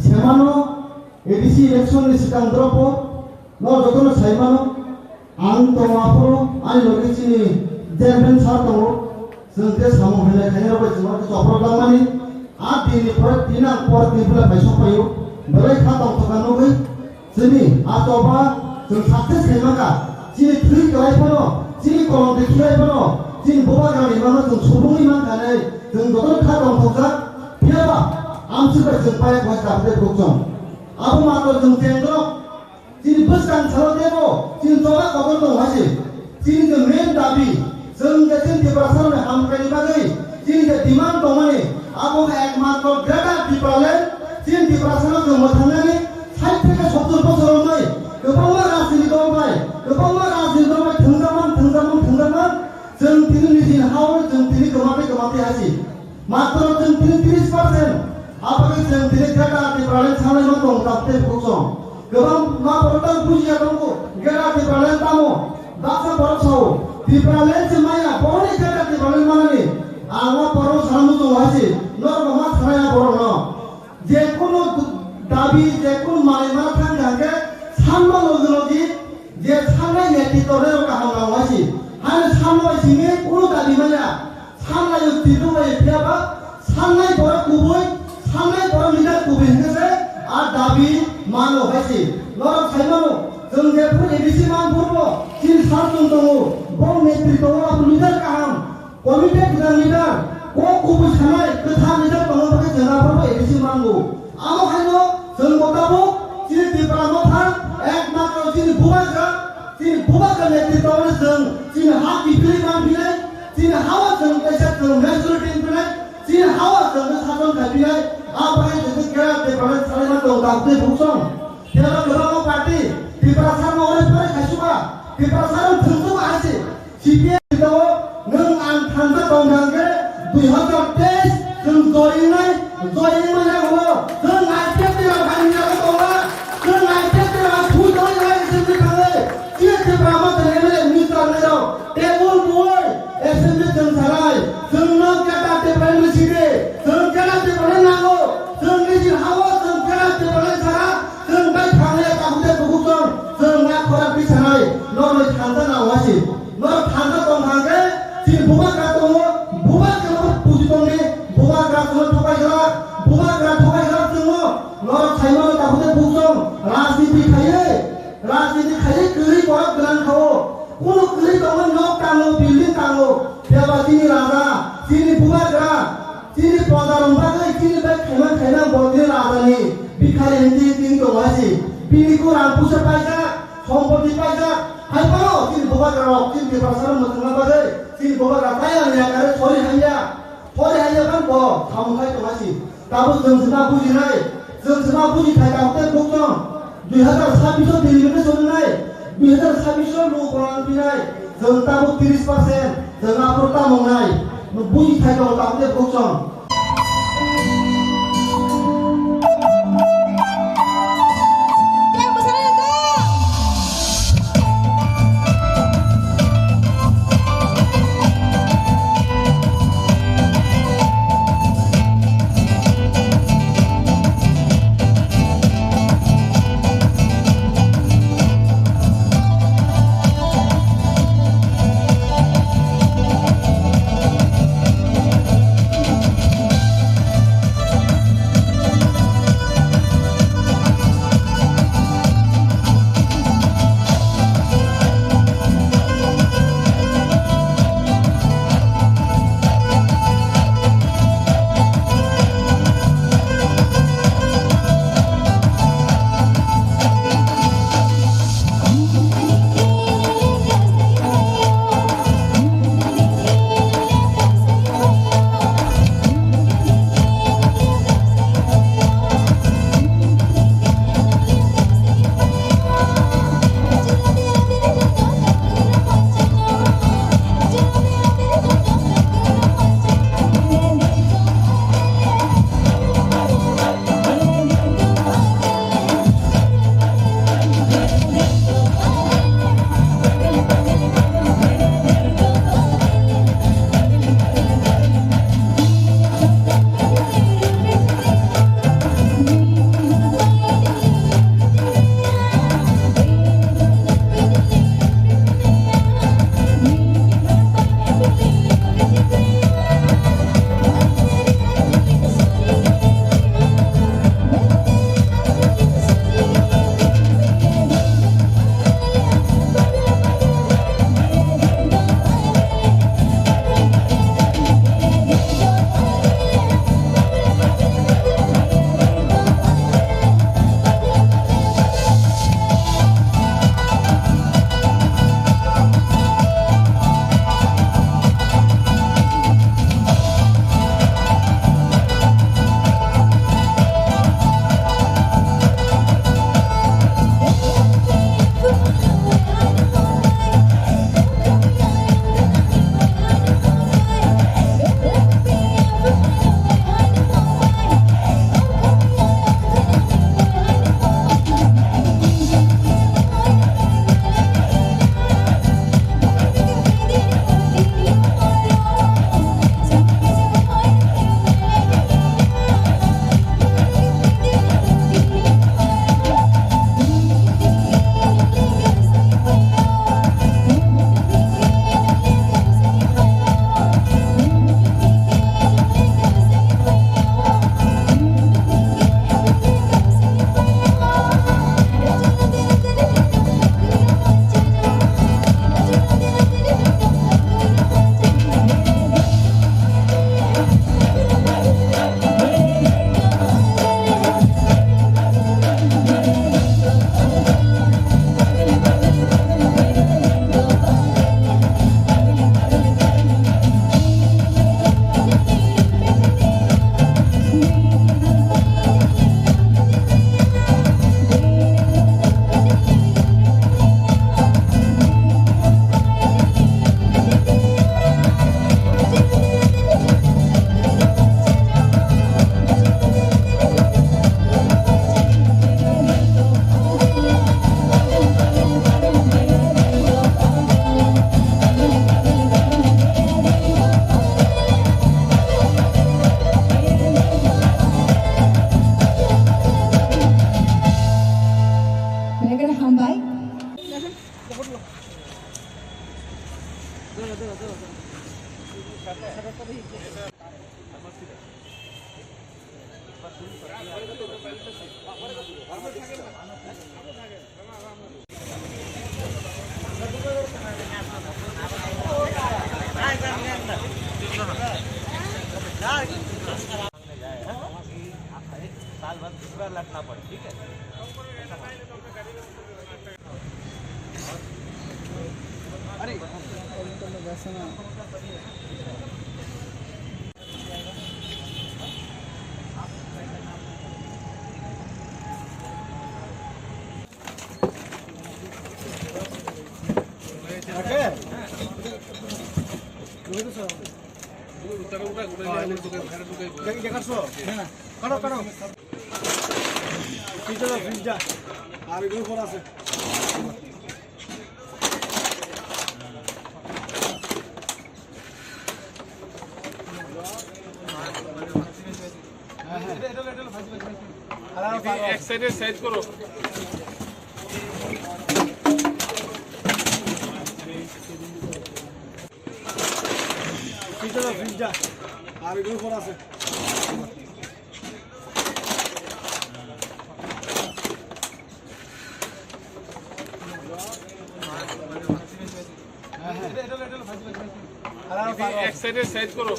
semano A D C election ni swkang dropo no jotono sai mano. Ang tongo aphuru ani logi chini chairman sir tongo. Chwng khe samung hwnwi khainai rok bai chwng khe chopro langmani. A din ni pore tin ang por tin pula bai sok paio. Belai kha tong thoka nugwi chini a choba chwng success khai maka. Chini thwi kwlai phano, chini kolom de khilai phano, chini bubagra ni mano chwng subungwi man khanai. Chwng jotono kha tong thokjak. Phiya ba amswk bai chwng paya koi kapte bukchong. Abo matro chwng chengdrok. Chini bwskang salo tebo, chini choba kotor tong hai se. Chini je main dabi, chwng je chini Tiprasa rokni hamkraini bagwi, chini je demand tongmani, abo wngkha ekmatro Greater Tipraland, chini Tiprasa no chwng mwthangnani, sait theke sottor bochor romwi, kwbangma rajniti dol bai, kwbangma rajniti dol bai thwngjakman, thwngjakman, thwngjakman, chwng tini nijini ha-o chwng tini kwmatwi kwmatwi hai se. Matro chwng tini tris percent. Abagwi chwng tini Greater Tipraland sanai ma tong tak tei bukhuk song. Kwbang ma borok tang bujiya tongo, Greater Tipraland tamo? Baksa borok sao, Tipraland se maya, borokni Greater Tipraland manani. Ang ma borok sana muchungo hai se, norok ma sanai a borokno. Je kunu dabi, je kunu manwi mana thang kha hwnkhe sanma logi logi je sanai netrito rok kaham nang hai se. Haino sanma bai simi kunu dabi maya. Sanlaio twibo bai phiya ba, sannai borok kubui, sannai borok leader kubui hwnkhe se a dabi mano hai se. Norok sai mano, chwng jephuru A D C Manpur bo chini sar chwng tongo, bo netrito o abo leader kaham, committed kwchang leader, kok kubui sanai kwthar leader tongma bagwi chwng aphuru A D C mango. Amo haino chwng bo tabuk chini Tipra Motha ekmatro chini bubagra, chini bubagra netrito o chwng chini ha kiphilwi manphinai, chini ha-o chwng kaisa chwng majority wngphinai, chini ha-o chwng khe sason khaiphinai, a bagwi chwng khe Greater Tipraland salaima tong tabuk tei buksong. Phiya ba kwbangma party Tiprasa no ore pore khaisuka, Tiprasa no thwngsuka hai se. C P M ni tongo, nwng ang thansa tong thang khe dui hazar teis chwng join nai, join manya ulo, chwng I P F ni rang hai ni yago tonga, chwng I P F ni rang thu join nai assembly thangwi, chini Tipra Motha ni M L A minister nai rok, table boi assembly chwng sanai, chwng no keta Tipra ni sidi, chwng keta Tipra ni nango, chwng nijin hawo, chwng keta Tipra ni sara, chwng bai thangwi ya takhuk tei bukhuk chwng, chwng na khorang twi sanai, norok ni thansa na wasi. Norok thansa tong thang khe, chini bubagra tongo, bubagra no puji tongdi, bubagra chwngno thokai glak, bubagra thokai glak chwngno, norok sai mano takhuk tei buksong, rajniti khaiwi, rajniti khaiwi kwrwi borok gwnang kha-o, kunu kwrwi tongmani nok tango, building tango, phiya ba chini raja, chini bubagra, chini proja rok bagwi chini bai khaimang khaimang bo chini raja ni bikhari hinti hinti wng tongo hai se, bini khe rang puisa paijak, sompoti paijak, hai phano chini bubagra rok chini Tiprasa rok mwthangna bagwi chini bubagra tei ang yakare sori hamya, sori hamya phano bo samung khai tong hai se. Tabuk chwng se ma bujinai, chwng se ma bujithai tabuk tei buksong dui hazar sabbish o delimitation wngnai, dui hazar sabbish o luku koran pinai, chwng tabuk tris percent, chwng aphuru tamo wngnai, bujithai tongo tabuk tei buksong. Hambai. साल भर दूसरा लटना पड़े, ठीक है? अरे, এক সাইডে সাইড করো। এক সাইডে সাইড করো।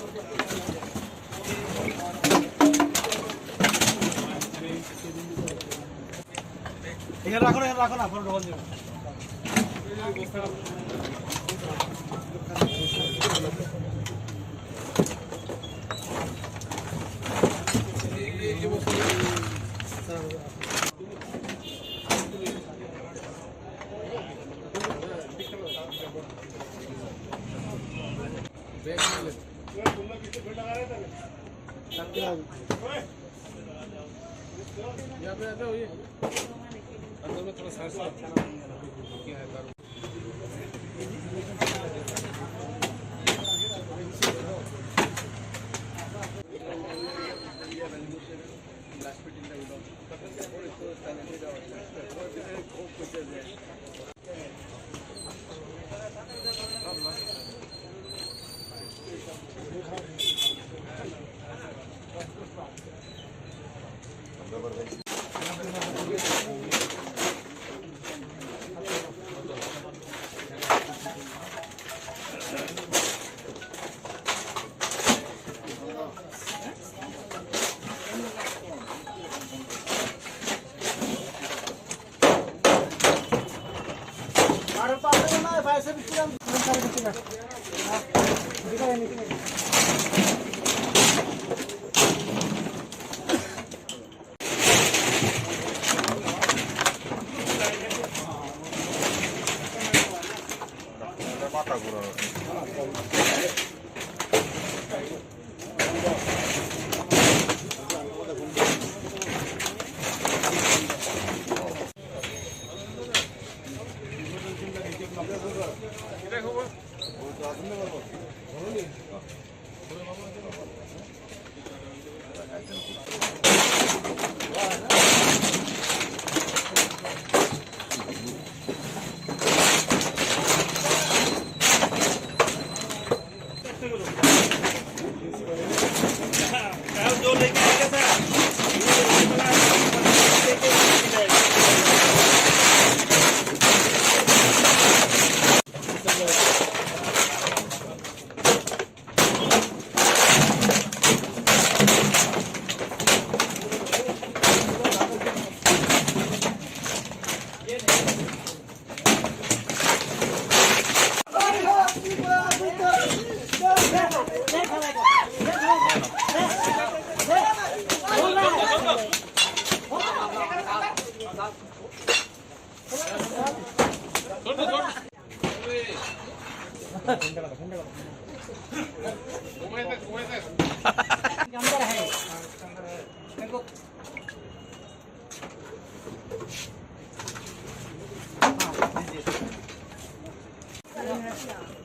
এখানে রাখো না, এখানে রাখো না, ফোন ডবল দিও।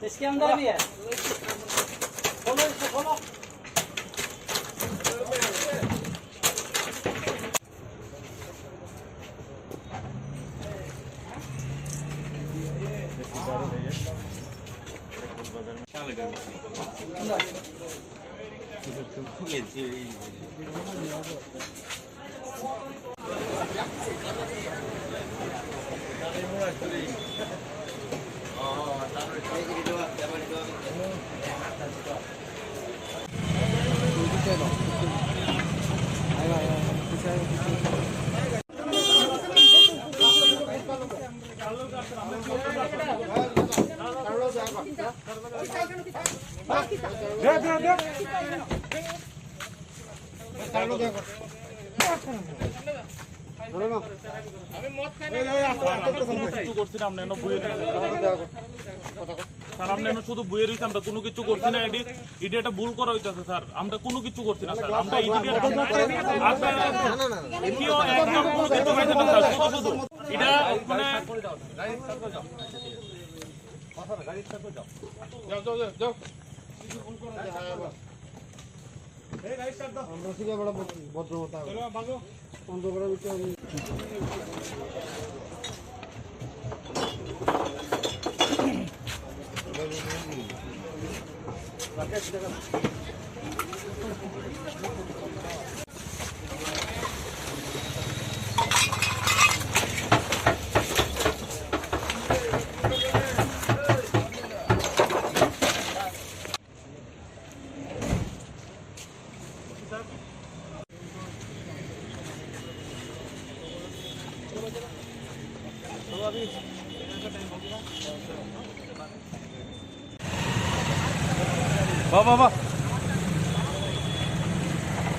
इसके अंदर भी है। खोलो इसको, खोलो। কিচ্ছু করছি না, আমরা এনে বইয়ে রয়েছি। স্যার, আমরা এনে শুধু বইয়ে রয়েছি, আমরা কোনো কিছু করছি না। এটি, এটি একটা ভুল করা হইতেছে স্যার, আমরা কোনো কিছু করছি না স্যার। আমরা এই দিকে আপনারা কেউ একদম কোনো কিছু পাইছেন না স্যার, শুধু শুধু এটা মানে আমরা ঠিক আছে, বড় ভদ্রতা। বাহ, বাহ, বাহ।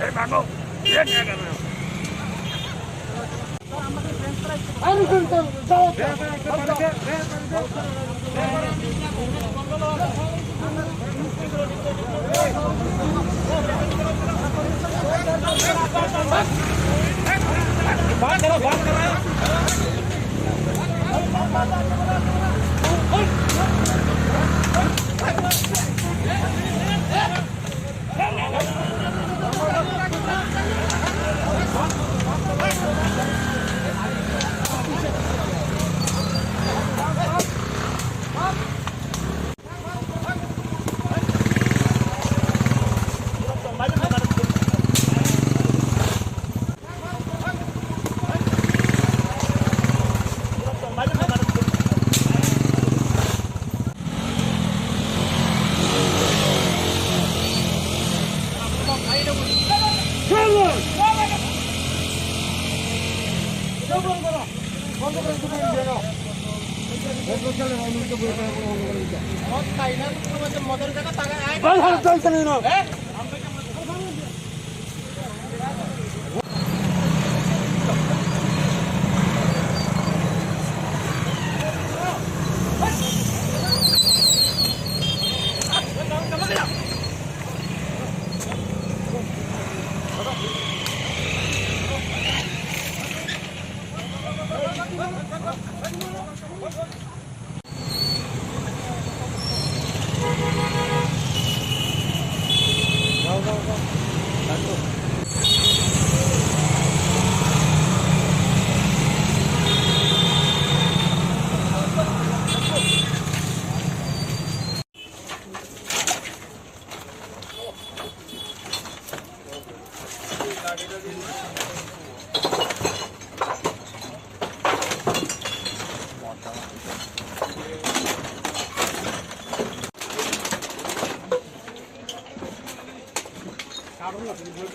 এই মাগো, এ কে গেল?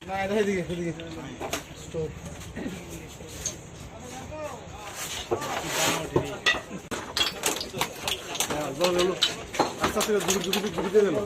না, এটা এদিকে, এদিকে। স্টপ। হ্যাঁ, জল এলো। আস্তে আস্তে করে ধীরে ধীরে ধীরে ধীরে এলো।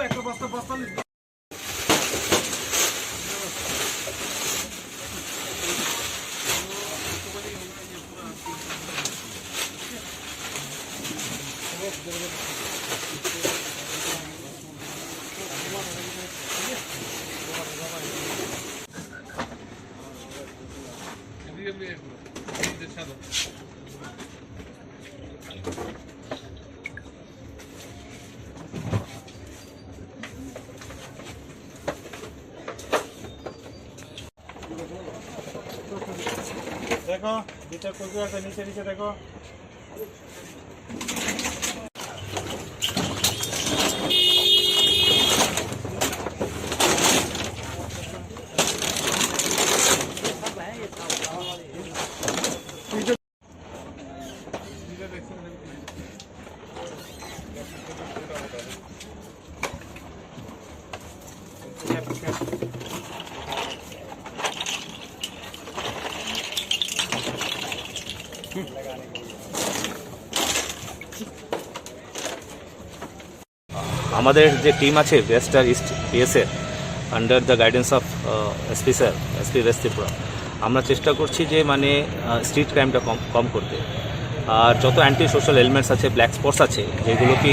একটা বস্তা, বস্তা। দেখো, নিচে কুকুর আছে, নিচে, নিচে দেখো। আমাদের যে টিম আছে ওয়েস্টার্ন ইস্ট পিএস এর, under the guidance of S P sir, S P West Tripura, আমরা চেষ্টা করছি যে মানে স্ট্রিট ক্রাইমটা কম কম করতে। আর যত অ্যান্টি সোশ্যাল এলিমেন্টস আছে, ব্ল্যাক স্পটস আছে, যেগুলো কি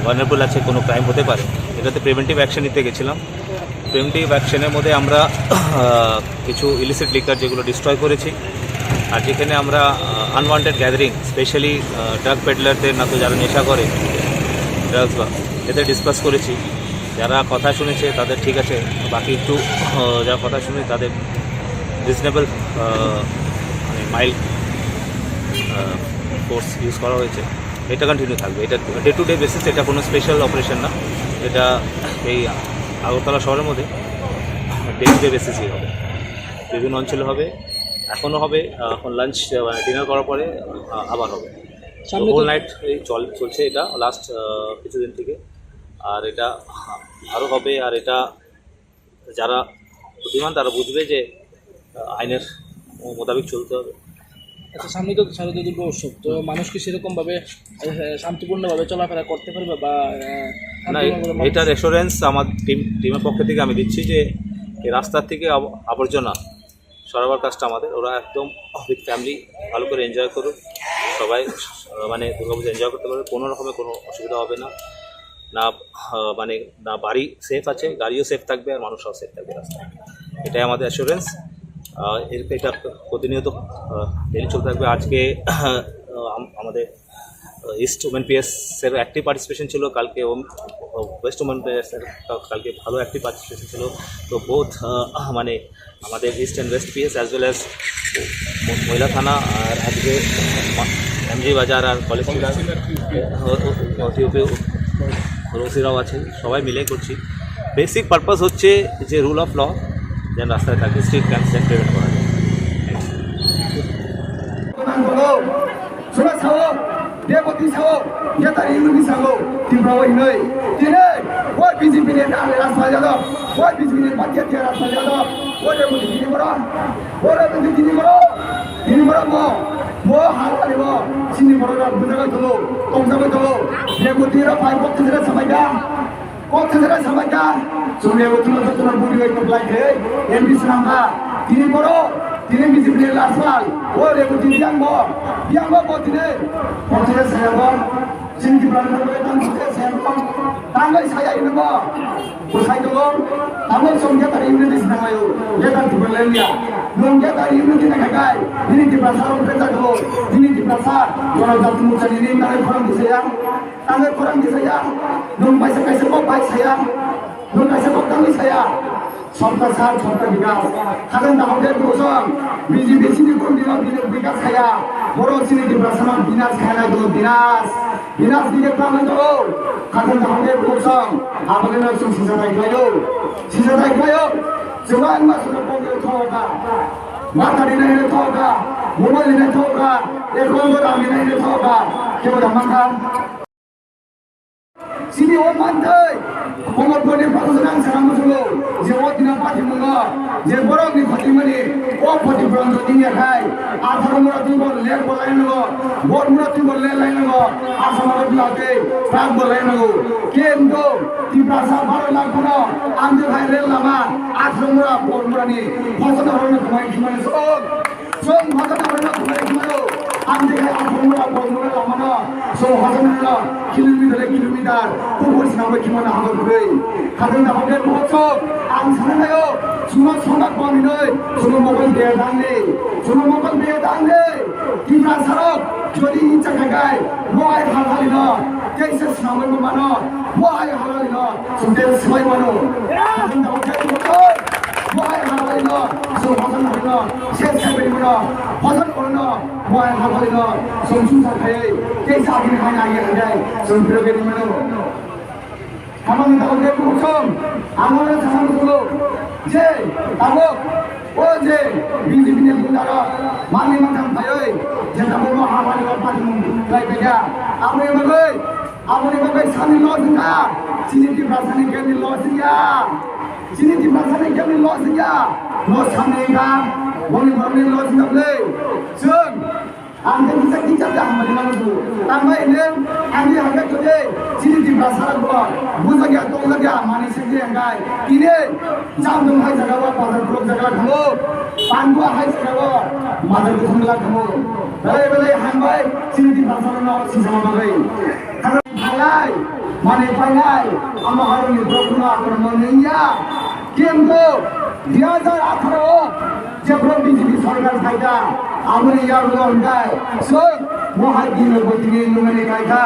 ভালনারেবল আছে, কোনো ক্রাইম হতে পারে, এটাতে প্রিভেন্টিভ অ্যাকশন নিতে গেছিলাম। প্রিভেন্টিভ অ্যাকশনের মধ্যে আমরা আহ, কিছু ইলিসিট লিকার যেগুলো ডিস্ট্রয় করেছি, আর যেখানে আমরা আনওয়ান্টেড গ্যাদারিং, স্পেশালি ড্রাগ পেডলারদের মতো যারা নেশা করে ড্রাগস বা, এদের ডিসকাস করেছি। যারা কথা শুনেছে তাদের ঠিক আছে, বাকি একটু আহ, যারা কথা শুনে তাদের রিজনেবল মানে মাইল্ড ফোর্স ইউজ করা হয়েছে। এটা কন্টিনিউ থাকবে। এটা ডে টু ডে বেসিস, এটা কোনো স্পেশাল অপারেশন না। এটা এই আগরতলা শহরের মধ্যে ডে টু ডে বেসিসই হবে, বিভিন্ন অঞ্চলে হবে, এখনও হবে। আহ, এখন লাঞ্চ, ডিনার করার পরে আহ, আবার হবে। সামনে তো হোল নাইট এই চল চলছে এটা লাস্ট কিছুদিন থেকে। আর এটা আরও হবে। আর এটা যারা বুদ্ধিমান তারা বুঝবে যে আহ, আইনের মোতাবেক চলতে হবে। আচ্ছা, সামনে তো শারদীয় দুর্গা উৎসব, তো মানুষ কি সেরকম ভাবে আহ, শান্তিপূর্ণভাবে চলাফেরা করতে পারবে বা আহ, না, এ- শান্তিপূর্ণভাবে মানুষ এটার অ্যাসুরেন্স আমার টিম টিমের পক্ষ থেকে আমি দিচ্ছি যে এই রাস্তার থেকে আব- আবর্জনা সরাবার কাজটা আমাদের। ওরা একদম উইথ ফ্যামিলি ভালো করে এনজয় করুক, সবাই আহ, মানে দুর্গাপুজো এনজয় করতে পারবে, কোনো রকমে কোনো অসুবিধা হবে না। না আহ, মানে না বাড়ি সেফ আছে, গাড়িও সেফ থাকবে আর মানুষরাও সেফ থাকবে রাস্তায়। এটাই আমাদের অ্যাসুরেন্স। এটা প্রতিনিয়ত ডেলি চলতে থাকবে। আজকে আহ, আম- আমাদের ইস্ট উমেন পিএস এর অ্যাক্টিভ পার্টিসিপেশন ছিল, কালকে ওয়েস্ট উমেন পিএস এর কালকে ভালো অ্যাক্টিভ পার্টিসিপেশন ছিল। তো বোথ মানে আমাদের east and West PS as well as মহিলা থানা আর আজকে এমজি বাজার আর কলেজ টিউপি রোসিরাও আছে, সবাই মিলে করছি। বেসিক পারপাস হচ্ছে যে রুল অফ ল যেন রাস্তায় থাকে, স্ট্রিট ক্রাইম যেন প্রিভেন্ট করা যায়। Thangwi sao, beboti sao, yatari wngwi sao, Tripura o hinwi. Tini, o B J P ni rang rang saljado, o B J P ni batia tia rang saljado, o Reboti tini boro, o Reboti tini boro, tini boro mo, mo halwari mo, chini boro rok bujagwi tongo, tongjagwi tongo, Reboti rok bai kok thwngwi sabaikha. Kok thajak samai kha, chwngni bo tuno jotono budi bai kwplai khe, M P swnam kha. Tini borok, tini B J P ni last man, o Reboti biyang bo, biyang bo bo tini, bo tini saya bo, chini Tipra ni borok tang tini saya bo, tangwi saya ini bo, bwsai tongo, tamo chwng khe tari unity sinang laio, khe tang Tipra le liya, nwng khe tari unity na khakai, nini Tipra sa rok khe jago, nini Tipra sa, jono jati mucha nini nai khorang di saya. Tangwi khorang di saya, nwng kaisa kaisa kok bai saya, nwng kaisa kok tangwi saya. Sabka sath, sabka bikas. Khajang dahok de bosong, B J P chini kondino bini bikas saya. Borok chini Tiprasano binas khaina dolo, binas. Binas dike tangwi dolo. Khajang dahok de bosong, aboni no chwng sisa dai khlaio. Sisa dai khlaio. Chwng ang ma suno kok de thoka. Matari nai ne thoka. Mobile nai thoka. Ekon do rami nai ne thoka. Kebo da mangkha. Chini o manthai, Komolpurni bagwi ang sana muchungo, je o dina patimungo, je borokni khotimani, o khotipurang jodi ya khai, atharo mura twi bo lek bo lai nango, bor mura twi bo lek lai nango, asama rok lake, truck bo lai nango. Kendo, Tiprasa baro lakh bono, ang je khai rel lama, atharo mura bor murani, hosono horno khumai khumani sok. Chwng hotel no khulai khulai o. Ang je hai athong no bol no lamano. Chwng hotel no kilometer kilometer kubur sinambai khimano habor kwrwi. Khajang da hotel bohok chwng. Ang sana nayo. Chwngno sonda kwmani noi. Chwngno mobile be dang ni. Chwngno mobile be dang ni. Tiprasa rok jodi incha khakai. Bo ai hal hali no. Keisa sinambai mano. Bo ai hal hali no. Chwng tel swbai mano. Khajang da hotel bohok chwng. Bo ai hal hali no. Chwng hosan khaino, ses khaibani mano, hosan khaino, moya khaino, chwng sumsa khaiwi, tei chakri khaina agi khainai, chwng phirogwi mano. Hamani tabuk de kuchung, ang oro sana musugo, je, tabuk, o je, B J P ni gundaro, mani mantham phaiwi, je tabuk no hamani rok patimung lai khaikha, aboni bagwi, aboni bagwi sani loss wngkha, chini Tiprasani kemni loss wngya. Chini Tiprasani kemni loss wngya? Loss hamni wngkha, boni borokni loss wngkha bwle. Chwng, ang khe kisa kisa ta hamni mano bo. Tangma ine, ang ni hamya kode, chini Tiprasarok bo, bujakya, tongjakya, mani sekya hwnkhai. Tini, jam dong hai jaga o, bazar khulok jaga thango, pandu hai jaga o, bazar khulok jaga thango. Belai belai hambai, chini Tiprasarokno sijama bagwi. Phalai, mane phalai, ama haroni brokno akromon wngya. Kintu dui hajar atharo o jephru B J P sorkar phaikha, aboni yarwng hwnkhe chwng mohai dino botini lumani kaikha.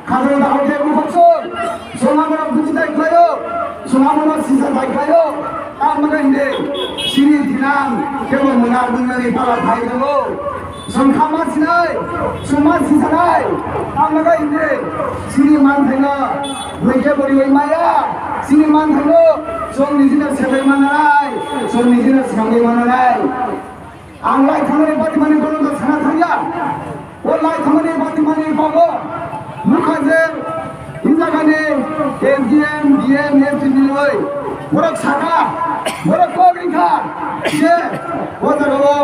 Khajana dahok de bukhuk chwng, chwng abono bujitai khlaio, chwng abono sijatai khlaio. Tamoni hwnde chini dinam kebo mwnang wngnani pala phai tongo. Chwng kha ma sinai, chwng ma sisanai, tamnaga inde, chini manthaino, buike boriwi maya, chini manthaino, chwng nijino sebai mananai, chwng nijino swkangwi mananai. Ang lai thangmani batimani bono to sana thangya, o lai thangmani batimani bono, nukha je, Hinjakani S D M, D M, S D M ni loi borok saka, borok kok wngkha je o jagao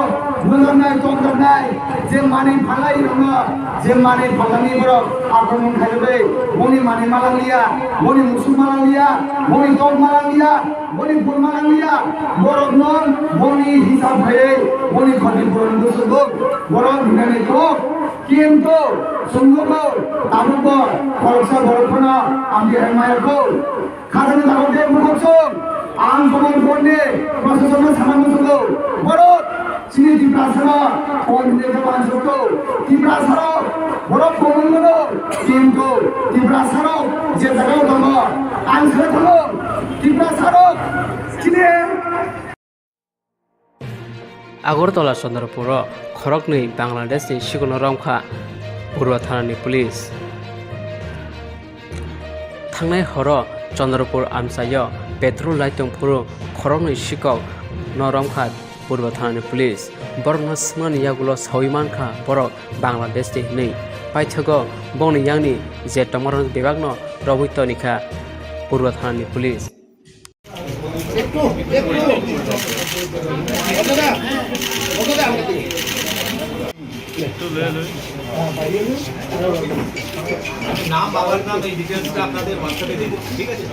nunjaknai, tongjaknai, je manwi phalai rokno, je manwi phalani borok akromon khairogwi, boni manwi malangliya, boni musuk malangliya, boni tok malangliya, boni bul malangliya, borokno boni hisab khaiwi, boni khoti puron bwswk borok hinani kok. Kintu chwngnogo tabukbo khoroksa borok phano amtwi hai maya kho. Khajani tabuk de bukhuk chwng ang Jomon Phonni prosasonno sana muchungo. Borok chini Tiprasano phone hinwi khe uansukgo. Tiprasarok borok komung mano, kintu Tiprasarok je jagao tongo, ang sai tongo. Tiprasarok chini Agartala Chandrapuro khoroknwi Bangladeshni sikhokno romkha Purba thanani police. Thangnai horo Chandrapur amchaio petrol lai tongphuru khoroknwi sikhokno romkha Purba thanani police. Borokno swngmani yagulo saui mankha borok Bangladeshni hwnwi. Paithago bongni yangni je tongmarok bebakno romwi tonikha Purba thanani police. নাম, বাবার নাম, এই ডিটেলসটা আপনাদের হোয়াটসঅ্যাপে দিয়ে দিচ্ছি, ঠিক আছে?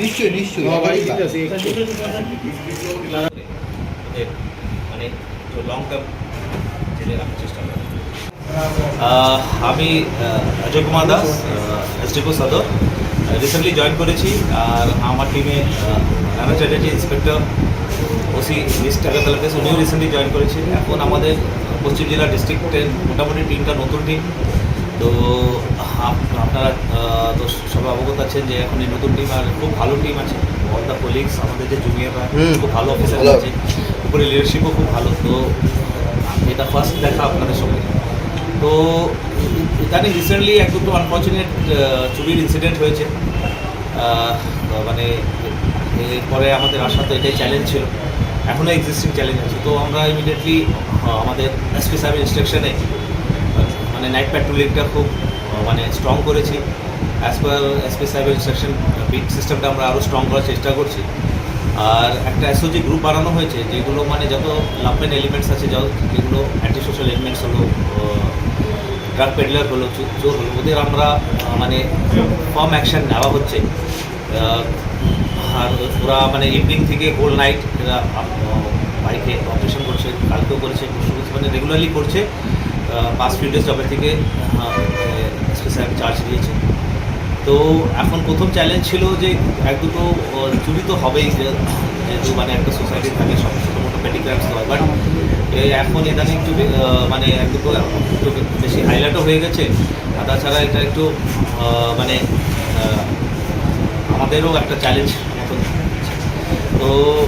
নিশ্চয়ই, নিশ্চয়ই। মানে, তো লং টার্ম জেনে রাখার চেষ্টা করবো। আহ, আমি, আহ, অজয় কুমার দাস, আহ, এসডিপিও সদর। আহ, রিসেন্টলি জয়েন করেছি, আর আমার টিমে, আহ, Rana Chatterjee, inspector, OC east Agartala case, উনিও রিসেন্টলি জয়েন করেছে। এখন আমাদের পশ্চিম জেলা ডিস্ট্রিক্টের মোটামুটি টিমটা নতুন টিম। তো আপ-, আপনারা, আহ, তো সবাই অবগত আছেন যে এখন এই নতুন টিম আর খুব ভালো টিম আছে। অল দ্য কলিগস, আমাদের যে জুনিয়ররা, হুম। খুব ভালো অফিসার ভালো। আছে, উপরে লিডারশিপও খুব ভালো। তো এটা ফার্স্ট দেখা আপনাদের সঙ্গে। তো ইদানিং রিসেন্টলি এক দুটো আনফর্চুনেট, আহ, চুরির ইনসিডেন্ট হয়েছে। আহ, মানে এরপরে আমাদের আশা তো এটাই চ্যালেঞ্জ ছিল, এখনও এক্সিস্টিং চ্যালেঞ্জ আছে। তো আমরা ইমিডিয়েটলি, আহ, আমাদের এসপি সাহেবের ইনস্ট্রাকশনে, আহ, মানে নাইট প্যাট্রোলিংটা খুব, আহ, মানে স্ট্রং করেছি। অ্যাজ পার এসপি সাহেবের ইনস্ট্রাকশন, বিট সিস্টেমটা আমরা আরও স্ট্রং করার চেষ্টা করছি। আর একটা এসওজি গ্রুপ বানানো হয়েছে, যেগুলো মানে যত লাম্পেন এলিমেন্টস আছে, যত, যেগুলো অ্যান্টি সোশ্যাল এলিমেন্টস হলো, আহ, ড্রাগ পেডলার হলো, চো-, চোর হলো, ওদের আমরা, আহ, মানে ফার্ম অ্যাকশন নেওয়া হচ্ছে। আহ, আর ওরা মানে ইভিনিং থেকে হোল নাইট এরা, আহ, বাইকে অপারেশন করছে, কালকেও করেছে, পরশু করছে, মানে রেগুলারলি করছে। আহ, পাস্ট ফিউ ডেজ যবে থেকে, আহ, এসপি সাহেব চার্জ নিয়েছে। তো এখন প্রথম চ্যালেঞ্জ ছিল যে এক দুটো, আহ, চুরি তো হবেই, যে যেহেতু মানে একটা সোসাইটি থাকে, সব ছোটো মোটো পেটি ক্রাইমস তো হয়, বাট এই এখন ইদানিং একটু বে-, আহ, মানে একটু করে একটু বেশি হাইলাইটও হয়ে গেছে। আর তাছাড়া এটা একটু আহ, মানে আহ, আমাদেরও একটা চ্যালেঞ্জ মতন। তো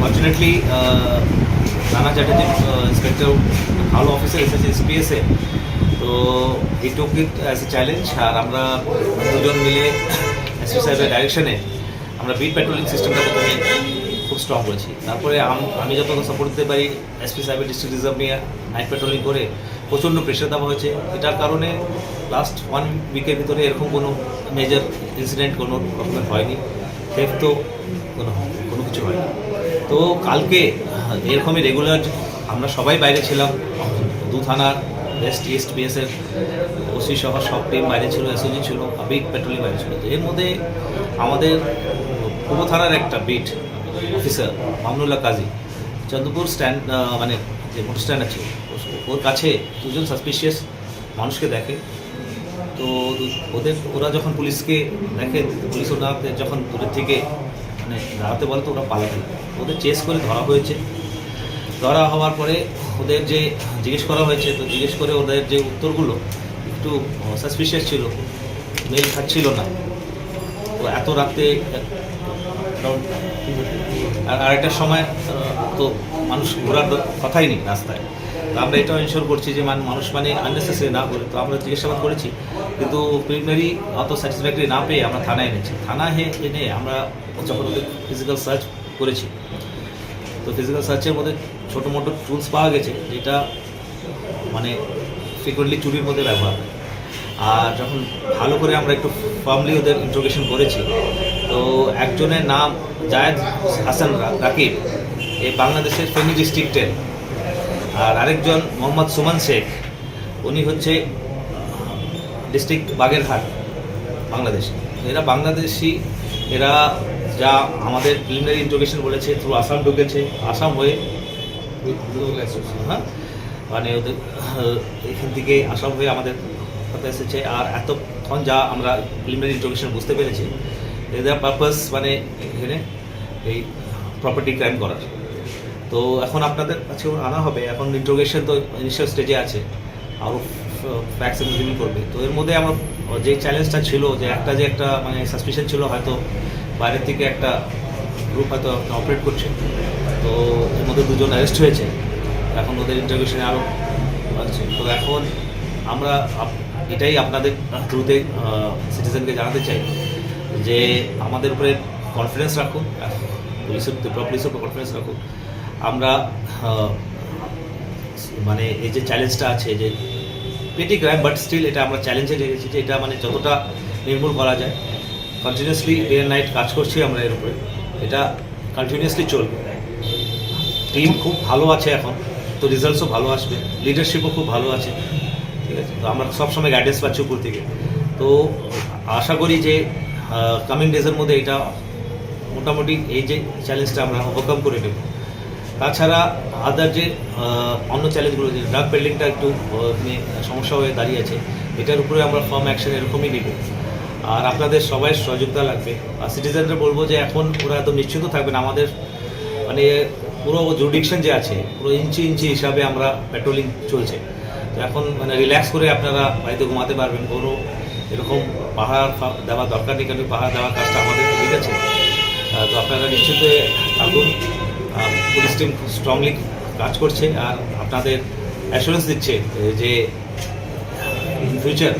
ফর্চুনেটলি রানা চ্যাটার্জি ইন্সপেক্টর ভালো অফিসার এসেছে এসপিএসে। তো হি টুক ইট অ্যাজ এ চ্যালেঞ্জ। আর আমরা দুজন মিলে এসপি সাহেবের ডাইরেকশনে আমরা বিট প্যাট্রোলিং সিস্টেমটা প্রথমে খুব স্ট্রং করেছি। তারপরে আম- আমি যতটা সাপোর্ট দিতে পারি, এসপি সাহেবের ডিস্ট্রিক্ট রিজার্ভ নিয়ে নাইট প্যাট্রোলিং করে প্রচণ্ড প্রেশার দেওয়া হয়েছে। এটার কারণে লাস্ট ওয়ান উইকের ভিতরে এরকম কোনো মেজর ইনসিডেন্ট কোনো রকমের হয়নি, থেফট তো কোনো কোনো কিছু হয়নি। তো কালকে এরকমই রেগুলার আমরা সবাই বাইরে ছিলাম, দু থানার ওয়েস্ট ইস্ট বিএসএফ ওসি সহ সব টিম বাইরে ছিল, এসওজি ছিল, বিট প্যাট্রোলিং বাইরে ছিল। তো এর মধ্যে আমাদের পূর্ব থানার একটা বিট অফিসার মামনুল্লাহ কাজী চন্দ্রপুর স্ট্যান্ড, আহ, মানে যে মোটর স্ট্যান্ড আছে, ওর কাছে দুজন সাসপিশিয়াস মানুষকে দেখে। তো ওদের, ওরা যখন পুলিশকে দেখে, পুলিশ ওনাদের যখন দূরের থেকে মানে দাঁড়াতে বলে, তো ওরা পালাতে লাগে। ওদের চেস করে ধরা হয়েছে। ধরা হওয়ার পরে ওদের যে জিজ্ঞেস করা হয়েছে, তো জিজ্ঞেস করে ওদের যে উত্তরগুলো একটু সাসপিশিয়াস ছিল, মেল খাচ্ছিল না। তো এত রাতে, আর আরেকটা সময়, আহ, তো মানুষ ঘোরার কথাই নেই রাস্তায়। তো আমরা এটাও এনশিওর করছি যে মান- মানুষ মানে আননেসেসারি না করে। তো আমরা জিজ্ঞাসাবাদ করেছি, কিন্তু প্রিলিমিনারি অত স্যাটিসফ্যাক্টরি না পেয়ে আমরা থানায় এনেছি। থানায় এনে আমরা যখন ওদের ফিজিক্যাল সার্চ করেছি, তো ফিজিক্যাল সার্চের মধ্যে ছোটো মোটো টুলস পাওয়া গেছে, যেটা মানে ফ্রিকোয়েন্টলি চুরির মধ্যে ব্যবহার হয়। আর যখন ভালো করে আমরা একটু ফার্মলি ওদের ইন্ট্রোগেশন করেছি, তো একজনের নাম জায়েদ হাসান রা- রাকিব, এই বাংলাদেশের ফেনী ডিস্ট্রিক্টের। আর আরেকজন মোহাম্মদ সুমন শেখ, উনি হচ্ছে ডিস্ট্রিক্ট বাগেরহাট, বাংলাদেশ। এরা বাংলাদেশি, এরা যা আমাদের প্রিলিমিনারি ইন্ট্রোগেশন বলেছে, থ্রু আসাম ঢুকেছে, আসাম হয়ে, হ্যাঁ, মানে ওদের এখান থেকে আসাম হয়ে আমাদের কথা এসেছে। আর এতক্ষণ যা আমরা প্রিলিমিনারি ইন্ট্রোগেশন বুঝতে পেরেছি, এদের পারপাস মানে এখানে এই প্রপার্টি ক্রাইম করার। তো এখন আপনাদের কাছে আনা হবে, এখন ইন্ট্রোগেশন তো ইনিশিয়াল স্টেজে আছে, আরও ফ্যাক্টস রিভিল করবে। তো এর মধ্যে আমরা যে চ্যালেঞ্জটা ছিল, যে একটা যে একটা মানে সাসপিশন ছিল, হয়তো বাইরের থেকে একটা গ্রুপ হয়তো অপারেট করছে। তো এর মধ্যে দুজন অ্যারেস্ট হয়েছে, এখন ওদের ইন্টারোগেশনে আরও আছে। তো এখন আমরা আপ- এটাই আপনাদের থ্রুতে সিটিজেনকে জানাতে চাই যে আমাদের উপরে কনফিডেন্স রাখুন, পুলিশের, ত্রিপুরা পুলিশের উপর কনফিডেন্স রাখুন। আমরা আহ, মানে এই যে চ্যালেঞ্জটা আছে, যে পেটি ক্রাইম, বাট স্টিল এটা আমরা চ্যালেঞ্জে রেখেছি যে এটা মানে যতটা নির্মূল করা যায়। কন্টিনিউয়াসলি ডে অ্যান্ড নাইট কাজ করছি আমরা এর উপরে, এটা কন্টিনিউয়াসলি চলবে। টিম খুব ভালো আছে এখন, তো রেজাল্টসও ভালো আসবে, লিডারশিপও খুব ভালো আছে, ঠিক আছে। তো আমরা সবসময় গাইডেন্স পাচ্ছি উপর থেকে। তো আশা করি যে কামিং ডেজের মধ্যে এটা মোটামুটি এই যে চ্যালেঞ্জটা আমরা ওভারকাম করে নেব। তাছাড়া আদার যে আহ, অন্য চ্যালেঞ্জগুলো, যে ড্রাগ পেডলিংটা একটু আহ, মানে সমস্যা হয়ে দাঁড়িয়ে আছে, এটার উপরে আমরা ফার্ম অ্যাকশন এরকমই নিব। আর আপনাদের সবাই সহযোগিতা লাগবে। আর সিটিজেনরা বলবো যে এখন ওরা এত নিশ্চিন্ত থাকবেন, আমাদের মানে পুরো জুরিডিকশন যে আছে, পুরো ইঞ্চি ইঞ্চি হিসাবে আমরা প্যাট্রোলিং চলছে। তো এখন মানে রিল্যাক্স করে আপনারা বাড়িতে ঘুমাতে পারবেন, কোনো এরকম পাহারা ফা- দেওয়া দরকার নেই, কারণ পাহারা দেওয়ার কাজটা আমাদের, ঠিক আছে। আহ, তো আপনারা নিশ্চিত হয়ে থাকুন। আহ, পুলিশ টিম খুব স্ট্রংলি কাজ করছে, আর আপনাদের অ্যাসুরেন্স দিচ্ছে, এ, যে ইন ফিউচার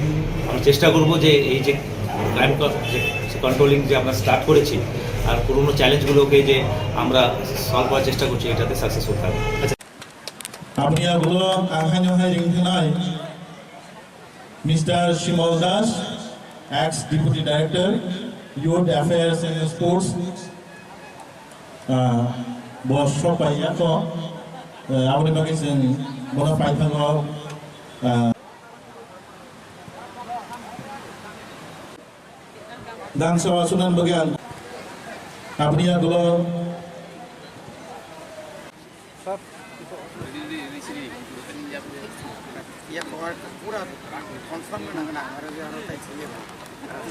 আমরা চেষ্টা করব যে এই যে ক্রাইম, যে কন্ট্রোলিং যে আমরা স্টার্ট করেছি, আর পুরোনো চ্যালেঞ্জগুলোকে যে আমরা সলভ করার চেষ্টা করছি, এটাতে সাকসেসফুল থাকবো। আচ্ছা। Aboni ulo ang haino hai ring thanai Mister Shimol Das, ex Deputy Director, Youth Affairs and Sports, ah, bo sok pai ya kho, ah, aboni bagwi chwng bono pai thango, ah, Dan sewa sunan bagian. Abni ya dulu.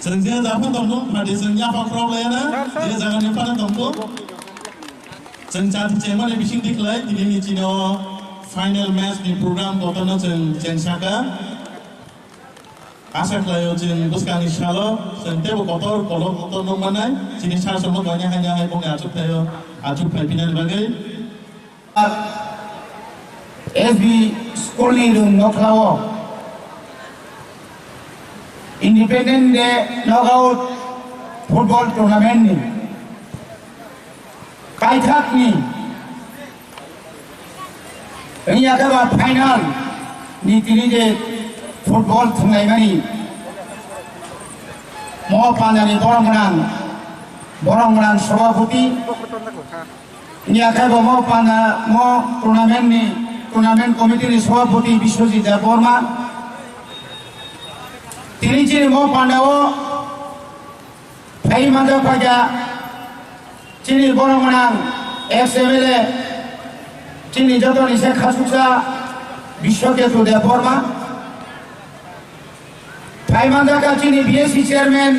Sengja japan tongtung, mati sengja apa problem ya na? Dia jangan nyimpan tongtung. Chwng chati chengmani bisingtwi khlai tinini chini o final match ni program kotorno chwng chengsaka. Asa khlaio chwng bwskangni salo chwng teibo kotor kolok kotor nukmanai chini sasongno kainwi haino hai bongni achukthai-o achuk phai phinani bagwi. S B school ni room nokhlao Independence Day knockout football tournament ni kaithakni wngya khe ba final ni tini je football thwnglaimani mo pandani borok gwnang, borok gwnang sobhapoti wngya khe bo mo panda mo tournament ni, tournament committee ni sobhapoti Biswajit Debbarma. Tini chini mo pandao phai manjak phaikha chini borok gwnang ex M L A, chini jotoni se khachuksa Biswaketu Debbarma. Phai manjak kha chini B S C chairman,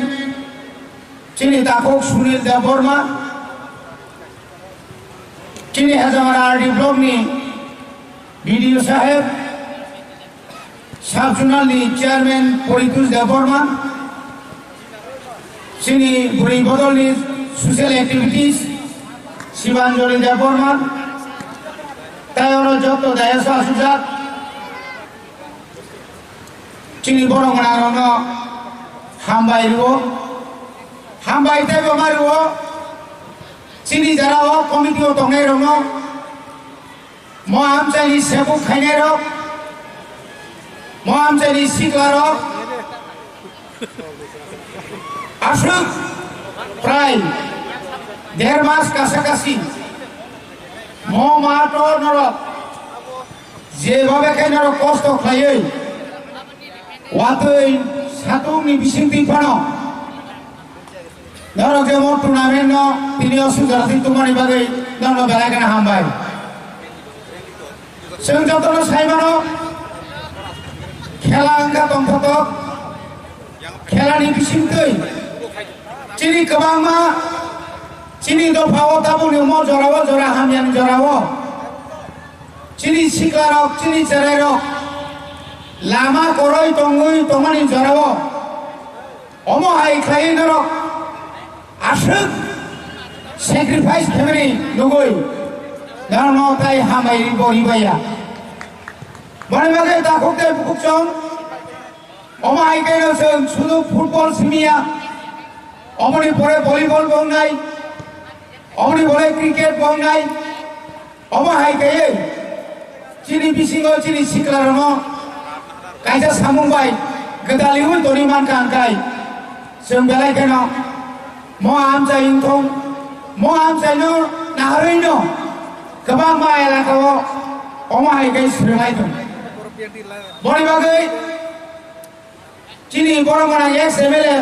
chini takhuk Sunil Debbarma, chini Hajamara R D block ni B D O saheb, sub zonal ni chairman Poritush Debbarma, chini bwrwi bodol ni social activities Shibanjali Debbarma, tei oro joto dayas o asujak chini borok gwnang rokno hambai rwo, hambai tei bo ma rwo, chini jora o committee o tongnai rokno. Mo amchaini sebuk khainairok, mo amchaini siklarok, aswk prai der mas kasa kasi mo mato norok jebhabe khe norok kosto khlaiwi watwi satung ni bisingtwi phano norok je mo tournament no tini o sujarathi tongmani bagwi norokno belai kheno hambai. Chwng jotono sai mano, khela wngkha tongthoktok, khelani bisingtwi chini kwbangma chini dopha o tabukni omo jora o jora hamyani jora o chini siklarok chini cherairok lama kwrwi tongwi tongmani jora o. Omo hai khlaiwi norok aswk sacrifice khaimani nugwi norokno tai hambai bo ribaya. Boni bagwi takhuk tei bukhuk chwng omo hai khe no chwng sudu football simiya, omoni pore volleyball bo wngnai, omoni pore cricket bo wngnai. Omo hai khe chini bisingo chini siklarokno kaisa samung bai gwdaliui tongwi mankha, hwnkhe chwng belai kheno mo amchai wngthong, mo amchaino naharwino kwbangma elakao omo hai khe swrwngnai thung. Boni bagwi chini borok gwnang ex M L A,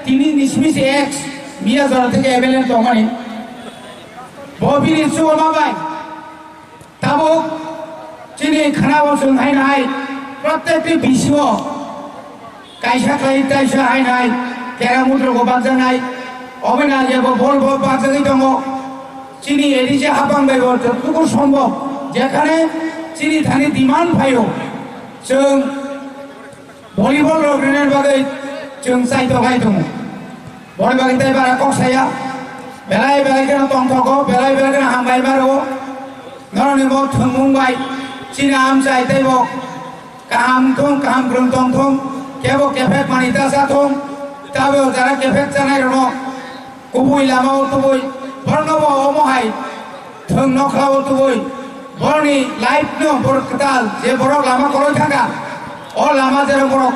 tini nisi misi ex, miya jora theke M L A tongmani. Bo bini chubaima bai tabuk chini khana bo chwng hai nai, prottekti bisio kaisa khlai taisa hai nai, kera mutroko bakjaknai, oboni age bo bol bo bakjagwi tongo. Chini A D C hapang bai bo jottuku sombhob, jekhane chini thani demand phaio, chwng volleyball rok rinani bagwi chwng chaitok lai tongo. Boni bagwi tei bara kok saya. Belai belai kheno tongthogo, belai belai kheno hambai maro. Norokni bo thwngmung bai chini amchai tei bo kaham thung, kaham kwrwng tong thung. Kebo kephek mani ta cha thung. Tabo jara kephek chanai rokno kubui lama o tubui, borokno bo omo hai thwng nokla o tubui, borokni life no borok kwtal, je borok lama kwrwi thangkha, o lama jero borok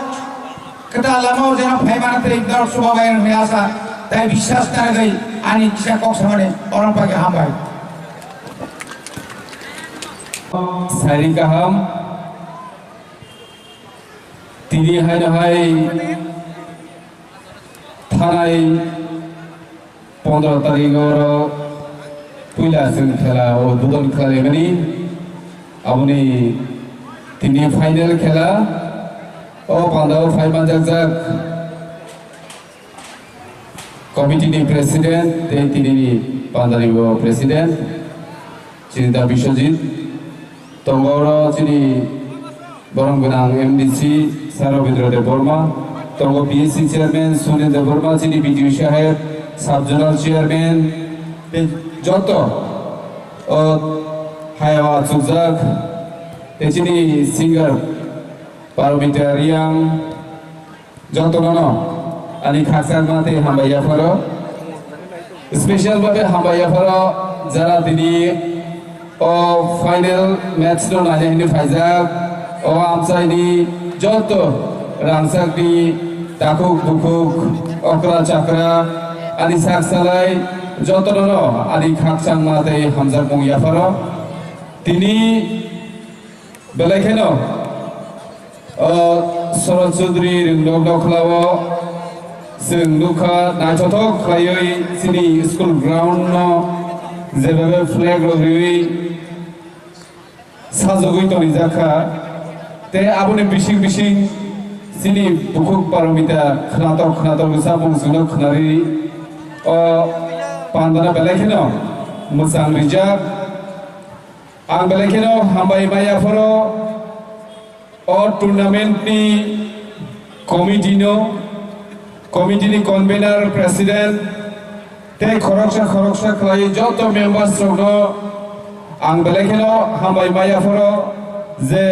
kwtal lama o jeno phai mano tei norok chubabai hwnwi asa tei biswas narwgwi ani kisa kok samani orong pagi hambai. Sari kaham, tini haino hai thanai pondro tarik oro puila chwng khela o udbodon khlaimani, aboni tini final khela o pandao phai manjakjak committee ni president tei tini ni pandani bo president. Sinta Biswajit, tongo oro chini borom gwnang M D C Sir Rabindra Debbarma, tongo P S C Chairman Sunil Debbarma, chini B D O saheb, Sub Zonal Chairman, tei joto o hayao achukjak, tei chini singer Paromita Riang, jotono no ani khakchangma tei hambai yapharo. Special babe hambai yapharo jara tini o final match no naina hwnwi phaijak. O amchaini joto rangchakni takhuk bukhuk, okra chakra, ani sak salai jotono no ani khakchangma tei hamjakmung yapharo. Tini belai kheno o Sorot Chaudhary Ringnok Nokhlao chwng nukha naithothok khlaiwi chini school ground no jebabe flag rok riwi sajagwi tonijakha. Tei aboni bising bising chini bukhuk Paromita khnatok khnatok samung chwngno khnari o pandana belai kheno mwchang rijak. Ang belai kheno hambai maya phoro o tournament ni committee no, committee ni convener, president tei khoroksa khoroksa khlai joto members rok no ang belai kheno hambai maya phoro je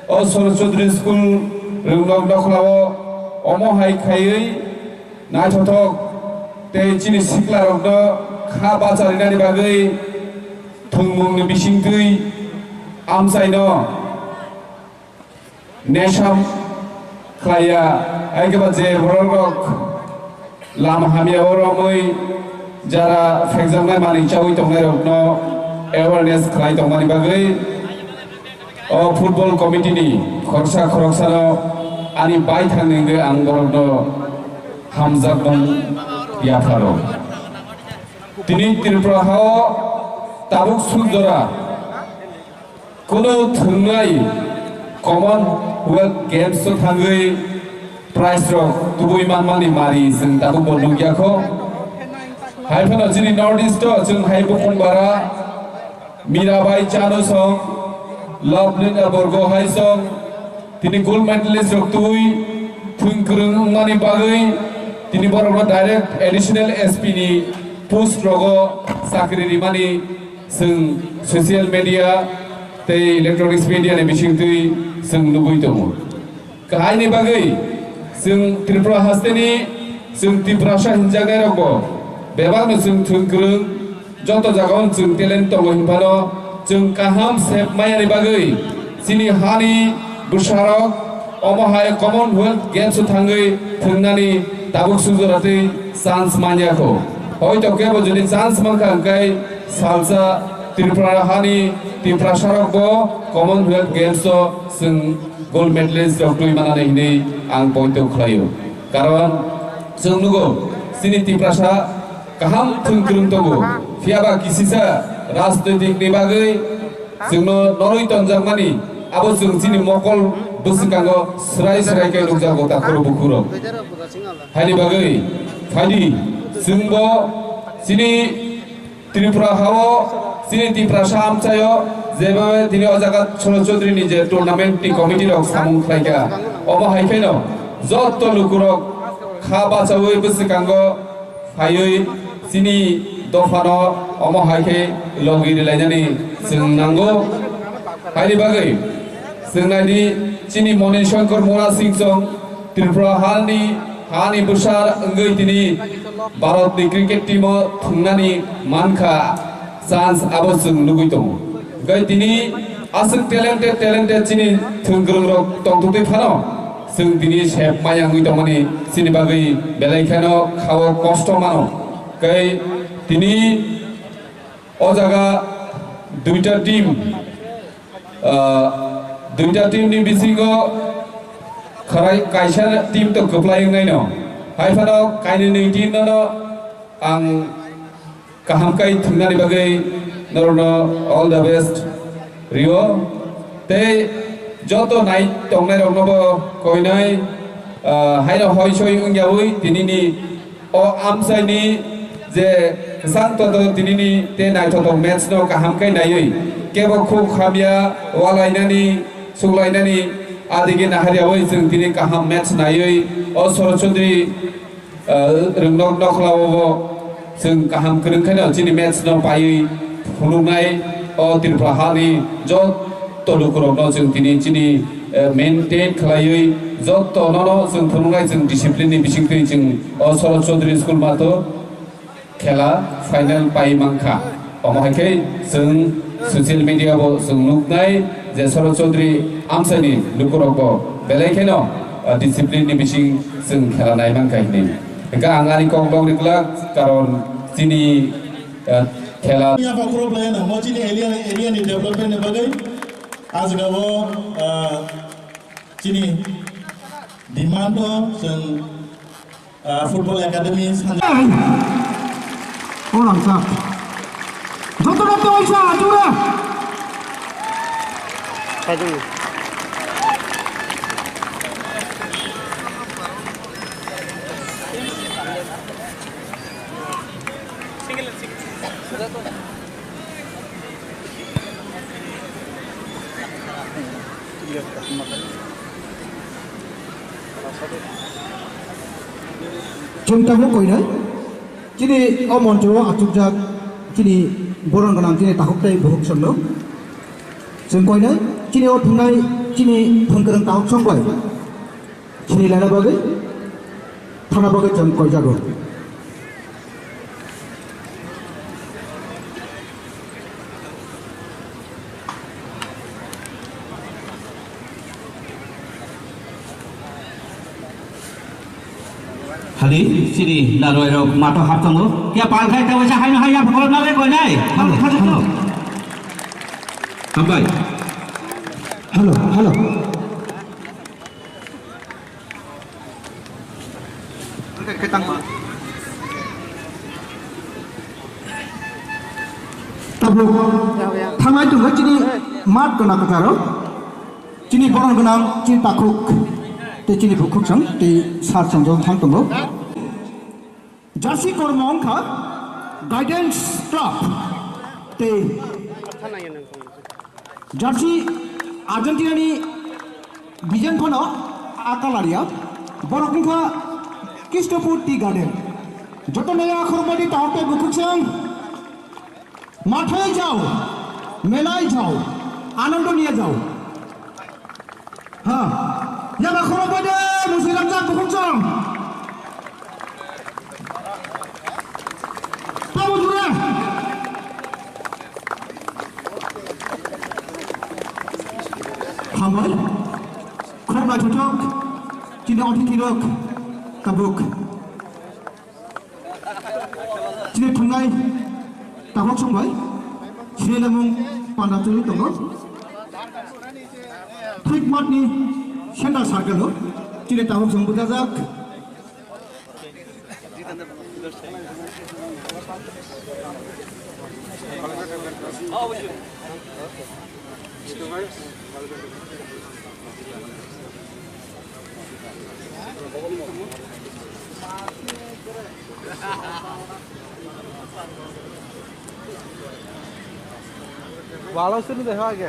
o Sorot Chaudhary School Ringnok Nokhlao omo hai khaiwi naithothok tei chini sikla rok no kha bacharinani bagwi thwngmung ni bisingtwi amchaino nesam khlaiya, hai khe ba je borok rok lama hamya o romwi jara phekjaknai manwi chawi tongnai rok no awareness khlai tongmani bagwi o football committee ni khoroksa khoroksa no ani bai thangni wngwi ang borok no hamjakmung yapharo. Tini Tripura hao tabuk suk jora kunu thwngnai Commonwealth Games o thangwi prize rok tubui manmani mari chwng tabuk bo nukya kho. Hai phano chini North East o chwng hai bukung bara Mirabai Chanu song, Lovelina Borgo hai song, tini gold medalist rok tubui thwng kwrwng wngmani bagwi tini borokno direct additional S P ni post rogo chakri rimani chwng social media tei electronics media ni bisingtwi chwng nugwi tongo. Kahaini bagwi chwng Tripura hasteni chwng Tiprasa hinjaknairokbo bebakno chwng thwng kwrwng, joto jagao chwng talent tongo hinphano chwng kaham sep mayani bagwi chini hani bwsarok omo hai Commonwealth Games o thangwi thwngnani tabuk sujora tei chance manya kho. Hoito kebo jodi chance mankha hwnkhe salsa Tripura hani Tiprasarokbo Commonwealth Games o chwng gold medalist rok twi manani hinwi ang poito khlaio. Karon chwng nugo chini Tiprasa kaham thwng kwrwng tongo, phiyaba kisisa rajnoitik ni bagwi chwngno norwi tonjakmani abo chwng chini mokol bwswkango swrai swrai khe nukjago takhuro bukhuro. Haini bagwi phaidi chwngbo chini Tripura hao chini Tiprasa amchaio jeba tini o jaga Solo Chaudhary ni je tournament ni committee rok samung khlaikha, omo hai kheno joto lukurok kha bachawi bwswkango phaiwi chini dophano omo hai khe logi rilainani chwng nango. Haini bagwi chwng naidi chini Moni Shankar Mona Singh song Tripura hani, hani bwsa wngwi tini Bharat ni cricket team o thwngnani mankha chance abo chwng nugwi tongo. Hwnkhe tini aswk talented, talented chini thwngkwrwng rok tongthokwi phano chwng tini sep maya wngwi tongmani chini bagwi belai kheno khao kosto mano. Hwnkhe tini o jaga duita team, ah, duita team ni bisingo khwrai kaisa team to kwplai wngnai no. Hai phano kainwi nwi team no, no ang kaham kai thwngnani bagwi norokno all the best rio. Tei joto nai tongnai rokno bo koinai, ah, haino hoi soi wngyawi tinini o amchaini je Sang toto tinini te naithothok match no kaham khe naiwi kebo khuk hamya walainani suklainani adige nahariawi chwng tini kaham match naiwi o Sorochondri, eh, rwngnok nokhlao bo chwng kaham kwrwng khaino chini match no paiwi phunuknai o Tripura hani jotto lukurokno chwng tini chini, eh, maintain khlaiwi jotto nono chwng phunuknai chwng discipline ni bisingtwi chwng o Sorochondri school mato khela final pai mankha. Omo hai khe chwng social media bo chwng nuknai je Sorochondri amchaini lukurok bo belai kheno, ah, discipline ni bising chwng khela nai mankha hinwi. Hwnkhe ang ani kok dok riklak karon chini, ah, khela. Yapha khoro belai no mo chini area, area ni development ni bagwi ajgabo, ah, chini demand o chwng Ah, Football Academy. O rangchak. Joto joto waisa, jora. Chwng tabuk koinai, chini o moncho o achukjak chini borom gwnang chini takhuk tei bukhuk songno. Chwng koinai, chini o thwngnai chini thwngkwrwng takhuk song bai. Chini lana bagwi, thana bagwi chwng koijago. Hali, chini narwai rok mato hap tongo. Kya pal khai ta waisa hai no hai ya pokol na le koi nai. Hal kha to. Hambai. Hello, hello. Tabuk thangnai tongkha chini mat gwnang kwcharo, chini borom gwnang, chini takhuk, tei chini bukhuk chwng, tei sar chwng thang tongo. Jersey kormo wngkha Guidance Club tei jersey Argentina ni design phano a colour ya. Borok wngkha Christopher Tea Garden. Joto naya khorokbaidi tahok tei bukhuk chwng. Mathai jao, melai jao, anando niya jao. Ha, yaba khorokbaidi musui lamjak bukhuk chwng. Tamo jura. Hambai. Khoroknai thothok. Chini othithirok. Tabuk. Chini thwngnai takhuk song bai, chini lamung panda choli tongo. Thik matni center circle o chini takhuk song bujajak. Wala sini deh lagi.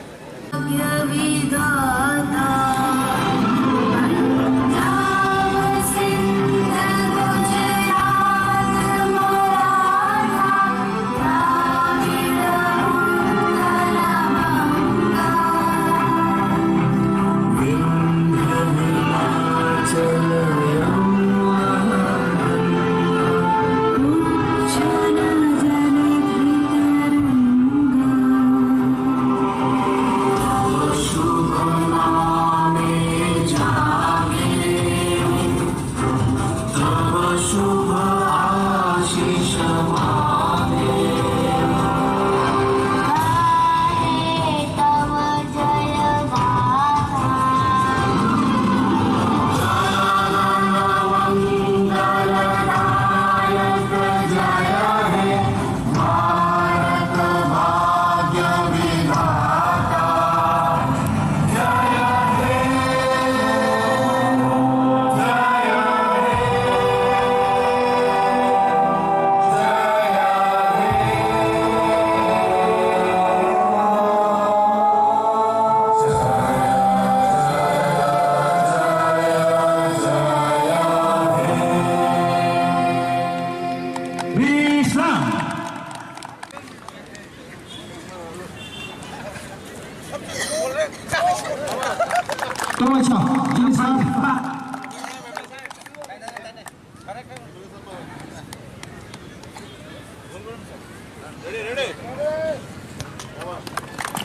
Tonglaisa, jini sir.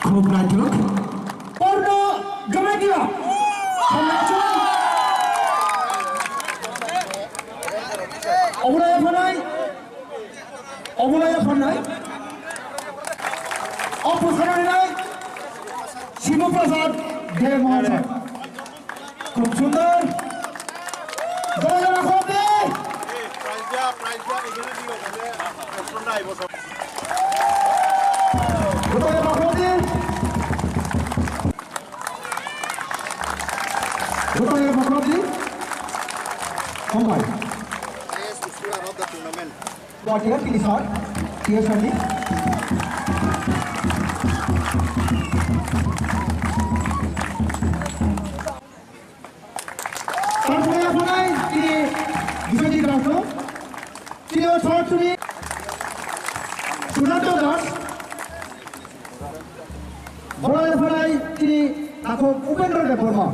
Khub naithok. Porno Jamatia. Obolai phanai. Obolai phanai. Opo sanai nai. Shibu Prasad Deb Maharaj. Khub sundor. Jora jora khobdi. Jora jora khobdi. Jora jora khobdi. Hambai. Highest scorer of the tournament. What year, please, sir? Yes, sir, please. Tarpore aphonai tini Biswajit Rajno, tini o short tuni Sunanta Das, borai aphonai tini takhuk Upendra Debbarma.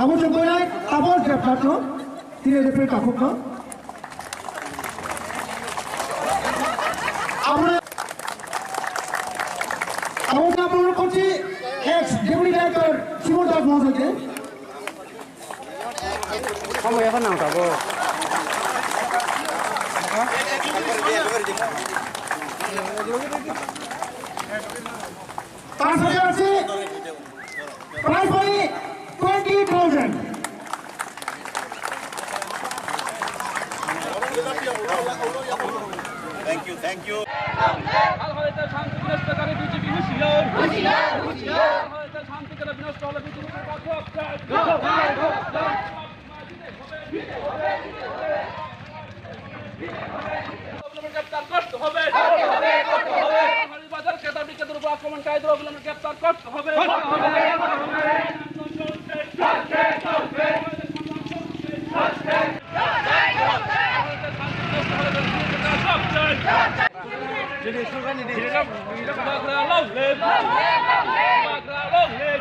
Abo chwng boinai, abo jeplatno, tini referee takhukno. Aboni, aboni aboni kochi ex deputy director Simon Das Maharaj ke. Omo yaphar nang tabuk. Prize money twenty thousand. Thank you, thank you. গ্রেপ্তার করতে হবে। করতে হবে, করতে হবে। বাজার ক্রেতা বিক্রেতার উপর আক্রমণকারীদের অবিলম্বে গ্রেপ্তার করতে হবে। করতে হবে, করতে হবে। চলছে, চলছে, চলছে। বাগড়া long live। বাগড়া long live।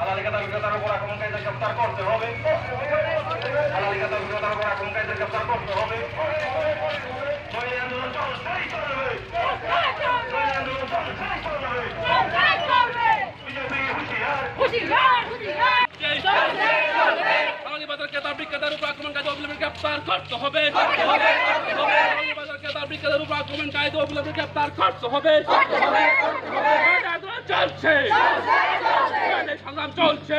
আলালি বাজার ক্রেতা বিক্রেতার উপর আক্রমণকারীদের অবিলম্বে গ্রেপ্তার করতে হবে। আলালি বাজার ক্রেতা বিক্রেতার উপর আক্রমণকারীদের অবিলম্বে গ্রেপ্তার করতে হবে। চলছে। সংগ্রাম চলছে।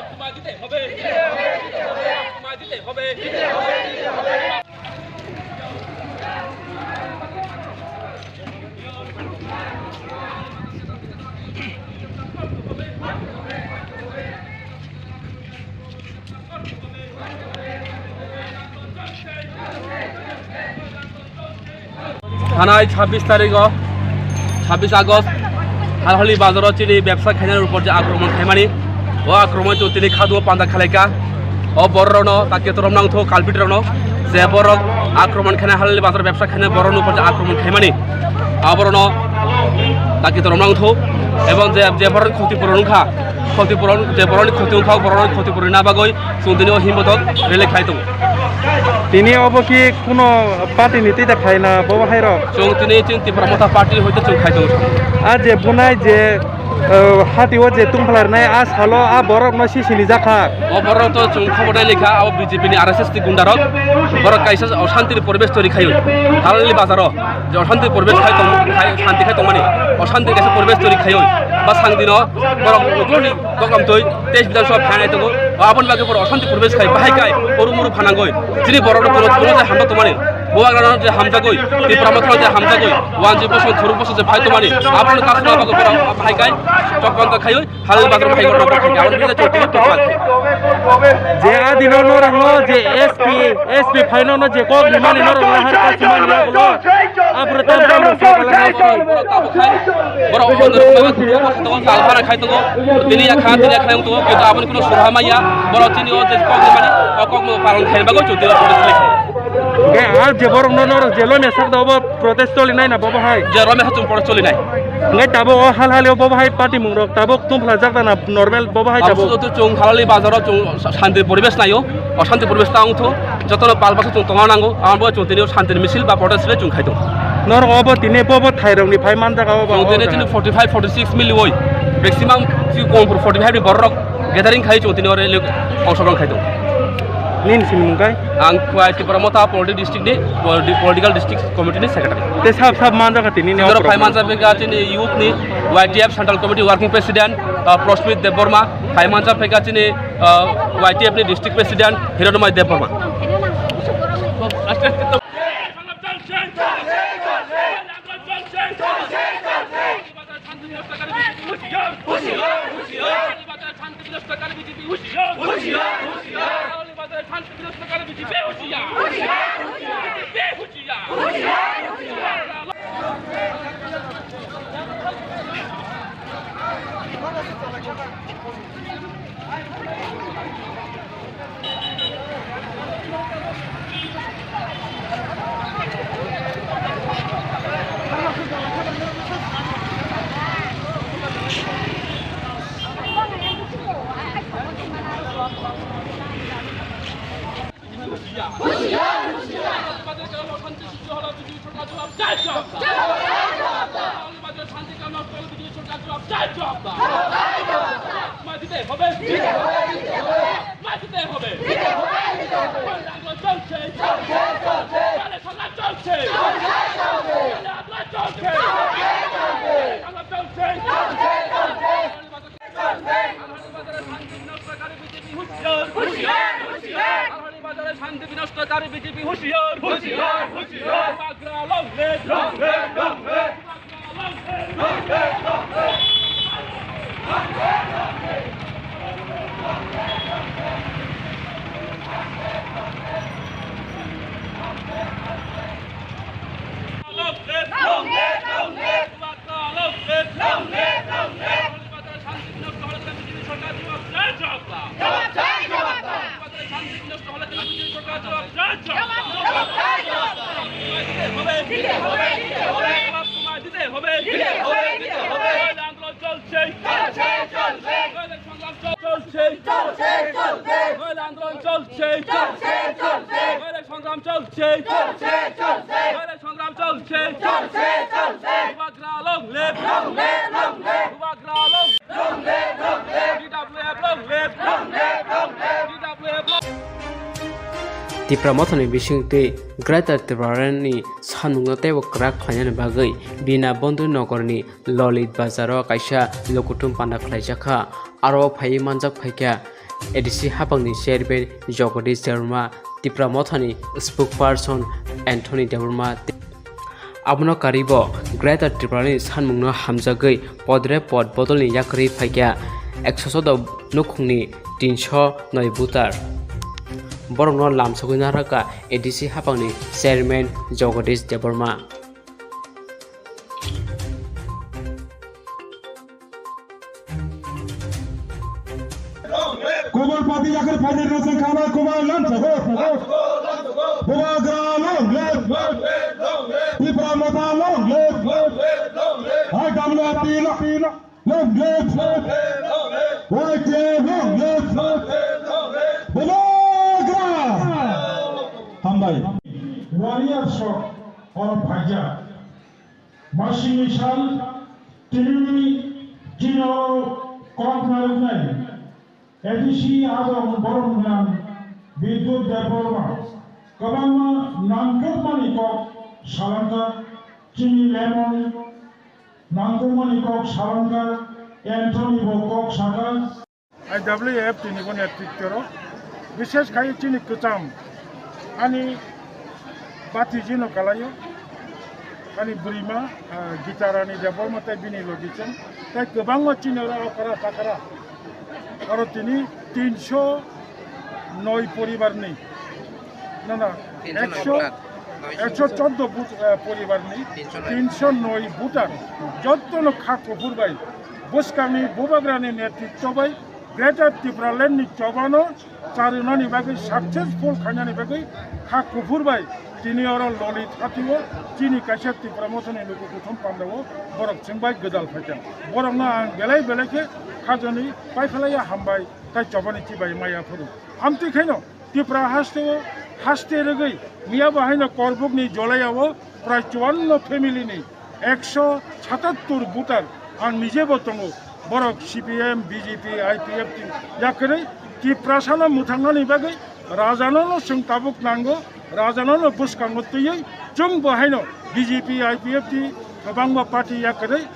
তোমায় দিতে হবে। তোমায় দিতে হবে। Thanai sabbish tarikh o, sabbish August, Halhali bazaro chini bebsa khainani upor je akromon khaimani, o akromon to tini khadu panda khalaika. O bororokno ta ketorom nangtho, culprit rokno, je borok akromon khaina Halhali bazar bebsa khaina borokni upor je akromon khaimani, aborokno ta ketorom nangtho, ebong je, je borok khoti puron wngkha, khoti puron, je borokni khoti wngkha, borokni khoti puron na bagwi chwng tini o himbotok rally khai tongo. Tini obo ki kuno party ni twi da khaina bo hai rok? Chwng tini chini Tipra Motha party hoite chwng khai tongo. A je bunai je, eh, hati o je tungphalarnai a salo a borok no sisini jakha. O borok to chwng khobor nai lekha, abo B J P ni R S S ni gunda rok. Borok kaisa oshanti ni poribesh tori khayo. Halhali bazaro je oshanti poribesh khai tong, khai shanti khai tongmani. Oshanti kaisa poribesh tori khayo. Ba sangdino borok ukloni Koklam twi, teis bidhan sabha phainai tongo. Aboni bagwi borok oshanti poribesh khai, bahai khai, oru muru phanangwi. Chini borokno borok, borok je hamjak tongmani. Bubagrano je hamjagwi, Tipra Mothano je hamjagwi, wanji bosong, thuruk bosong je phai tongmani. Abono kasna bagwi borok bahai khai, chok banda khaiwi, Halhali bazar bahai gotna borok khai. Aboni bagwi chok tini tokma. Je adino norokno je S P, S P phaino no je kok rimani norok lahar kasumani yagulo. Abro tam tam Borok tabuk khai, borok o norok bai tongo, borok tabuk khai tongo, tini yakha, tini yakha wng tongo, kintu aboni kuno surha manya, borok chini o je kok ni mani, o kok no paron khaina bagwi chwng tini protest le khe. Hwnkhe a je borok no norok je lomya sak da obo protest choli nai na bobo hai? Je lomya sak chwng protest choli nai. Hwnkhe tabuk o hal hal o bobo hai party mung rok tabuk tungphla jak da na normal bobo hai tabuk? Tabuk to chwng halali bazar o chwng shanti poribesh nai o, o shanti poribesh ta wng tho, joto no pal basa chwng tongna nango, abo chwng tini o shanti misil ba protest le chwng khai tongo. Norok obo tini bo bo thairokni phai manjak abo ba Chwng tini o tini jaga? Forty five, forty six mili oi. Maximum si Kongpur forty five ni borok gathering khai chwng tini ore le kongsomrang khai tongo. Nini sini mung kai? Ang Khwai Tipra Motha Politi district ni politi-, political district committee ni secretary. Te sab sab manjak tini ni Tini oro phai manjak bega chini youth ni Y T F Central Committee Working President, uh, Prosmit Debbarma, phai manjak bega chini, uh, Y T F ni district president Hiranmoy Debbarma. শান্তি বিনষ্টকারী বিজেপি হুঁশিয়ার, হুঁশিয়ার, হুঁশিয়ার। Bubagra long live, long live, long live। Long live, long live, long live। Bubagra long live, long live, long live। শান্তি বিনষ্ট হলে বিজেপি সরকার জবাব চাই, জবাব দাও। জবাব চাই, জবাব দাও। শান্তি বিনষ্ট হলে বিজেপি সরকার জবাব চাই, জবাব দাও। জবাব চাই, জবাব দাও। দিতে হবে, দিতে হবে, দিতে হবে। জবাব তোমায় দিতে হবে। দিতে হবে, দিতে হবে। মহিলা আন্দোলন চলছে। চলছে, চলছে। মহিলা সংগ্রাম চল-, চলছে। চলছে, চলছে। মহিলা আন্দোলন চলছে। চলছে, চলছে। মহিলা সংগ্রাম চলছে। চলছে, চলছে। মহিলা সংগ্রাম চলছে। চলছে, চলছে। Bubagra long live। Long live, long live। Bubagra long live। Long live, long live। B W F long live। Long live, long live। B W F long Tipra Mothani bisingtwi Greater Tipraland ni sanmungno teibo kwrak khlainani bagwi Dina Bandhu Nagar ni Lalit Bazar o kaisa lukuthum panda khlaijakha. Aro phaiwi manjak phaikha A D C hapangni chairman Jagadish Debbarma, Tipra Mothani spokesperson Anthony Debbarma. Abono karwibo Greater Tipraland ni sanmungno hamjagwi podre pod bodolni yakarwi phaikha ekso choudo nukhungni tinsho noi voter. Borokno lamsogwi narwkha A D C hapangni chairman Jagadish Debbarma. Kubur pati yakar phainai roseng khanai kubai lamsogo. Bubagra long live. Tipra Motha long live. Hai damla pila pila long live. Y T F long live. Bubagra. Hambai. Warrior shot or bhaja. Masini sal tinini jino kok narwknai A D C adong borom gwnang Bidyut Debbarma kwbangma nangkukmani kok salangkha, chini lemon nangkukmani kok salangkha, Anthony bo kok saka. I W F tini bo netritwro, bishesh khai chini kwcham ani bati jino kalaio, ani bwrwima, ah, Gita Rani Debbarma tei bini logi chwng, tei kwbangma chini oro okra takra, oro tini tinsho noi poribarni, na, na, tinsho noi ekso, poribar. Ekso chordo but, eh, poribarni tinsho noi voter jottono kha kuphur bai bwskangni bubagrani netritwo bai Greater Tipralandni chobano charinani bagwi successful khainani bagwi kha kuphur bai tini oro Lolit hatio chini kaisa Tipra Mothani luku kuthum pandao borok chwng bai gwdal phaikha. Borokno ang belai belai khe khajani paiphalaiya hambai tai chobani chibai maya phuru. Amtwi khaino Tipra hasteo haste rwgwi miya bo haino Korbukni Jolaiao prai chuanno family ni ekso satattur voter ang nijebo tongo. Borok C P M, B J P, I P F T yakarwi Tiprasano mwthangnani bagwi rajano no chwng tabuk nango, rajano no bwskango twiwi chwng bo haino B J P, I P F T kwbangma party yakarwi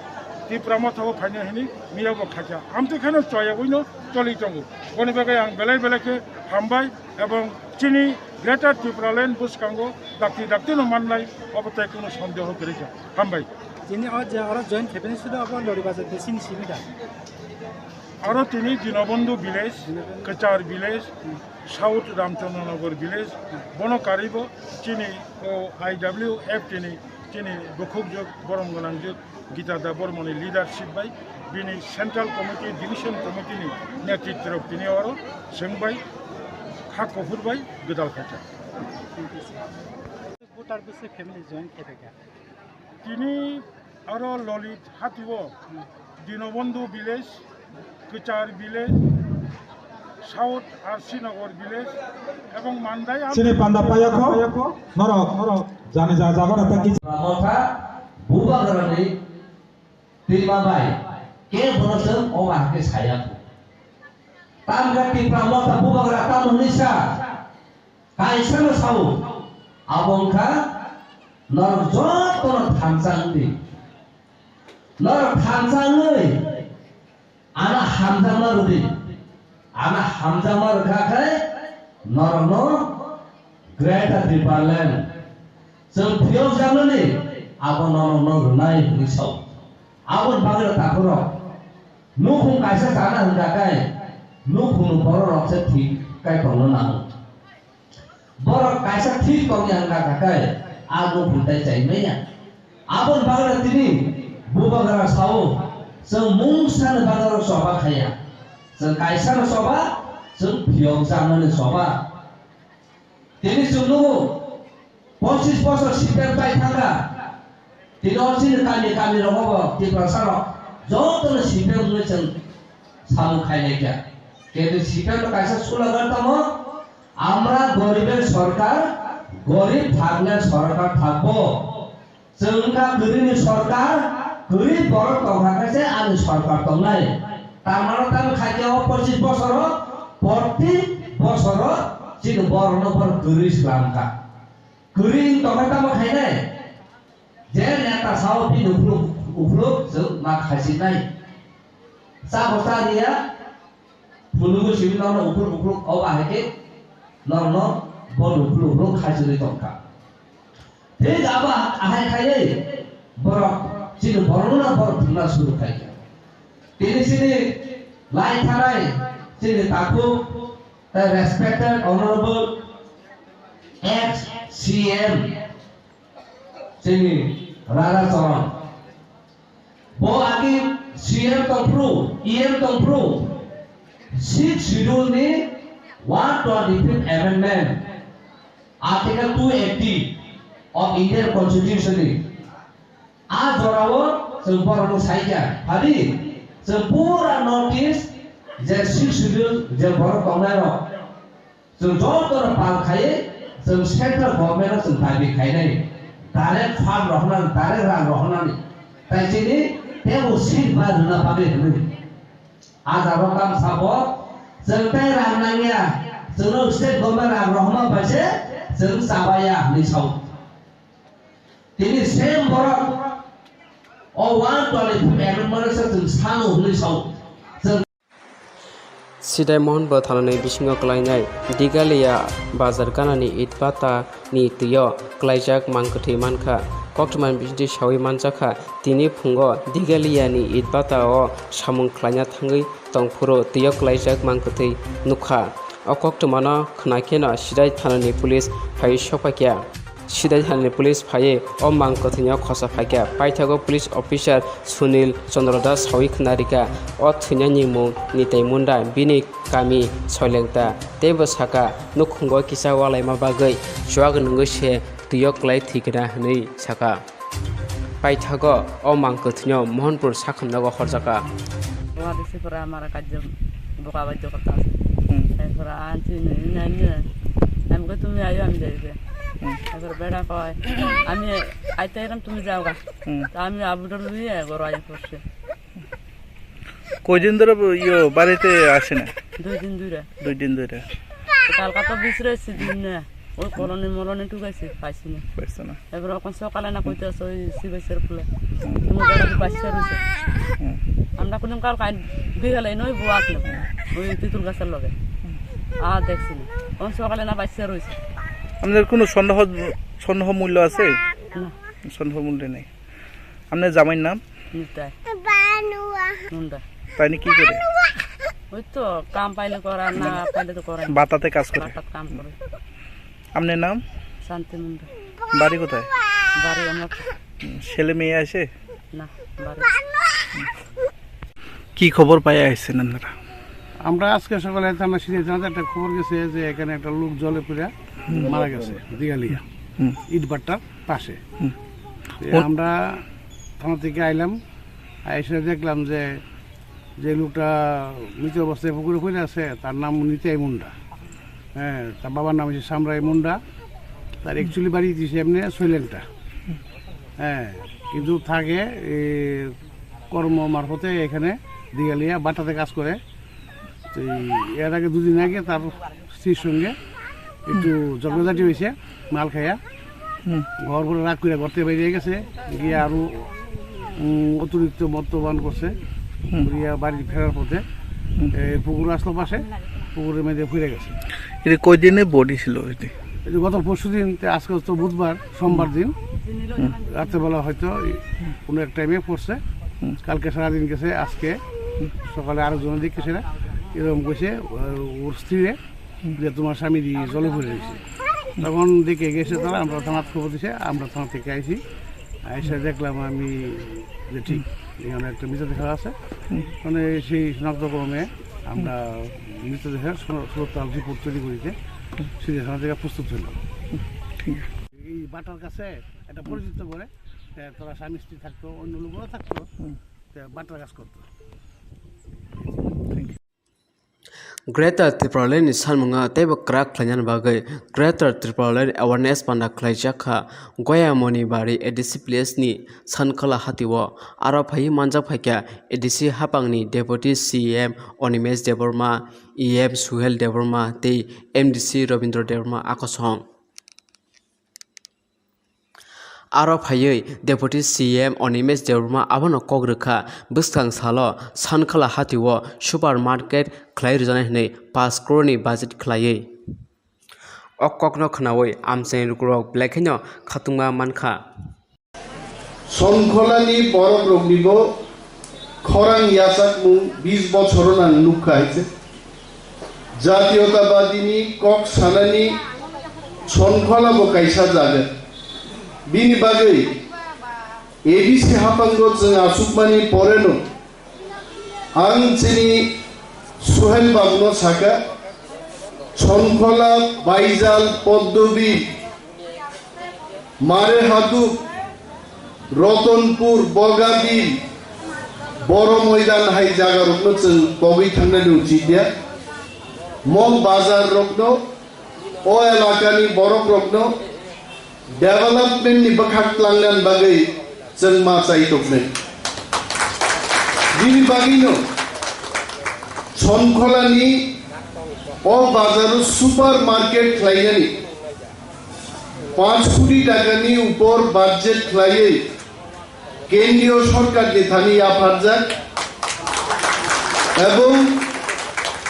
Tipra Mothao phaino hwnwi miya bo khaikha. Amtwi khaino choyagwino choli tongo. Boni bagwi ang belai belai khe hambai. Ebong chini Greater Tipraland bwskango dakti dakti no mannai, obo tai kunu sondeho kwrwi kha. Hambai. Chini o je oro join khepeni sudo abo Lori Bazar de chini simi da. Aro tini Dinobandhu village, Kwchar village, South Ramchandranagar village, bono karibo chini o I W F T ni chini bukhukjwk borom gwnangjwk Gita Debbarmani leadership bai bini Central Committee, Division Committee ni netritwrok tini oro chwng bai kha kuphur bai gwdal khaikha. Voter bwswk family join khe phaikha. Tini oro Lolit hatio Dinobandhu village, Kwchar village, South R C Nagar village, ebong Mandai. Chini panda payakho, norok, norok, jani ja jaga rata kichi. Motha, bubagrani twima bai, ke bono chwng o bahai khe saya. Tamkha Tipra Motha bubagra tamo hwnwi sa, kaisa no sao, abo wngkha norok jotono thansa wngdi. Norok thansa wngwi, Ano hamjakma rwdi. Ano hamjakma rwkha khe norokno Greater Tipraland chwng phiyokjaknani abo norokno rwnai hwnwi sao. Aboni bagwi takhurok nukhung kaisa chana hwnkha khe nukhungni bororok se thik kai tongna nango. Borok kaisa thik tongya wngkha khe, a nukhung tai chai manya. Aboni bagwi tini bubagra sao, chwng mungsani bagwi choba khaiya. Chwng kaisano choba, chwng phiyokjakmani choba. Tini chwng nugo, pochis bosor C P M pai thangkha. Tini o chini kami, kami rogo bo Tiprasa rok jotono C P M wngwi chwng samung khainai kha. Kintu C P M no kaisa slogan tamo, "Amra goriber sorkar, gorib thakle sorkar thakbo." Chwng wngkha kwrwini sorkar, kwrwi borok tongkha khe se ani sorkar tongnai. Tamano tamo khaikhe o pochis bosoro proti bosoro chini borokno borok kwrwi swlamkha. Kwrwi wng tongkha tamo khainai? Je neta sao bini ukluk, ukluk chwng ma khaisinai. Chabo cha riya, phunugwi simi nono ukluk ukluk o bahai khe nono bono ukluk ukluk khaichirwi tongkha. Thik abo ahai khaiwi borok chini borokno borok thumna suru khaikha. Tini chini lai thanai chini takhuk tei respected honorable ex C M chini Radha Charan. Bo agi C M tongphuru, E M tongphuru, Sixth Schedule ni one twenty-fifth Amendment, Article two eighty of Indian Constitution ni a jorao chwng borokno saikha. Phadi chwng pura North East je Sixth Schedule je borok tongnairok, Chwng jotono pal khaiwi chwng central government-no chwng dabi khainai, direct fund rohornani, direct rang rohornani, tai chini teibo seat bai rwna bagwi hwnwi. A jaga kam sabo, chwng tai rang nangya, chwngno state government rang rohorma bai se chwng chabaya hwnwi sao. Tini same borok o one twenty-five amendment se chwng sano hwnwi sao. Chwng Sidai Mohon bo thanani bisingo klainai Digalia bazar ganani itbata ni twio klaijak mangkwthwi mankha. Koktwmani bisingtwi sawi manjakha, tini phungo Digalia ni itbata o samung khlaina thangwi tongphuru twio klaijak mangkwthwi nukha. O koktwmano khnakheno Sidai thanani police phaiwi sokphaikha. Sidai hani police phaiwi o mang kwthwino khosa phaikha. Paithago police officer Sunil Chandra Das sawi khna rikha o thwinani mung Nitai Munda, bini kami Soilengta. Teibo sakha, nukhungo kisa walaima bagwi chuak nwngwi se twio kwlai thwikha hwnwi sakha. Paithago o mang kwthwino Mohanpur sakhamnago horjakha. তোমাদের সে পরে আমার কার্য বোকা বাধ্য করতে আছে। হুম। এরপরে আনছি, নিয়ে নিয়ে, আমি কই, "তুমি আইও, আমি যাই গে।" হুম। এরপরে বেটা কয়, "আমি আইতে এলাম, তুমি যাও গা।" হুম। তা আমি আবুটা লইয়া ঘর আইয়া পড়ছি। কয়দিন ধরে ব-, ইয়ো, বাড়িতে আসে না? দুই দিন ধরে। দুই দিন ধরে। কালকা তো বিশ্রাইছি দিন না। ওই কলোনি মলোনি ঢুকাইছি, পাইছি না। পাইছো না? এবার এখন সকালে না কইতে আছে ওই সিবাইসের ফুলে। হুম। তোমার জায়গা তো বাচ্চা রয়েছে। হুম। আমরা কোনো কাল কাল বিকালে নই বউ আসলো। ওই তেঁতুল গাছের লগে। হুম। আর দেখছি না। এখন সকালে না বাচ্চা রয়েছে। আপনাদের কোনো সন্দেহ, সন্দেহ মূল্য আছে? না। সন্দেহ মূল্য নেই। আপনার জামাইর নাম? নিতাই। মুন্ডা। তাই নি কি করে? ওই তো কাম পাইলে করে, আর না পাইলে তো করে না। বাটাতে কাজ করে? বাটাত কাম করে। আপনার নাম? শান্তি মুন্ডা। বাড়ি কোথায়? বাড়ি আমার। হুম, ছেলে মেয়ে আছে? না, বাড়ি। কি খবর পাই আইছেন আপনারা? আমরা আজকে সকালে থানা সিরিয়াস জানাতে একটা খবর গেছে যে এখানে একটা লোক জলে পড়ে মারা গেছে দিঘালিয়া হুম। ইটভাটার পাশে। হুম। তো কোন- আমরা থানা থেকে আইলাম, এসে দেখলাম যে, যে লোকটা মৃত অবস্থায় পুকুরে পড়ে আছে, তার নাম নিতাই মুন্ডা। হ্যাঁ, তার বাবার নাম হচ্ছে সামরাই মুন্ডা। তার অ্যাকচুয়ালি বাড়ি দিছে এমনি সৈলেংটা। হ্যাঁ, কিন্তু থাকে এই কর্ম মারফতে এখানে দিঘালিয়া বাটাতে কাজ করে। তো এই এর আগে দুদিন আগে তার স্ত্রীর সঙ্গে একটু ঝগড়াঝাটি হয়েছে, মাল খাইয়া। হুম। ঘর পরে রাগ করে ঘর থেকে বেরিয়ে গেছে, গিয়ে আরো, উম, অতিরিক্ত মদ্যপান করছে। হুম। করিয়া বাড়ি ফেরার পথে হুম। এই পুকুর আসলো পাশে, পুকুরের মধ্যে ফিরে গেছে। এটা কয়দিনে বডি ছিল এটি? এই যে গত পরশু দিন, তে আজকে তো বুধবার, সোমবার দিন, হুম। রাত্রেবেলা হয়তো এই কোনো এক টাইমে পড়ছে। হুম। কালকে সারাদিন গেছে, আজকে হুম। সকালে আরেকজনে দেখে সেটা এরকম কইছে, ওর, ওর স্ত্রীরে হুম। যে তোমার স্বামী দিয়ে জলে পড়ে রয়েছে। তখন দেখে গেছে তারা, আমরা থানাত খবর দিছে, আমরা থানা থেকে আইছি। এসে দেখলাম আমি যে ঠিক এখানে একটা মৃতদেহ আছে। হুম। মানে সেই শনাক্তক্রমে আমরা মৃতদেহের সু-, সুরতাল রিপোর্ট তৈরি করিতে সিধা থানা থেকে প্রস্তুত হইলাম। ঠিক আছে। এই বাটার কাছে একটা পরিচিত করে, এ, তারা স্বামী স্ত্রী থাকতো, অন্য লোকও থাকতো, হুম। তো বাটার কাজ করতো। Greater Tipraland ni sanmunga teibo kwrak khlainani bagwi Greater Tipraland Awareness panda khlaijak kha Goyamoni Bari A D C place ni Sankhala hatio. Aro phaiwi manjak phaikha A D C hapangni Deputy C M Animesh Debbarma, E M Suhel Debbarma tei M D C Rabindra Debbarma a kosong. Aro phaiwi Deputy C M Animesh Debbarma abono kok rwkha, bwskang salo Sankhala hatio supermarket khlai rwjaknai hwnwi paanch crore ni budget khlaiwi. O kokno khnaui amchaini lukurok belai kheno khatungma mankha. Sonkholani borok roknibo khorang yachakmung bis bochoro nang nukha hai se. Jatiyotabadini kok sanani Sonkhola bo kaisa jaga. Bini bagwi A D C haphango chwng achukmani poreno ang chini Suhel babuno sakha, Sonkhola, Baijal, Poddobi, Marehaduk, Rotonpur, Bogabil, Boro Moidan hai jagarokno chwng pogwi thangnani uchit ya. Mo bazar rokno, o elakani borok rokno development ni bwkhak tlangnani bagwi chwng ma chai toknai. Bini bagwino Sonkholani o bazaro supermarket khlainani panch koti takani upor budget khlaiwi kendriyo sorkarni thani yapharjak ebong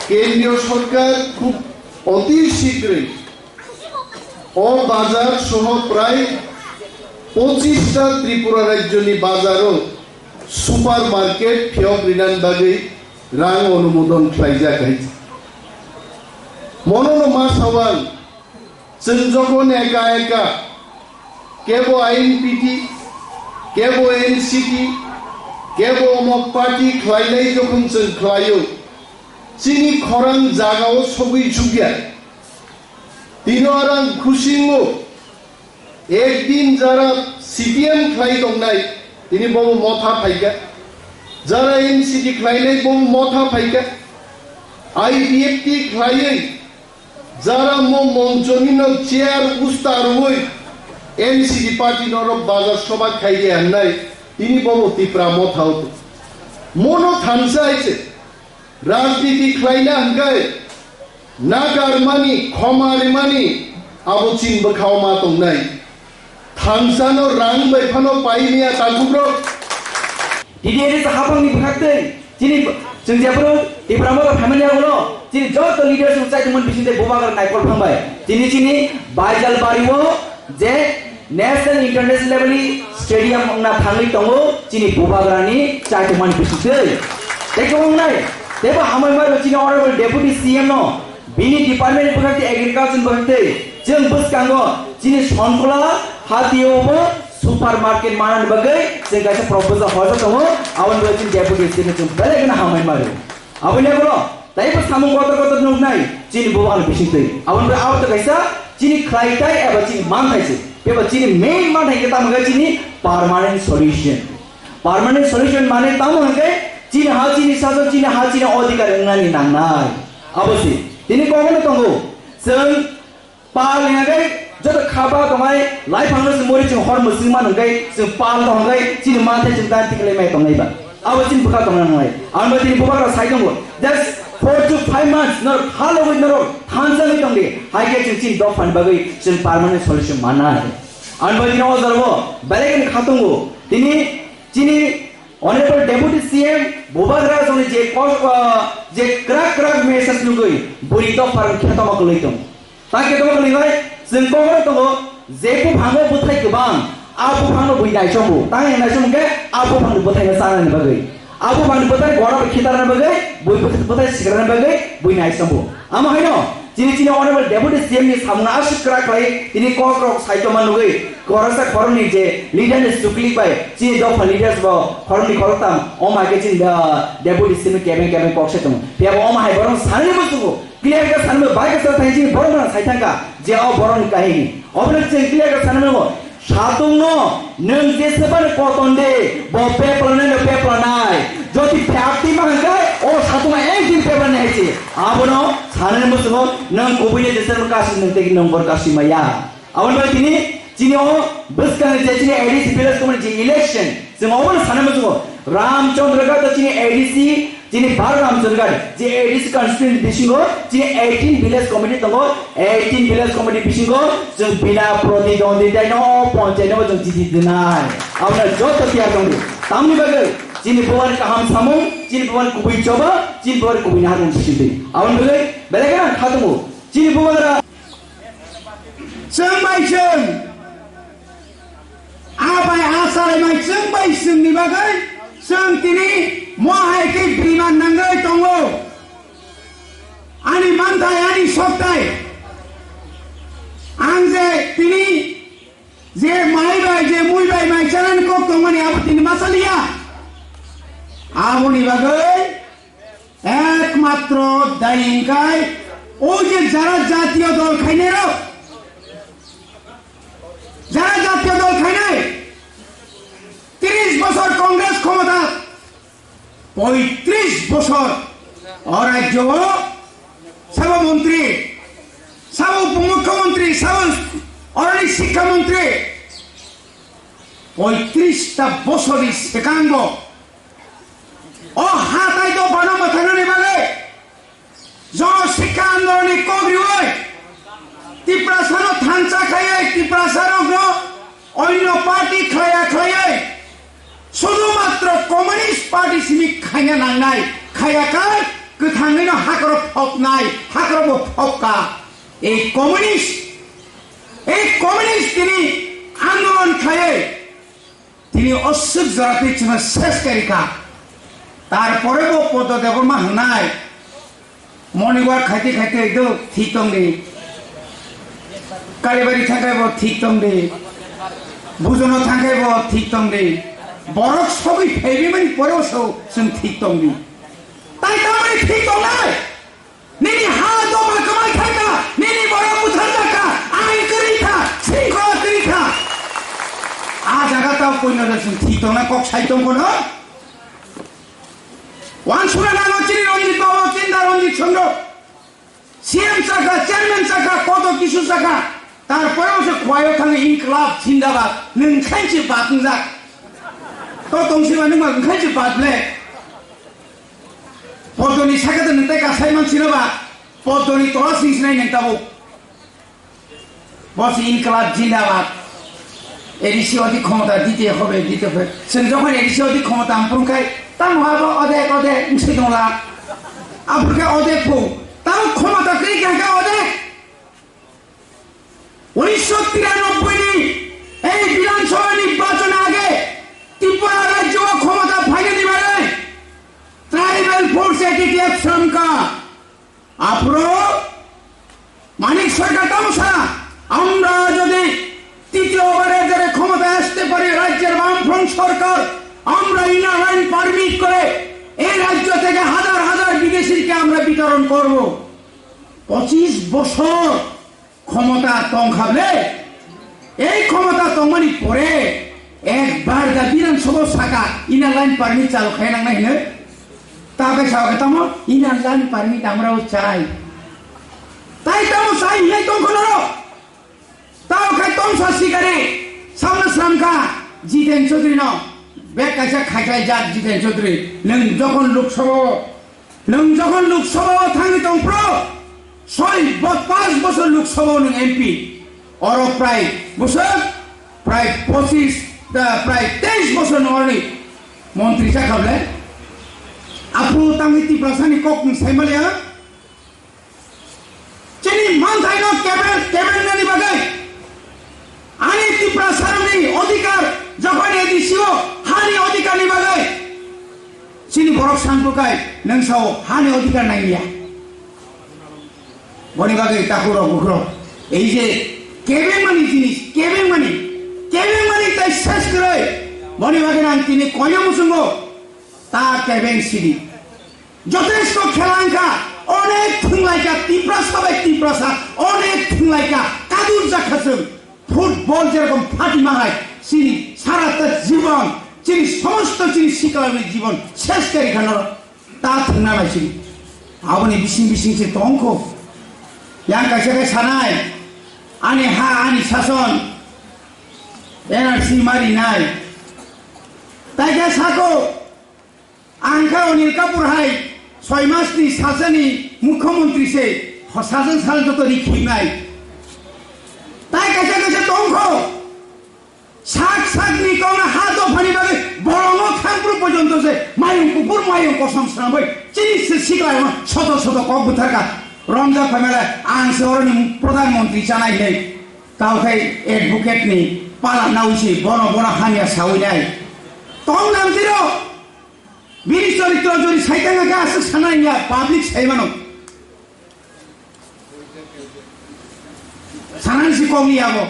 kendriyo sorkar khub oti shigroi o bazar soho prai pochista Tripura rajyoni bazaro supermarket phiyok rinani bagwi rang onumodon khlaijak hai. Monono ma sawang, chwng jokhon eka eka Kebo I N P T, kebo N C T, kebo omo party khlainai jokhon chwng khlaio, chini khorang jagao sogwi sukya. Tino arang khusi wngo. Ekdin jara C P M khlai tongnai, tini bobo motha phaikha. Jara N C T khlainai bobo motha phaikha. I P F T khlaiwi jara mo monchoni no chair usta rwui N C T party norok bazar soba khaidi hwnai, tini bobo Tipra motha o. Mono thansa hai se. Rajniti khlaina hwnkhe nakarmani, khoma rimani abo chini bwkhao ma tongnai. Thansano rang bai phano pai miya takukrok. T D R S hapangni bwkhaktwi chini chwng jephuru Tipra Motha phaimani yagulo chini joto leaders rok chaitongmani bisingtwi bubagra naikol phangbai. Chini chini Baijalbario je National International level ni stadium wngna thangwi tongo chini bubagrani chaitokmani bisingtwi. Tei kwbang nai, teibo hamai maro chini Honorable Deputy C M no bini department ni bwkhakti agriculture ni bwkhakti chwng bwskango chini Sonkhola hatio bo supermarket manani bagwi chwng kaisa proposal horjak tongo, aboni bagwi chini Deputy C M no chwng belai kheno hamai maro. Aboni yagulo taibo samung kotor kotor nuknai chini bubagrani bisingtwi. Aboni bagwi abo to kaisa chini khlaitai eba chini manthai se. Eba chini main manthai khe tamo khe chini permanent solution. Permanent solution mane tamo hwnkhe chini ha chini sajo chini ha chini odhikar wngnani nangnai. Abo se. Tini kokno tongo. Chwng Pal ni hwnkhe joto khaba tongnai, laiphangno chwng muri chwng hor mwswng mano hwnkhe chwng pal tong hwnkhe chini manthai chwng dan tiklai mai tongnai ba. Abo chini bwkha tongna nangnai. Ang bai chini bubagra sai tongo. Just four to five months norok halogwi norok thansa wngwi tongdi. Hai khe chwng chini dophani bagwi chwng permanent solution manna hai. Ang bai chini o jora o belai kheno kha tongo. Tini chini Honorable Deputy C M bubagra joni je kos-, ah, je kwrak kwrak message nugwi buri dopharang khetoma kwlwi tong. Ta khe tongma kwlwi bai, chwng kokno tongo, je buphango bwthai kwbang, a buphangno bui naisogo. Tang yang naisom hwnkhe a buphangni bwthaino chanani bagwi. A buphangni bwthai gora bai khitarna bagwi, bui bwth-, bwthai sikrana bagwi bui naisogo. Amo haino, chini chini Honorable Deputy C M ni samungno aswk kwrak khlai, tini kok rok sai tongma nugwi, kwrwngsa khoroknwi je leader ni suklik bai, chini dopha leaders bo khoroknwi khoroktham, omo hai khe chini, ah, Deputy C M ni kebeng kebeng kok se tongo. Phiya bo omo hai borok sanani muchungo. Clear khe sanwi bai khe sa thai chini borok no sai thangkha je o borok ni kahini. Obo no chwng clear khe sanwi nango. Satung no nwng jesebani koton de bo pepla nai no pepla nai. Jodi pepti ma hwnkhe o satung a ek din pepla nai hai se. Abono sanani muchungo nwng kubui ni jesebani kasi nwng tei nwng bor kasi maya. Aboni bai tini chini o bwskang je chini A D C village committee je election, chwng obono sana muchungo Ramchandra Ghat chini A D C, chini Bhar Ramchandra Ghat je A D C constituency bisingo chini eighteen village committee tongo, eighteen village committee bisingo chwng bina pratidwonditai no o ponchayat no chwng chiti dinai. Aboni joto tiyar tongdi. Tamni bagwi chini bubagrani kaham samung, chini bubagrani kubui choba, chini bubagrani kubui naharmung sidi. Aboni bagwi belai kheno kha tongo. Chini bubagra Chwng bai chwng, a bai a salai mai chwng bai chwngni bagwi chwng tini mo hai khe biriman nangwi tongo. Ani manthai, ani soktai, ang je tini je mai bai, je mui bai mai chanani kok tongmani abo tini ma saliya. Aboni bagwi Ekmatro dai hwnkhe o je jara jatiyo dol khainai rok, jara jatiyo dol khainai, tris bosor Congress khomota, poitris bosor o rajyo o sabo montri, sabo upomukhyamantri, sabo oroni sikha mantri, poitris ta bosor ni sekango O hatai dophano mwthangnani bagwi Jono Sikha Andolonni kok riwi Tiprasano thansa khaiwi Tiprasarokno onno party khlaiya khlaiwi sudhumatro Communist Party simi khaina nangnai, khaiya khe kwthangwino hakhoro phoknai, hakhoro bo phokka. Ei Communist, ei Communist tini andolon khaiwi Tini oswk jora twi chwngno ses kari kha. Tarpore bo Poddo Debbarma hwnai moni walk khaite khaite ekdom thik tong di. Kalibari thangkai bo thik tong di. Bujono thangkhe bo thik tongdi. Borok sogwi phaibimani poreo so chwng thik tongdi. Tai tamani thik tongnai? Nini ha dopha kwmal khaikha, nini borok butharjakha, ain kwrwikha, sringkhola kwrwikha. A jaga tao puino da chwng thik tongnai kok sai tongkhono. Wansukna nango chini Ranjit Babu, Chinda Ranjit Chandra. C M chakha, chairman chakha, koto kisu chakha. Tarpore se khwlai o thangwi Inklab Zindabad. Nwng khainchi bad wngjak. To tongsiba nwng ma khainchi bad le. Podoni sakha de nwng tai kasai mansino ba. Podoni tola sing sinai nwng tabuk. Bo se Inklab Zindabad. A D C odi khomota dite hobe, dite hobe. Chwng jokhon A D C odi khomota amphrung khai, tamo abo odek, odek, wngsi dongla. Aphuru khe odek phu. Tamo khomota kwrwi kha khe odek. Unisho tiranoboi ni ei Bidhan Sabha nirbachon age Tripura rajyo khomota phainani bagwi Tribal Force A T T F Sramka. Aphuru মানিক সরকার তামসা, আমরা যদি তৃতীয়বারের যারা ক্ষমতায় আসতে পারি রাজ্যের বামফ্রন্ট সরকার, আমরা ইনার লাইন পারমিট করে এই রাজ্য থেকে হাজার হাজার বিদেশিকে আমরা বিতরণ করব। পঁচিশ বছর ক্ষমতা tongkha ble, ei khomota tongmani pore ekbar da Bidhan Sabha saka inner line permit chalu khai nangnai hino. Ta bai sao khe tamo inner line permit amrao chai. Tai tamo chai hinai tongkho noro. Tao khai tongsa sikari samno sramkha Jiten Chaudhary no. Bek kaisa khaiklai jak Jiten Chaudhary. Nwng jokhon Lok Sabha o Nwng jokhon Lok Sabha o thangwi tong phro, soi bo-, panch bochor Lok Sabha o nwng M P, oro prai bwswk prai pochis, ah, prai teis bochor nwng oroni montri jakha ble. Aphuru tangwi Tiprasani kok nwng sai maliya. Chini manthaino keben, keben nani bagwi. Ani Tiprasarokni odhikar, jokhon A D C o hani odhikarni bagwi chini borok santukai nwng sao hani odhikar nangya. Boni bagwi takhurok bukhurok ei je kebengmani jinis, kebengmani, kebengmani tai ses kwrwi. Boni bagwi ang tini koino muchungo ta kebeng sidi. Jotesto khela wngkha, onek thwnglaikha Tiprasa bai Tiprasa, onek thwnglaikha, kadur jakha chwng. Football jerokom phatima hai, chini sarata jibon, chini somosto chini siklarni jibon ses kari kha norok ta thwngna nai chini. Aboni bising bising se tongkho. Yang kaisa khe sanai, ani ha, ani sason, N R C marinai. Tai khe sako, Ang khe Anil Kapoor hai soi mas ni sajani mukhyamantri se, ho sajan sajan joto ri khibnai. Tai kaisa kaisa tongkho. Sak sak ni kok na ha dophani bagwi bolongo khangpru porjonto se mayung kuphur mayung kosom srambai chini se siklai ma soto soto kok butharka. Romjak phaimale ang se oroni pradhan mantri chanai hinwi tao khai advocate ni pala nawi se bono bono hamya sawi nai. Tong nang tiro. Bini choritro jodi saitang khe aswk sana wngya, public sai mano. Sanani si kok ni abo.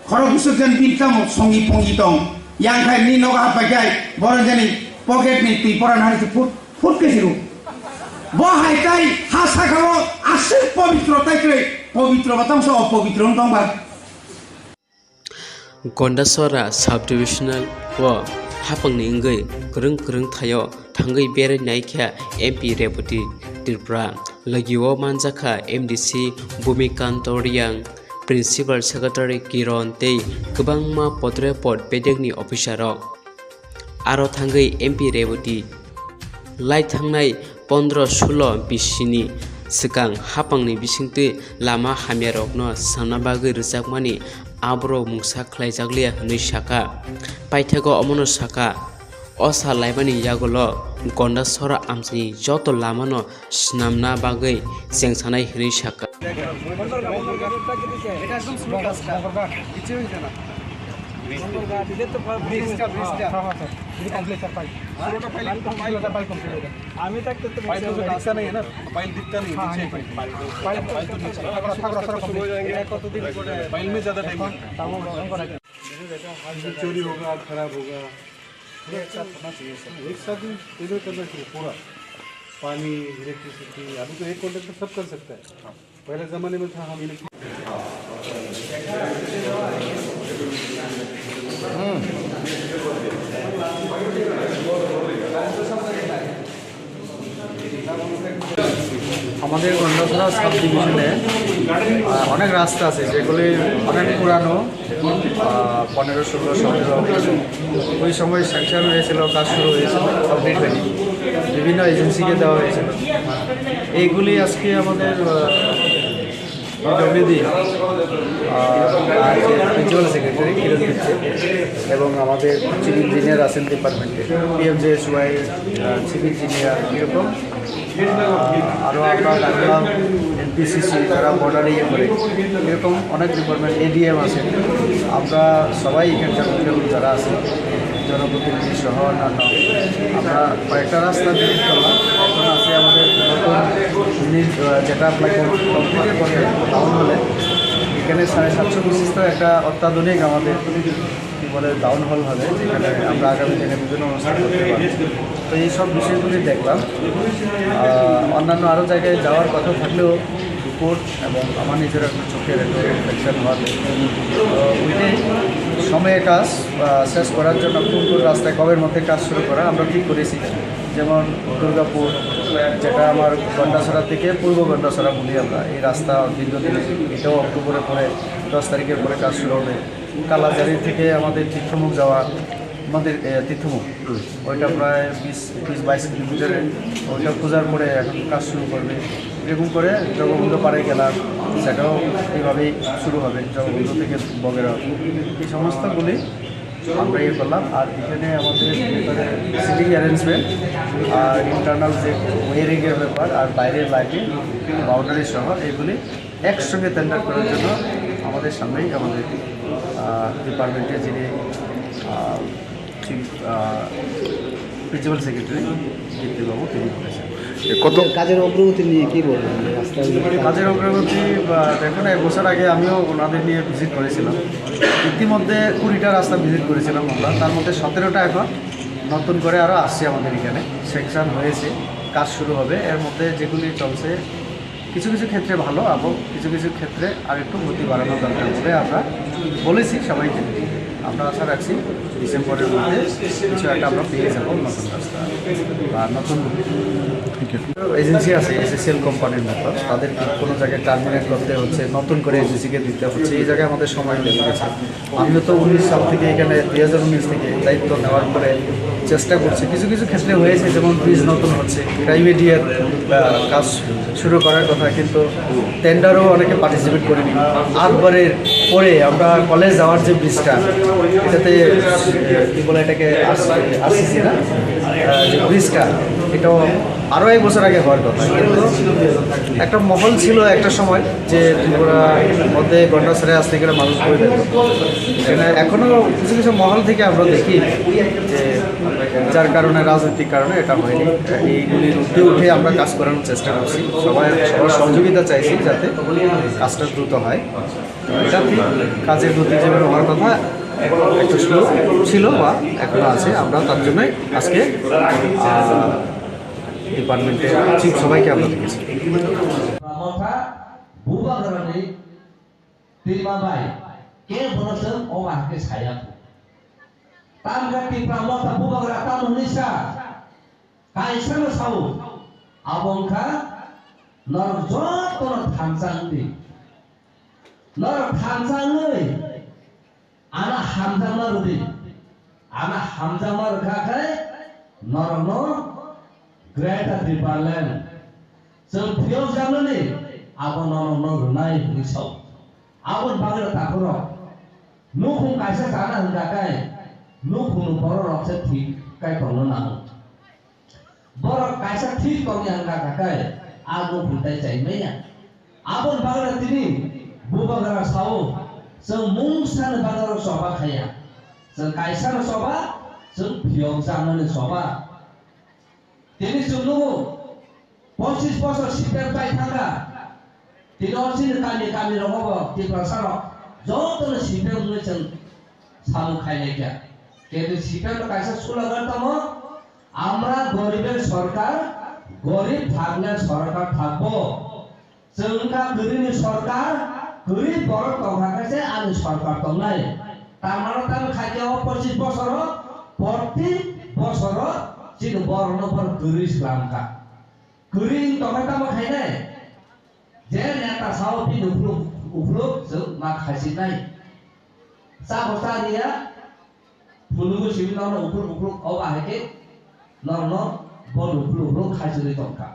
Khorok bwswk jan bini tamo songi pongi tong. Yang khai ni nogo hapai khai, borok jani pocket ni twi pora nani si phut, phut khe siru. Bo hai tai ha saka o aswk pobitro tai kwrwi, pobitro ba tong so opobitro wng tong ba. Gondasora Sub-Divisional o hapangni wngwi kwrwng kwrwng thaio thangwi berai naikha M P Rebati Tripura. Logio manjakha M D C Bhumikant Reang, Principal Secretary Kiron tei kwbangma potre pod bedekni officer rok. Aro thangwi M P Rebati lai thangnai pondro sulo bisini swkang hapangni bisingtwi lama hamyarokno swnamna bagwi rwjakmani aborok mungsa khlaijakliya hwnwi sakha. Paithago omono sakha, o sal laimani yagulo Gondasora amchaini joto lamano swnamna bagwi chengsanai hwnwi sakha. এটা একদম স্লো কাজটা, কিছু হইছে না। ব্রিজটা, ব্রিজটা। হ্যাঁ, হ্যাঁ, স্যার। যদি কমপ্লিট স্যার পাই। পুরোটা ফাইল, ফাইল, ফাইল কমপ্লিট হয়ে যাবে। আমি থাকতে তো ফাইল তো দিখতা নেই না, ফাইল দিখতা নেই, হ্যাঁ, নিচে। ফাইল, ফাইল তো নিচে। ঠাকুর, ঠাকুর, ঠাকুর, ঠাকুর। এটা কতদিন করে? ফাইল মে জ্যাদা টাইম এখন তাও ওরকম করা যায়। ये चोरी होगा, खराब होगा। ये एक साथ होना चाहिए सर। एक साथ ही इधर करना चाहिए पूरा। पानी, इलेक्ट्रिसिटी, अभी तो एक कॉन्ट्रैक्टर सब कर सकता है। हाँ। पहले ज़माने में था, हम इलेक्ट्रिक আমাদের গন্ডাছড়া সাব ডিভিশনে, আহ, অনেক রাস্তা আছে যেগুলি অনেক পুরানো, আহ, পনেরো, ষোলো, সতেরো, ওই সময় স্যাংশন হয়েছিল, কাজ শুরু হয়েছিল, কমপ্লিট হয়নি, বিভিন্ন এজেন্সিকে দেওয়া হয়েছিল। এইগুলি আজকে আমাদের, আহ, পিডব্লিউডি, আহ, আর যে প্রিন্সিপাল সেক্রেটারি কিরণ গিত্তে এবং আমাদের চিফ ইঞ্জিনিয়ার আছেন ডিপার্টমেন্টে, পিএমজেএসওয়াই, আহ, চিফ ইঞ্জিনিয়ার, এরকম, আহ, আরও আমরা ডাকলাম এনপিসিসি, যারা বর্ডারে ইয়ে করে, এরকম অনেক ডিপার্টমেন্ট, এডিএম আছে। আমরা সবাই এখানকার লোকজন যারা আছে, জনপ্রতিনিধি সহ অন্যান্য, আমরা কয়েকটা রাস্তা ভিজিট করলাম। এখন আছে আমাদের নতুন নি-, আহ, যেটা প্রায় কম-, কমপ্লিটের পথে টাউন হলে এখানে সাড়ে সাতশো বিশিষ্ট একটা অত্যাধুনিক আমাদের, কি বলে, টাউন হল হবে, যেখানে আমরা আগামী দিনে বিভিন্ন অনুষ্ঠান করতে পারবো। তো এই সব বিষয়গুলি দেখলাম। আহ, অন্যান্য আরও জায়গায় যাওয়ার কথা থাকলেও রিপোর্ট এবং আমার নিজের একটা চোখের একটা ইনফেকশন হওয়াতে, তো ওইটাই সময়ে কাজ, আহ, শেষ করার জন্য কোন কোন রাস্তায় কবের মধ্যে কাজ শুরু করা আমরা ঠিক করেছি। যেমন দুর্গাপুর, যেটা আমার গন্ডাছড়া থেকে পূর্ব গন্ডাছড়া বলি আমরা, এই রাস্তা দীর্ঘদিন, এটাও অক্টোবরের পরে, দশ তারিখের পরে কাজ শুরু হবে। কালাজারি থেকে আমাদের তীর্থমুখ যাওয়া, আমাদের, এ, তীর্থমুখ, ওইটা প্রায় বিশ, বিশ বাইশ কিলোমিটারের, ওইটা খোঁজার পরে এখন কাজ শুরু করবে। এরকম করে জগবন্ধু পাড়ায় গেলাম, সেটাও এইভাবেই শুরু হবে, জগবন্ধু থেকে বগেরা। এই সমস্তগুলি আমরা ইয়ে করলাম। আর এখানে আমাদের ভিতরে সিটিং অ্যারেঞ্জমেন্ট আর ইন্টারনাল যে ওয়ারিংয়ের ব্যাপার আর বাইরের লাইটিং, বাউন্ডারি সহ এগুলি একসঙ্গে টেন্ডার করার জন্য আমাদের সামনেই আমাদের, আহ, ডিপার্টমেন্টের যিনি, আহ, চিফ, আহ, প্রিন্সিপাল সেক্রেটারি দীপ্তিবাবু, তিনি বলেছেন। এ, কত কাজের অগ্রগতি নিয়ে কি বলবেন? রাস্তার কাজের অগ্রগতি, আহ, দেখুন, এক বছর আগে আমিও ওনাদের নিয়ে ভিজিট করেছিলাম। ইতিমধ্যে কুড়িটা রাস্তা ভিজিট করেছিলাম আমরা, তার মধ্যে সতেরোটা এখন নতুন করে আরও আসছে আমাদের এখানে, সেকশন হয়েছে, কাজ শুরু হবে। এর মধ্যে যেগুলি চলছে, কিছু কিছু ক্ষেত্রে ভালো এবং কিছু কিছু ক্ষেত্রে আর একটু গতি বাড়ানো দরকার বলে আমরা বলেছি সবাইকে। আমরা আশা রাখছি ডিসেম্বরের মধ্যে কিছু একটা আমরা পেয়ে যাবো নতুন রাস্তা বা নতুন এজেন্সি আছে, এসএসএল কোম্পানির মতো, তাদেরকে কোনো জায়গায় টার্মিনেট করতে হচ্ছে, নতুন করে এজেন্সিকে দিতে হচ্ছে, এই জায়গায় আমাদের সময় লেগে গেছে। আমিও তো উনিশ সাল থেকে এখানে, দুই হাজার উনিশ থেকে দায়িত্ব নেওয়ার পরে চেষ্টা করছি। কিছু কিছু ক্ষেত্রে হয়েছে, যেমন ব্রিজ নতুন হচ্ছে, ক্রাইমেডিয়ার, আহ, কাজ শুরু করার কথা, কিন্তু টেন্ডারও অনেকে পার্টিসিপেট করেনি। আটবারের পরে আমরা কলেজ যাওয়ার যে ব্রিজটা, এটাতে, আহ, কি বলে এটাকে, আরসি-, আরসিসি না, আহ, যে ব্রিজটা, এটাও আরও এক বছর আগে হওয়ার কথা, কিন্তু একটা মহল ছিল একটা সময় যে ত্রিপুরা মধ্যে গন্ডাছড়ায় আসতে গেলে মানুষ পড়ে যেত। সেটা এখনও কিছু কিছু মহল থেকে আমরা দেখি যে যার কারণে, রাজনৈতিক কারণে এটা হয়নি। এইগুলির ঊর্ধ্বে উঠে আমরা কাজ করানোর চেষ্টা করছি, সবাই, সবার সহযোগিতা চাইছি যাতে কাজটা দ্রুত হয়। এটা ঠিক, কাজের গতি যেভাবে হওয়ার কথা একটু স্লো ছিল বা এখনো আছে, আমরা তার জন্যই আজকে, আহ, ডিপার্টমেন্টের চিফ সবাইকে আমরা দেখেছি। Motha bubagrani twima bai kebono chwng o bahai khe saya. Tamkhe Tipra Motha bubagra tamo hwnwi sa, kaisano sao, abo wngkha norok jotono thansa wngdi. Norok thansa wngwi Ano hamjakma rwdi. Ano hamjakma rwkha khe norokno Greater Tipraland chwng phiyokjaknani abo norokno rwnai hwnwi sao. Aboni bagwi takhurok nukhung kaisa chana hwnkha khe nukhungni bororok se thik kai tongna nango. Borok kaisa thik tongya wngkha kha khe, a nukhung tai chai manya. Aboni bagwi tini bubagra sao, chwng mungsani bagwi choba khaiya. Chwng kaisano choba, chwng phiyokjakmani choba. Tini chwng nugo, pochis bosor C P M tai thangkha. Tini o chini kami, kami rogo bo Tiprasa rok jotono C P M wngwi chwng samung khainai kha. Kintu C P M no kaisa slogan tamo, "Amra goriber sorkar, gorib thagle sorkar thakbo." Chwng wngkha kwrwini sorkar, kwrwi borok tongkha khe se ani sorkar tongnai. Tar mano tamo khaikhe o pochis bosoro, proti bosoro chini borokno borok kwrwi swlamkha. Kwrwi wng tongkha tamo khainai? Je neta sao bini uphuluk, uphuluk chwng ma khaisinai. Cha bo cha riya, phunukgo simi norokno uphuluk uphuluk o ahai khe norokno bo uphuluk uphuluk khaisinai tongkha.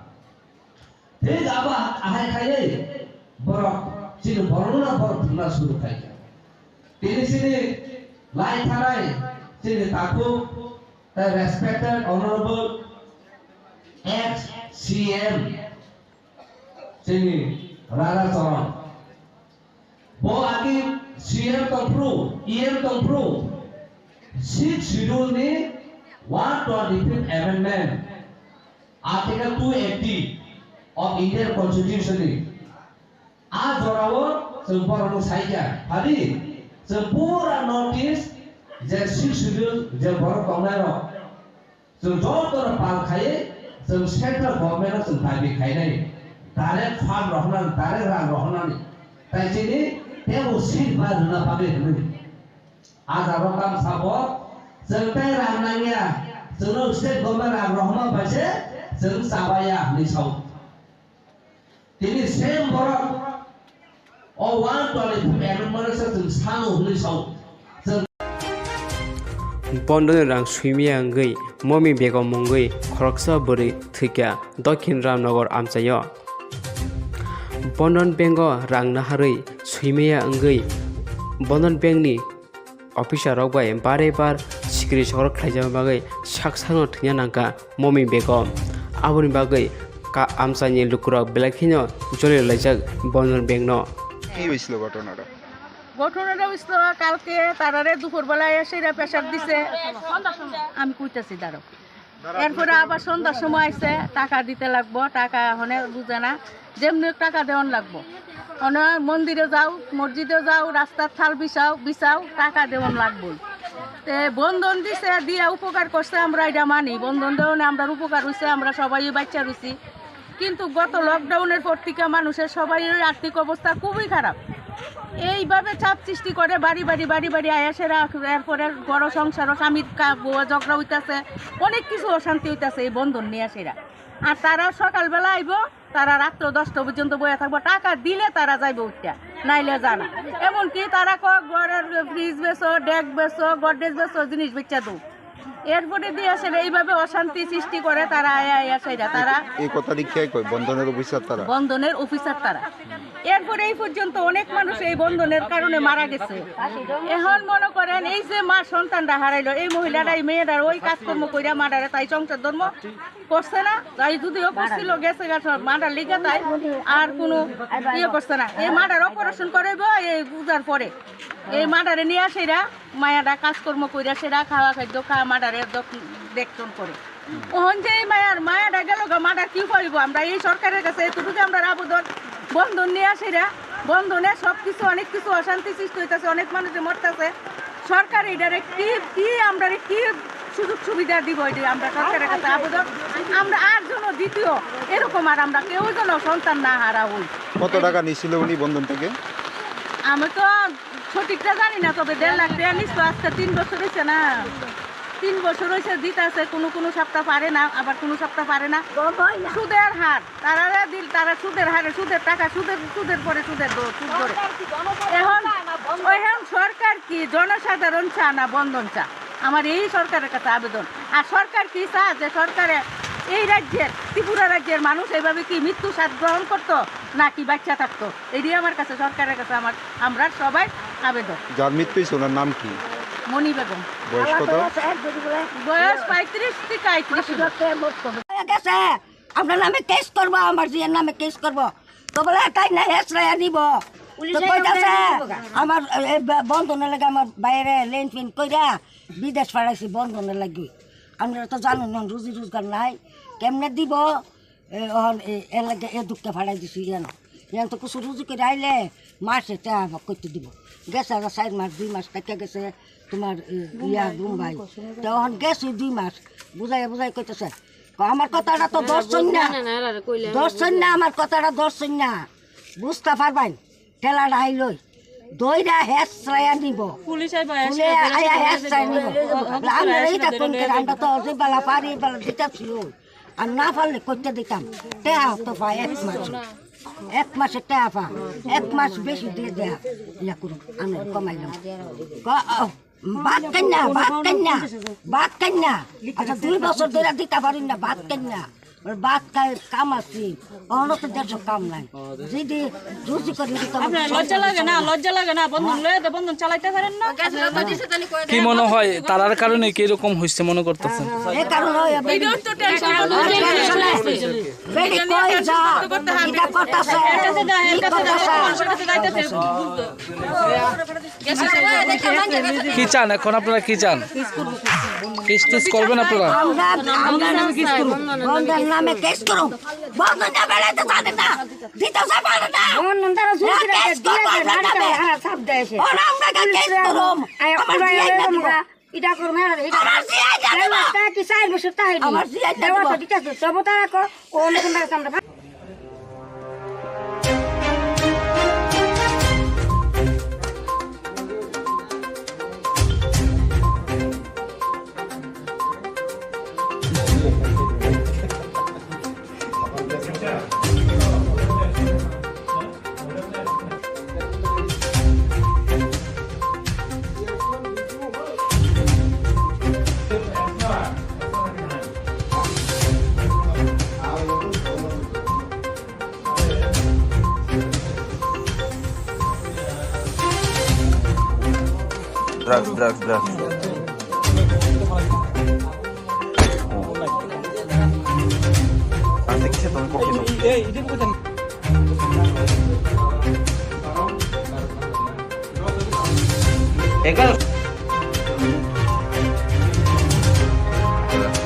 Thik abo ahai khaiwi borok chini borokno borok thumna suru khaikha. Tini chini lai thanai chini takhuk, the respected honorable ex C M chini Rara Charan. Bo agi C M tongphru, E M tongphru, Sixth Schedule ni one twenty-fifth Amendment, Article two eighty of Indian Constitution ni a jorao chwng borokno saikha. Phadi chwng pura North East je Sixth Schedule je borok tongnai rok, chwng jotono pal khaiwi chwng central government no chwng dabi khainai, direct fund rohornani, direct rang rohornani, tai chini tebo seat bai rwna bagwi hwnwi. A jaga o tamo sabo, chwng tai rang nangya, chwngno state government rang rohorma bai se chwng chabaya hwnwi sao. Tini same borok o one twenty-fifth amendment se chwng sano hwnwi sao. Chwng Bondoni rang swimaya wngwi Momi Begum wngwi khoroksa bwrwi thwikha Dokhin Ramnagar amchaio. Bondon Bank o rang naharwi swimaya wngwi Bondon Bank ni officer rok bai bare bar sikiri sorok khlaijama bagwi sak sakno thwina nangkha Momi Begum. Aboni bagwi ka-, amchaini lukurok belai kheno joli laijak Bondon Bank no. কি হয়েছিল ঘটনাটা? ঘটনাটা হয়েছিল কালকে তারারে দুপুরবেলায় এসে এরা প্রেশার দিছে। আমি কইতাছি, দাঁড়াও। এরপরে আবার সন্ধ্যার সময় আইছে, টাকা দিতে লাগবো, টাকা হনে বুঝে না, যেমনি হোক টাকা দেওয়ান লাগবো। হনে মন্দিরে যাও, মসজিদে যাও, রাস্তার থাল বিছাও, বিছাও, টাকা দেওয়ান লাগবো। তে বন্ধন দিছে, দিয়া উপকার করছে, আমরা এটা মানি। বন্ধন দেওয়ানে আমরা উপকার হইছে, আমরা সবাই বাচ্চা রইছি। কিন্তু গত লকডাউনের পর থেকে মানুষের সবারই আর্থিক অবস্থা খুবই খারাপ। এইভাবে চাপ সৃষ্টি করে বাড়ি বাড়ি, বাড়ি বাড়ি আয়া সেরা, এরপরে ঘর সংসারও স্বামীর কা-, বউয়া ঝগড়া হইতাছে, অনেক কিছু অশান্তি হইতাছে এই বন্ধন নিয়ে সেরা। আর তারা সকালবেলা আইবো, তারা রাত্র দশটা পর্যন্ত বইয়া থাকবো, টাকা দিলে তারা যাইবো উঠতে, নাইলে যায় না। এমনকি তারা ক-, ঘরের ফ্রিজ বেচো, ডেক বেচো, গডরেজ বেচো, জিনিস বেচা দো। এরপরে দিয়ে আসলে এইভাবে অশান্তি সৃষ্টি করে তারা আয়া আয়া সেটা তারা এই কথা লিখিয়াই কয় বন্ধনের অফিসার তারা। বন্ধনের অফিসার তারা। এরপরে এই পর্যন্ত অনেক মানুষ এই বন্ধনের কারণে মারা গেছে। এখন মনে করেন এই যে মা সন্তানটা হারাইলো, এই মহিলাটা, এই মেয়েটার ওই কাজকর্ম কইরা মার্ডারে তাই সংসার ধর্ম করছে না, তাই যদিও করছিল গেছে গা সব মার্ডার লিখে তাই আর কোনো ইয়ে করছে না। এই মার্ডার অপারেশন করাইবো এই পূজার পরে। এই মার্ডারে নিয়ে আসে এরা মায়াটা কাজকর্ম কইরা সেরা খাওয়া খাদ্য খাওয়া মার্ডারে দেখশন করে। ওহন যে এই মায়ার মায়াটা গেল গা মার্ডার কি পাইবো? আমরা এই সরকারের কাছে এতটুকু আমরা আবেদন, বন্ধন নিয়ে আসে এরা, বন্ধনে সব কিছু অনেক কিছু অশান্তি সৃষ্টি হইতাছে, অনেক মানুষে মরতাছে। সরকার এটারে কি, কি আমরারে কি সুযোগ সুবিধা দিব, এটা আমরা সরকারের কাছে আবেদন। আমরা আর যেন দ্বিতীয় এরকম আর আমরা কেউ যেন সন্তান না হারা হই। কত টাকা নিছিল উনি বন্ধন থেকে? আমি তো সঠিকটা জানি না, তবে দেড় লাখ টাকা নিছিল। আজকে তিন বছর হয়েছে না, তিন বছর হয়েছে দিতে আছে, কোনো কোনো সপ্তাহ পারে না, আবার কোনো সপ্তাহ পারে না। সুদের হার তারা দিল, তারা সুদের হারে, সুদের টাকা, সুদের, সুদের পরে সুদের দৌড়, সুদ ধরে। এখন, এখন সরকার কি জনসাধারণ চা না বন্ধন চা? আমার এই সরকারের কাছে আবেদন। আর সরকার কি চা যে সরকারে এই রাজ্যের, ত্রিপুরা রাজ্যের মানুষ এইভাবে কি মৃত্যু স্বাদ গ্রহণ করতো নাকি বাচ্চা থাকতো? এটাই আমার কাছে, সরকারের কাছে আমার, আমরা সবাই আবেদন। যার মৃত্যু হয়েছে ওনার নাম কি? মণি বেগম। বয়স কত? বয়স পঁয়ত্রিশ থেকে আটত্রিশ। গেছে। আপনার নামে কেস করবো, আমার জিয়ার নামে কেস করবো। তো বলে, "তাই না, হেসরাইয়া নিব।" তো কইতাছে, "আমার এই ব-, বন্ধনের লাগে আমার বাইরে লেন ফিন কইরা বিদেশ পাঠাইছি বন্ধনের লাগি। আমরা তো জানো না, রুজি রোজগার নাই, কেমনে দিব? এ, অহন এ, এর লাগে এ দুঃখে পাঠাই দিছি যেন। যেন তো কিছু রুজি করে আইলে মাসে টেকা করতে দিব।" গেছে আর চার মাস, দুই মাস কেটে গেছে, তোমার, এ, ইয়া, রুম ভাই। তো এখন গেছি দুই মাস। বুঝাইয়া বুঝাই কইতেছে। কয়, "আমার কথাটা তো দশ শোন না। না, না, না, না, কইলে দশ শোন না, আমার কথাটা দশ শোন না।" বুঝতে পারবেন? ঠেলাটা আইলই। দইরা হেস রায়া নিব। পুলিশ আইবা, পুলিশ আইয়া হেস রায়া নিব। আমরা এইটা কোন করে? আমরা তো যে বেলা পারি, বেলা দিতে ছিল। আর না পারলে করতে দিতাম। টেহা তো পায় এক মাস। এক মাসে টেহা পা। এক মাস বেশি দিয়ে দেয়া। ইয়া করুন, আমি কমাইলাম। ক-, ও, বাদ কেন না, বাদ কেন না, বাদ কেন না? আচ্ছা, দুই বছর ধরে দিতে পারি না, বাদ কেন না? ওর বাদ কাই কাম আছে, অন্য তো দেশে কাম নাই। যদি রুজি করি দিতে হবে। আপনার লজ্জা লাগে না? লজ্জা লাগে না? বন্ধন লয়ে তো বন্ধন চালাইতে পারেন না? কি মনে হয়, তারার কারণে কি এরকম হয়েছে মনে করতেছেন? এই কারণে হয়, আপনি এই তো টেনশন। টেনশনে। বেটি কই যা? এটা করতেছে। এটা করতেছে। কি চান এখন আপনারা, কি চান? কেস টেস করবেন আপনারা? আমরা, আমরা নামে কেস করুন। বন্ধন নামে কেস করুন। বন্ধন না বেড়াইতে জানে না। দিতে পারে না। বন্ধন তারা জোর করে কেস করবো আপনার নামে। ওরা আমরা কেস করুন। আমার জিআই না দিব। এটা করুন, এটা। আমার জিআই না দিব। তা কি চার বছর তাই নি? আমার জিআই না দেওয়া দিব। তো দিতে আছে। তবু তারা কো-, কোন কোন তারা সামনে Drugs, drugs, drugs. Ang tikse tong ko kino. Egal.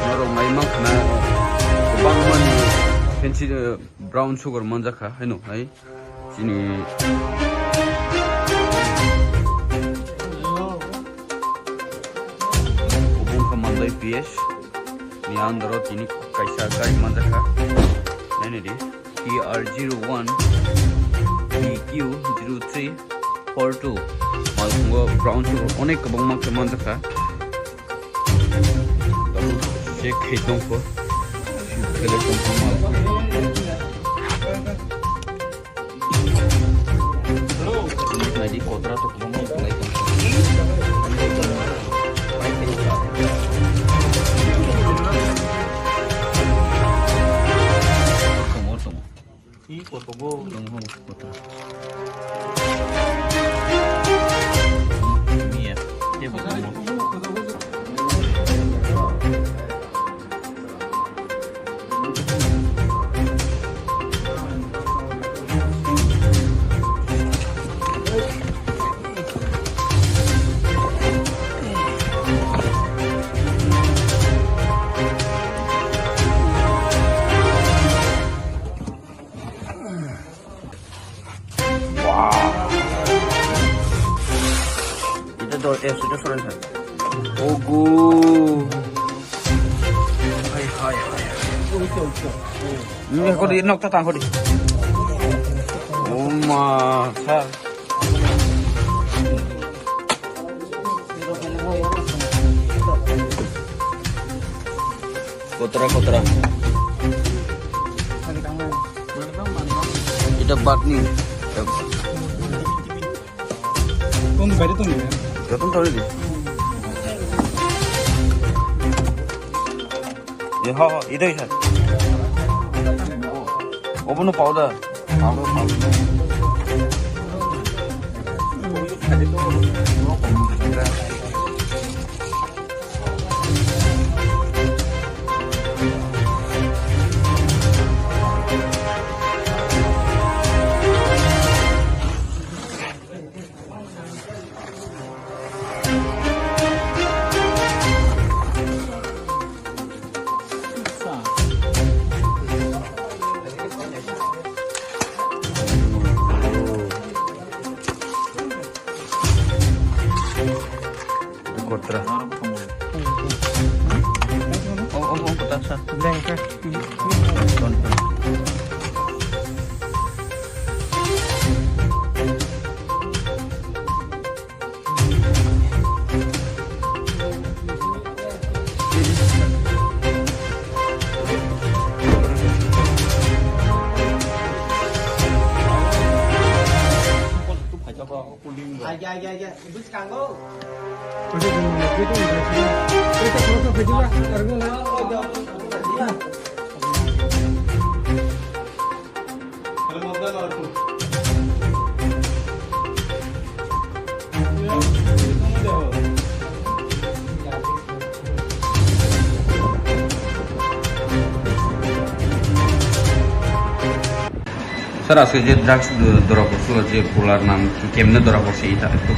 Norok mai mang khna kwbangmani pensi, eh, brown sugar manjakha haino hai. Chini obo wngkha Mandai P S ni under o tini kaisa gari manjakha. Nainadi T R zero one P Q zero three four two. Malkhungo brown sugar onek kwbangma khe manjakha. Check khai tongkho. Kele tongkho malkhung. Naidi kotra to kwbangma belai tongkha. Tongo, tongo. Tongo, kotra. Mia, tebo tongo. Wow. Ito do, eh, sudah sore sa. Ogo. Hai, hai, hai. Ini kau di nok tatang kau di. Oh ma, sa. Kotra, kotra. Ita batni. Kung bari tong ya? Jotun tong ni. Ye, ho, ho, idoi sa. Obono powder. Powder, powder. Blank ka? Sir, আজকে যে ড্রাগস ধরা পড়ছিল, যে পোলার নাম কি, কেমনে ধরা পড়ছে এটা একটু?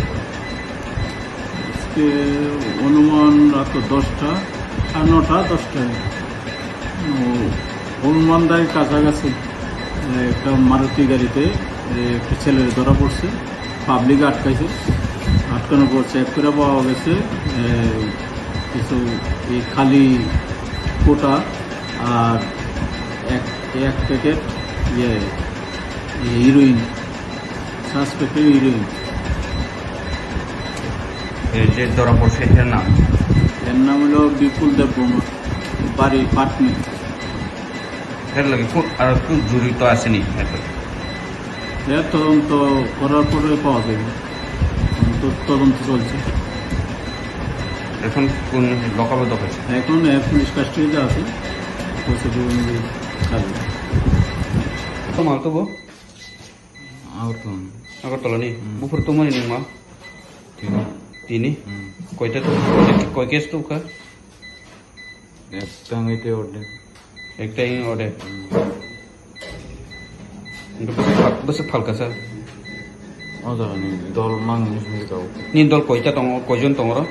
আজকে অনুমান রাত দশটা, সাড়ে নটা, দশটায়। ও, হনুমানদাই কাছাকাছি, এ, একটা মারুতি গাড়িতে, এ, একটা ছেলে ধরা পড়ছে, পাবলিক আটকাইছে, আটকানোর পর চেক করে পাওয়া গেছে, এ, কিছু এই খালি কোটা আর এক, এক প্যাকেট ইয়ে, ইয়ে হিরোইন, সাসপেক্টেড হিরোইন। এই যে ধরা পড়ছে, এর নাম? এর নাম হলো বিপুল দেববর্মা, বাড়ি পাটনি। এর লগে কো-, আর কেউ জড়িত আছেনি এখন? এর তদন্ত করার পরে পাওয়া যাবে। তদন্ত, তদন্ত চলছে। এখন কোন লকআপে তো হয়েছে? এখন এর পুলিশ কাস্টডিতে আছে। প্রসিডিউর অনুযায়ী কাজ হবে। Tama to bo? Agartala. Agartala ni? Hmm. Buphuru tongmani nungma? Tini. Tini? Hmm. Koita to? Koi case to kha? Ekta wngwi tei ordek. Ekta wngwi ordek. Hmm. Bwswk phal-, bwswk phalka sir? O jaga ni dol mang ni sini kau. Ni dol koita tongo, koijon tongo ro?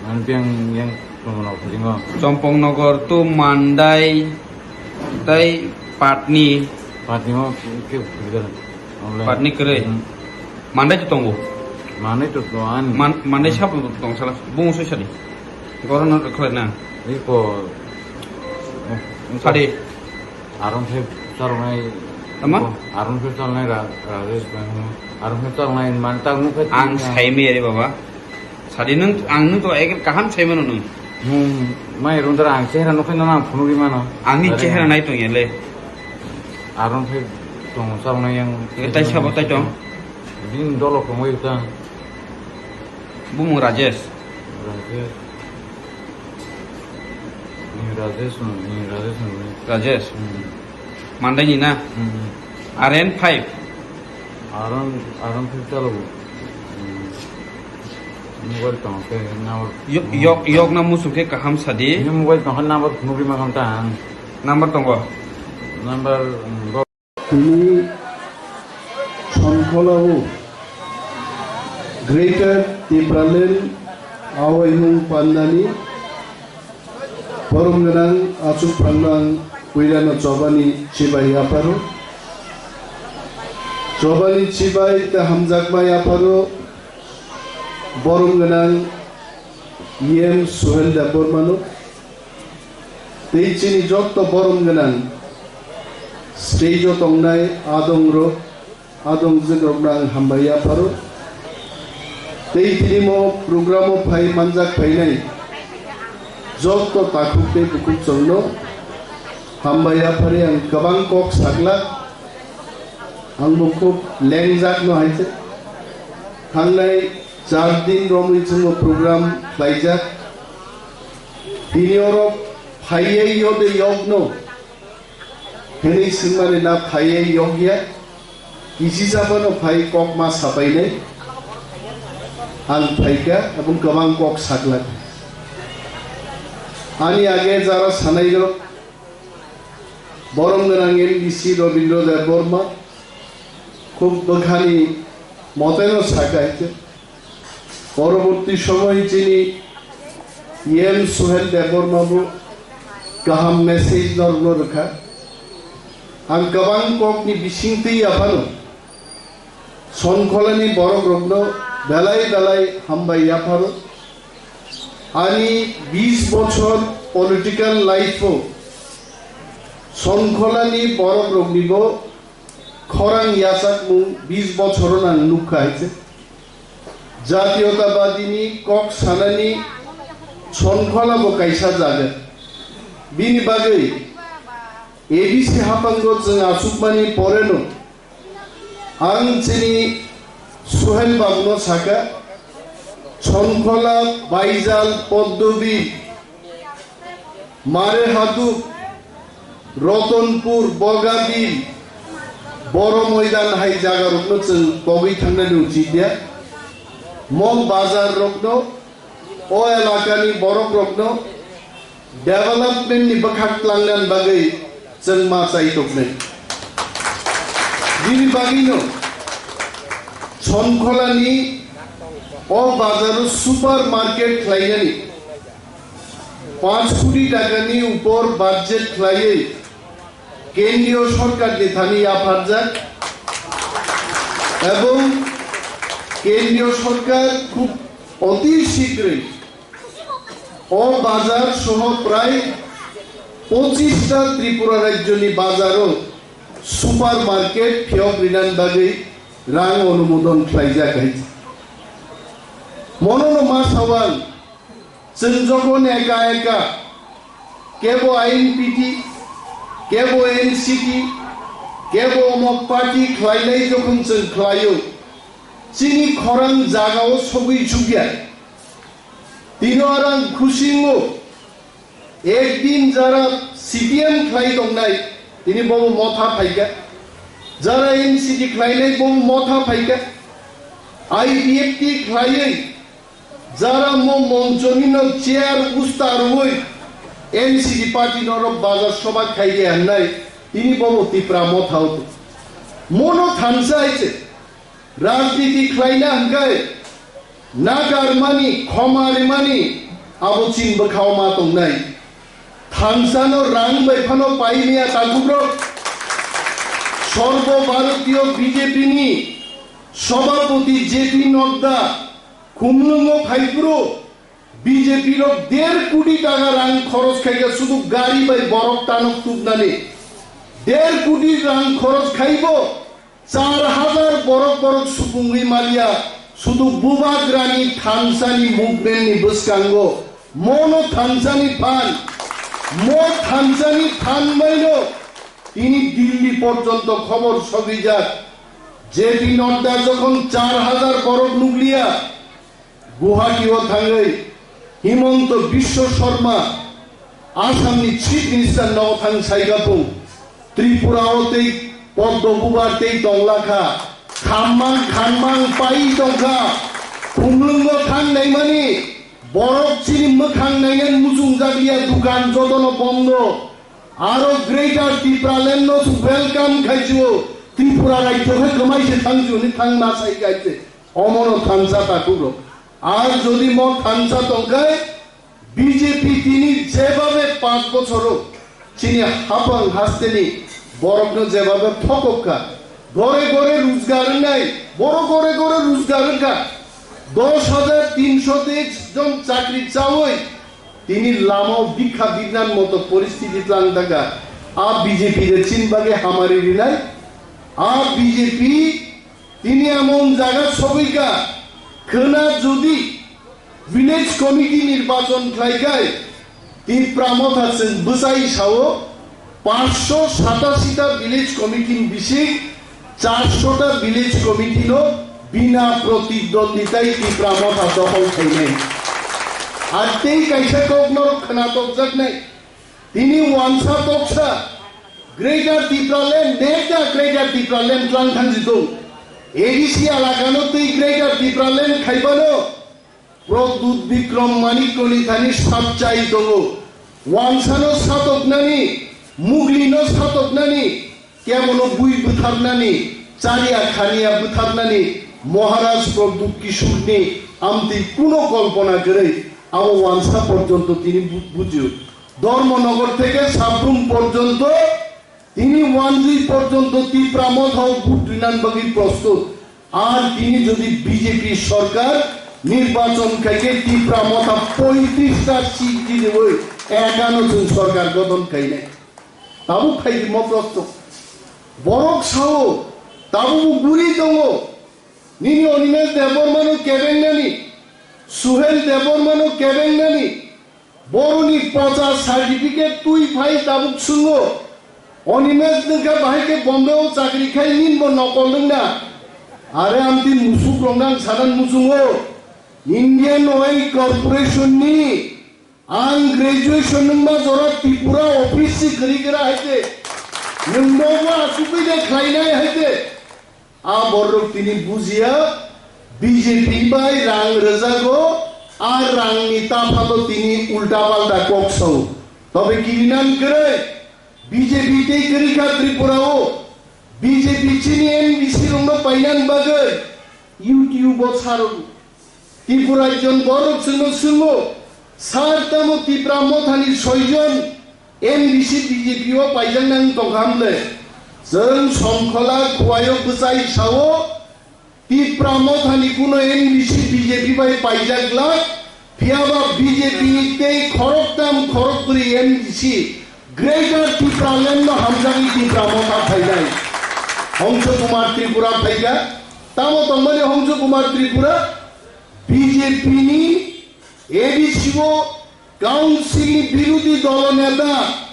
Ang yang, yang tongo na jingo. Chompong Nogor to Mandai tai Patni. Patni mo ke bidan. Patni kwrwi. Hmm. Mandai to tongo. Mandai to to an. Man-, Mandai sabo tong sala. Bung sui sadi. Goro no khlai na. Iko. Sadi. Aron khe chalnai. Tama? Aron khe chalnai Ra-, Rajesh Bhai. Aron khe chalnai man tak nuk khe. Ang sai mi ari baba. Sadi nung, ang nung to ek kaham sai mano nung. Nung mai rundra ang chehra nuk khe na phunugwi mano. Ang ni chehra nai tong yale. Aron khe tong chalnai yang. Tai sabo tai tong. Din dolo kongoi ta. Bumung Rajesh. Rajesh. Ni Rajesh no, ni Rajesh no. Rajesh. Hmm. Mandai ni na? Hmm. R N five. Aron, Aron five chalo. Hmm. Mobile tong ke number. Yok, yok, yok na musuk ke kaham sadi. Ni mobile tong number nugri ma kam ta. Number tong ko? Number, hmm, Tini Sonkholao Greater Tipraland Awaihung Pandani borom gwnang achuk phangnang puilano chobani chibai yapharo. Chobani chibai tei hamjakma yapharo borom gwnang E M Suhel Debbarmano. Tei chini jotto borom gwnang stage o tongnai adong rok, adong jwk rokno ang hambai yapharo. Tei tini mo program o phai manjak phainai jotto takhuk tei bukhuk chwngno hambai yaphari ang kwbang kok saglak. Ang bo khub lengjak no hai se. Thangnai char din romwi chwngno program khlaijak. Tini oro phaiwi yode yokno hwnwi swngmani na phaiwi yokya, kisi sabano phai kok ma sapainai. Ang phaikha, abong kwbang kok saklak. Ani age jara sanairok, borom gwnang M D C Robindra Debbarma, khub bwkhani moteno sakha hai khe. Poroborti somoy chini E M Suhel Debbarma bo kaham message norokno rwkha. Ang kwbang kokni bisingtwi yaphano Sonkholani borok rokno belai belai hambai yapharo. Ani bis bochor Political life-o Sonkholani borokroknibo khorang yachakmung bis bochoro nang nukha hai se. Jatiyotabadini kok sanani Sonkholabo kaisa jaga. Bini bagwi A D C haphango chwng achukmani poreno ang chini Suhel babuno sakha, Sonkhola, Baijal, Poddobil, Marehaduk, Rotonpur, Bogabil, Boro Moidan hai jagarokno chwng kogwi thangnani uchit ya. Mo bazar rokno, o elakani borok rokno development ni bwkhak tlangnani bagwi chwng ma chai toknai. Bini bagwino Sonkholani o bazaro super market khlainani panch koti takani upor budget khlaiwi kendriyo sorkarni thani yapharjak ebong kendriyo sorkar khub oti shigroi o bazar soho prai pochista Tripura rajyoni bazaro super market phiyok rinani bagwi rang onumodon khlaijak hai. Monono ma sawang, chwng jokhon eka eka, kebo I N P T, kebo N C T, kebo omo party khlainai jokhon chwng khlaio, chini khorang jagao sogwi chukya. Tino arang khusi wngo. Ekdin jara C P M khlai tongnai, tini bobo motha phaikha. Jara N C T khlainai bobo motha phaikha. I P F T khlaiwi jara mo monchonino chair usta rwui N C T party norok bazar soba khaidi hwnai, tini bobo Tipra motha wngkha. Mono thansa hai se. Rajniti khlaina hwnkhe nagarmani, khoma rimani abo chini bwkhao ma tongnai. Thansano rang bai phano paimaya takhuk rok. Sorbo Bharatiyo B J P ni Sabhapati J P Nadda Khumlwngo phaiphuru B J P rok der koti taka rang khoros khaikha sudu gari bai borok tanok tubnani. Der koti rang khoros khaibo. Char hajar borok borok supungwi maliya, sudu Bubagrani thansani movement ni bwskango mono thansani phan, mo thansani phan baino tini Dilli porjonto khobor sogwijak. J P Nadda jokhon char hajar borok nukliya, Guwahati o thangwi Himanta Biswa Sarma, Assam ni Chief Minister no thang saikha phung, Tripura o tei Poddo Bubar tei tongla kha, khammang khammang pai tong kha, Khumlwngo thang naimani borok chini mwkhang nainani muchung jak liya, dukan jotono bondo, aro Greater Tipraland no welcome khai jio, Tripura rajyo khe kwmai se thang jio ni thang na sai khai se. Omono thansa takhuk rok. Ar jodi mo thansa tongkhai, B J P tini jebabe panch bochoro chini hapang hasteni borokno jebabe thokok kha. Gore gore rojgar wngnai, boro gore gore rojgar wngkha. Dos hajar tinsho teis jon chakri chawi tini lamao bikha bibnan moto poristiti tlang taka. A B J P de chini bagwi hamari rinai. A B J P Tini amon jaga sogwi kha, khwna jodi village committee nirbachon khlai khai, Tipra Motha chwng bwchai sao, panchsho satashi ta village committee ni bising, charsho ta village committee no bina protidwonditai Tipra Motha dokhol khainai. Ar tei kaisa kok norok khwna tokjaknai. Tini wansa toksa Greater Tipraland, nekta Greater Tipraland tlang thangsi tong. A D C alakano tei Greater Tipraland khaibano Pradyut Bikram Manikko ni thani sapchai tongo. Wansano satoknani, Muglino satoknani, Kebono bui bwtharnani, chariya khaniya bwtharnani Maharaj Pradyut Kishorni amtwi kuno kolpona kwrwi abo wansa porjonto tini bu-, bujio. Dharmanagar theke Sabrum porjonto tini wanjwi porjonto Tipra Mothao vote rinani bagwi prostut. Ar tini jodi B J P sorkar nirbachon khaikhe Tipra Motha poitris ta seat jiniwi Ekano chwng sorkar gothon khainai. Tabuk phaidi moklok chwng. Borok sao, tabukbo buri tongo. Nini Animesh Debbarmano kebengnani, Suhel Debbarmano kebengnani, boroni pocha certificate twi phai tabuk swngno. Animesh nwngkha bahai khe Bombay o chakri khai ninbo nokol nwngna. Are amtwi musuk rokno ang sanan muchungo. Indian Oil Corporation ni ang graduation nwngma jora Tripura office si kwrwi gra hai khe. Nwng nogo asugwi de khlainai hai khe. A borok tini bujiya, B J P bai rang rwjago, a rangni taphalo tini ulta palta kok sao. Tobe kirinan kwrwi, B J P tei kwrwi kha Tripura o, B J P chini M D C rokno painan bagwi YouTube o saro. Tripura jon borok chwngno swngo, sar tamo Tipra mothani soijon M D C B J P o paijaknani tongkha hamle. Chwng Songkhola Khuaio bwchai sao, Tipra mothani kuno M D C B J P bai paijak glak, phiyaba B J P ni tei khoroktham khorokbwrwi M D C Greater Tipraland no hamjagwi Tipra motha phainai. Hongso Kumar Tripura phaikha, tamo tongmani Hongso Kumar Tripura? B J P ni A D C o Council ni birodhi dolo neta,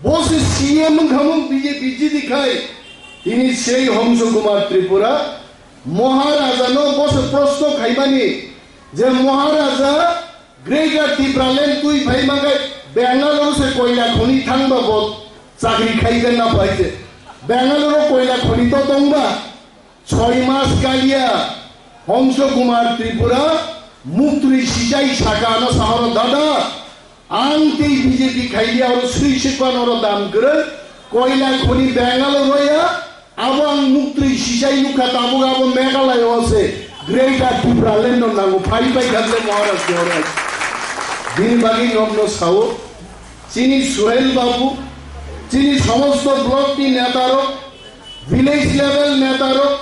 bo se C M wngkha mung B J P jidi khai, tini sei Hongso Kumar Tripura Maharaja no bo se proshno khaimani je Maharaja Greater Tipraland twi phai mangai Bangalore se koila khoni thangba bo chakri khai na phai se Bangalore koila khoni to tongba. Choi mas kalia Hongso Kumar Tripura muktwi sichai saka ano sahoro dada, ang tei B J P khailiya oro swi sikpan oro dam kwrwi, koila khoni Bangalore roya, abo ang muktwi sichai nukha tabuk abo Meghalaya o se Greater Tipraland no nango phai pai kha ble Maharaj Deoraj. Bini bagwi nokno sao, chini Suhel Babu, chini somosto block ni neta rok, Village level neta rok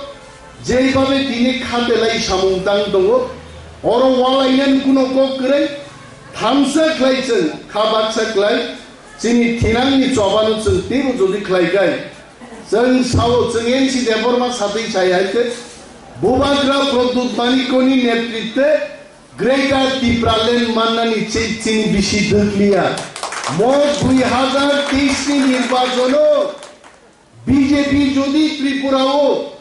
jeibabe tini khatelai samung tang tongo, oro walainani kuno kok kwrwi, thamsa khlai chwng, kha baksa khlai, chini thinangni chobano chwng teibo jodi khlai khai, chwng sao chwng N C Debbarma satwi sai hai khe, Bubagra Pradyut Manikko ni netritwe Greater Tipraland mannani che chini bisi dwkliya. Mo dui hazar teis ni nirbachono B J P jodi Tripura o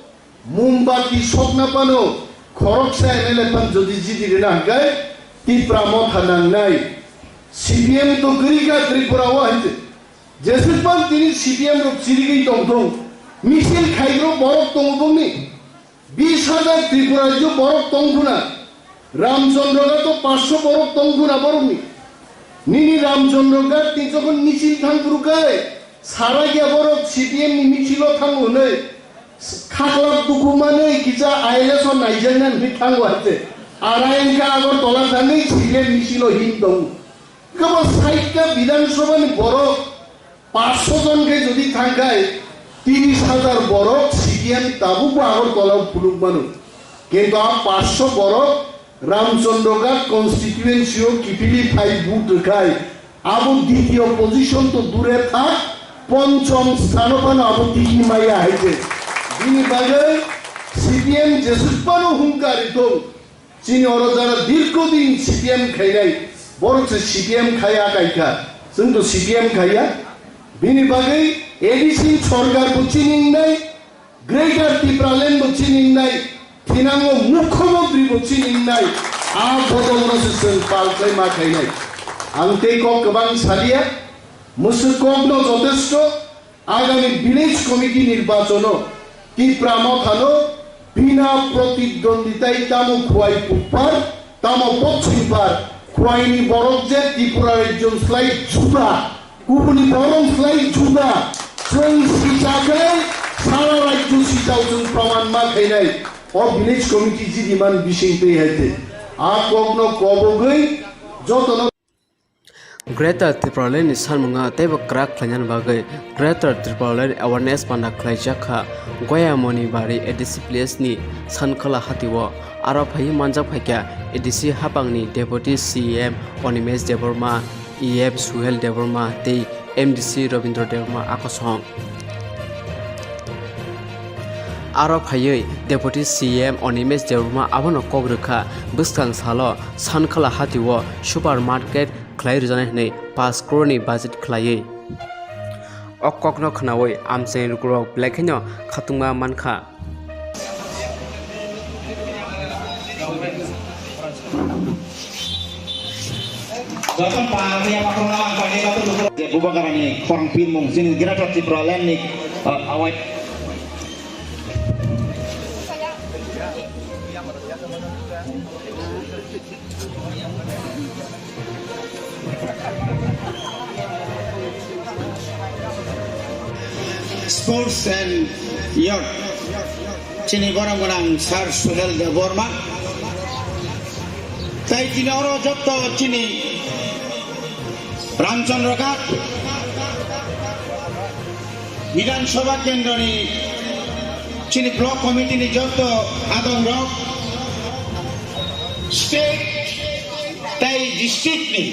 mombati sokna phano khoroksa M L A phan jodi jidi rina hwnkhe Tipra motha nangnai. C P M to kwrwi kha Tripura o hai se. Jesuk phan tini C P M rok chirigwi tong thung. Misil khaigrok borok tongo bongni. Bis hajar Tripura rajyo borok tong khuna, Ramchandra Ghat to paanch sho borok tong khuna borokni. Nini Ramchandra Ghat ni jokhon misil thang phuru khe, sara ya borok C P M ni misil o thango hwnwi, khaklap dukhu manwi kisa I L S o naijaknani hwnwi thango hai se. Ara wngkha Agartala thangwi C P M misil o hin tongo. Kebo sait ta Bidhan Sabha ni borok paanch sho jon khe jodi thang khai, tris hajar borok C P M tabukbo Agartala o phunuk mano. Kintu a paanch sho borok Ramchandra Ghat constituency o kiphilwi phai vote rwkhai, abo ditiyo position to dure thak, ponchom sthano phano abo tigi maya hai se. Bini bagwi C P M jesuk phano hungkar rithung. Chini oro jara dirgho din C P M khainai, borok se C P M khai akai kha. Chwng to C P M khaiya. Bini bagwi A D C sorkar bo chini wngnai, Greater Tipraland bo chini wngnai, thinango Mukhyamantri bo chini wngnai. A bodolno se chwng pal khlai ma khainai. Ang tei kok kwbang saliya, mwswk kokno jotesto Agami village committee nirbachono Tipra mothano bina protidonditai tamo Khwai pukpar, tamo pokchimbar, Khwaini borok je Tripura rajyo slai juda, kubuni borok slai juda, chwng sichakhai sara rajyo sichao chwng proman ma khainai. O village committee jidiman bising twi hai te. A kokno kobogwi jotono Greater Tipraland ni sanmung teibo kwrak khlainani bagwi Greater Tipraland Awareness panda khlaijak kha Goyamoni Bari A D C village ni Sankhala hatio. Aro phaiwi manjak phaikha A D C hapangni Deputy C M Animesh Debbarma, E M Suhel Debbarma tei M D C Rabindra Debbarma a kosong. Aro phaiwi Deputy C M Animesh Debbarma abono kok rwkha, bwskang salo Sankhala hatio supermarket khlai rwjaknai hwnwi paanch crore ni budget khlaiwi. O kokno khnaui amchaini lukurok belai kheno khatungma mankha. Joto pa, ya, pa, kung naman, pa, ya, pa, kung naman. Bubagrani khorang pinmung, chini Greater Tipraland ni, uh, awai. Sports and Youth, chini borok gwnang Sir Suhel Debbarma. Tai chini oro jotto chini Ramchandra Ghat Bidhan Sabha Kendroni chini Block Committee ni jotto adongrok, state tai district ni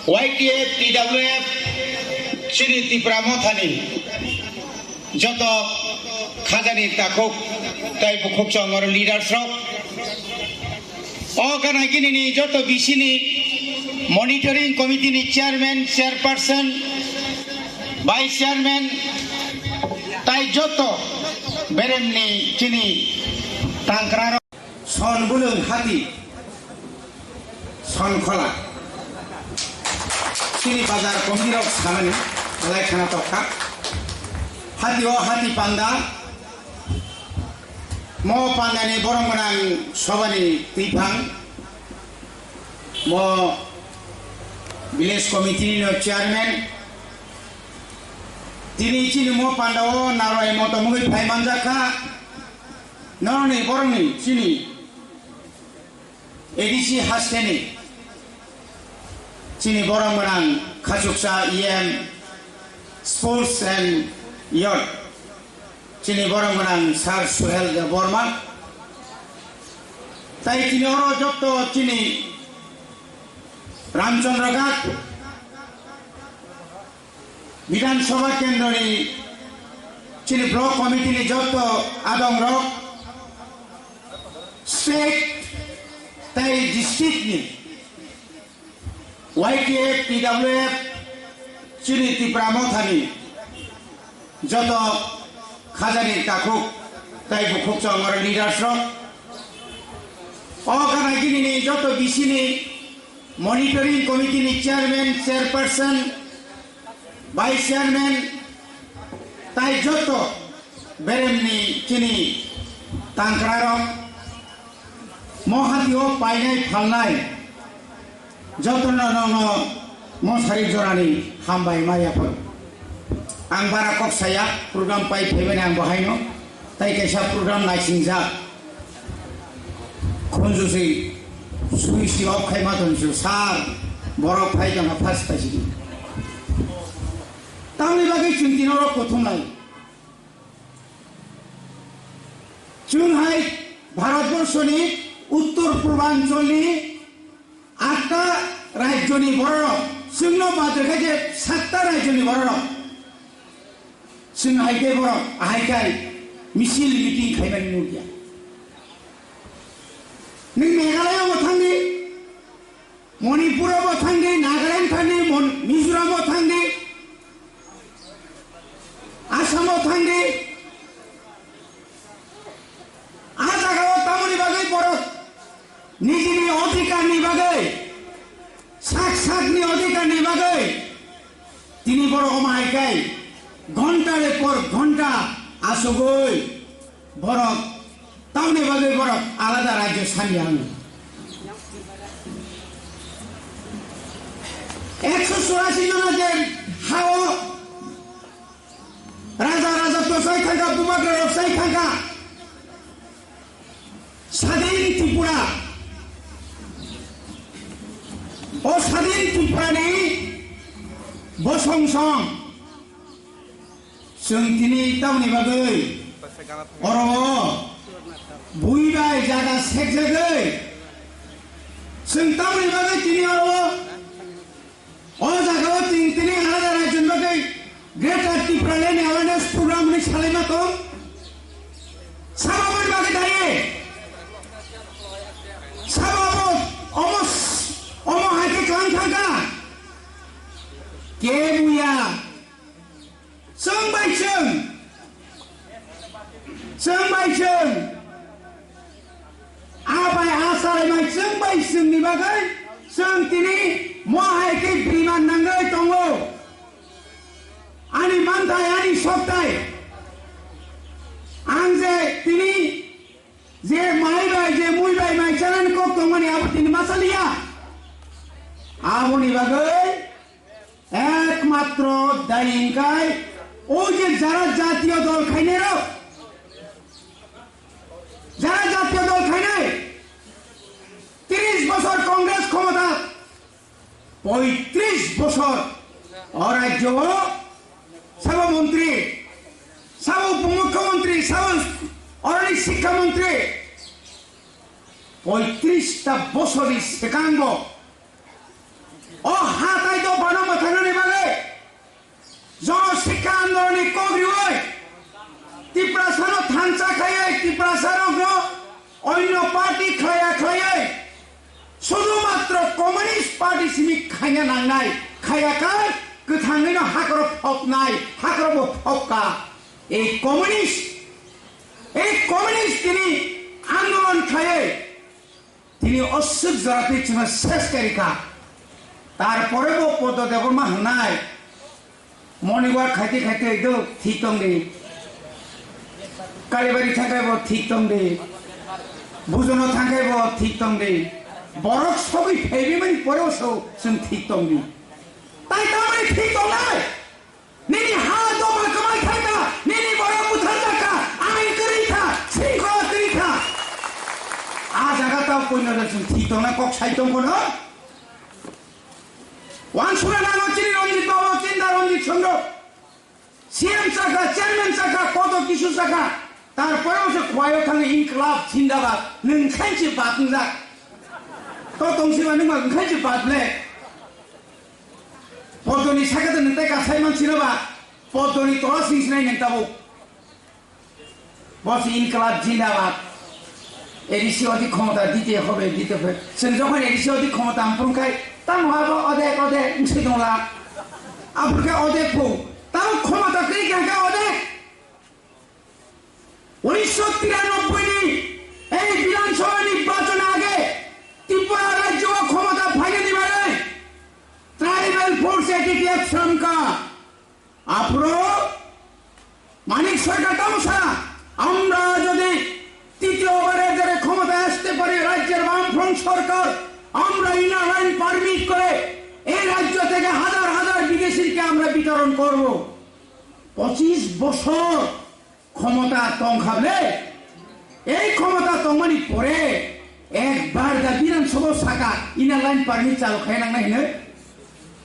Y T F, T W F, chini Tipra Mothani joto khajani takhuk tai bukhuk chongor leaders rok. O gana gini ni joto B C ni monitoring committee ni chairman, chairperson, vice chairman, tai joto berem ni chini tangkra rok. Son bulung hati, son khola. Chini bazar committee rok sanani, alai khana tokha. Hati o hati panda, Mo pandani borok gwnang sobani twiphang, mo village committee ni chairman, tini chini mo panda o narwai motom wngwi phai manjak kha, norokni borokni chini A D C hasteni chini borok gwnang khachuksa E M Sports and Youth, chini borok gwnang Sir Suhel Debbarma, tai chini oro jotto chini Ramchandra Ghat Bidhan Sabha Kendroni chini Block Committee ni jotto adongrok, state tai district ni Y T F, T W F, chini Tipra Mothani joto khajani takhuk tai bukhuk chongor leaders rok. O gana gini ni joto B C ni monitoring committee ni chairman, chairperson, vice chairman, tai joto berem ni chini tangkra rok, mo hati o painai phalnai joto no, no, no, mo sarik jorani hambai ma yapon. Ang bara kok saya, program pai phaimani ang bahaino. Tai kaisa program naisingjak. Khunju si switch si off khai ma tong si, sir, borok phai tong kha first phai si. Tamni bagwi chwng tino rok kuthum lai. Chwng hai Bharatborsoni uttor purbancholni atta rajyoni bororok, chwngno badre khe je satta rajyoni bororok. Chwng hai khe borok ahai khai misil meeting khaimani nukya. Nwng Meghalaya bo thangdi, Manipur bo thangdi, Nagaland thangdi, Mon-, Mizoram bo thangdi, Assam bo thangdi. A jagao tamoni bagwi borok nijini odhikarni bagwi, sak sakni odhikarni bagwi tini borok omo hai khai ghonta re por ghonta asugwi borok tamoni bagwi borok alada rajyo sani ang. Ekso churasi jona je hao Raja, raja to sai thangkha, bubagra rok sai thangkha. Sadin Tripura. O Sadin Tripura ni bosong song. Chwng tini tamoni bagwi oro bui bai jaga sekjagwi. Chwng tamoni bagwi tini oro Talent awareness program ni salaima tong. Sabo boni bagwi daye. Sabo abo omo s-, omo hai khe klang thangkha. Ke buya. Chwng bai chwng. Chwng bai chwng. A bai a salai mai chwng bai chwng ni bagwi chwng tini mo hai khe biriman nangwi tongo. Ani manthai, ani soktai. Ang je tini je mai bai, je mui bai mai chanani kok tongmani abo tini ma saliya. Aboni bagwi ekmatro dai hingkai o je jara jatiyo dol khainai rok, jara jatiyo dol khainai, tris bosor Congress khomota, poitris bosor o rajyo o sabo montri, sabo upomukhyamantri, sabo oroni sikha montri, poitris ta bosorni swkango o hatai dophano mwthangnani bagwi Jono sikha andolonni kok riwi Tiprasano thansa khaiwi Tiprasarokno onno party khlaiya khlaiwi sudu matro Communist Party simi khaina nangnai, khaiya khe kwthangwino hakhoro phopnai, hakhoro bo phopkha. Ei communist, ei communist tini andolon khaiwi Tini oswk jora twi chwngno ses khe rikha. Tarpore bo Poddo Debbarma hwnai moni wa khaite khaite ekdom thik tong di. Kalibari thangkai bo thik tong di. Bujono thangkai bo thik tong di. Borok sogwi phaibimani pore o so chwng thik tong di. Tai tamani thik tongnai? Nini ha dopha kwmai thangkha, nini borok butharjakha, ain kwrwi kha, sringkhola kwrwi kha. A jaga tao puino rwchwng thik tongna kok sai tong bono. Wansukna nango chini Ranjit Babu, Chinda Ranjit Chandra. C M chakha, chairman chakha, koto kisu chakha. Tarpore se khwlaio thangwi inklab zindabad. Nwng khainchi bad wngjak. To tongsiba nwng ba khainchi bad le. Podoni sakhe nwng tei kasai mansino ba, Podoni tola sing sinai nwng tabuk. Bo se inklab zindabad. A D C odi khomota dite hobe, dite hobe. Chwng jokhon A D C odi khomota amprung khai, tamo abo odek, odek, wngsi dongla. Aphuru khe odek phu. Tamo khomota kwrwi kha khe odek. উনিশশো তিরানব্বই ni এই বিধানসভা নির্বাচন আগে ত্রিপুরা রাজ্য ক্ষমতা ফাইনালি মানে tribal force এটিকে শ্রমকা আফ্রো মানিক সরকার তামসা আমরা যদি তৃতীয়বারের যারা ক্ষমতায় আসতে পারি রাজ্যের বামফ্রন্ট সরকার আমরা ইনার লাইন পারমিট করে এই রাজ্য থেকে হাজার হাজার বিদেশিকে আমরা বিতরণ করব। পঁচিশ বছর ক্ষমতা tongkha ble, ei ক্ষমতা tongmani pore ekbar da Bidhan Sabha saka inner line permit chalu khai nangnai hino.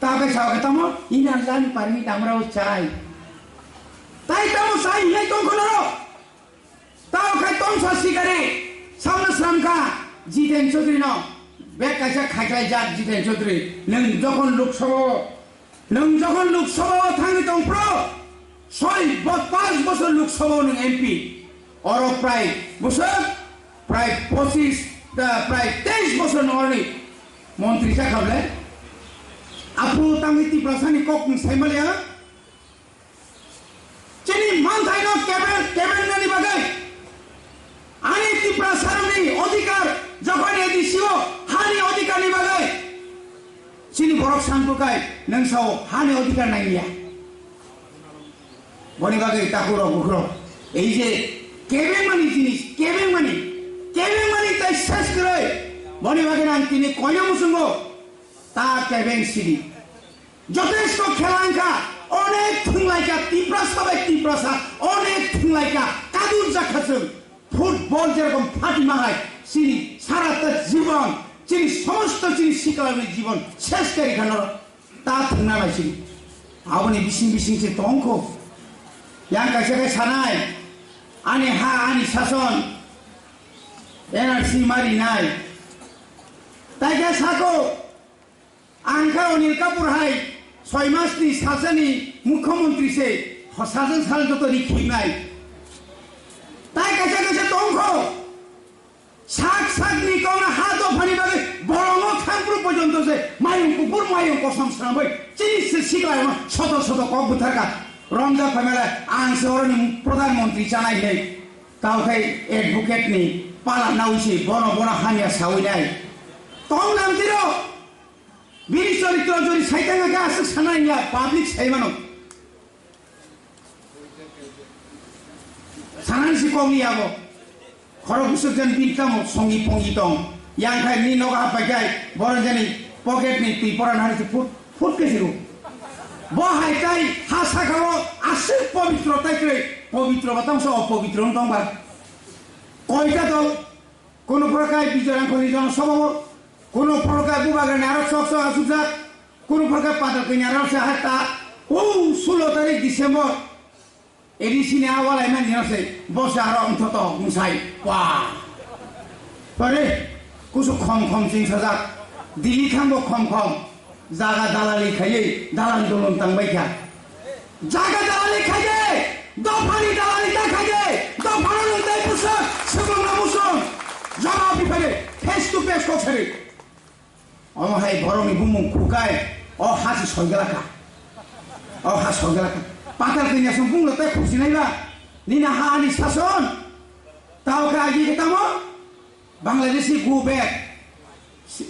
Ta bai sao khe tamo inner line permit amrao chai. Tai tamo chai hinai tongkha noro. Tao khai tongsa sikari samno sramkha Jiten Chaudhary no. Bek kaisa khaiklai jak Jiten Chaudhary. Nwng jokhon Lok Sabha o Nwng jokhon Lok Sabha o thangwi tong phro, soi bo-, panch bochor Lok Sabha o nwng M P, oro prai bwswk prai pochis, ah, prai teis bochor nwng oroni montri jakha ble. Aphuru tangwi Tiprasani kok nwng sai maliya. Chini manthaino keben, keben nani bagwi. Ani Tiprasarokni odhikar, jokhon A D C o hani odhikarni bagwi chini borok sangkukai nwng sao hani odhikar nangya. Boni bagwi takhurok bukhurok ei je kebengmani jinis, kebengmani, kebengmani tai ses kwrwi. Boni bagwi ang tini koina muchungo ta kebeng sidi. Jotesto khela wngkha, onek thwnglaikha Tiprasa bai Tiprasa, onek thwnglaikha, kadur jakha chwng. Football jerokom phatima hai, chini sarata jibon, chini somosto chini sikalani jibon ses kari khano ta thwngna nai chini. Aboni bising bising se tongkho. Yang kaisa kai sanai, ani ha, ani sason, N R C mari nai. Tai khe sako, Ang khe Anil Kapoor hai soi mas ni sasani mukhyamantri se, Sajwk sajwk joto ri khibnai. Tai kaisa kaisa tongkho. Sak sakni kokno ha dophani bagwi bolongo thangphru porjonto se mayung kuphur mayung kosom swnamwi chini se siklairokno soto soto kok butharkha. Romjak phaimale ang se oroni pradhan mantri chanai hinwi. Tao khai advocate ni pala nawi se bono bono hamya sawi nai. Tong nang tiro. Bini choritro jori saitanga khe aswk sana ya public sai mano. Sanani si kok ni abo. Khorok bwswk jan bini tamo songi pongi tong. Yang khai ni nogo hapai khai boron jani pocket ni twi pora nani si phut phut khe siru. Bo hai tai ha saka o aswk pobitro tai kre pobitro ba tong so opobitro wng tong ba. Koita dol. Kono phoro khai Bijoy Rangkhol ni jono sobao, kono phoro khai Bubagrani aro sok sok asukjak, kono phoro khai Patal Kanya aro se hai ta, o sulo tarik December, A D C ni a walai man jino se, bo se aro wngthoto wngsai, wa. Pare, kusu khom khom ching sajak, Delhi thangbo khom khom. Jaga dalali khaiwi dalan dulun tangbai kha. Jaga dalali khaide, dophani dalali ta khaide, dophano nung tai bwswk, swbangno musong. Jawab di phai face to face kok sari. Omo hai borokni bumung khukai, o ha se soigalaka. O ha soigalaka. Patal kanya song bunglo tai khusinai ba. Nina ha ani sason. Tao kha agi khe tamo? Bangladeshi go back.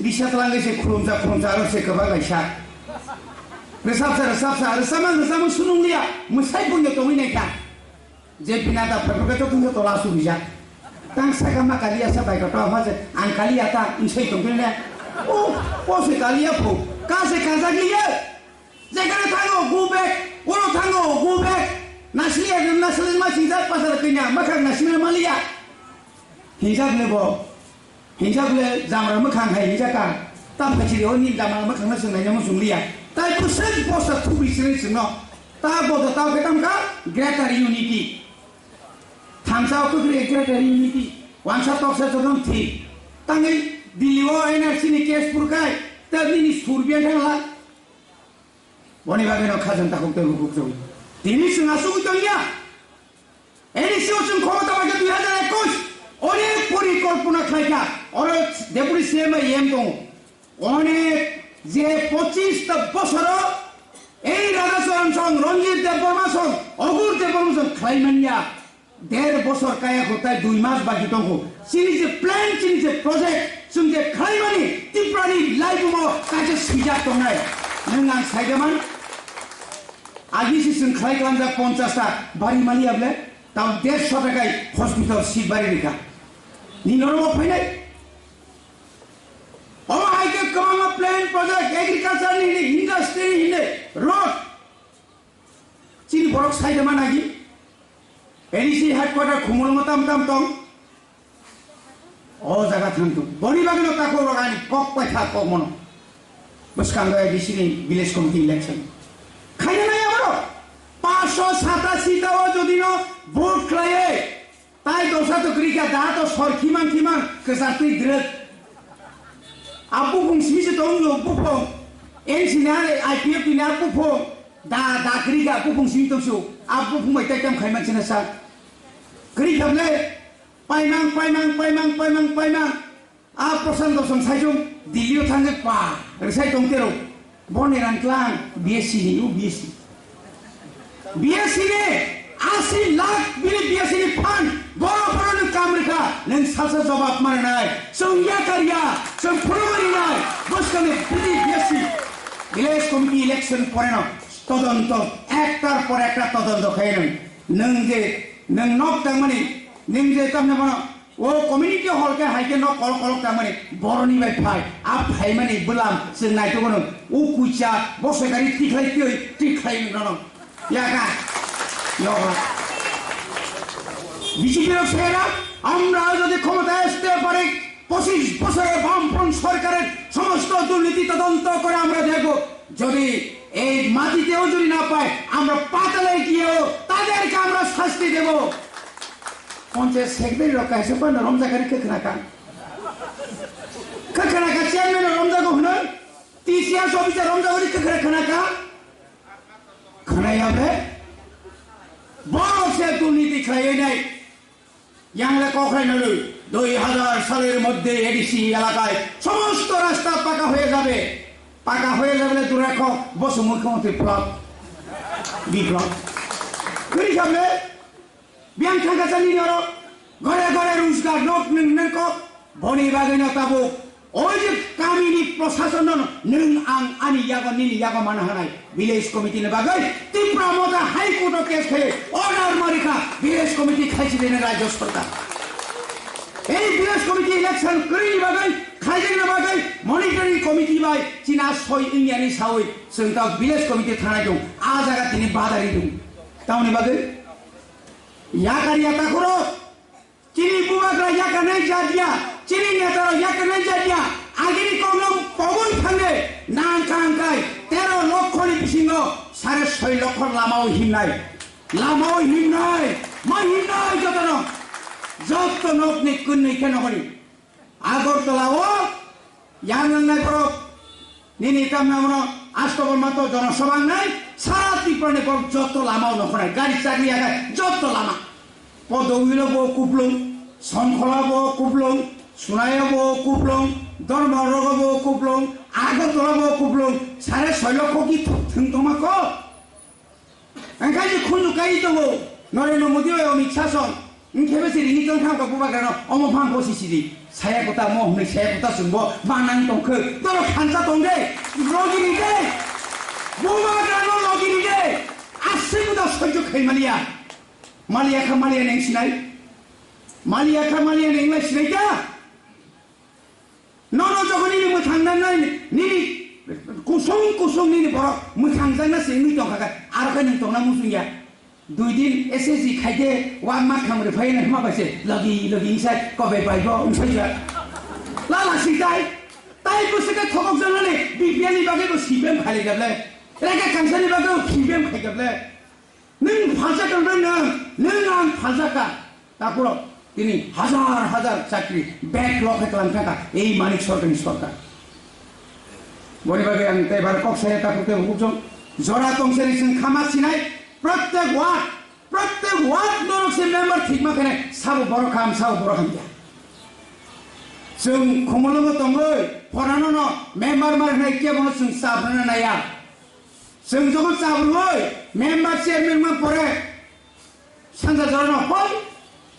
Risa twlangwi se khulumsa khulumsa aro se kwbang laisa. Rwchapsa rwchapsa rwchapmang rwchapmang sunung liya mwsai bungyo tongwi naikha. Je bina da phaiphukhe to tungsa tola asuk rijak. Tang saka ma kaliya sa bai koto ama se ang kaliya ta wngsai tongphili ne. O, o se kaliya phu. Ka se kajak liya. Jekhane thango, go back. Oro thango, go back. Nasli ya, nasli ma singjak pasal kanya, makhang nasli ma liya. Hingjak ne bo. Hingjak le jamra makhang hai hingjak ka. Ta phachiri o ni jamra makhang na sung nai mo sung liya. Tai kusuk bosta thubi sini sung no. Ta bo da ta ke tam ka greater unity. Thamsa o kukri greater unity. Wansa toksa jodon thi. Tangi Delhi o N R C ni case purkai. Ta bini surbiya thangla. Boni bagwi no khajang takhuk tei bukhuk chwi. Tini chwng asugwi tongya. N E C o chwng khobor tama khe dui hazar ekush. Onek porikolpona khlaikha. Oro deputy C M A M tongo. Onek je pochis ta bosoro ei Radha Charan song, Ranjit Debbarma song, Agur Debbarma song khlai manya. Der bosor kaya kho tai dui mas baki tongkho. Chini je plan, chini je project, chwng je khlaimani Tripurani laibumo kaisa swijak tongnai. Nwng ang saidaman, agi se chwng khlai klamjak ponchash ta bari mani able, tamo dersho takai hospital seat bari rikha. Ni norok phainai. Omo hai khe kwbangma plan, project, agriculture ni hini, industry ni hini, road. Chini borok sai de managi. A D C headquarter Khumulwngo tam tam tong. O jaga thang tu. Boni bagwi no tako rok ani kok paitha kok mono. Bwskango A D C ni village committee election. Khaina nai aboro. Paanch sho satasi ta o jodi no vote khlaiye. Tai dosa to kwrwi kha, da to sor khimang khimang kwchar twi drwk. A buphung simi se tong lo buphung. N C na I P F T na buphung. Da, da kwrwi kha buphung simi tong su. A buphung bai tai tam khai man sina sa. Kwrwi kha ble. Paimang, paimang, paimang, paimang, paimang. A Prashant Dosong saijung Delhi o thangwi pa rwsai tong tero. Boni rang tlang B S C ni, o B S C. B S C ni asi lakh bini B S C ni fund boro boro nwng kam rwkha, nwng salsa jawab mananai. Chwng yakar ya, chwng phunugwi rinai, bwskangni bini B S C. Village committee election poreno todonto, ektar por ekta todonto khainwi nwng, nwng je nwng nok tangmani, nwng je tamni bono O community hall khe hai khe no kolok kolok tangmani boroni bai phai, a phaimani bwlam chwng naitugwno, o kuisa bo soikari tikhlai twi tikhlai nono yaka yoga. B J P rok sera, আমরা যদি ক্ষমতায় আসতে পারি, পঁচিশ বছরে বামফ্রন্ট সরকারের সমস্ত দুর্নীতি তদন্ত করে আমরা দেখব। যদি এই মাটিতেও যদি না পায়, আমরা পাতালে গিয়েও তাদেরকে আমরা শাস্তি দেব। Ponchayat secretary rok kaisa phano romjak kha, khwna kha. Khwna kha, chairman rok romjago hwnwi. T C S officer romjago hwnwi khwna kha. Khwnaya bre. khlaiwi nai. Yang le kok khlai nai, dui hazar saler moddhe A D C elakay somosto rasta paka hoye jabe. Paka hoye jabe le dure kok, bosu mukhyamantri flop. Biplop. Kuri jabe. Biyang thangkha chani norok, gore gore rojgar nok nwng nangkok, boni bagwi no tabuk. Oi je kamini prosasonno nwng ang ani yago nini yago mana hanai village committee ni bagwi Tipra Motha High Court o case khe order marikha village committee khaisi bini rajyo sarkar. Ei village committee election kwrwini bagwi khaijakna bagwi monitoring committee bai china soi wngyani sawi chwng ta village committee thanai dong, a jaga tini badari dong. Tamoni bagwi Yakar yatakhoro, chini bubagra yakarnai jadiya, chini netarok yakarnai jadiya, agini kokno pogwi thangwi nang kang kai tero lokhoni bisingo sare soi lokho lamao himnai, lamao himnai, ma himnai jotono, jotto nokni kunni khe nokoni. Agartala o yang nangnai borok nini tamna uno Astoborma to jonosabha wngnai sara Tripura ni borok jotto lama uno khonai gari chakri yagai jotto lama Podowilo bo kuplung, Songkhola bo kuplung, Sunaya bo kuplung, Dharmanagar bo kuplung, Agartala bo kuplung sare soi lokho ki thung tongma ko. Ang khai je khunju kai tongo, Narendra Modi bai Amit Shah song, ang khe bese rini tong thang kok bubagrano, omo phang bosi sidi. Saya kota mo hwnwi saya kota chwngbo, banang tong khe, toro khansa tong de, logini de. Bubagrano logini de. Aswk da sojjo khai maliya. Maliya kha maliya neng sinai. Maliya kha maliya neng lai sinai da. Nono jokhon nini mwthang nangnai, nini kusung kusung nini borok mwthang jakna se wngwi tongkha khe, aro khe nwng tongna muchung ya. Dui din S S G khaide, wa ma kham rwphai na hima bai se, logi logi insai kobe bai bo insai ja. Lala si tai, tai bwswk khe thokok jaknani B P L ni bagwi bo C P M khaijak le, rega kangsani bagwi bo C P M khaijak le. Nwng phalsa tongbai nwng, nwng ang phalsa ka. Takhurok tini hazar hazar chakri backlog khe tlang thangkha ei Manik Sarkarni sarkar. Boni bagwi ang tei bar kok saya takhuk tei hukjong jora tongsa ni chwng khama sinai prottek ward, prottek ward norok se member thikma khenai sabo borok ham, sabo borok hamya. Chwng khumulwngo tongwi phorano no member mar hwnai kebono chwng chabrana naiya. Chwng jokhon chabrwi member chairman ma pore sanja jorano hoi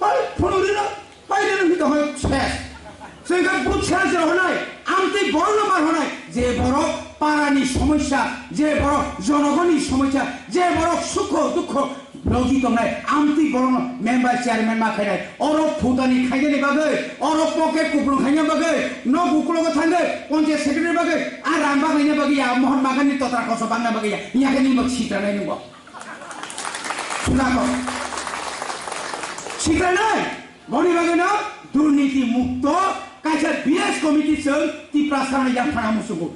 hoi phunuk rino hoi rino hito hoi ses. Chwng khe booth sera sera honai amtwi borokno mar honai je borok parani somosya, je borok jonogoni somosya, je borok sukho dukho logi tongnai amtwi borokno member chairman ma khainai. Oro phutani khainani bagwi, oro pocket kuplung khaina bagwi, nok ukulogo thangwi, panchayat secretary bagwi, a rang baglaina bagwi ya Mohan Bagan ni totra koso bagna bagwi ya, ya khe nini bo sitranai nungbo. Sudako. Sitranai, boni bagwi no durniti mukto kaisa village committee chwng Tiprasa no yaphana musugo.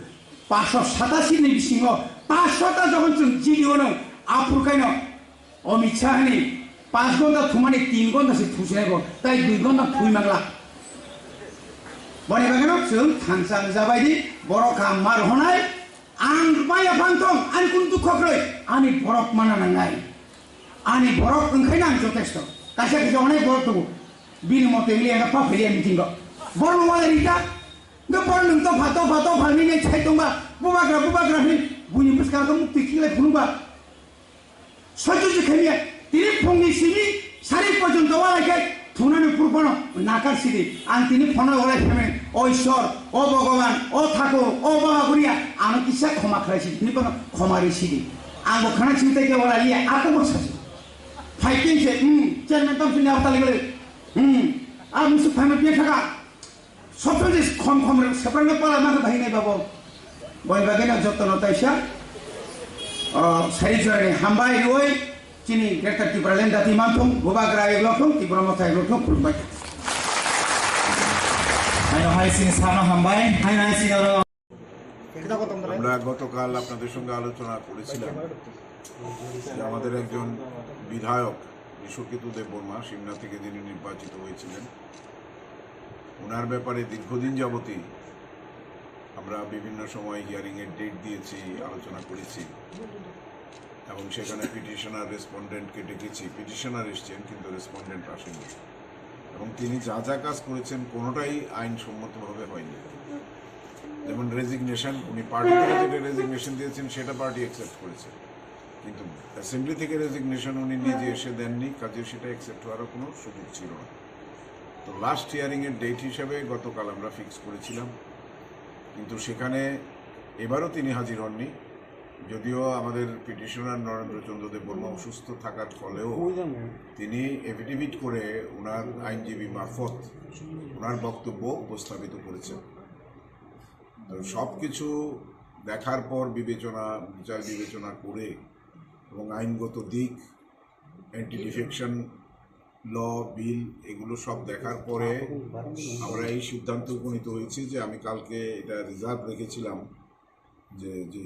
Paanch sho satasi ni bisingo paanch sho ta jokhon chwng G D O no aphur kaino Amit Shah ni paanch ghonta thumani tin ghonta se thusinai bo, tai dui ghonta thui mangla. Boni bagwi no chwng thansa wngjabai di, borok kaham ma rohonai, ang maya phang thong, ani kun dukho kwrwi, ani borok mana nangnai. Ani borok wngkhaino ang jotesto. Kaisa kaisa onek borok tongo. Bini mote wngli ang pa phaiya meeting o. Borok wala rita. Nga borok nwng topha, topha, topha hinwi nai sai tongba. Bubagra, bubagra hinwi buini bwskang khe mukti khiklai phunukba. Sojjo se khaimya, tini phungni simi sari porjonto walai khe thunani purbono nakar sidi. Ang tini phono walai phaimen, "O Ishwar, o Bhogoban, o Thakur, o Baba Guria, ano kisa khoma khlai sidi," hinwi bono khoma rwi sidi. Ang bo khana simi tei khe walai liya, ako bo sasi. Phai khe se, hmm, chairman tam sini apa tali gole. Hmm, a musuk phaima pia thaka. Sob somjis khom khom rok seprangno pala ma khe bahai nai babo. Boni bagwi no jotono taisa, o, sari jorani hambai rwi chini Greater Tipraland dati manthung, bubagra ayuk lothung, Tipra Motha ayuk lothung, khulumbai. Haino hai sini sano hambai, haino hai sini oro. আমরা গতকাল আপনাদের সঙ্গে আলোচনা করেছিলাম যে আমাদের একজন বিধায়ক বিশ্বকেতু দেববর্মা সিমনা থেকে যিনি নির্বাচিত হয়েছিলেন, ওনার ব্যাপারে দীর্ঘদিন যাবতই আমরা বিভিন্ন সময় হিয়ারিংয়ের ডেট দিয়েছি, আলোচনা করেছি। এবং সেখানে পিটিশনার রেসপন্ডেন্টকে ডেকেছি, পিটিশনার এসছেন কিন্তু রেসপন্ডেন্ট আসেনি। এবং তিনি যা যা কাজ করেছেন কোনোটাই আইনসম্মতভাবে হয়নি। যেমন রেজিগনেশন, উনি পার্টি থেকে যেটা রেজিগনেশন দিয়েছেন সেটা পার্টি অ্যাকসেপ্ট করেছে, কিন্তু অ্যাসেম্বলি থেকে রেজিগনেশন উনি নিজে এসে দেননি, কাজে সেটা অ্যাকসেপ্ট হওয়ারও কোনো সুযোগ ছিল না। তো লাস্ট হিয়ারিংয়ের ডেট হিসাবে গতকাল আমরা ফিক্স করেছিলাম, কিন্তু সেখানে এবারও তিনি হাজির হননি। যদিও আমাদের পিটিশনার নরেন্দ্র চন্দ্র দেব বর্মা অসুস্থ থাকার ফলেও তিনি এফিডেভিট করে ওনার আইনজীবী মারফত ওনার বক্তব্য উপস্থাপিত করেছেন। তো সব কিছু দেখার পর বিবেচনা, বিচার বিবেচনা করে এবং আইনগত দিক, অ্যান্টি ডিফেকশন ল, বিল, এগুলো সব দেখার পরে আমরা এই সিদ্ধান্ত উপনীত হয়েছি যে আমি কালকে এটা রিজার্ভ রেখেছিলাম, যে যে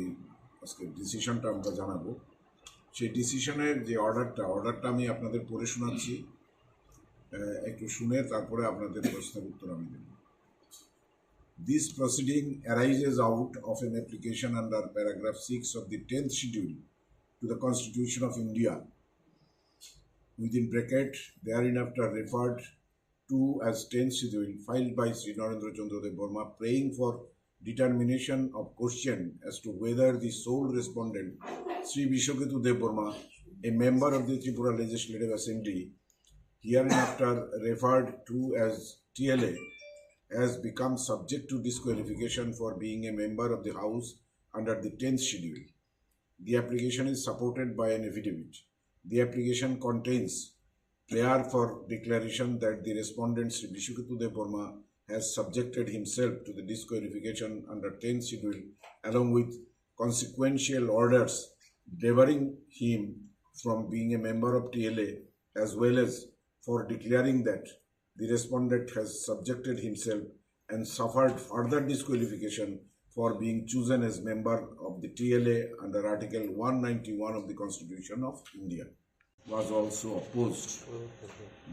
আজকে ডিসিশনটা আমরা জানাবো, সেই ডিসিশনের যে অর্ডারটা, অর্ডারটা আমি আপনাদের পড়ে শোনাচ্ছি। আহ, একটু শুনে তারপরে আপনাদের প্রশ্নের উত্তর আমি দেব। This proceeding arises out of an application under paragraph six of the tenth Schedule to the Constitution of India, within bracket, therein after referred to as tenth Schedule, filed by Sri Narendra Chandra Deb Barma, praying for determination of question as to whether the sole respondent, Sri Vishwaketu Deb Barma, a member of the Tripura Legislative Assembly, hereinafter referred to as T L A, has become subject to disqualification for being a member of the House under the tenth Schedule. The application is supported by an affidavit. The application contains prayer for declaration that the respondent, Sri Vishwaketu Deb Barma, has subjected himself to the disqualification under tenth Schedule along with consequential orders debarring him from being a member of T L A, as well as for declaring that the respondent has subjected himself and suffered further disqualification for being chosen as member of the T L A under Article one ninety-one of the Constitution of India, was also opposed.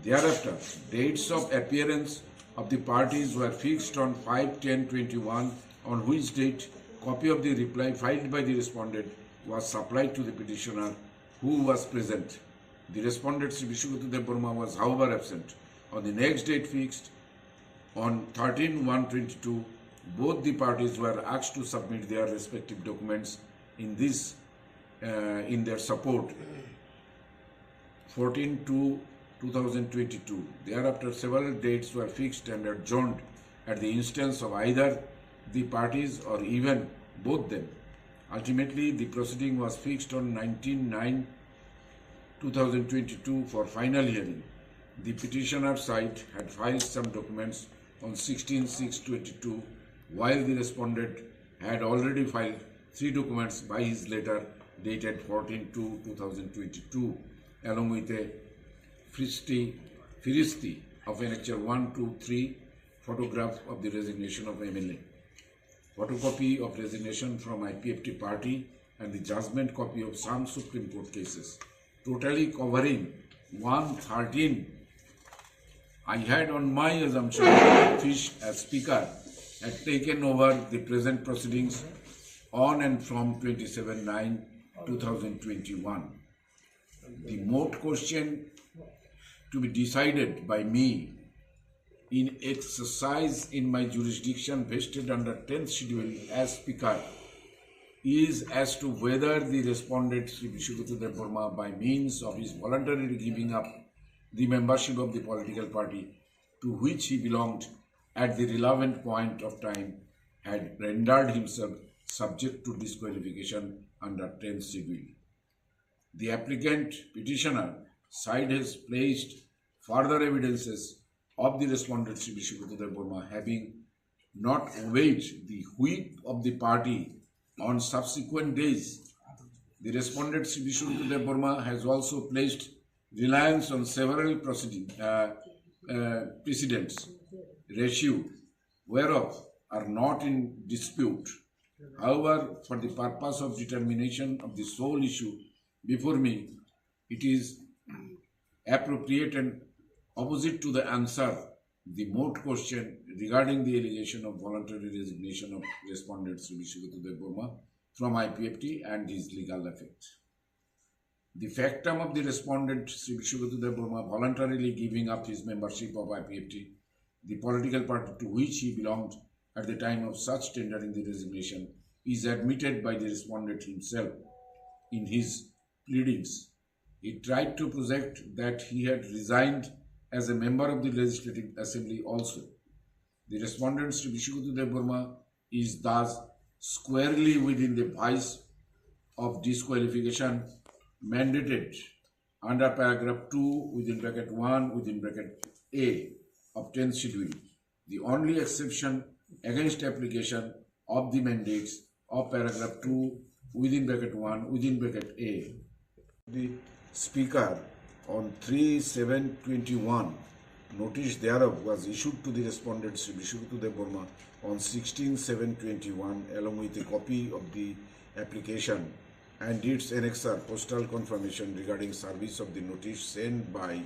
Thereafter, dates of appearance of the parties were fixed on five ten twenty-one, on which date copy of the reply filed by the respondent was supplied to the petitioner, who was present. The respondent, Sri Vishwaketu Deb Barma, was, however, absent. On the next date fixed, on thirteen one twenty-two, both the parties were asked to submit their respective documents in this, uh, in their support. Fourteen two two thousand twenty-two. Thereafter, several dates were fixed and adjourned at the instance of either the parties or even both them. Ultimately, the proceeding was fixed on nineteen nine two thousand twenty-two for final hearing. The petitioner side had filed some documents on sixteen six twenty-two, while the respondent had already filed three documents by his letter dated fourteen two two thousand twenty-two, along with a Firisti, Firisti of annexure one two three, photograph of the resignation of M L A, photocopy of resignation from I P F T party, and the judgment copy of some Supreme Court cases, totally covering one thirteen. I had, on my assumption, Fish as speaker, had taken over the present proceedings on and from twenty-seven nine two thousand twenty-one. The moot question to be decided by me in exercise in my jurisdiction vested under tenth Schedule as speaker is as to whether the respondent, Sri Vishwaketu Deb Barma, by means of his voluntarily giving up the membership of the political party to which he belonged at the relevant point of time, had rendered himself subject to disqualification under tenth Schedule. The applicant petitioner side has placed further evidences of the respondent, Sri Vishwaketu Deb Barma, having not obeyed the whip of the party on subsequent days. The respondent, Sri Vishwaketu Deb Barma, has also placed reliance on several proceeding, uh, uh, precedents, ratio, whereof are not in dispute. However, for the purpose of determination of the sole issue before me, it is appropriate and opposite to the answer the moot question regarding the allegation of voluntary resignation of respondent Sri Vishwaketu Deb Barma from I P F T and his legal effect. The factum of the respondent, Sri Vishwaketu Debbarma, voluntarily giving up his membership of I P F T, the political party to which he belonged at the time of such tendering the resignation, is admitted by the respondent himself in his pleadings. He tried to project that he had resigned as a member of the Legislative Assembly also. The respondent, Sri Vishwaketu Debbarma, is thus squarely within the vice of disqualification mandated under paragraph two within bracket one within bracket A of tenth schedule. The only exception against application of the mandates of paragraph two within bracket one within bracket A. The speaker on three seven twenty-one, notice thereof was issued to the respondent Sri Vishwaketu Debbarma on sixteen seven twenty-one along with a copy of the application and its annexure postal confirmation regarding service of the notice sent by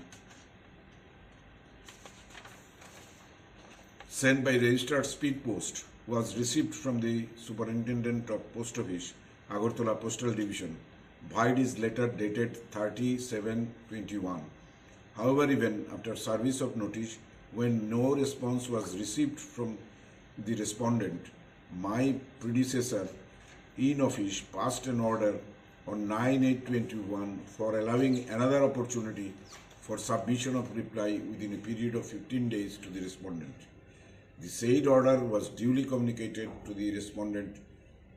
sent by registered speed post was received from the Superintendent of Post Office, Agartala Postal Division, vide is letter dated thirty seven twenty-one. However, even after service of notice, when no response was received from the respondent, my predecessor in office passed an order on nine eight twenty-one for allowing another opportunity for submission of reply within a period of fifteen days to the respondent. The said order was duly communicated to the respondent,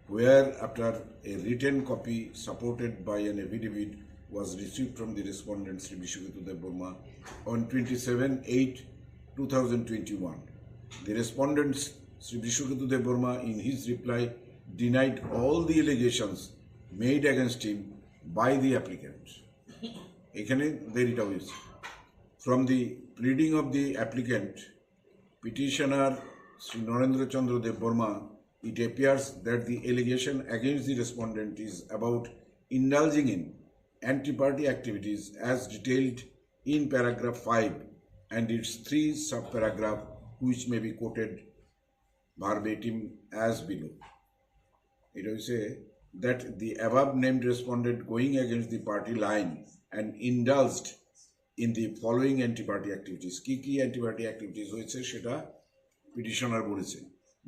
where after a written copy supported by an affidavit was received from the respondent Sri Vishwaketu Debbarma on twenty-seven eight two thousand twenty-one. The respondent Sri Vishwaketu Debbarma in his reply denied all the allegations made against him by the applicant. এখানে দেরিটা হয়েছে. From the pleading of the applicant, petitioner Sri Narendra Chandra Debbarma, it appears that the allegation against the respondent is about indulging in anti-party activities as detailed in paragraph five and its three subparagraph, which may be quoted verbatim as below. এটা হচ্ছে that the above named respondent going against the party line and indulged in the following anti-party activities. কি কি anti-party activities হয়েছে সেটা petitioner বলেছে.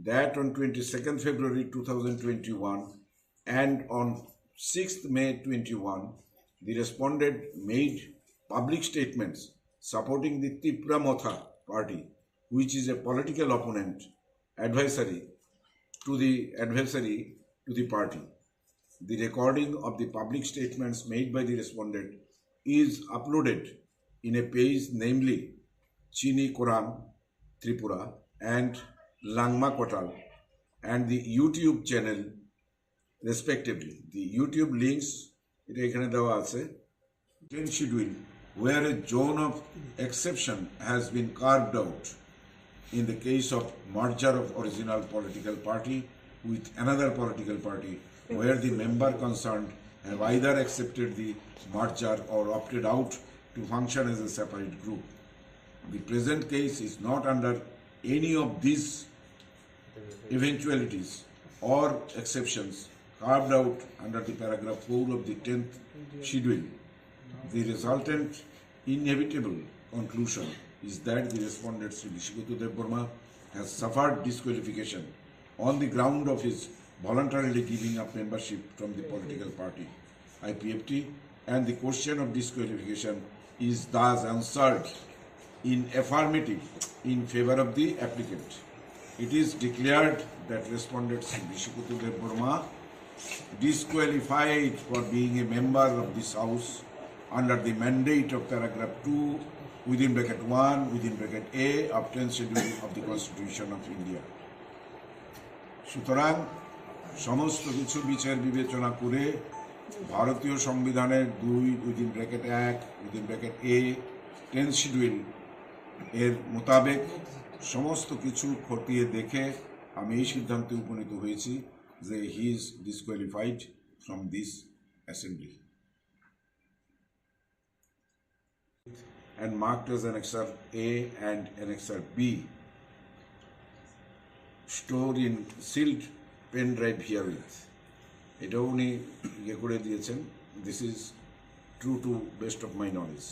That on twenty-second February two thousand twenty-one and on sixth May twenty-one, the respondent made public statements supporting the Tipra Motha party, which is a political opponent, adversary to the adversary to the party. The recording of the public statements made by the respondent is uploaded in a page, namely Chini Koram Tripura and Langma Kotal, and the YouTube channel respectively. The YouTube links এটা এখানে দেওয়া আছে. Tenth schedule, where a zone of exception has been carved out in the case of merger of original political party with another political party, where the member concerned have either accepted the merger or opted out to function as a separate group. The present case is not under any of these eventualities or exceptions carved out under the paragraph four of the tenth schedule. The resultant inevitable conclusion is that the respondent Sri Vishwaketu Debbarma has suffered disqualification on the ground of his voluntarily giving up membership from the political party I P F T, and the question of disqualification is thus answered in affirmative in favor of the applicant. It is declared that respondent Sri Vishwaketu Debbarma disqualified for being a member of this House under the mandate of paragraph two within bracket one within bracket A of tenth schedule of the Constitution of India. সুতরাং সমস্ত কিছু বিচার বিবেচনা করে ভারতীয় সংবিধানের দুই within bracket এক within bracket A tenth schedule এর মোতাবেক সমস্ত কিছু খতিয়ে দেখে আমি এই সিদ্ধান্তে উপনীত হয়েছি যে he is disqualified from this assembly and marked as Annexure A and Annexure B, stored in sealed pen drive herewith. এটাও উনি ইয়ে করে দিয়েছেন. This is True to best of my knowledge.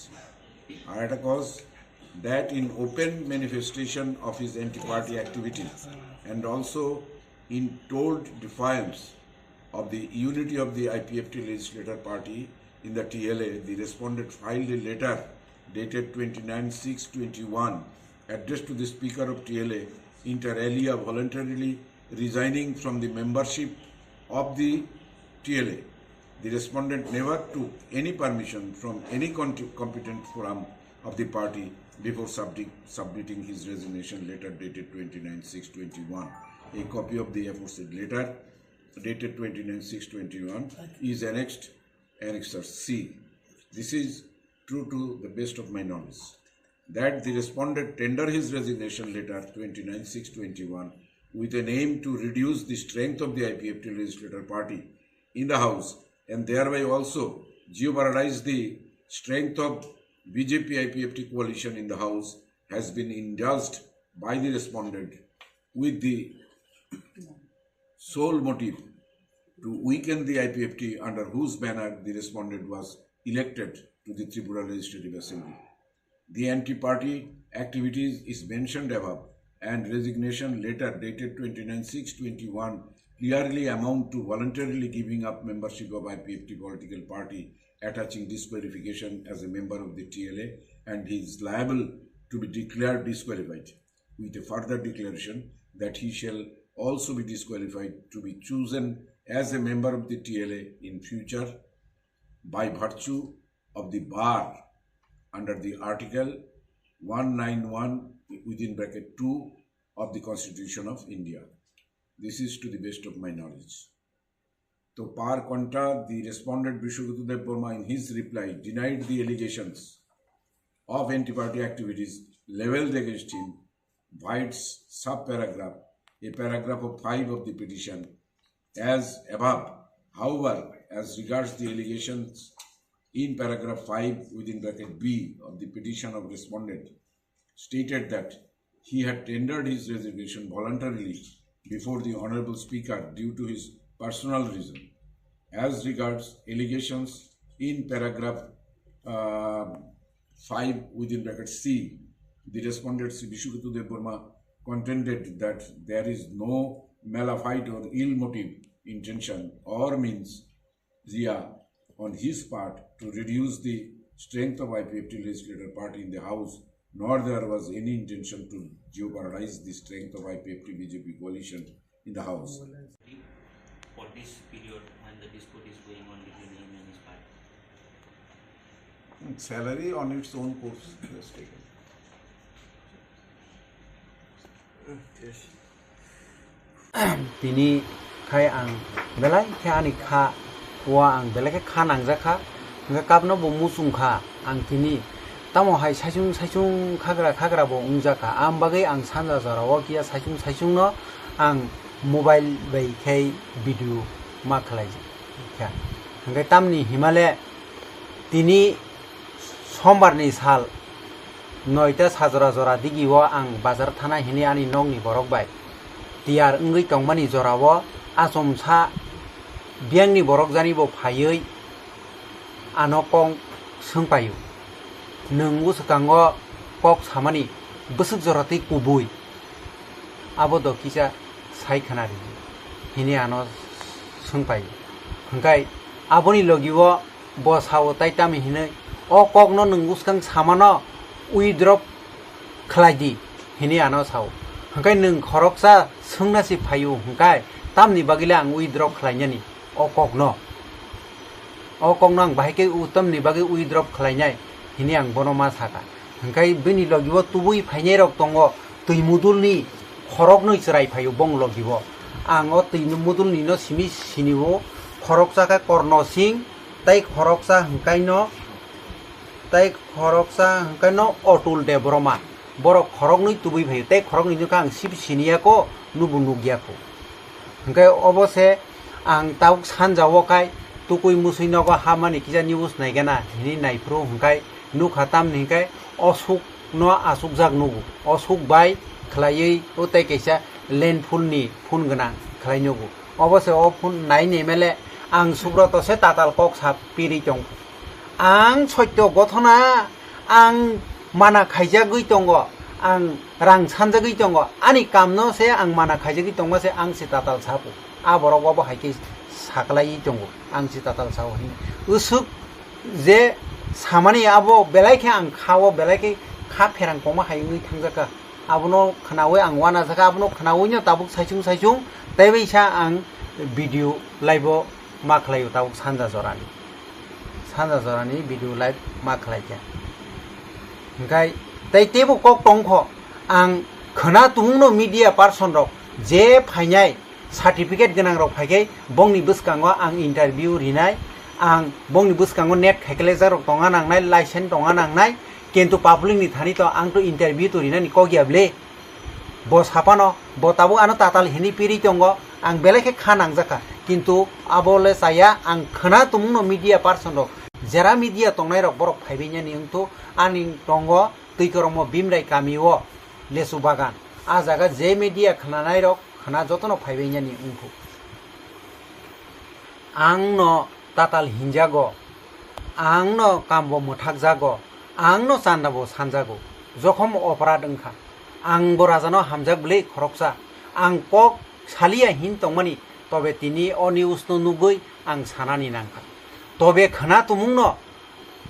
আর একটা cause that in open manifestation of his anti-party activities and also in told defiance of the unity of the I P F T legislator party in the T L A, the respondent filed a letter dated twenty-nine six twenty-one addressed to the Speaker of T L A, inter alia voluntarily resigning from the membership of the T L A. The respondent never took any permission from any con- competent forum of the party before subdi- submitting his resignation letter dated twenty-nine six twenty-one. A copy of the aforesaid letter dated twenty-nine six twenty-one is annexed, Annexure C. This is true to the best of my knowledge, that the respondent tender his resignation letter twenty-nine six twenty-one with an aim to reduce the strength of the I P F T legislator party in the House and thereby also jeopardize the strength of B J P I P F T coalition in the House has been indulged by the respondent with the sole motive to weaken the I P F T under whose banner the respondent was elected to the Tripura Legislative Assembly. The anti-party activities is mentioned above and resignation letter dated twenty-nine six twenty-one clearly amount to voluntarily giving up membership of I P F T political party, attaching disqualification as a member of the T L A, and he is liable to be declared disqualified, with a further declaration that he shall also be disqualified to be chosen as a member of the T L A in future by virtue of the bar under the Article one ninety-one within bracket two of the Constitution of India. This is to the best of my knowledge. To par contra, the respondent Vishwaketu Debbarma in his reply denied the allegations of anti-party activities leveled against him, voids sub-paragraph, a paragraph of five of the petition as above. However, as regards the allegations in paragraph five within bracket B of the petition of respondent, stated that he had tendered his resignation voluntarily before the Honorable Speaker due to his personal reason. As regards allegations in paragraph uh, five within bracket C, the respondent Shri Vishwaketu Debbarma contended that there is no mala fide or ill motive, intention or means rea on his part to reduce the strength of I P F T legislator party in the House, nor there was any intention to jeopardize the strength of I P F T B J P coalition in the House. For this period when the dispute is going on between him and his party. Salary on its own course he has taken. Tini khai ang belai khe ani kha o ang belai khe kha nangjak kha, hwnkhe kapno bo muchung kha ang tini. Tamo hai saichung saichung khagra khagra bo wngjak kha, ang bagwi ang sanja jora o kiya saichung saichung no ang mobile bai khai video ma khlai kha. Hwnkhe tamni himale tini Sombar ni sal noita sajora jora digi o ang bazar thana hini ani nok ni borok bai tiyar wngwi tongmani jora o achomsa biyang ni borok jani bo phaiwi ano kok swngpaio. Nwng bwswkango kok samani bwswk jora twi kubui abo do kisa sai khna ridi hini ano swngpaio. Hwnkhe aboni logi o Bo sao tai tamni hinwi, "O kokno nwng bwskang samano withdraw khlai di," hinwi ano sao. Hwnkhe nwng khoroksa swngna se phaio, hwnkhe tamni bagwile ang withdraw khlainani o kokno? O kokno ang bahai khe u-, tamni bagwi withdraw khlainai hinwi ang bono ma sakha. Hwnkhe bini logi o tubui phainairok tongo, twi mudulni khoroknwi chwrai phaio bong logi o. Ang o twi mudulnino simi sinio, khoroksa khe Korno Singh, tei khoroksa hwnkhaino, tei khoroksa hwnkhaino Otul Debbarma. Borok khoroknwi tubui phaio, tei khoroknwino khe ang sibo siniya kho, nubo nukya kho. Hwnkhe obo se ang tabuk sanja o khai tukui musui nogo hamani kisa news naigana hinwi naiphuru hwnkhe nukha tamni hwnkhe o sukno achukjak nugo. O suk bai khlaiwi o tei kaisa landfall ni phone gwnang khlai nugo. Obo se o phone nai ni mele ang Subroto se tatal kok sa pirwi tong. Ang soito gothona, ang mana khaijagwi tongo, ang rang sanjagwi tongo, ani kamno se ang mana khaijagwi tongma se ang se tatal sapo. A borok obo hai khe saklaiwi tongo, ang se tatal sao hwnwi. Usuk je samani abo belai khe ang khao, belai khe kha pherang koma hai wngwi thangjakha. Abono khnaui ang uanajak kha, abono khnaui no tabuk saichung saichung tei bai sa ang video live o ma khlaio tabuk sanja jorani. Sanja jorani video live ma khlai kha. Hingkhai tei teibo kok tong kho, ang khna tumungno media person rok je phainai certificate gwnang rok phai khe bongni bwskango ang interview rinai, ang bongni bwskango net khaikhlejak rok tongna nangnai, license tongna nangnai, kintu public ni thani to ang to interview to rinani kok ya ble. Bo sapano, bo tabuk ano tatal hini piri tongo, ang belai khe kha nangjakha, kintu abo le chaya, ang khna tumungno media person rok, jera media tongnai rok borok phaibainani wngthu, ani tongo twi kormo Bimrai kami o lesu bagan, a jaga je media khnanai rok khna jotono phaibainani wngthu. Ang no tatal hinjago, ang no kambo mwthakjago, ang no chandabo sanjago, jokhom oporad wngkha. Ang bo rajano hamjak bwlwi khoroksa, ang kok saliya hin tongmani, tobe tini o news no nugwi ang sanani nangkha. Tobe khna tumungno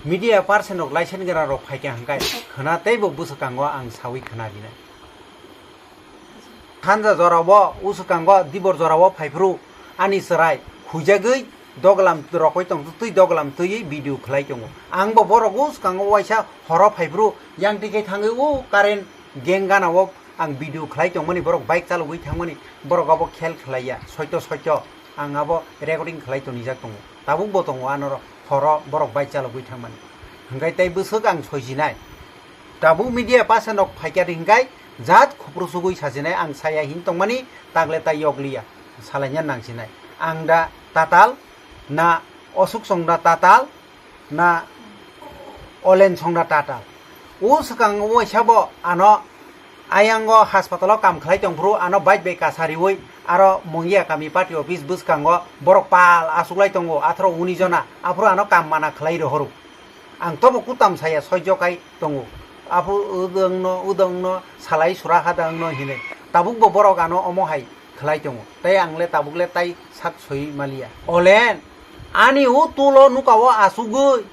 media person rok license gwnang rok phaikha hwnkhe khna teibo bwswkango ang sawi khna rinai. Sanja jorao, uswkango dibor jorao phaiphuru ani chwrai huijagwi doglam rokoi tong twi doglam twiwi video khlai tongo. Ang bo borok uswkango waisa horo phaiphuru yang twi khe thangwi o current gang gana o ang video khlai tongmani borok bike chalogwi thangmani borok abo khel khlaiya soito soito ang abo recording khlai tonijak tongo tabuk bo tongo anoro horo borok bike chalogwi thangmani hwnkhe tei bwswk ang soisinai. Tabuk media person rok phaikha hinkhai jat khopru sugwi sachinai ang saya hin tongmani tagle tai yokliya salaina nangsinai ang da tatal na osuk song da tatal na olen song da tatal o swkang waisa bo ano ayango haspatalo kam khlai tongphuru ano bike bai kasa riwi aro Mongia kami party office bwskango borok pal achuklai tongo atharo uni jona aphuru ano kam mana khlai rohoro. Ang tobo kutam saya soijo kai tongo. Aphuru udangno, udangno salai sura hadangno hinwi. Tabukbo borok ano omo hai khlai tongo. Tei ang le tabuk le tai sak soi maliya. Olen, ani o tulo nuka o asugwi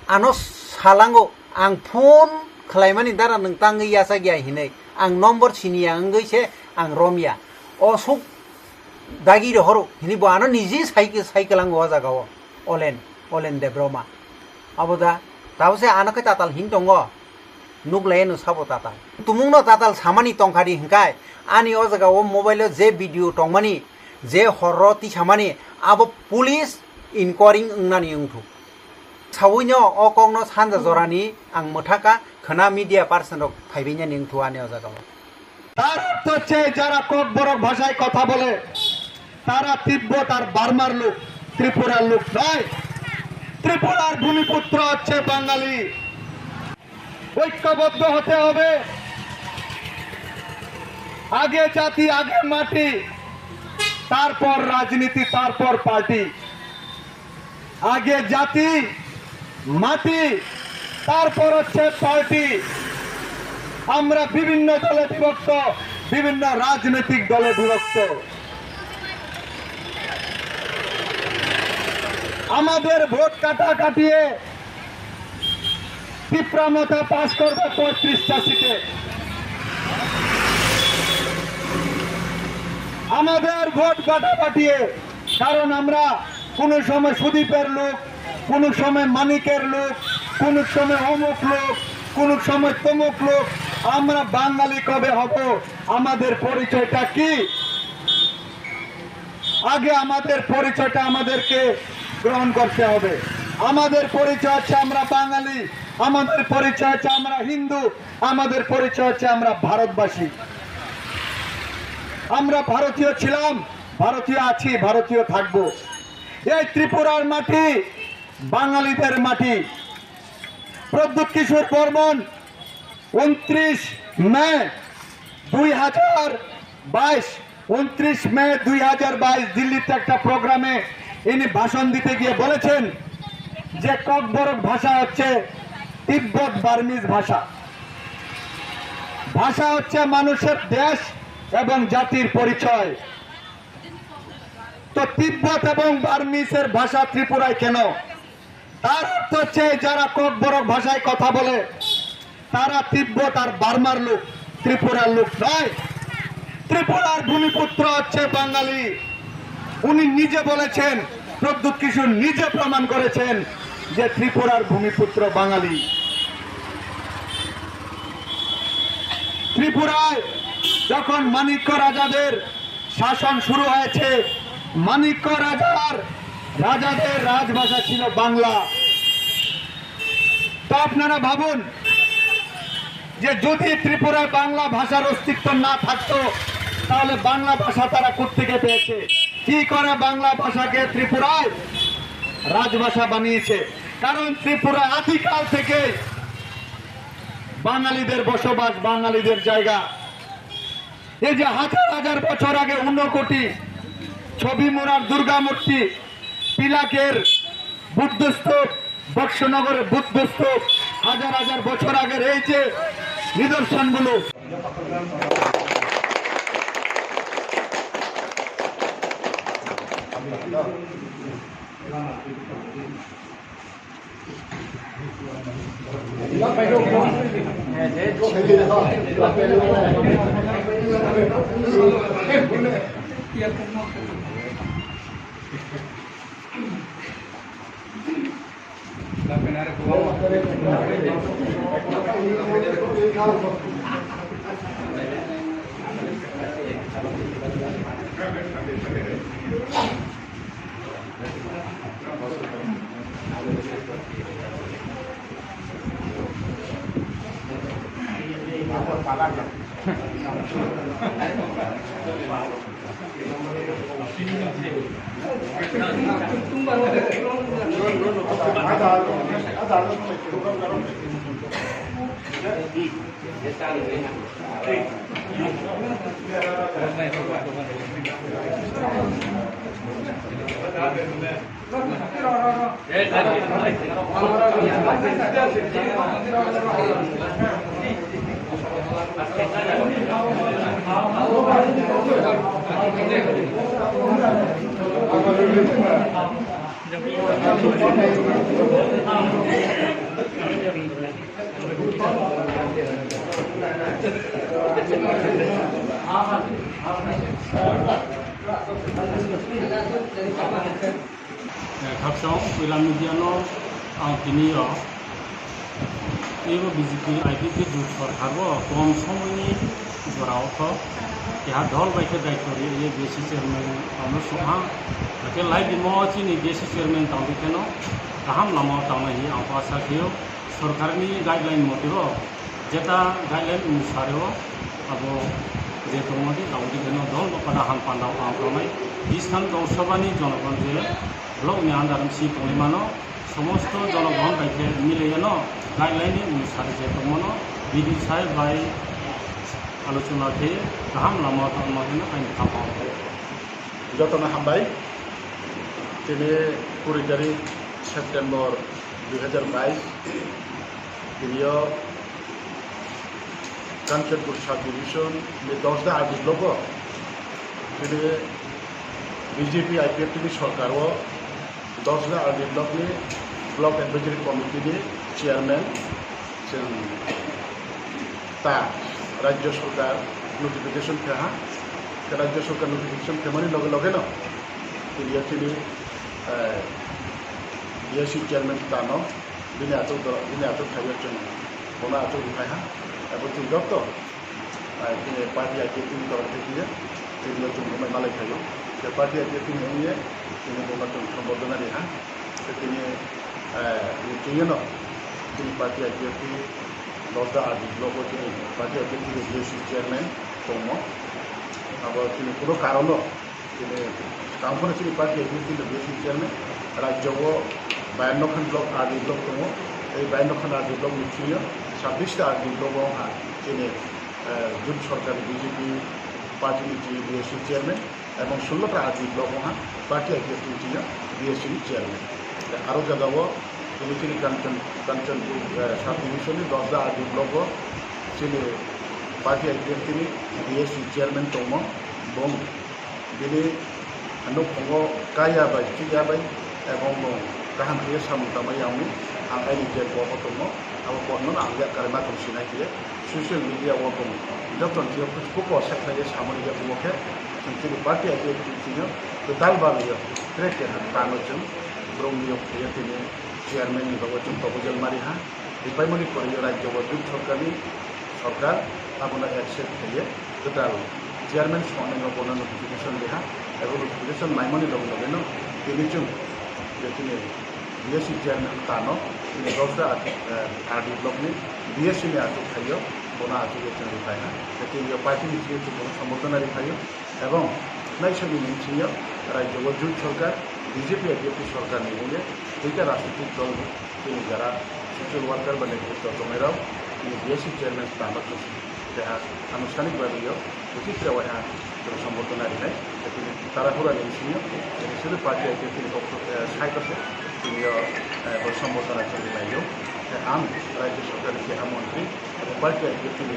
ano salango. Ang phone khlaimani dara nwng tangwi yachak ya hinwi. Ang nombor siniya wngwi se ang romya. O suk dagi rohoro hinwi bo ano niji sai, sai kwlango o jaga o. Olen, Olen Debroma. Abo da, tabo se ano khe tatal hin tongo. Nuk lai no sabo tatal. Tumung no tatal samani tongkha di hinkai. Ani o jaga o mobile o je video tongmani, je horro tisamani, abo police inquiry wngnani wngthu. Sawi no o kok no sanja jorani ang mwthaka khwna media person rok phaibainani wngthu ani o jaga o. তার অর্থ হচ্ছে যারা ককবরক ভাষায় কথা বলে, তারা তিব্বত আর বার্মার লোক, ত্রিপুরার লোক নয়। ত্রিপুরার ভূমিপুত্র হচ্ছে বাঙালি। ঐক্যবদ্ধ হতে হবে। আগে জাতি, আগে মাটি, তারপর রাজনীতি, তারপর পার্টি। আগে জাতি, মাটি, তারপর হচ্ছে পার্টি। আমরা বিভিন্ন দলে বিভক্ত, বিভিন্ন রাজনৈতিক দলে বিভক্ত। আমাদের ভোট কাটা কাটিয়ে তিপ্রা মথা পাস করবে পঁয়ত্রিশটা সিটে। আমাদের ভোট কাটা কাটিয়ে, কারণ আমরা কোনো সময় সুদীপের লোক, কোনো সময় মানিকের লোক, কোনো সময় অমুক লোক, কোনো সময় তমুক লোক। আমরা বাঙালি কবে হব? আমাদের পরিচয়টা কি? আগে আমাদের পরিচয়টা আমাদেরকে গ্রহণ করতে হবে। আমাদের পরিচয় হচ্ছে আমরা বাঙালি, আমাদের পরিচয় হচ্ছে আমরা হিন্দু, আমাদের পরিচয় হচ্ছে আমরা ভারতবাসী। আমরা ভারতীয় ছিলাম, ভারতীয় আছি, ভারতীয় থাকব। এই ত্রিপুরার মাটি বাঙালিদের মাটি। প্রদ্যুৎ কিশোর বর্মন ঊনত্রিশ মে দুই হাজার বাইশ, ঊনত্রিশ মে দুই হাজার বাইশ দিল্লিতে একটা প্রোগ্রামে ইনি ভাষণ দিতে গিয়ে বলেছেন, যে ককবরক ভাষা হচ্ছে তিব্বত বার্মিজ ভাষা। ভাষা হচ্ছে মানুষের দেশ এবং জাতির পরিচয়। তো তিব্বত এবং বার্মিজের ভাষা ত্রিপুরায় কেন? তার অর্থ হচ্ছে যারা ককবরক ভাষায় কথা বলে, তারা তিব্বত আর বার্মার লোক, ত্রিপুরার লোক নয়। ত্রিপুরার ভূমিপুত্র হচ্ছে বাঙালি। উনি নিজে বলেছেন, প্রদ্যুৎ কিশোর নিজে প্রমাণ করেছেন যে ত্রিপুরার ভূমিপুত্র বাঙালি। ত্রিপুরায় যখন মাণিক্য রাজাদের শাসন শুরু হয়েছে, মাণিক্য রাজার রাজাদের রাজভাষা ছিল বাংলা। তো আপনারা ভাবুন যে যদি ত্রিপুরায় বাংলা ভাষার অস্তিত্ব না থাকতো, তাহলে বাংলা ভাষা তারা কোত্থেকে পেয়েছে? কি করে বাংলা ভাষাকে ত্রিপুরায় রাজভাষা বানিয়েছে? কারণ ত্রিপুরা আদিকাল থেকে বাঙালিদের বসবাস, বাঙালিদের জায়গা। এই যে হাজার হাজার বছর আগে ঊনকোটি, ছবিমুড়ার দুর্গা মূর্তি, পিলাকের বুদ্ধ স্তূপ, বক্সনগরের বুদ্ধ স্তূপ, হাজার হাজার বছর আগের এই যে নিদর্শনগুলো, Eh, khakchang puila media no ang tini o ebo B J P I P F T jut sorkar bo kom somoi ni jora o kho keha dol bai khe daityo ri ye B S C chairman ano song ha. Hakhe lai bimo chini B S C chairman tang di kheno kaham lama o tangnai hi ang asa khe o. Sorkarni guideline mote bo, jeta guideline onusare o abo je tongmani abo dikeno dol no pada ham panda o ang tongnai. Bwskang Dong Sabhani jonogon je block ni under M C tongwi mano, somosto jonogon bai khe miliyano guideline ni onusare je tongmano B D saheb bai alochona khe kaham lama o tongma khe no kaini khapang. Jotono hambai. Tini kuri tarik September dui hajar bais, tini o Kanchanpur sub division ni Dosda R D block o tini B J P I P F T ni sorkar o Dosda R D block ni block advisory committee ni chairman chwng ta Rajya Sarkar notification khe ha, khe Rajya Sarkar notification khemani loge loge no tini o chini, eh, B S C chairman tano bini achuk do, bini achuk thaio chwng bono achuk rwphai ha, abo chwng joto, eh, chini party I P F T ni torok thai phiya, tini o chwng bumai malai phaio, khe party I P F T ni wngye tini bono chwng sombordhona ri ha, khe tini, eh, chwngno chini party I P F T Dosda R D block o chini party I P F T ni B S C chairman tongmo, abo chini kuno karon no Tini, tamo phano chini party executive ni B S C chairman, rajyo o bayanno khan block, R D block tongo. Ei bayanno khan R D block ni bisingo sabbish ta R D block o wngkha chini, eh, jut sorkar ni B J P party ni chini B S C chairman, ebong sullo ta R D block wngkha party executive ni chini B S C ni chairman. Aro jaga o Chini Kanchan, Kanchanpur, eh, sub division ni Dosda R D block o chini party I P F T ni B S C chairman tongmo, bong bini nukphungo kaya bai, chuya bai, ebong bong kaham khe samung tangma yangwi ang aini je bo tongmo, abo bo no ang yakarima tong sinai khe. Social media o bung joto ni thwiyo kuchugo kosa khlaiwi samani yakung khe chwng chini party I P F T chini kwtal bagwi yo track keha kano chwng borokni yok thwiyo tini chairman ni bagwi chwng proposal mari ha. Ripaimani poriyo rajyo o jut sorkarni sorkar abono accept khaiye kwtal chairman songni no bono notification riha ebo notification maimani loge loge no tini chwng je tini B S C chairman tano, tini Dosda, eh, R D block ni B S C ni achuk khaio, bono achuk ye chwng ripai ha. Tei tini yo party ni simi chwng bono sombordona ripaio, ebong naisani ni simi yo rajyo o jut sorkar, B J P I P F T sorkar ni mungye duita rajnitik dol tini jara social worker ba netrito tongnai rok tini B S C chairman tano chwng keha anuষ্ঠাnik bagwi yo uchitra waiha chwng sombordona rinai. Tini tarapura ni bisingo tini suri party I P F T ni pokho, eh, side o se tini yo, eh, bo sombordona chwng rinai yo. Tei ang rajya sorkar ni keha montri abo party I P F T ni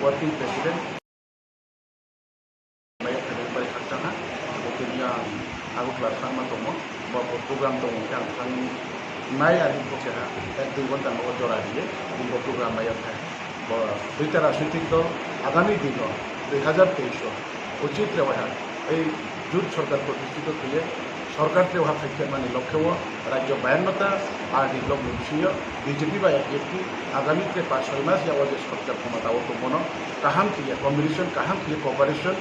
working president. Maya khairok bai khakchangha, abo khe yang Agartala thangma tongo, bo, bo program tongo, hwnkhe ang thangnai, ani bo keha ek dui ghonta nogo jora riye, bo program maya khai. Bo duita rajnitik dol agami dino dui hazar teis o uchit rewaiha ei jut sorkar protistito khlaiye, sorkar tei o haphai khe mani lokhe o rajyo bayannota R D block ni bisingo B J P bai I P F T agami tei pash soi mas yago je sorkar khomota o tongmano kaham khe ya combination, kaham khe ya cooperation,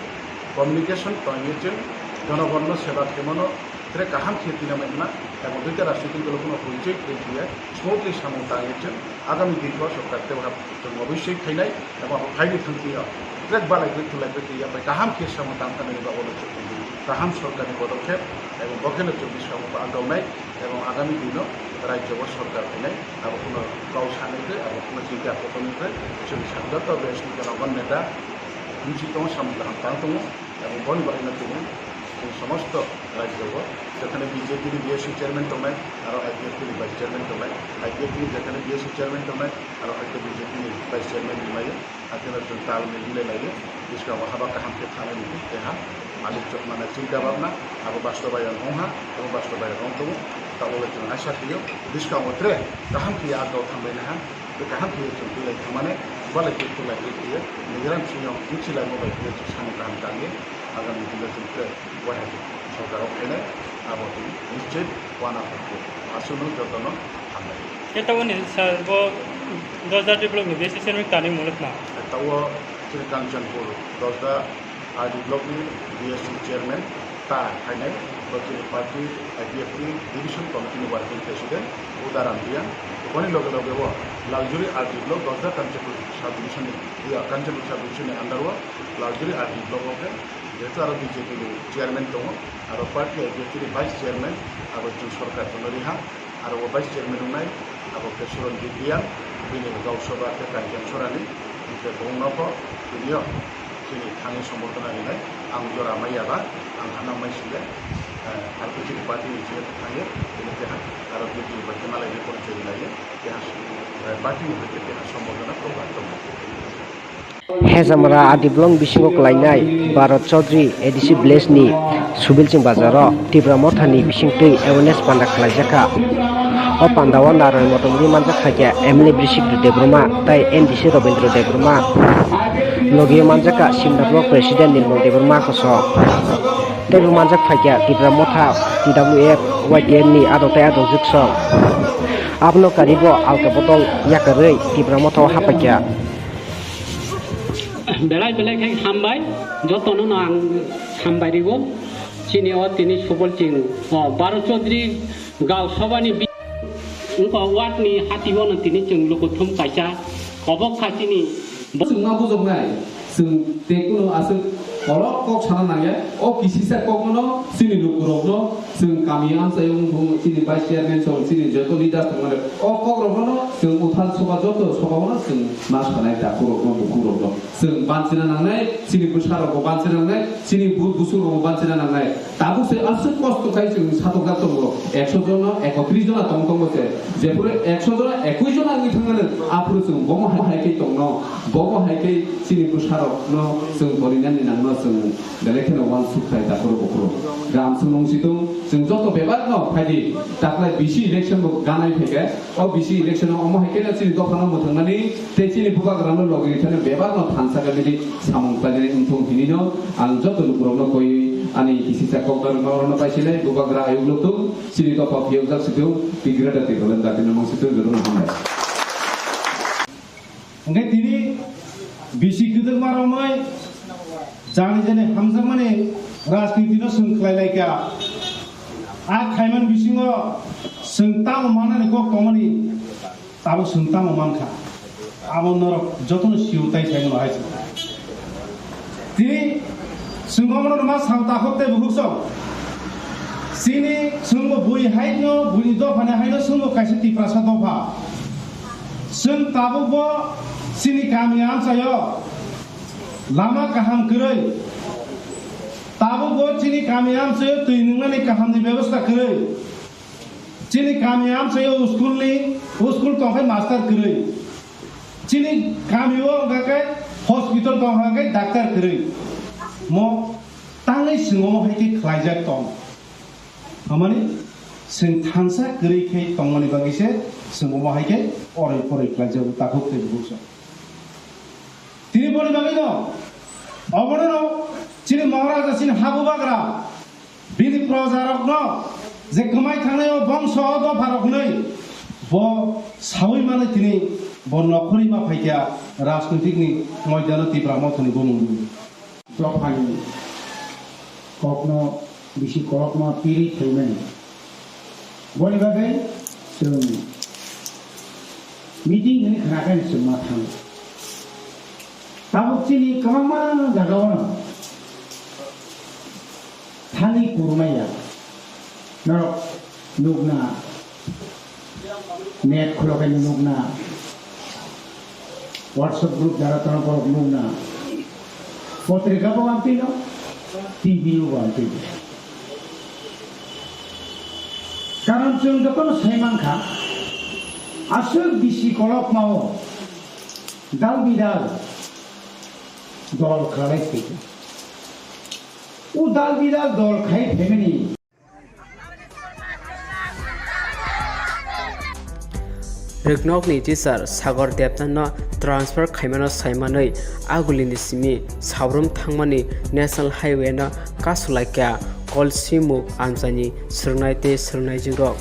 communication tongwi chwng jonogonno seba khe mano tere kaham khe twi nangma ebong duita rajnitik dolo phano hoichoi khe ya smoothly samung tangwi chwng agami din o sorkar tei o hap chwng obosoi khainai. Abo phaini thangtio trek balai khe thulai khe ya bai kaham khe samung tang thangmani bagwi kaham sorkarni podokkhep ebong bo kheno chwng bwskango bo andawnai ebong agami dino rajyo o sorkar phainai abo kheno kok sanai khe abo kheno chinta kotorni khe chwng sakjak tei B S P jonogon neta bwskango samung kaham tang tongo ebong boni bagwino tini chwng somosto rajyo o jekhane B J P ni B S C chairman tongnai aro I P F T ni vice chairman tongnai, I P F T ni jekhane B S C chairman tongnai aro hai khe B J P ni vice chairman ni mayo. Hakhe no chwng tal mil wngwi laio, bwskango haba kaham khe thangnai ni tei ha malik chokmana chinta bhabna abo bastobayon wngha, abo bastobayon wng tongo. Tabole chwng aisa khaiyo bwskango tere kaham khe yak dol thangbai naha, tei kaham khe chwng twi lai thangmani, balai khe twi lai khe nigran siyong bwchi lai mo bai khe chwng samung kaham tangwi agami dino chwng tere wahai sorkar o phainai, abo twi nischit wana phai khe aswk no joto no hambai. Khe taboni sir bo Dosda R D block ni B S C chairman tani muluk na? Tao chini Kanchanpur Dosda R D block ni B S C chairman ta phainai, bo chini party I P F T division committee ni working president Udaram Riang. Boni loge loge o Luxury R D block Dosda Kanchanpur sub division ni, ya, Kanchanpur sub division ni under o Luxury R D block o khe jehetu aro B J P ni chairman tongo, aro party I P F T ni vice chairman abo chwng sorkar chwngno riha. Aro o vice chairman wngnai, abo khe Suranjit Riang, bini Gau Sabha khe Kanchan Sorani, hingkhe bo wngno pho tini o chini thani sombordona rinai, ang jora maya ba, ang hana mai sile, eh, R P G ni party ni sile thangye, bini keha, aro B J P bai khe malai ni porchoi rinai, keha, eh, party ni bai khe keha sombordona program tongo. Hejamara R D block bisingo kwlainai Bharat Chaudhary A D C village ni Subilching bazaro Tipra Motha ni bisingtwi awareness panda khwlaijakha. O pandao narwai motomwi manjak phaikha M L A Brisik Debbarma tei M D C Robindra Debbarma. Logi manjakha Simna block president Nirmal Debbarma koso. Teibo manjak phaikha Tipra Motha T W F Y T F ni adong tei adong jwksong. Abono karibo alka bodol yakarwi Tipra Motha o haphaikha. Belai belai khe hambai, jotono no ang hambai rio. Chini o tini Subilching, o, Bharat Chaudhary Gau Sabha ni bi-, wngkha ward ni hati o no tini chwng lukuthum kaisa kobok kha chini. Chwng ma bujoknai, chwng tei kuno aswk kolok kok sana nangya, o kisisa kok no chini lukurok no Chwng kami amchai wng chini vice chairman song chini joto leaders tongmani o kokrokno chwng uthal soba joto soba-o chwng ma sanai takhurokno bukhurokno chwng banchina nangnai, chini bwsarokbo banchina nangnai, chini bu-, busurokbo banchina nangnai. Tabuk se aswk kosto khai chwng satokjak tongo, ekso jona ekotris jona tong tongo se, jephuru ekso jona ekwis jona wngwi thangmani aphuru chwng bomo hai khe tongno, bomo hai khe chini bwsarokno chwng torinani nangno chwng. Belai kheno uansuk khai takhurok bukhurok. Gram swngnung situng, chwng joto bebak no phaidi. Taklai bisi election bo ganai phaikhe. O bisi election o omo hai kheno chini dopha no mwthangmani, tei chini bubagra no logi rithani bebak no thansa khe bini samung khlainani wngthung hinwi no ang joto lukurok no koi ani kisisa kok no rwma rok no paisilai bubagra ayuk lutung, chini dopha phiyokjak situng, Tigrada Tigrada dati no mang situng joto no hambai. Hwnkhe tini bisi kwdwkma romwi jani jani hamjakmani rajniti no chwng khlai lai kha. A khaimani bisingo chwng tamo manani kok tongmani tabuk chwng tamo mankha. Abo norok jotono sio tai sai mano hai se. Tini chwng omono rwma sao takhuk tei bukhuk song. Chini chwngbo bui haino, buini dophani haino chwngbo kaisa Tiprasa dopha. Chwng tabukbo chini kami amchaio lama kaham kwrwi. Tabukbo chini kami amchaio twi nwngnani kahamni bebosta kwrwi. Chini kami amchaio school ni, school tongkhai master kwrwi. Chini kamio wngkha khe hospital tongkha khe doctor kwrwi. Mo tangwi chwng omo hai khe khlaijak tong. Hamani chwng thansa kwrwi khe tongmani bagwi se chwng omo hai khe oroi poroi khlaijago takhuk tei bukhuk song. Tini boni bagwi no, obono no chini Maharaja chini habubagra bini projarokno je kwmai thangnai o bongso o dopharok hwnwi bo saui mani tini bo nokhorwi ma phaikha rajnitikni moidano Tipra Mothani bumungwi. Dophani kokno bisi kolokma piri phaimani. Boni bagwi chwng meeting hwnwi khna khe chwng ma thango. Tabuk chini kwbangma jagao no thani kurmaya. Norok nukna, net khulokhe nukna, WhatsApp group jara tono borok nukna, potrika bo wantwi no, T V o wantwi no. Karon chwng jotono sai mankha, aswk bisi kolokmao dal bidal dol khalai phaikha. O dal bidal dol khai phaimani. Rwknokni teacher Sagar Debnath no transfer khaimano saimanwi agulini simi Sabrum thangmani National Highway no kasulaikha Kolsimuk amchaini swrwngnai tei swrwngnaijwkrok.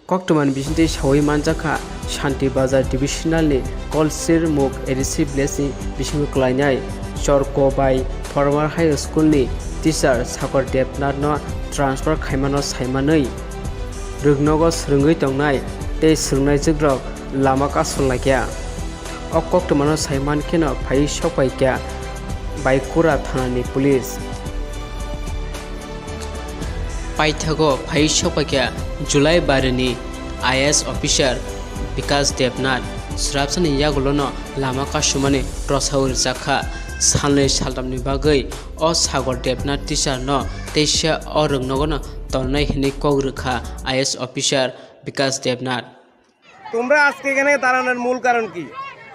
Koktwmani bisingtwi saui manjakha, Shanti Bazar Divisional ni Kolsir Muk A D C village ni bisingo kwlainai Chorko bai Former High School ni teacher Sagar Debnath no transfer khaimano saimanwi rwknogo swrwngwi tongnai tei swrwngnaijwkrok lama kasulaikha. O koktwmano saimankheno phaiwi sokpaikha Baikura thanani police. Paithago phaiwi sokpaikha July barini I A S officer Bikash Debnath. Swrapsani yagulono lama kasumani rwsaui rwjakha. Salnwi saltamni bagwi o Sagar Debnath teacher no teisa o rwknogono tongnai hwnwi kok rwkha I A S officer Bikash Debnath. তোমরা আজকে এখানে দাঁড়ানোর মূল কারণ কি?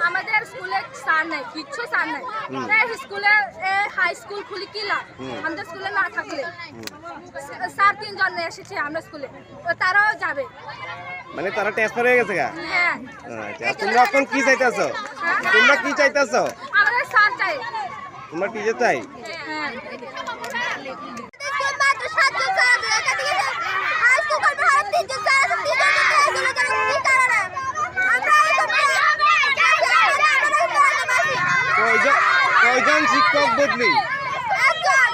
আমাদের স্কুলে স্যার নাই, কিচ্ছু স্যার নাই। হুম। তাই স্কুলে, এ, হাই স্কুল খুলে কি লাভ? হুম। আমাদের স্কুলে না থাকলে। হুম। স্যার তিনজন এসেছে আমরা স্কুলে, ও তারাও যাবে। মানে তারা ট্রান্সফার হয়ে গেছে গা? হ্যাঁ। আচ্ছা, আর তোমরা এখন কি চাইতেছো? হ্যাঁ? তোমরা কি চাইতেছো? আমাদের স্যার চাই। তোমরা টিচার চাই? হ্যাঁ। স্কুল মাত্র সাতজন স্যার আছে, এখান থেকে হাই স্কুল করবে, হয় তিনজন স্যার আছে, তিনজন স্যার আছে, কি কারণে? আমরা এই সব কয়জন, কয়জন শিক্ষক বদলি? একজন।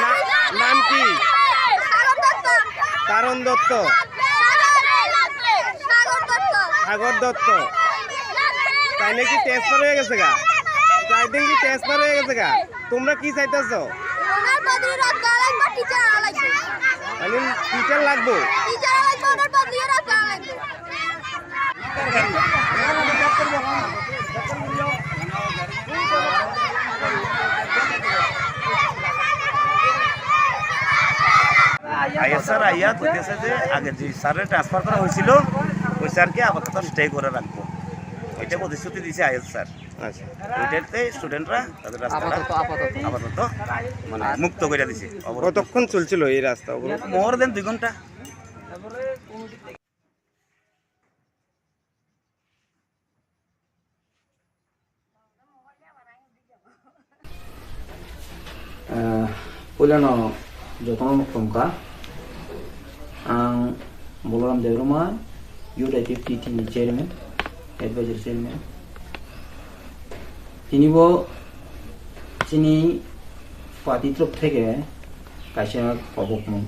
না-, নাম কি? সাগর দত্ত। কারণ দত্ত। সাগর দত্ত। সাগর দত্ত। তাই নাকি ট্রান্সফার হয়ে গেছে গা? চার দিন কি ট্রান্সফার হয়ে গেছে গা? তোমরা কি চাইতেছো? Onar bodoli rok ka lagbo, teacher ala lagbo. Ani teacher lagbo. Teacher ala lagbo, onar bodoli rok ka lagbo. Is sir আইয়া কইতেছে যে আগে যে স্যারের ট্রান্সফার করা হয়েছিল, ওই স্যারকে আপাতত স্টে করে রাখবো, এটা প্রতিশ্রুতি দিছে আইএস স্যার। আচ্ছা। ওইটাতে স্টুডেন্টরা তাদের রাস্তাটা আপাতত, আপাতত। আপাতত মানে মুক্ত করে দিছে। কতক্ষণ চলছিল এই রাস্তা অবরোধ? মোর দেন দুই ঘন্টা। Eh, puilano jotono nuk tongkha. Ang Bolaram Debbarma, Youth I P F T ni chairman, advisor chairman. Tini bo chini party torof theke kaisa kobokmung.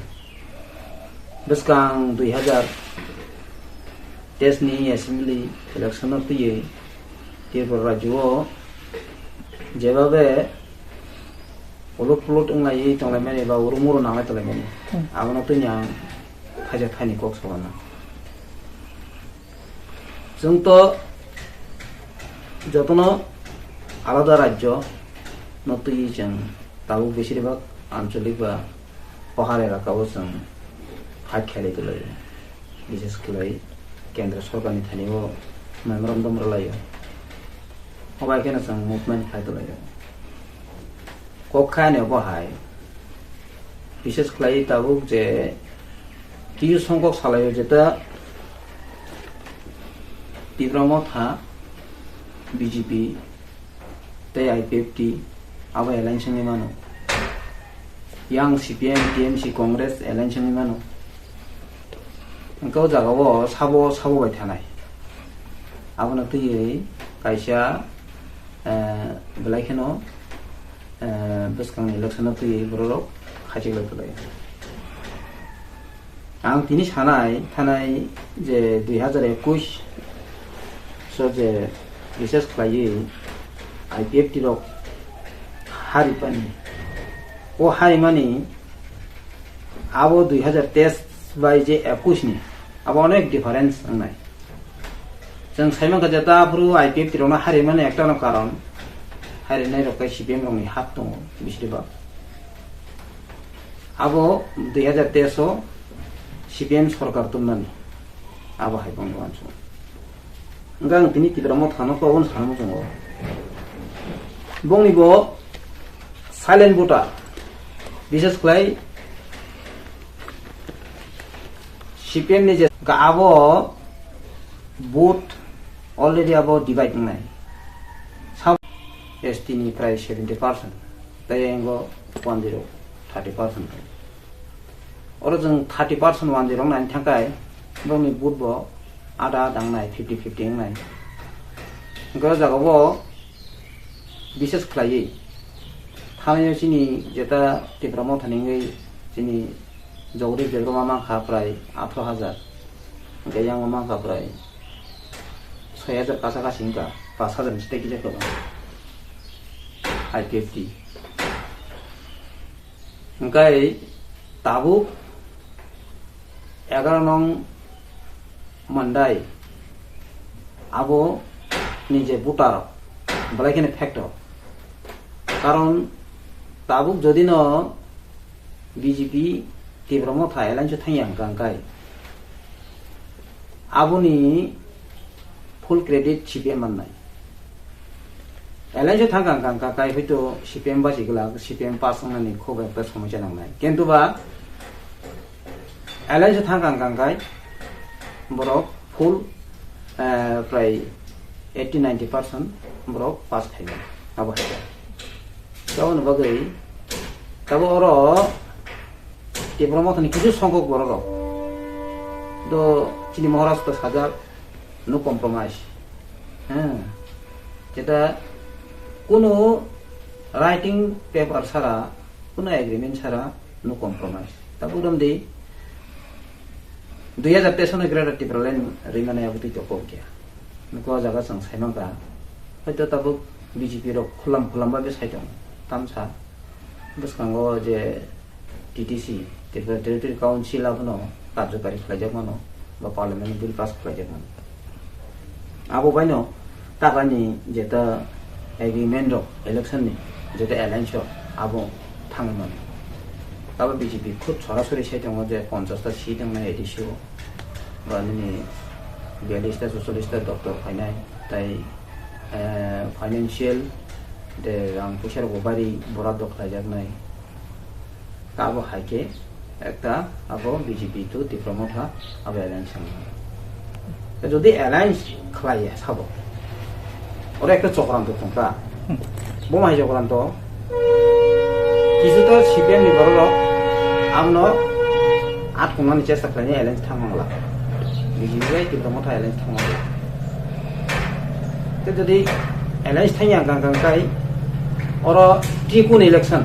Bwskang dui hazar teis ni assembly election o twiwi Tripura rajyo o jebabe ulut pulut wnglaiwi tonglaimani ba uru muru nanglai tonglaimani, abono twiwi ang thaijak thaini kok sawana. Chwng to jotono alada rajyo no twiwi chwng tabuk besiribak ancholik ba pohar elaka o chwng fight khailai tonglaio. Bishes khlai kendra sorkar ni thani o memorandum rwlaio. Obo hai kheno chwng movement khai tonglaio. Kok kha ani obo hai. Bishes khlai tabuk je kisu songkok salaio jeta Tipra Motha, B J P tei I P F T abo alliance wngwi mano. Yang C P M, T M C, Congress alliance wngwi mano. Hwnkhe o jagao sabo sabo bai thanai. Abono twiwi kaisa, eh, belai kheno, eh, bwskangni election o twiwi bororok khaichik lai tonglaio. Ang tini sanai thanai je dui hazar ekush so je research khlaiwi I P F T rok haripani. O harimani abo dui hazar teis bai je ekush ni abo onek difference wngnai. Chwng sai mankha je ta aphuru I P F T rokno harimani ektano karon, harinai rok khe C P M rokni hap tongo bisiribak. Abo dui hazar teis o C P M sorkar tubunani abo hai bongni uansukmung. Hwnkhe ang tini Tipra Mothano khe obono sana muchungo. Bongni bo silent voter, bishes khlai C P M ni je abo vote already abo divide wngnai. Sab S T ni prai seventy percent, tei engo one zero thirty percent. Oro chwng thirty percent one zero wngnai thangkai, bongni vote bo ada ada wngnai, fifty fifty wngnai. Hwnkhe o jaga bo bishes khlaiwi thanio chini jeta Tipra Mothani wngwi chini Jagadish Debbarma mankha prai atharo hajar, hwnkhe yang mankha prai soi hajar kasa kasi wngkha, pash hajar ni site kisa kwbang I P F T. Hwnkhe tabuk egaro nong Mandai abo ni je voter belai kheno factor. Karon tabuk jodi no B J P Tipra Motha alliance o thangya hwnkha hwnkhe aboni full credit C P M mannai. Alliance o thangkha hwnkha hwnkha kai hoito C P M basi glak, C P M pass wngnani khub ekta somosya nangnai. Kintu ba alliance o thangkha hwnkha hwnkha kai borok full, eh, prai eighty ninety percent borok pass khaimani. Abo hai khe. Taboni bagwi tabo oro Tipra Mothani kisu songkok borok rok do chini Maharaj to sajak, no compromise. Heh. Jeta kuno writing paper sara, kuno agreement sara, no compromise. Tabuk romdi dui hazar teis no Greater Tipraland rimani abo twi tokok kya. Nukho o jaga chwng sai mankha. Hoito tabuk B J P rok khulam khulam bai sai tongo. Tamsa Bwskango je T T C, Tripura Territory Council abono karjokari khlaijak mano, ba Parliament bill pass khlaijak mano. Abo baino takani jeta agreement rok, election ni jeta alliance rok abo thangwi mano. Abo B J P khub sorasori sai tongo je ponchash ta seat wngnai A D C o, ba nini biyallis ta, chuchollis ta doctor phainai, tai, eh, financial de rang puisa rok bo bari boraddo khlaijaknai. Abo hai khe ekta abo B J P to Tipra Motha abo alliance wngmani. Jodi alliance khlaiya sabo, oro ekta chokranto tongkha. Bo mai chokranto? Kisu to C P M ni borok rok abono atkhumnani chesta khlainai, alliance thang mangla. B J P bai Tipra Motha alliance thang mangla. Tei jodi alliance thangya hwnkha hwnkha kai oro trikun election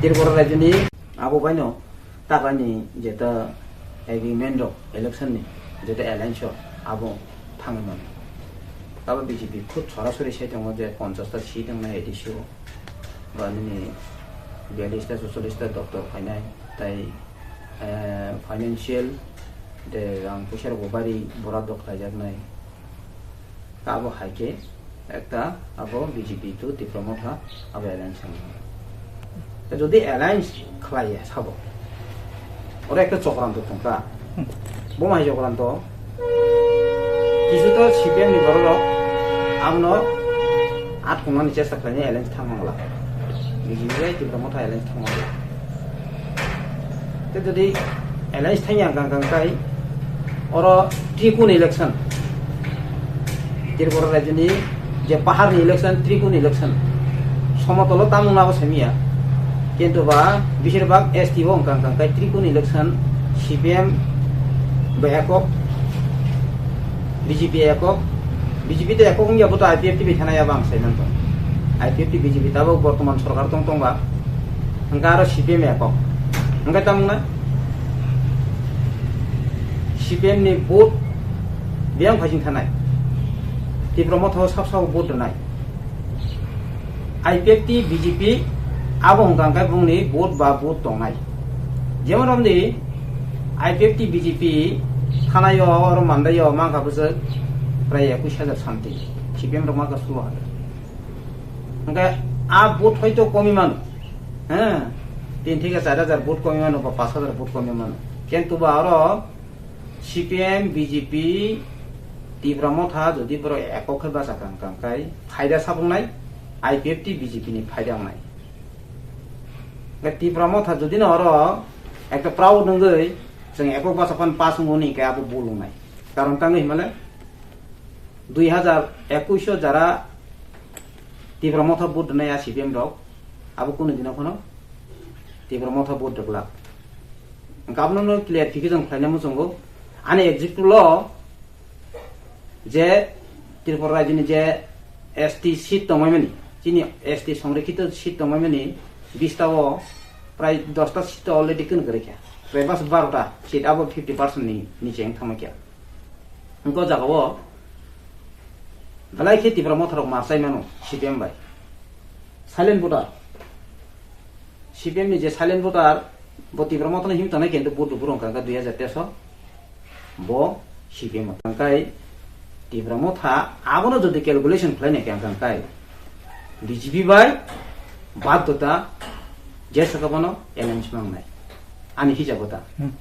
Tripura rajyoni abo baino takani jeta agreement rok election ni jeta alliance rok abo thangwi mano. Abo B J P khub sorasori sai tongo je ponchash ta seat wngnai A D C o, ba nini biyallis ta, chuchollis ta doctor phainai, tai, eh, financial de rang puisa rok bo bari boraddo khlaijaknai. Abo hai khe ekta abo B J P to Tipra Motha abo alliance wngmani. Jodi alliance khlaiya sabo, oro ekta chokranto tongkha. Bo mai chokranto? Kisu to C P M ni borok rok abono atkhumnani chesta khlainai, alliance thang mangla. B J P bai Tipra Motha alliance thang mangla. Tei jodi alliance thangya hwnkha hwnkha kai oro trikun election, Tripura rajyoni je paharni election, trikun election, somotolo tamungno abo samiya. Kintu ba besirbak S T o wngkha, wngkha hwnkhe trikun election C P M bai ekok, B J P ekok, B J P to ekok wngya, bo to I P F T bai thana ya bo ang sai mantong. I P F T, B J P tabok bortoman sorkar tong tongba, hwnkhe aro C P M ekok. Hwnkhe tamungna C P M ni vote biyang phaising thanai. Tipra Motha o sab sabo vote rwnai. I P F T, B J P abo hwnkha hwnkhe bongni vote ba vote tongnai. Jemon romdi I P F T, B J P thanaio, oro mandaio mankha bwswk prai ekush hajar something, C P M rok mankha sulo hajar. Hwnkhe a vote hoito komi mano, he, tin theke char hajar vote komi mano ba panch hajar vote komi mano, kintu ba oro C P M, B J P, Tipra Motha jodi borok ekok khe bachakha hwnkha hwnkhe phaida sabuknai, I P F T, B J P ni phaida wngnai. Hwnkhe Tipra Motha jodi no oro ekta proud wngwi chwng ekok bachakphano pass wngo hwnwi hwnkhe abo bul wngnai. Karon tangwi himale dui hajar ekush o jara Tipra Motha vote rwnai a C P M rok, abo kunu dino phano Tipra Motha vote rwglak. Hwnkhe abono clarification khlaina muchungo. Ani example o je Tripura rajyoni je S T seat tongmani, chini S T songrikkhito seat tongmani, bista o prai dosta seat already kwnwi kwrwi kha. Prai bas barota seat abo fifty percent ni niche wng thangma kha. Hwnkhe o jaga o belai khe Tipra Motha rok mar chai mano C P M bai. Silent voter. C P M ni je silent voter, bo Tipra Motha no himwi tongnai, kintu vote rwphuru wngkha khe dui hajar teis o bo C P M o. Hwnkhe Tipra Motha abono jodi calculation khlai nai khe, hwnkhe B J P bai baddhota je sakha bono alliance mangnai. Ani hisab o ta. Hmm.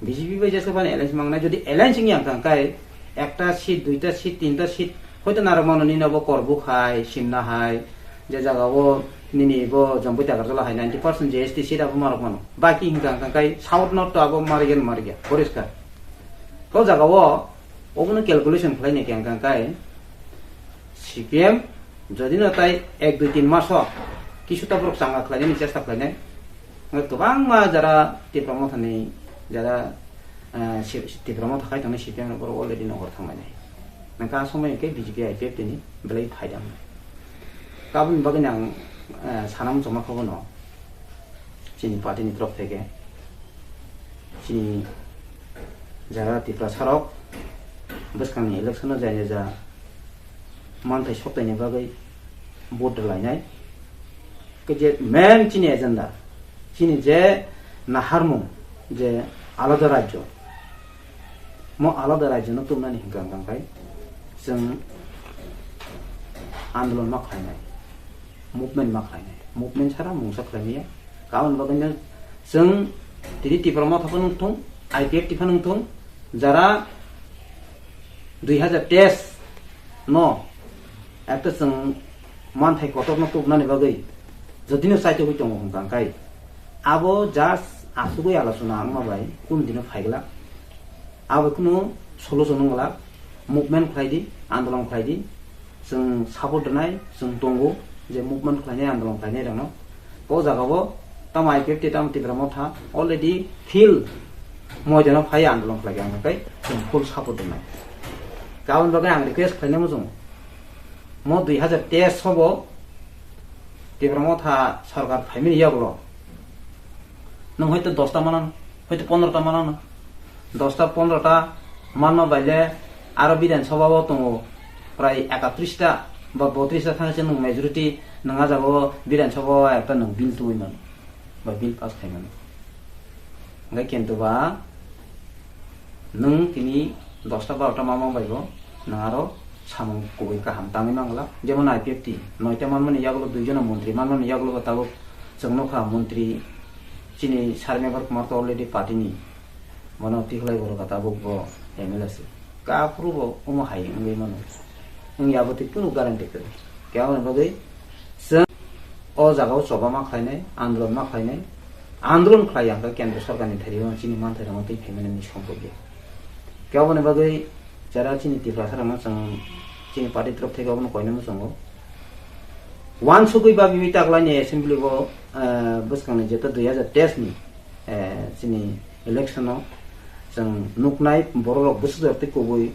B J P bai jesa bani alliance mangnai, jodi alliance wngya hwnkha hwnkhe ekta seat, duita seat, tinta seat, hoito narwk mano nini abo Korbuk hai, Simna hai, je jaga o nini bo Jampui Takarjala hai ninety percent J S T seat abo marwk mano. Baki hwnkha hwnkha hwnkhe South North to abo marigyan marigya, poriskar. O jaga o obono calculation khlai nai khe hwnkha hwnkhe C P M jodi no tai ek dui tin mas o kisu ta borok changa khlainani chesta khlainai. Hwnkhe kwbangma jara Tipra Mothani jara, eh, si-, Tipra Motha khai tongnai C P M rok borok already nokbar thanglainai. Hwnkhe a somoi hwnkhe B J P I P F T ni belai phaida wngnai. Aboni bagwi ang, eh, sana muchungma khe bono chini party ni torop theke chini jara Tiprasa rok bwskangni election o jani ja manthai soktaini bagwi vote rwlainai. Je main chini agenda, chini je naharmung, je alada rajyo, mo alada rajyo no tubnani hingka hingka khai chwng andolon ma khlainai, movement ma khlainai, movement sara mungsa khlaimaya. Karon bagwi no chwng tini Tipra Motha phano wngthung, I P F T phano wngthung, jara dui hazar teis no ekta chwng manthai kotorno tubnani bagwi jodino chaitogwi tongo hwnka hwnkhe abo just asugwi alochona wngma bai kunu dino phaiglak. Abo kunu solution wngwlak, movement khlai di, andolon khlai di, chwng support rwnai, chwng tongo je movement khlainai, andolon khlainai rokno. O jaga o tamo I P F T tamo Tipra Motha already field moidano phai andolon khlai ang kai chwng full support rwnai. Karon bagwi ang request khlainai muchungo. Mo dui hazar teis sobo Tipra Motha sarkar phaimani yagulo. Nwng hoito dosta manano, hoito pondrota manano. Dosta pondrota manma baile aro Bidhan Sabha o tongo prai ekatrista ba botrista thangse nwng majority nwng a jaga o Bidhan Sabha o ekta nwng bill tubui mano ba bill pass khai mano. Hingke kintu ba nwng tini dosta barota mamang bai bo nwng aro samung kubui kaham tangwi mangla. Jemon I P F T noita manmani yagulo duijon montri manmani yagulo bo tabuk chwng nukha montri chini Sir Mevar Kumar to already party ni bono tikhlai borok tabuk bo M L A se. Kaphuru bo omo hai wngwi mano. Wngya abo tei kunu guarantee kwrwi. Khe aboni bagwi chwng o jaga o choba ma khlainai, andolon ma khlainai, andolon khlai ya hwnkhe kendro sorkar ni thairio chini manthai rokno twi phaimani ni sompok ya. Khe aboni bagwi jara chini Tiprasa rokno chwng chini party torof theke abono koinai muchungo. Wansugwi ba bibi taklaini assembly o, eh, bwskangni jeta dui hazar teis ni, eh, chini election o chwng nuknai borok rok bwswk jora tei kubui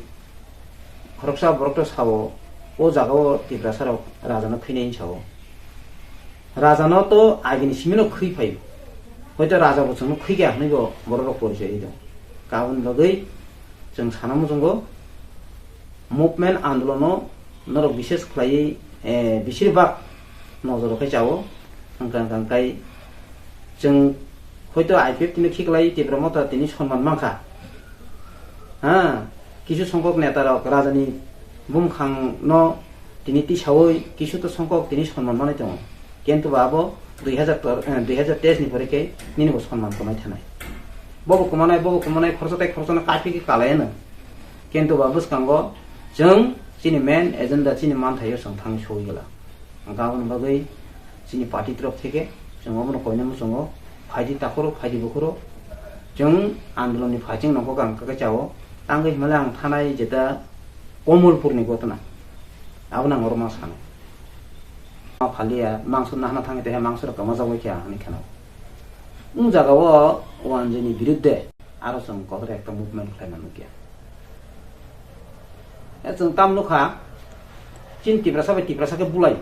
khoroksa borok to sao, o jaga o Tiprasa rok raja no khwinai sao. Raja no to agini simi no khwi phaio. Hoito raja bo chwngno khwi kha hwnwi bo borok rok porichai ri tong. Kaboni bagwi chwng sana muchungo movement andolono norok bishes khlaiwi, eh, besirbak nojoro khe chao. Hwnkha hwnkha hwnkhe chwng hoito I P F T no khiklai Tipra Motha tini sonman mankha. Ha, kisu songkok neta rok rajani bumkhang no tini tisaui kisu to songkok tini sonman manwi tongo. Kintu ba abo dui hazar tor-, eh, dui hazar teis ni pore khe nini bo sonman komai thanai. Bobo kumanai, bobo kumanai khoroksa tei khoroksa no kaiphi khe kalai ano. Kintu ba bwskango chwng chini main agenda chini manthaio chwng thangwi sogwi gala. Hwnkhe aboni bagwi chini party torof theke chwng obono koinai muchungo phaidi takhoro, phaidi bukhoro chwng andolonni phaiching nokho ang khe chao. Tangwi himale ang thanai jeta Komolpurni gotna. Abono ang oro ma sanai. Ma phaliya, mangso nahna thangwi teha mangso rok kwma jagwi khe ang hinwi kheno. Wng jaga o wanjini birudde aro chwng kotor ekta movement khlaima nukya. E chwng tam nukha, chini Tiprasa bai Tiprasa khe bulai.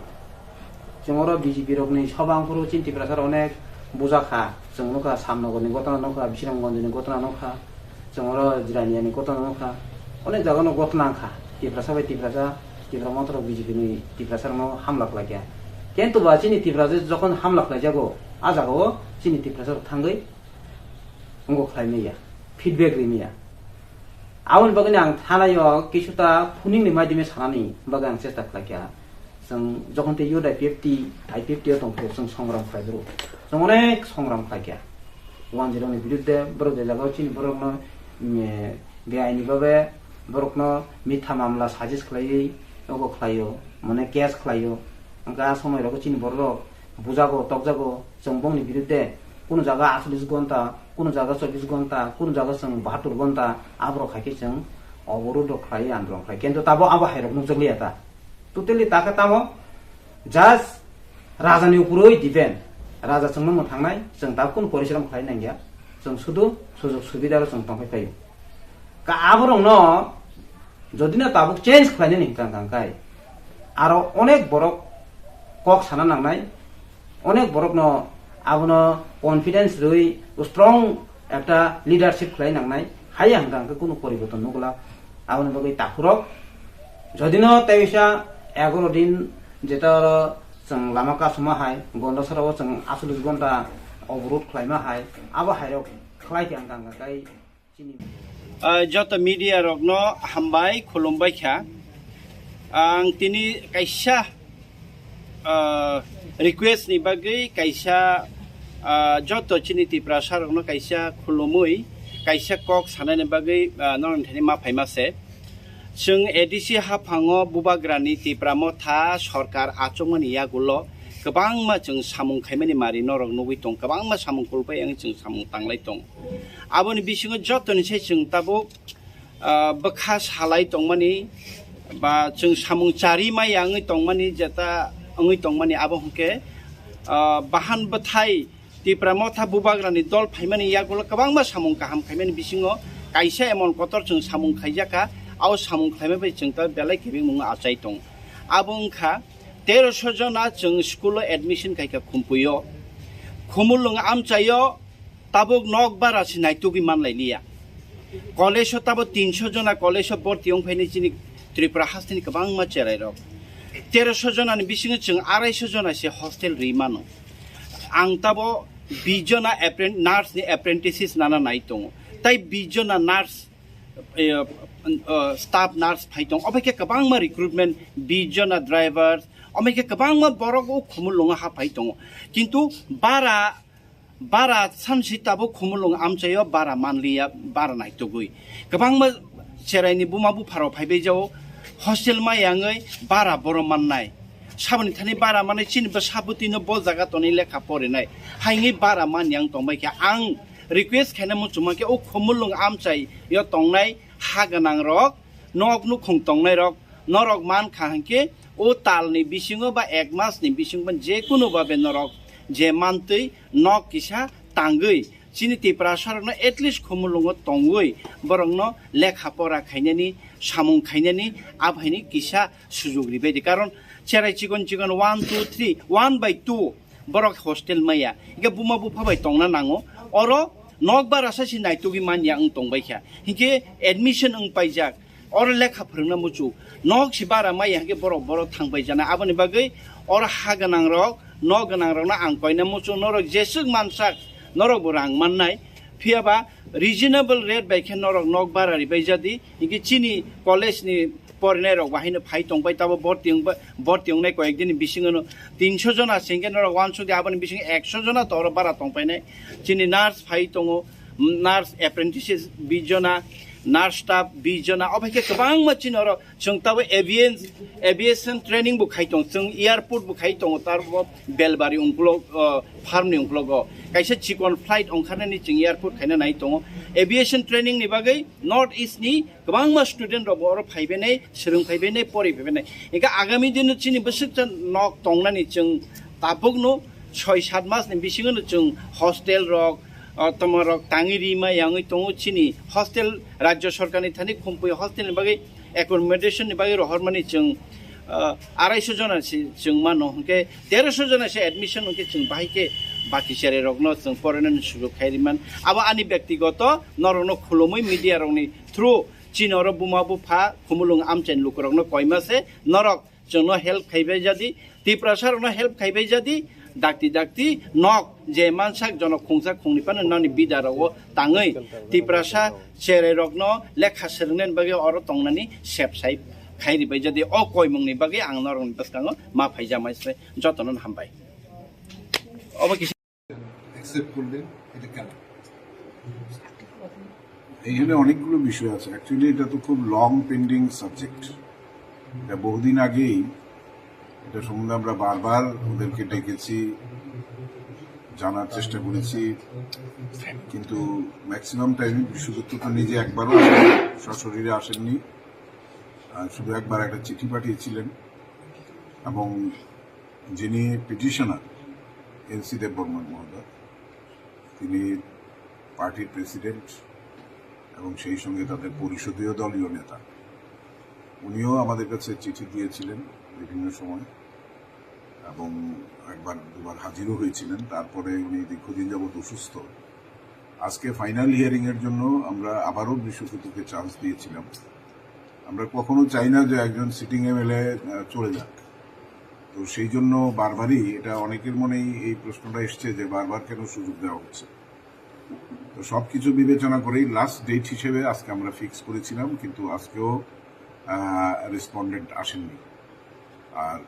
Chwng oro B J P rokni soba wngphuru chini Tiprasa rok onek bujakha. Chwng nukha Samnogorni gotna nukha, Bisramganjni gotna nukha, chwng oro Jiraniani gotna nukha. Onek jagano gotna wngkha. Tiprasa bai Tiprasa, Tipra Motha rok B J P ni Tiprasa rokno hamla khlaikha. Kintu ba chini Tiprasa jokhon hamla khlaijago, a jagao chini Tiprasa rok thangwi wngwi khlaimaya, feedback rimaya. Aboni bagwino ang thanaio kisuta phuning ni maidime sanani bagwi ang chesta khlaikha. Chwng jokhon tei youth I P F T, I P F T o tongphuru chwng songram khlai bwrwi. Chwng onek songram khlaikha. Wanjirokni birudde borok je jagao chini borokno, mm, beaini babe borokno mitha mamla sajis khlaiwi ogo khlaio, mane case khlaio. Hwnkhe a somoirogo chini bororok bujago, tokjago, chwng bongni birudde kunu jaga atcholish gonta, kunu jaga chobbish gonta, kunu jaga chwng bahattur gonta, aborok hai khe chwng oborudh rok khlai, andolon khlai. Kintu tabo abo hai rok nukjakliya ta. Totally ta khe tamo just rajani upuroi depend. Raja chwngno mwthangnai, chwng tabuk kunu porishram khlai nangya. Chwng sudu sujog subidaro chwng tongphai phaio. Ka aborokno jodi no tabuk change khlainani hwnkha hwnkha khe aro onek borok kok sana nangnai, onek borokno abono confidence rwi strong ekta leadership khlai nangnai, haiya hwnkha hwnkhe kunu poriborton nukla. Aboni bagwi takhurok jodi no teisa egaroh din jeta oro Chwng lama kasuma hai, gonda sora o chwng achulis gonta oborot khlaima hai, abo hai rok khlai khe ang tang kha kai chini. Ah, joto media rokno hambai, khulumbai kha. Ang tini kaisa, ah, request ni bagwi kaisa, ah, joto chini Tiprasa rokno kaisa khulumui, kaisa kok sanani bagwi, ah, norok thani ma phaima se. Chwng A D C haphango bubagrani Tipra Motha sorkar achukmani yagulo kwbangma chwng samung khaimani mari norok nugwi tong, kwbangma samung kulpai ang chwng samung tanglai tong. Aboni bisingo jotoni sai chwng tabuk, ah, bwkha salai tongmani ba chwng samung chari maya wngwi tongmani, jeta wngwi tongmani abo hwnkhe, ah, bahan bwthai Tipra Motha bubagrani dol phaimani yagulo kwbangma samung kaham khaimani bisingo kaisa emon kotor chwng samung khaijakha, abo samung khlaima bai chwng ta belai kebengmung achai tong. Abo wngkha teroso jona chwng school o admission khaikha Khumpuio, Khumulwng amchaio tabuk nok bara se naitugwi manlailiya. College o tabo tinso jona college o borti wng phaini chini Tripura hasteni kwbangma cherai rok. Teroso jona ni bisingo chwng araiso jona se hostel ri mano. Ang tabo bis jona appren-, nurse ni apprentices nana nai tongo. Tai bis jona nurse, eh, eh, staff nurse phai tong. Obai khe kwbangma recruitment, bis jona drivers, obai khe kwbangma borok o Khumulwngo ha phai tongo. Kintu bara, bara sansi tabo Khumulwng amchaio bara manliya, bara naitugwi. Kwbangma cheraini buma bupharok phaibai jao, hostel maya wngwi bara boro mannai. Saboni thani bara manai chini bwsa bwtwino bo jaga tonwi lekha porinai. Haingwi bara manyang tongbai khe ang request khaina muchungma khe o Khumulwng amchaio tongnai ha gwnang rok, nok nukhung tongnai rok, norok man kha hinkhe o tal ni bisingo ba ek mas ni bisingo je kunu babe norok je mantwi nok kisa tangwi chini Tiprasa rokno at least Khumulwngo tongwi borokno lekha pora khainani, samung khainani, abhaini kisa sujug ribai di. Karon cherai chikon chikon one, two, three, one by two borok hostel maya. Hingke buma bupha bai tongna nango. Oro nok bara sa si naitugwi manya wng tongbai kha. Hingke admission wng paijak. Oro lekha phwrwngna muchuk. Nok si bara maya hingke borok, borok thang bai jana. Aboni bagwi oro ha gwnang rok, nok gwnang rokno ang koina muchuk. Norok jeswk mansak, norok bo rang mannai. Phiya ba reasonable rate bai khe norok nok bara ribai jadi. Hingke chini college ni porinai rok bahai no phai tong bai, tabo borti wng ba, borti wngnai koyek din ni bisingo no tinso jona se hingke norok wansuk di, aboni bisingo ekso jona to oro bara tong painai. Chini nurse phai tongo, nurse apprentices bis jona, nurse staff bis jona, obo hai khe kwbangma chini oro chwng tabo avian-, aviation training bo khai tong, chwng airport bo khai tongo, tarbo Belbari ungkulok, o, farm ni ungkulogo kaisa chikon flight ongkharnani chwng airport khaina nai tongo. Aviation training ni bagwi North East ni kwbangma student rok bo oro phaibainai, swrwng phaibainai, pori phaibainai. Hingke agami dino chini bwswkcha nok tongnani chwng tabukno soi sat mas ni bisingo no chwng hostel rok, ah, toma rok tangwi rima yangwi tongo chini hostel rajya sorkar ni thani Khumpui hostel ni bagwi accommodation ni bagwi rohormani chwng, ah, araiso jona si chwng mano hingke teroso jona se admission hingke chwng bahai khe baki cherai rokno chwng porinani sujok khai riman. Abo ani bektigoto norokno khulumui media rokni through chini oro buma bupha Khumulwng amchaini lukurokno koima se norok chwngno help khaibai jadi, Tiprasa rokno help khaibai jadi, dakti dakti nok je mansak jono khungsa khungni phano noni bida rogo tangwi Tiprasa cherai rokno lekha swrwngnani bagwi oro tongnani sep sai khai ribai jadi o koimungni bagwi ang norokni bwskango ma phaijamai se jotono hambai. Obo kisa accept করলেন, এটা কেন? এখানে অনেকগুলো বিষয় আছে। অ্যাকচুয়ালি এটা তো খুব লং পেন্ডিং সাবজেক্ট। এটা বহুদিন আগেই, এটা সম্বন্ধে আমরা বারবার ওদেরকে ডেকেছি, জানার চেষ্টা করেছি, কিন্তু ম্যাক্সিমাম টাইম বিশ্বজিৎ তো নিজে একবারও সশরীরে আসেননি। আহ, শুধু একবার একটা চিঠি পাঠিয়েছিলেন এবং যিনি পিটিশনার এনসি দেববর্মন মহোদয়, তিনি পার্টির প্রেসিডেন্ট এবং সেই সঙ্গে তাদের পরিষদীয় দলীয় নেতা। উনিও আমাদের কাছে চিঠি দিয়েছিলেন বিভিন্ন সময় এবং একবার দুবার হাজিরও হয়েছিলেন। তারপরে উনি দীর্ঘদিন যাবৎ অসুস্থ। আজকে ফাইনাল হিয়ারিং এর জন্য আমরা আবারও বিশ্বজিৎকে চান্স দিয়েছিলাম। আমরা কখনো চাই না যে একজন সিটিং এমএলএ, আহ, চলে যাক। তো সেই জন্য বারবারই এটা অনেকের মনেই এই প্রশ্নটা এসছে যে বারবার কেন সুযোগ দেওয়া হচ্ছে। তো সব কিছু বিবেচনা করেই লাস্ট ডেট হিসেবে আজকে আমরা ফিক্স করেছিলাম, কিন্তু আজকেও রেসপন্ডেন্ট আসেননি। আর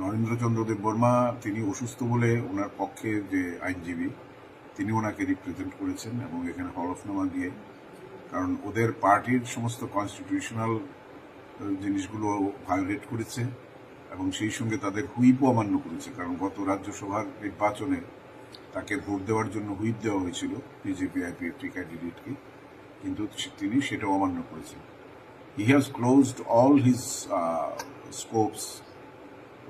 নরেন্দ্রচন্দ্র দেববর্মা, তিনি অসুস্থ বলে ওনার পক্ষে যে আইনজীবী, তিনি ওনাকে রিপ্রেজেন্ট করেছেন এবং এখানে হলফনামা দিয়ে, কারণ ওদের পার্টির সমস্ত কনস্টিটিউশনাল জিনিসগুলো ভায়োলেট করেছে এবং সেই সঙ্গে তাদের হুইপও অমান্য করেছে, কারণ গত রাজ্যসভার নির্বাচনে তাকে ভোট দেওয়ার জন্য হুইপ দেওয়া হয়েছিল বিজেপি আইপিএফটি ক্যান্ডিডেটকে, কিন্তু তিনি সেটাও অমান্য করেছেন। He has closed all his scopes.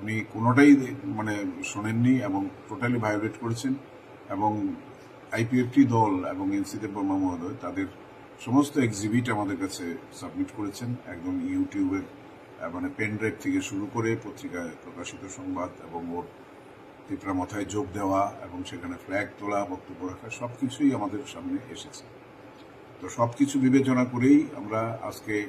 উনি কোনোটাই মানে শোনেননি এবং টোটালি ভায়োলেট করেছেন। এবং আইপিএফটি দল এবং এনসি দেববর্মা মহোদয় তাদের সমস্ত এক্সিবিট আমাদের কাছে সাবমিট করেছেন, একদম ইউটিউবের আহ, মানে পেন ড্রাইভ থেকে শুরু করে পত্রিকায় প্রকাশিত সংবাদ এবং ওর তিপ্রা মথায় যোগ দেওয়া এবং সেখানে ফ্ল্যাগ তোলা, বক্তব্য রাখা, সব কিছুই আমাদের সামনে এসেছে। তো সব কিছু বিবেচনা করেই আমরা আজকে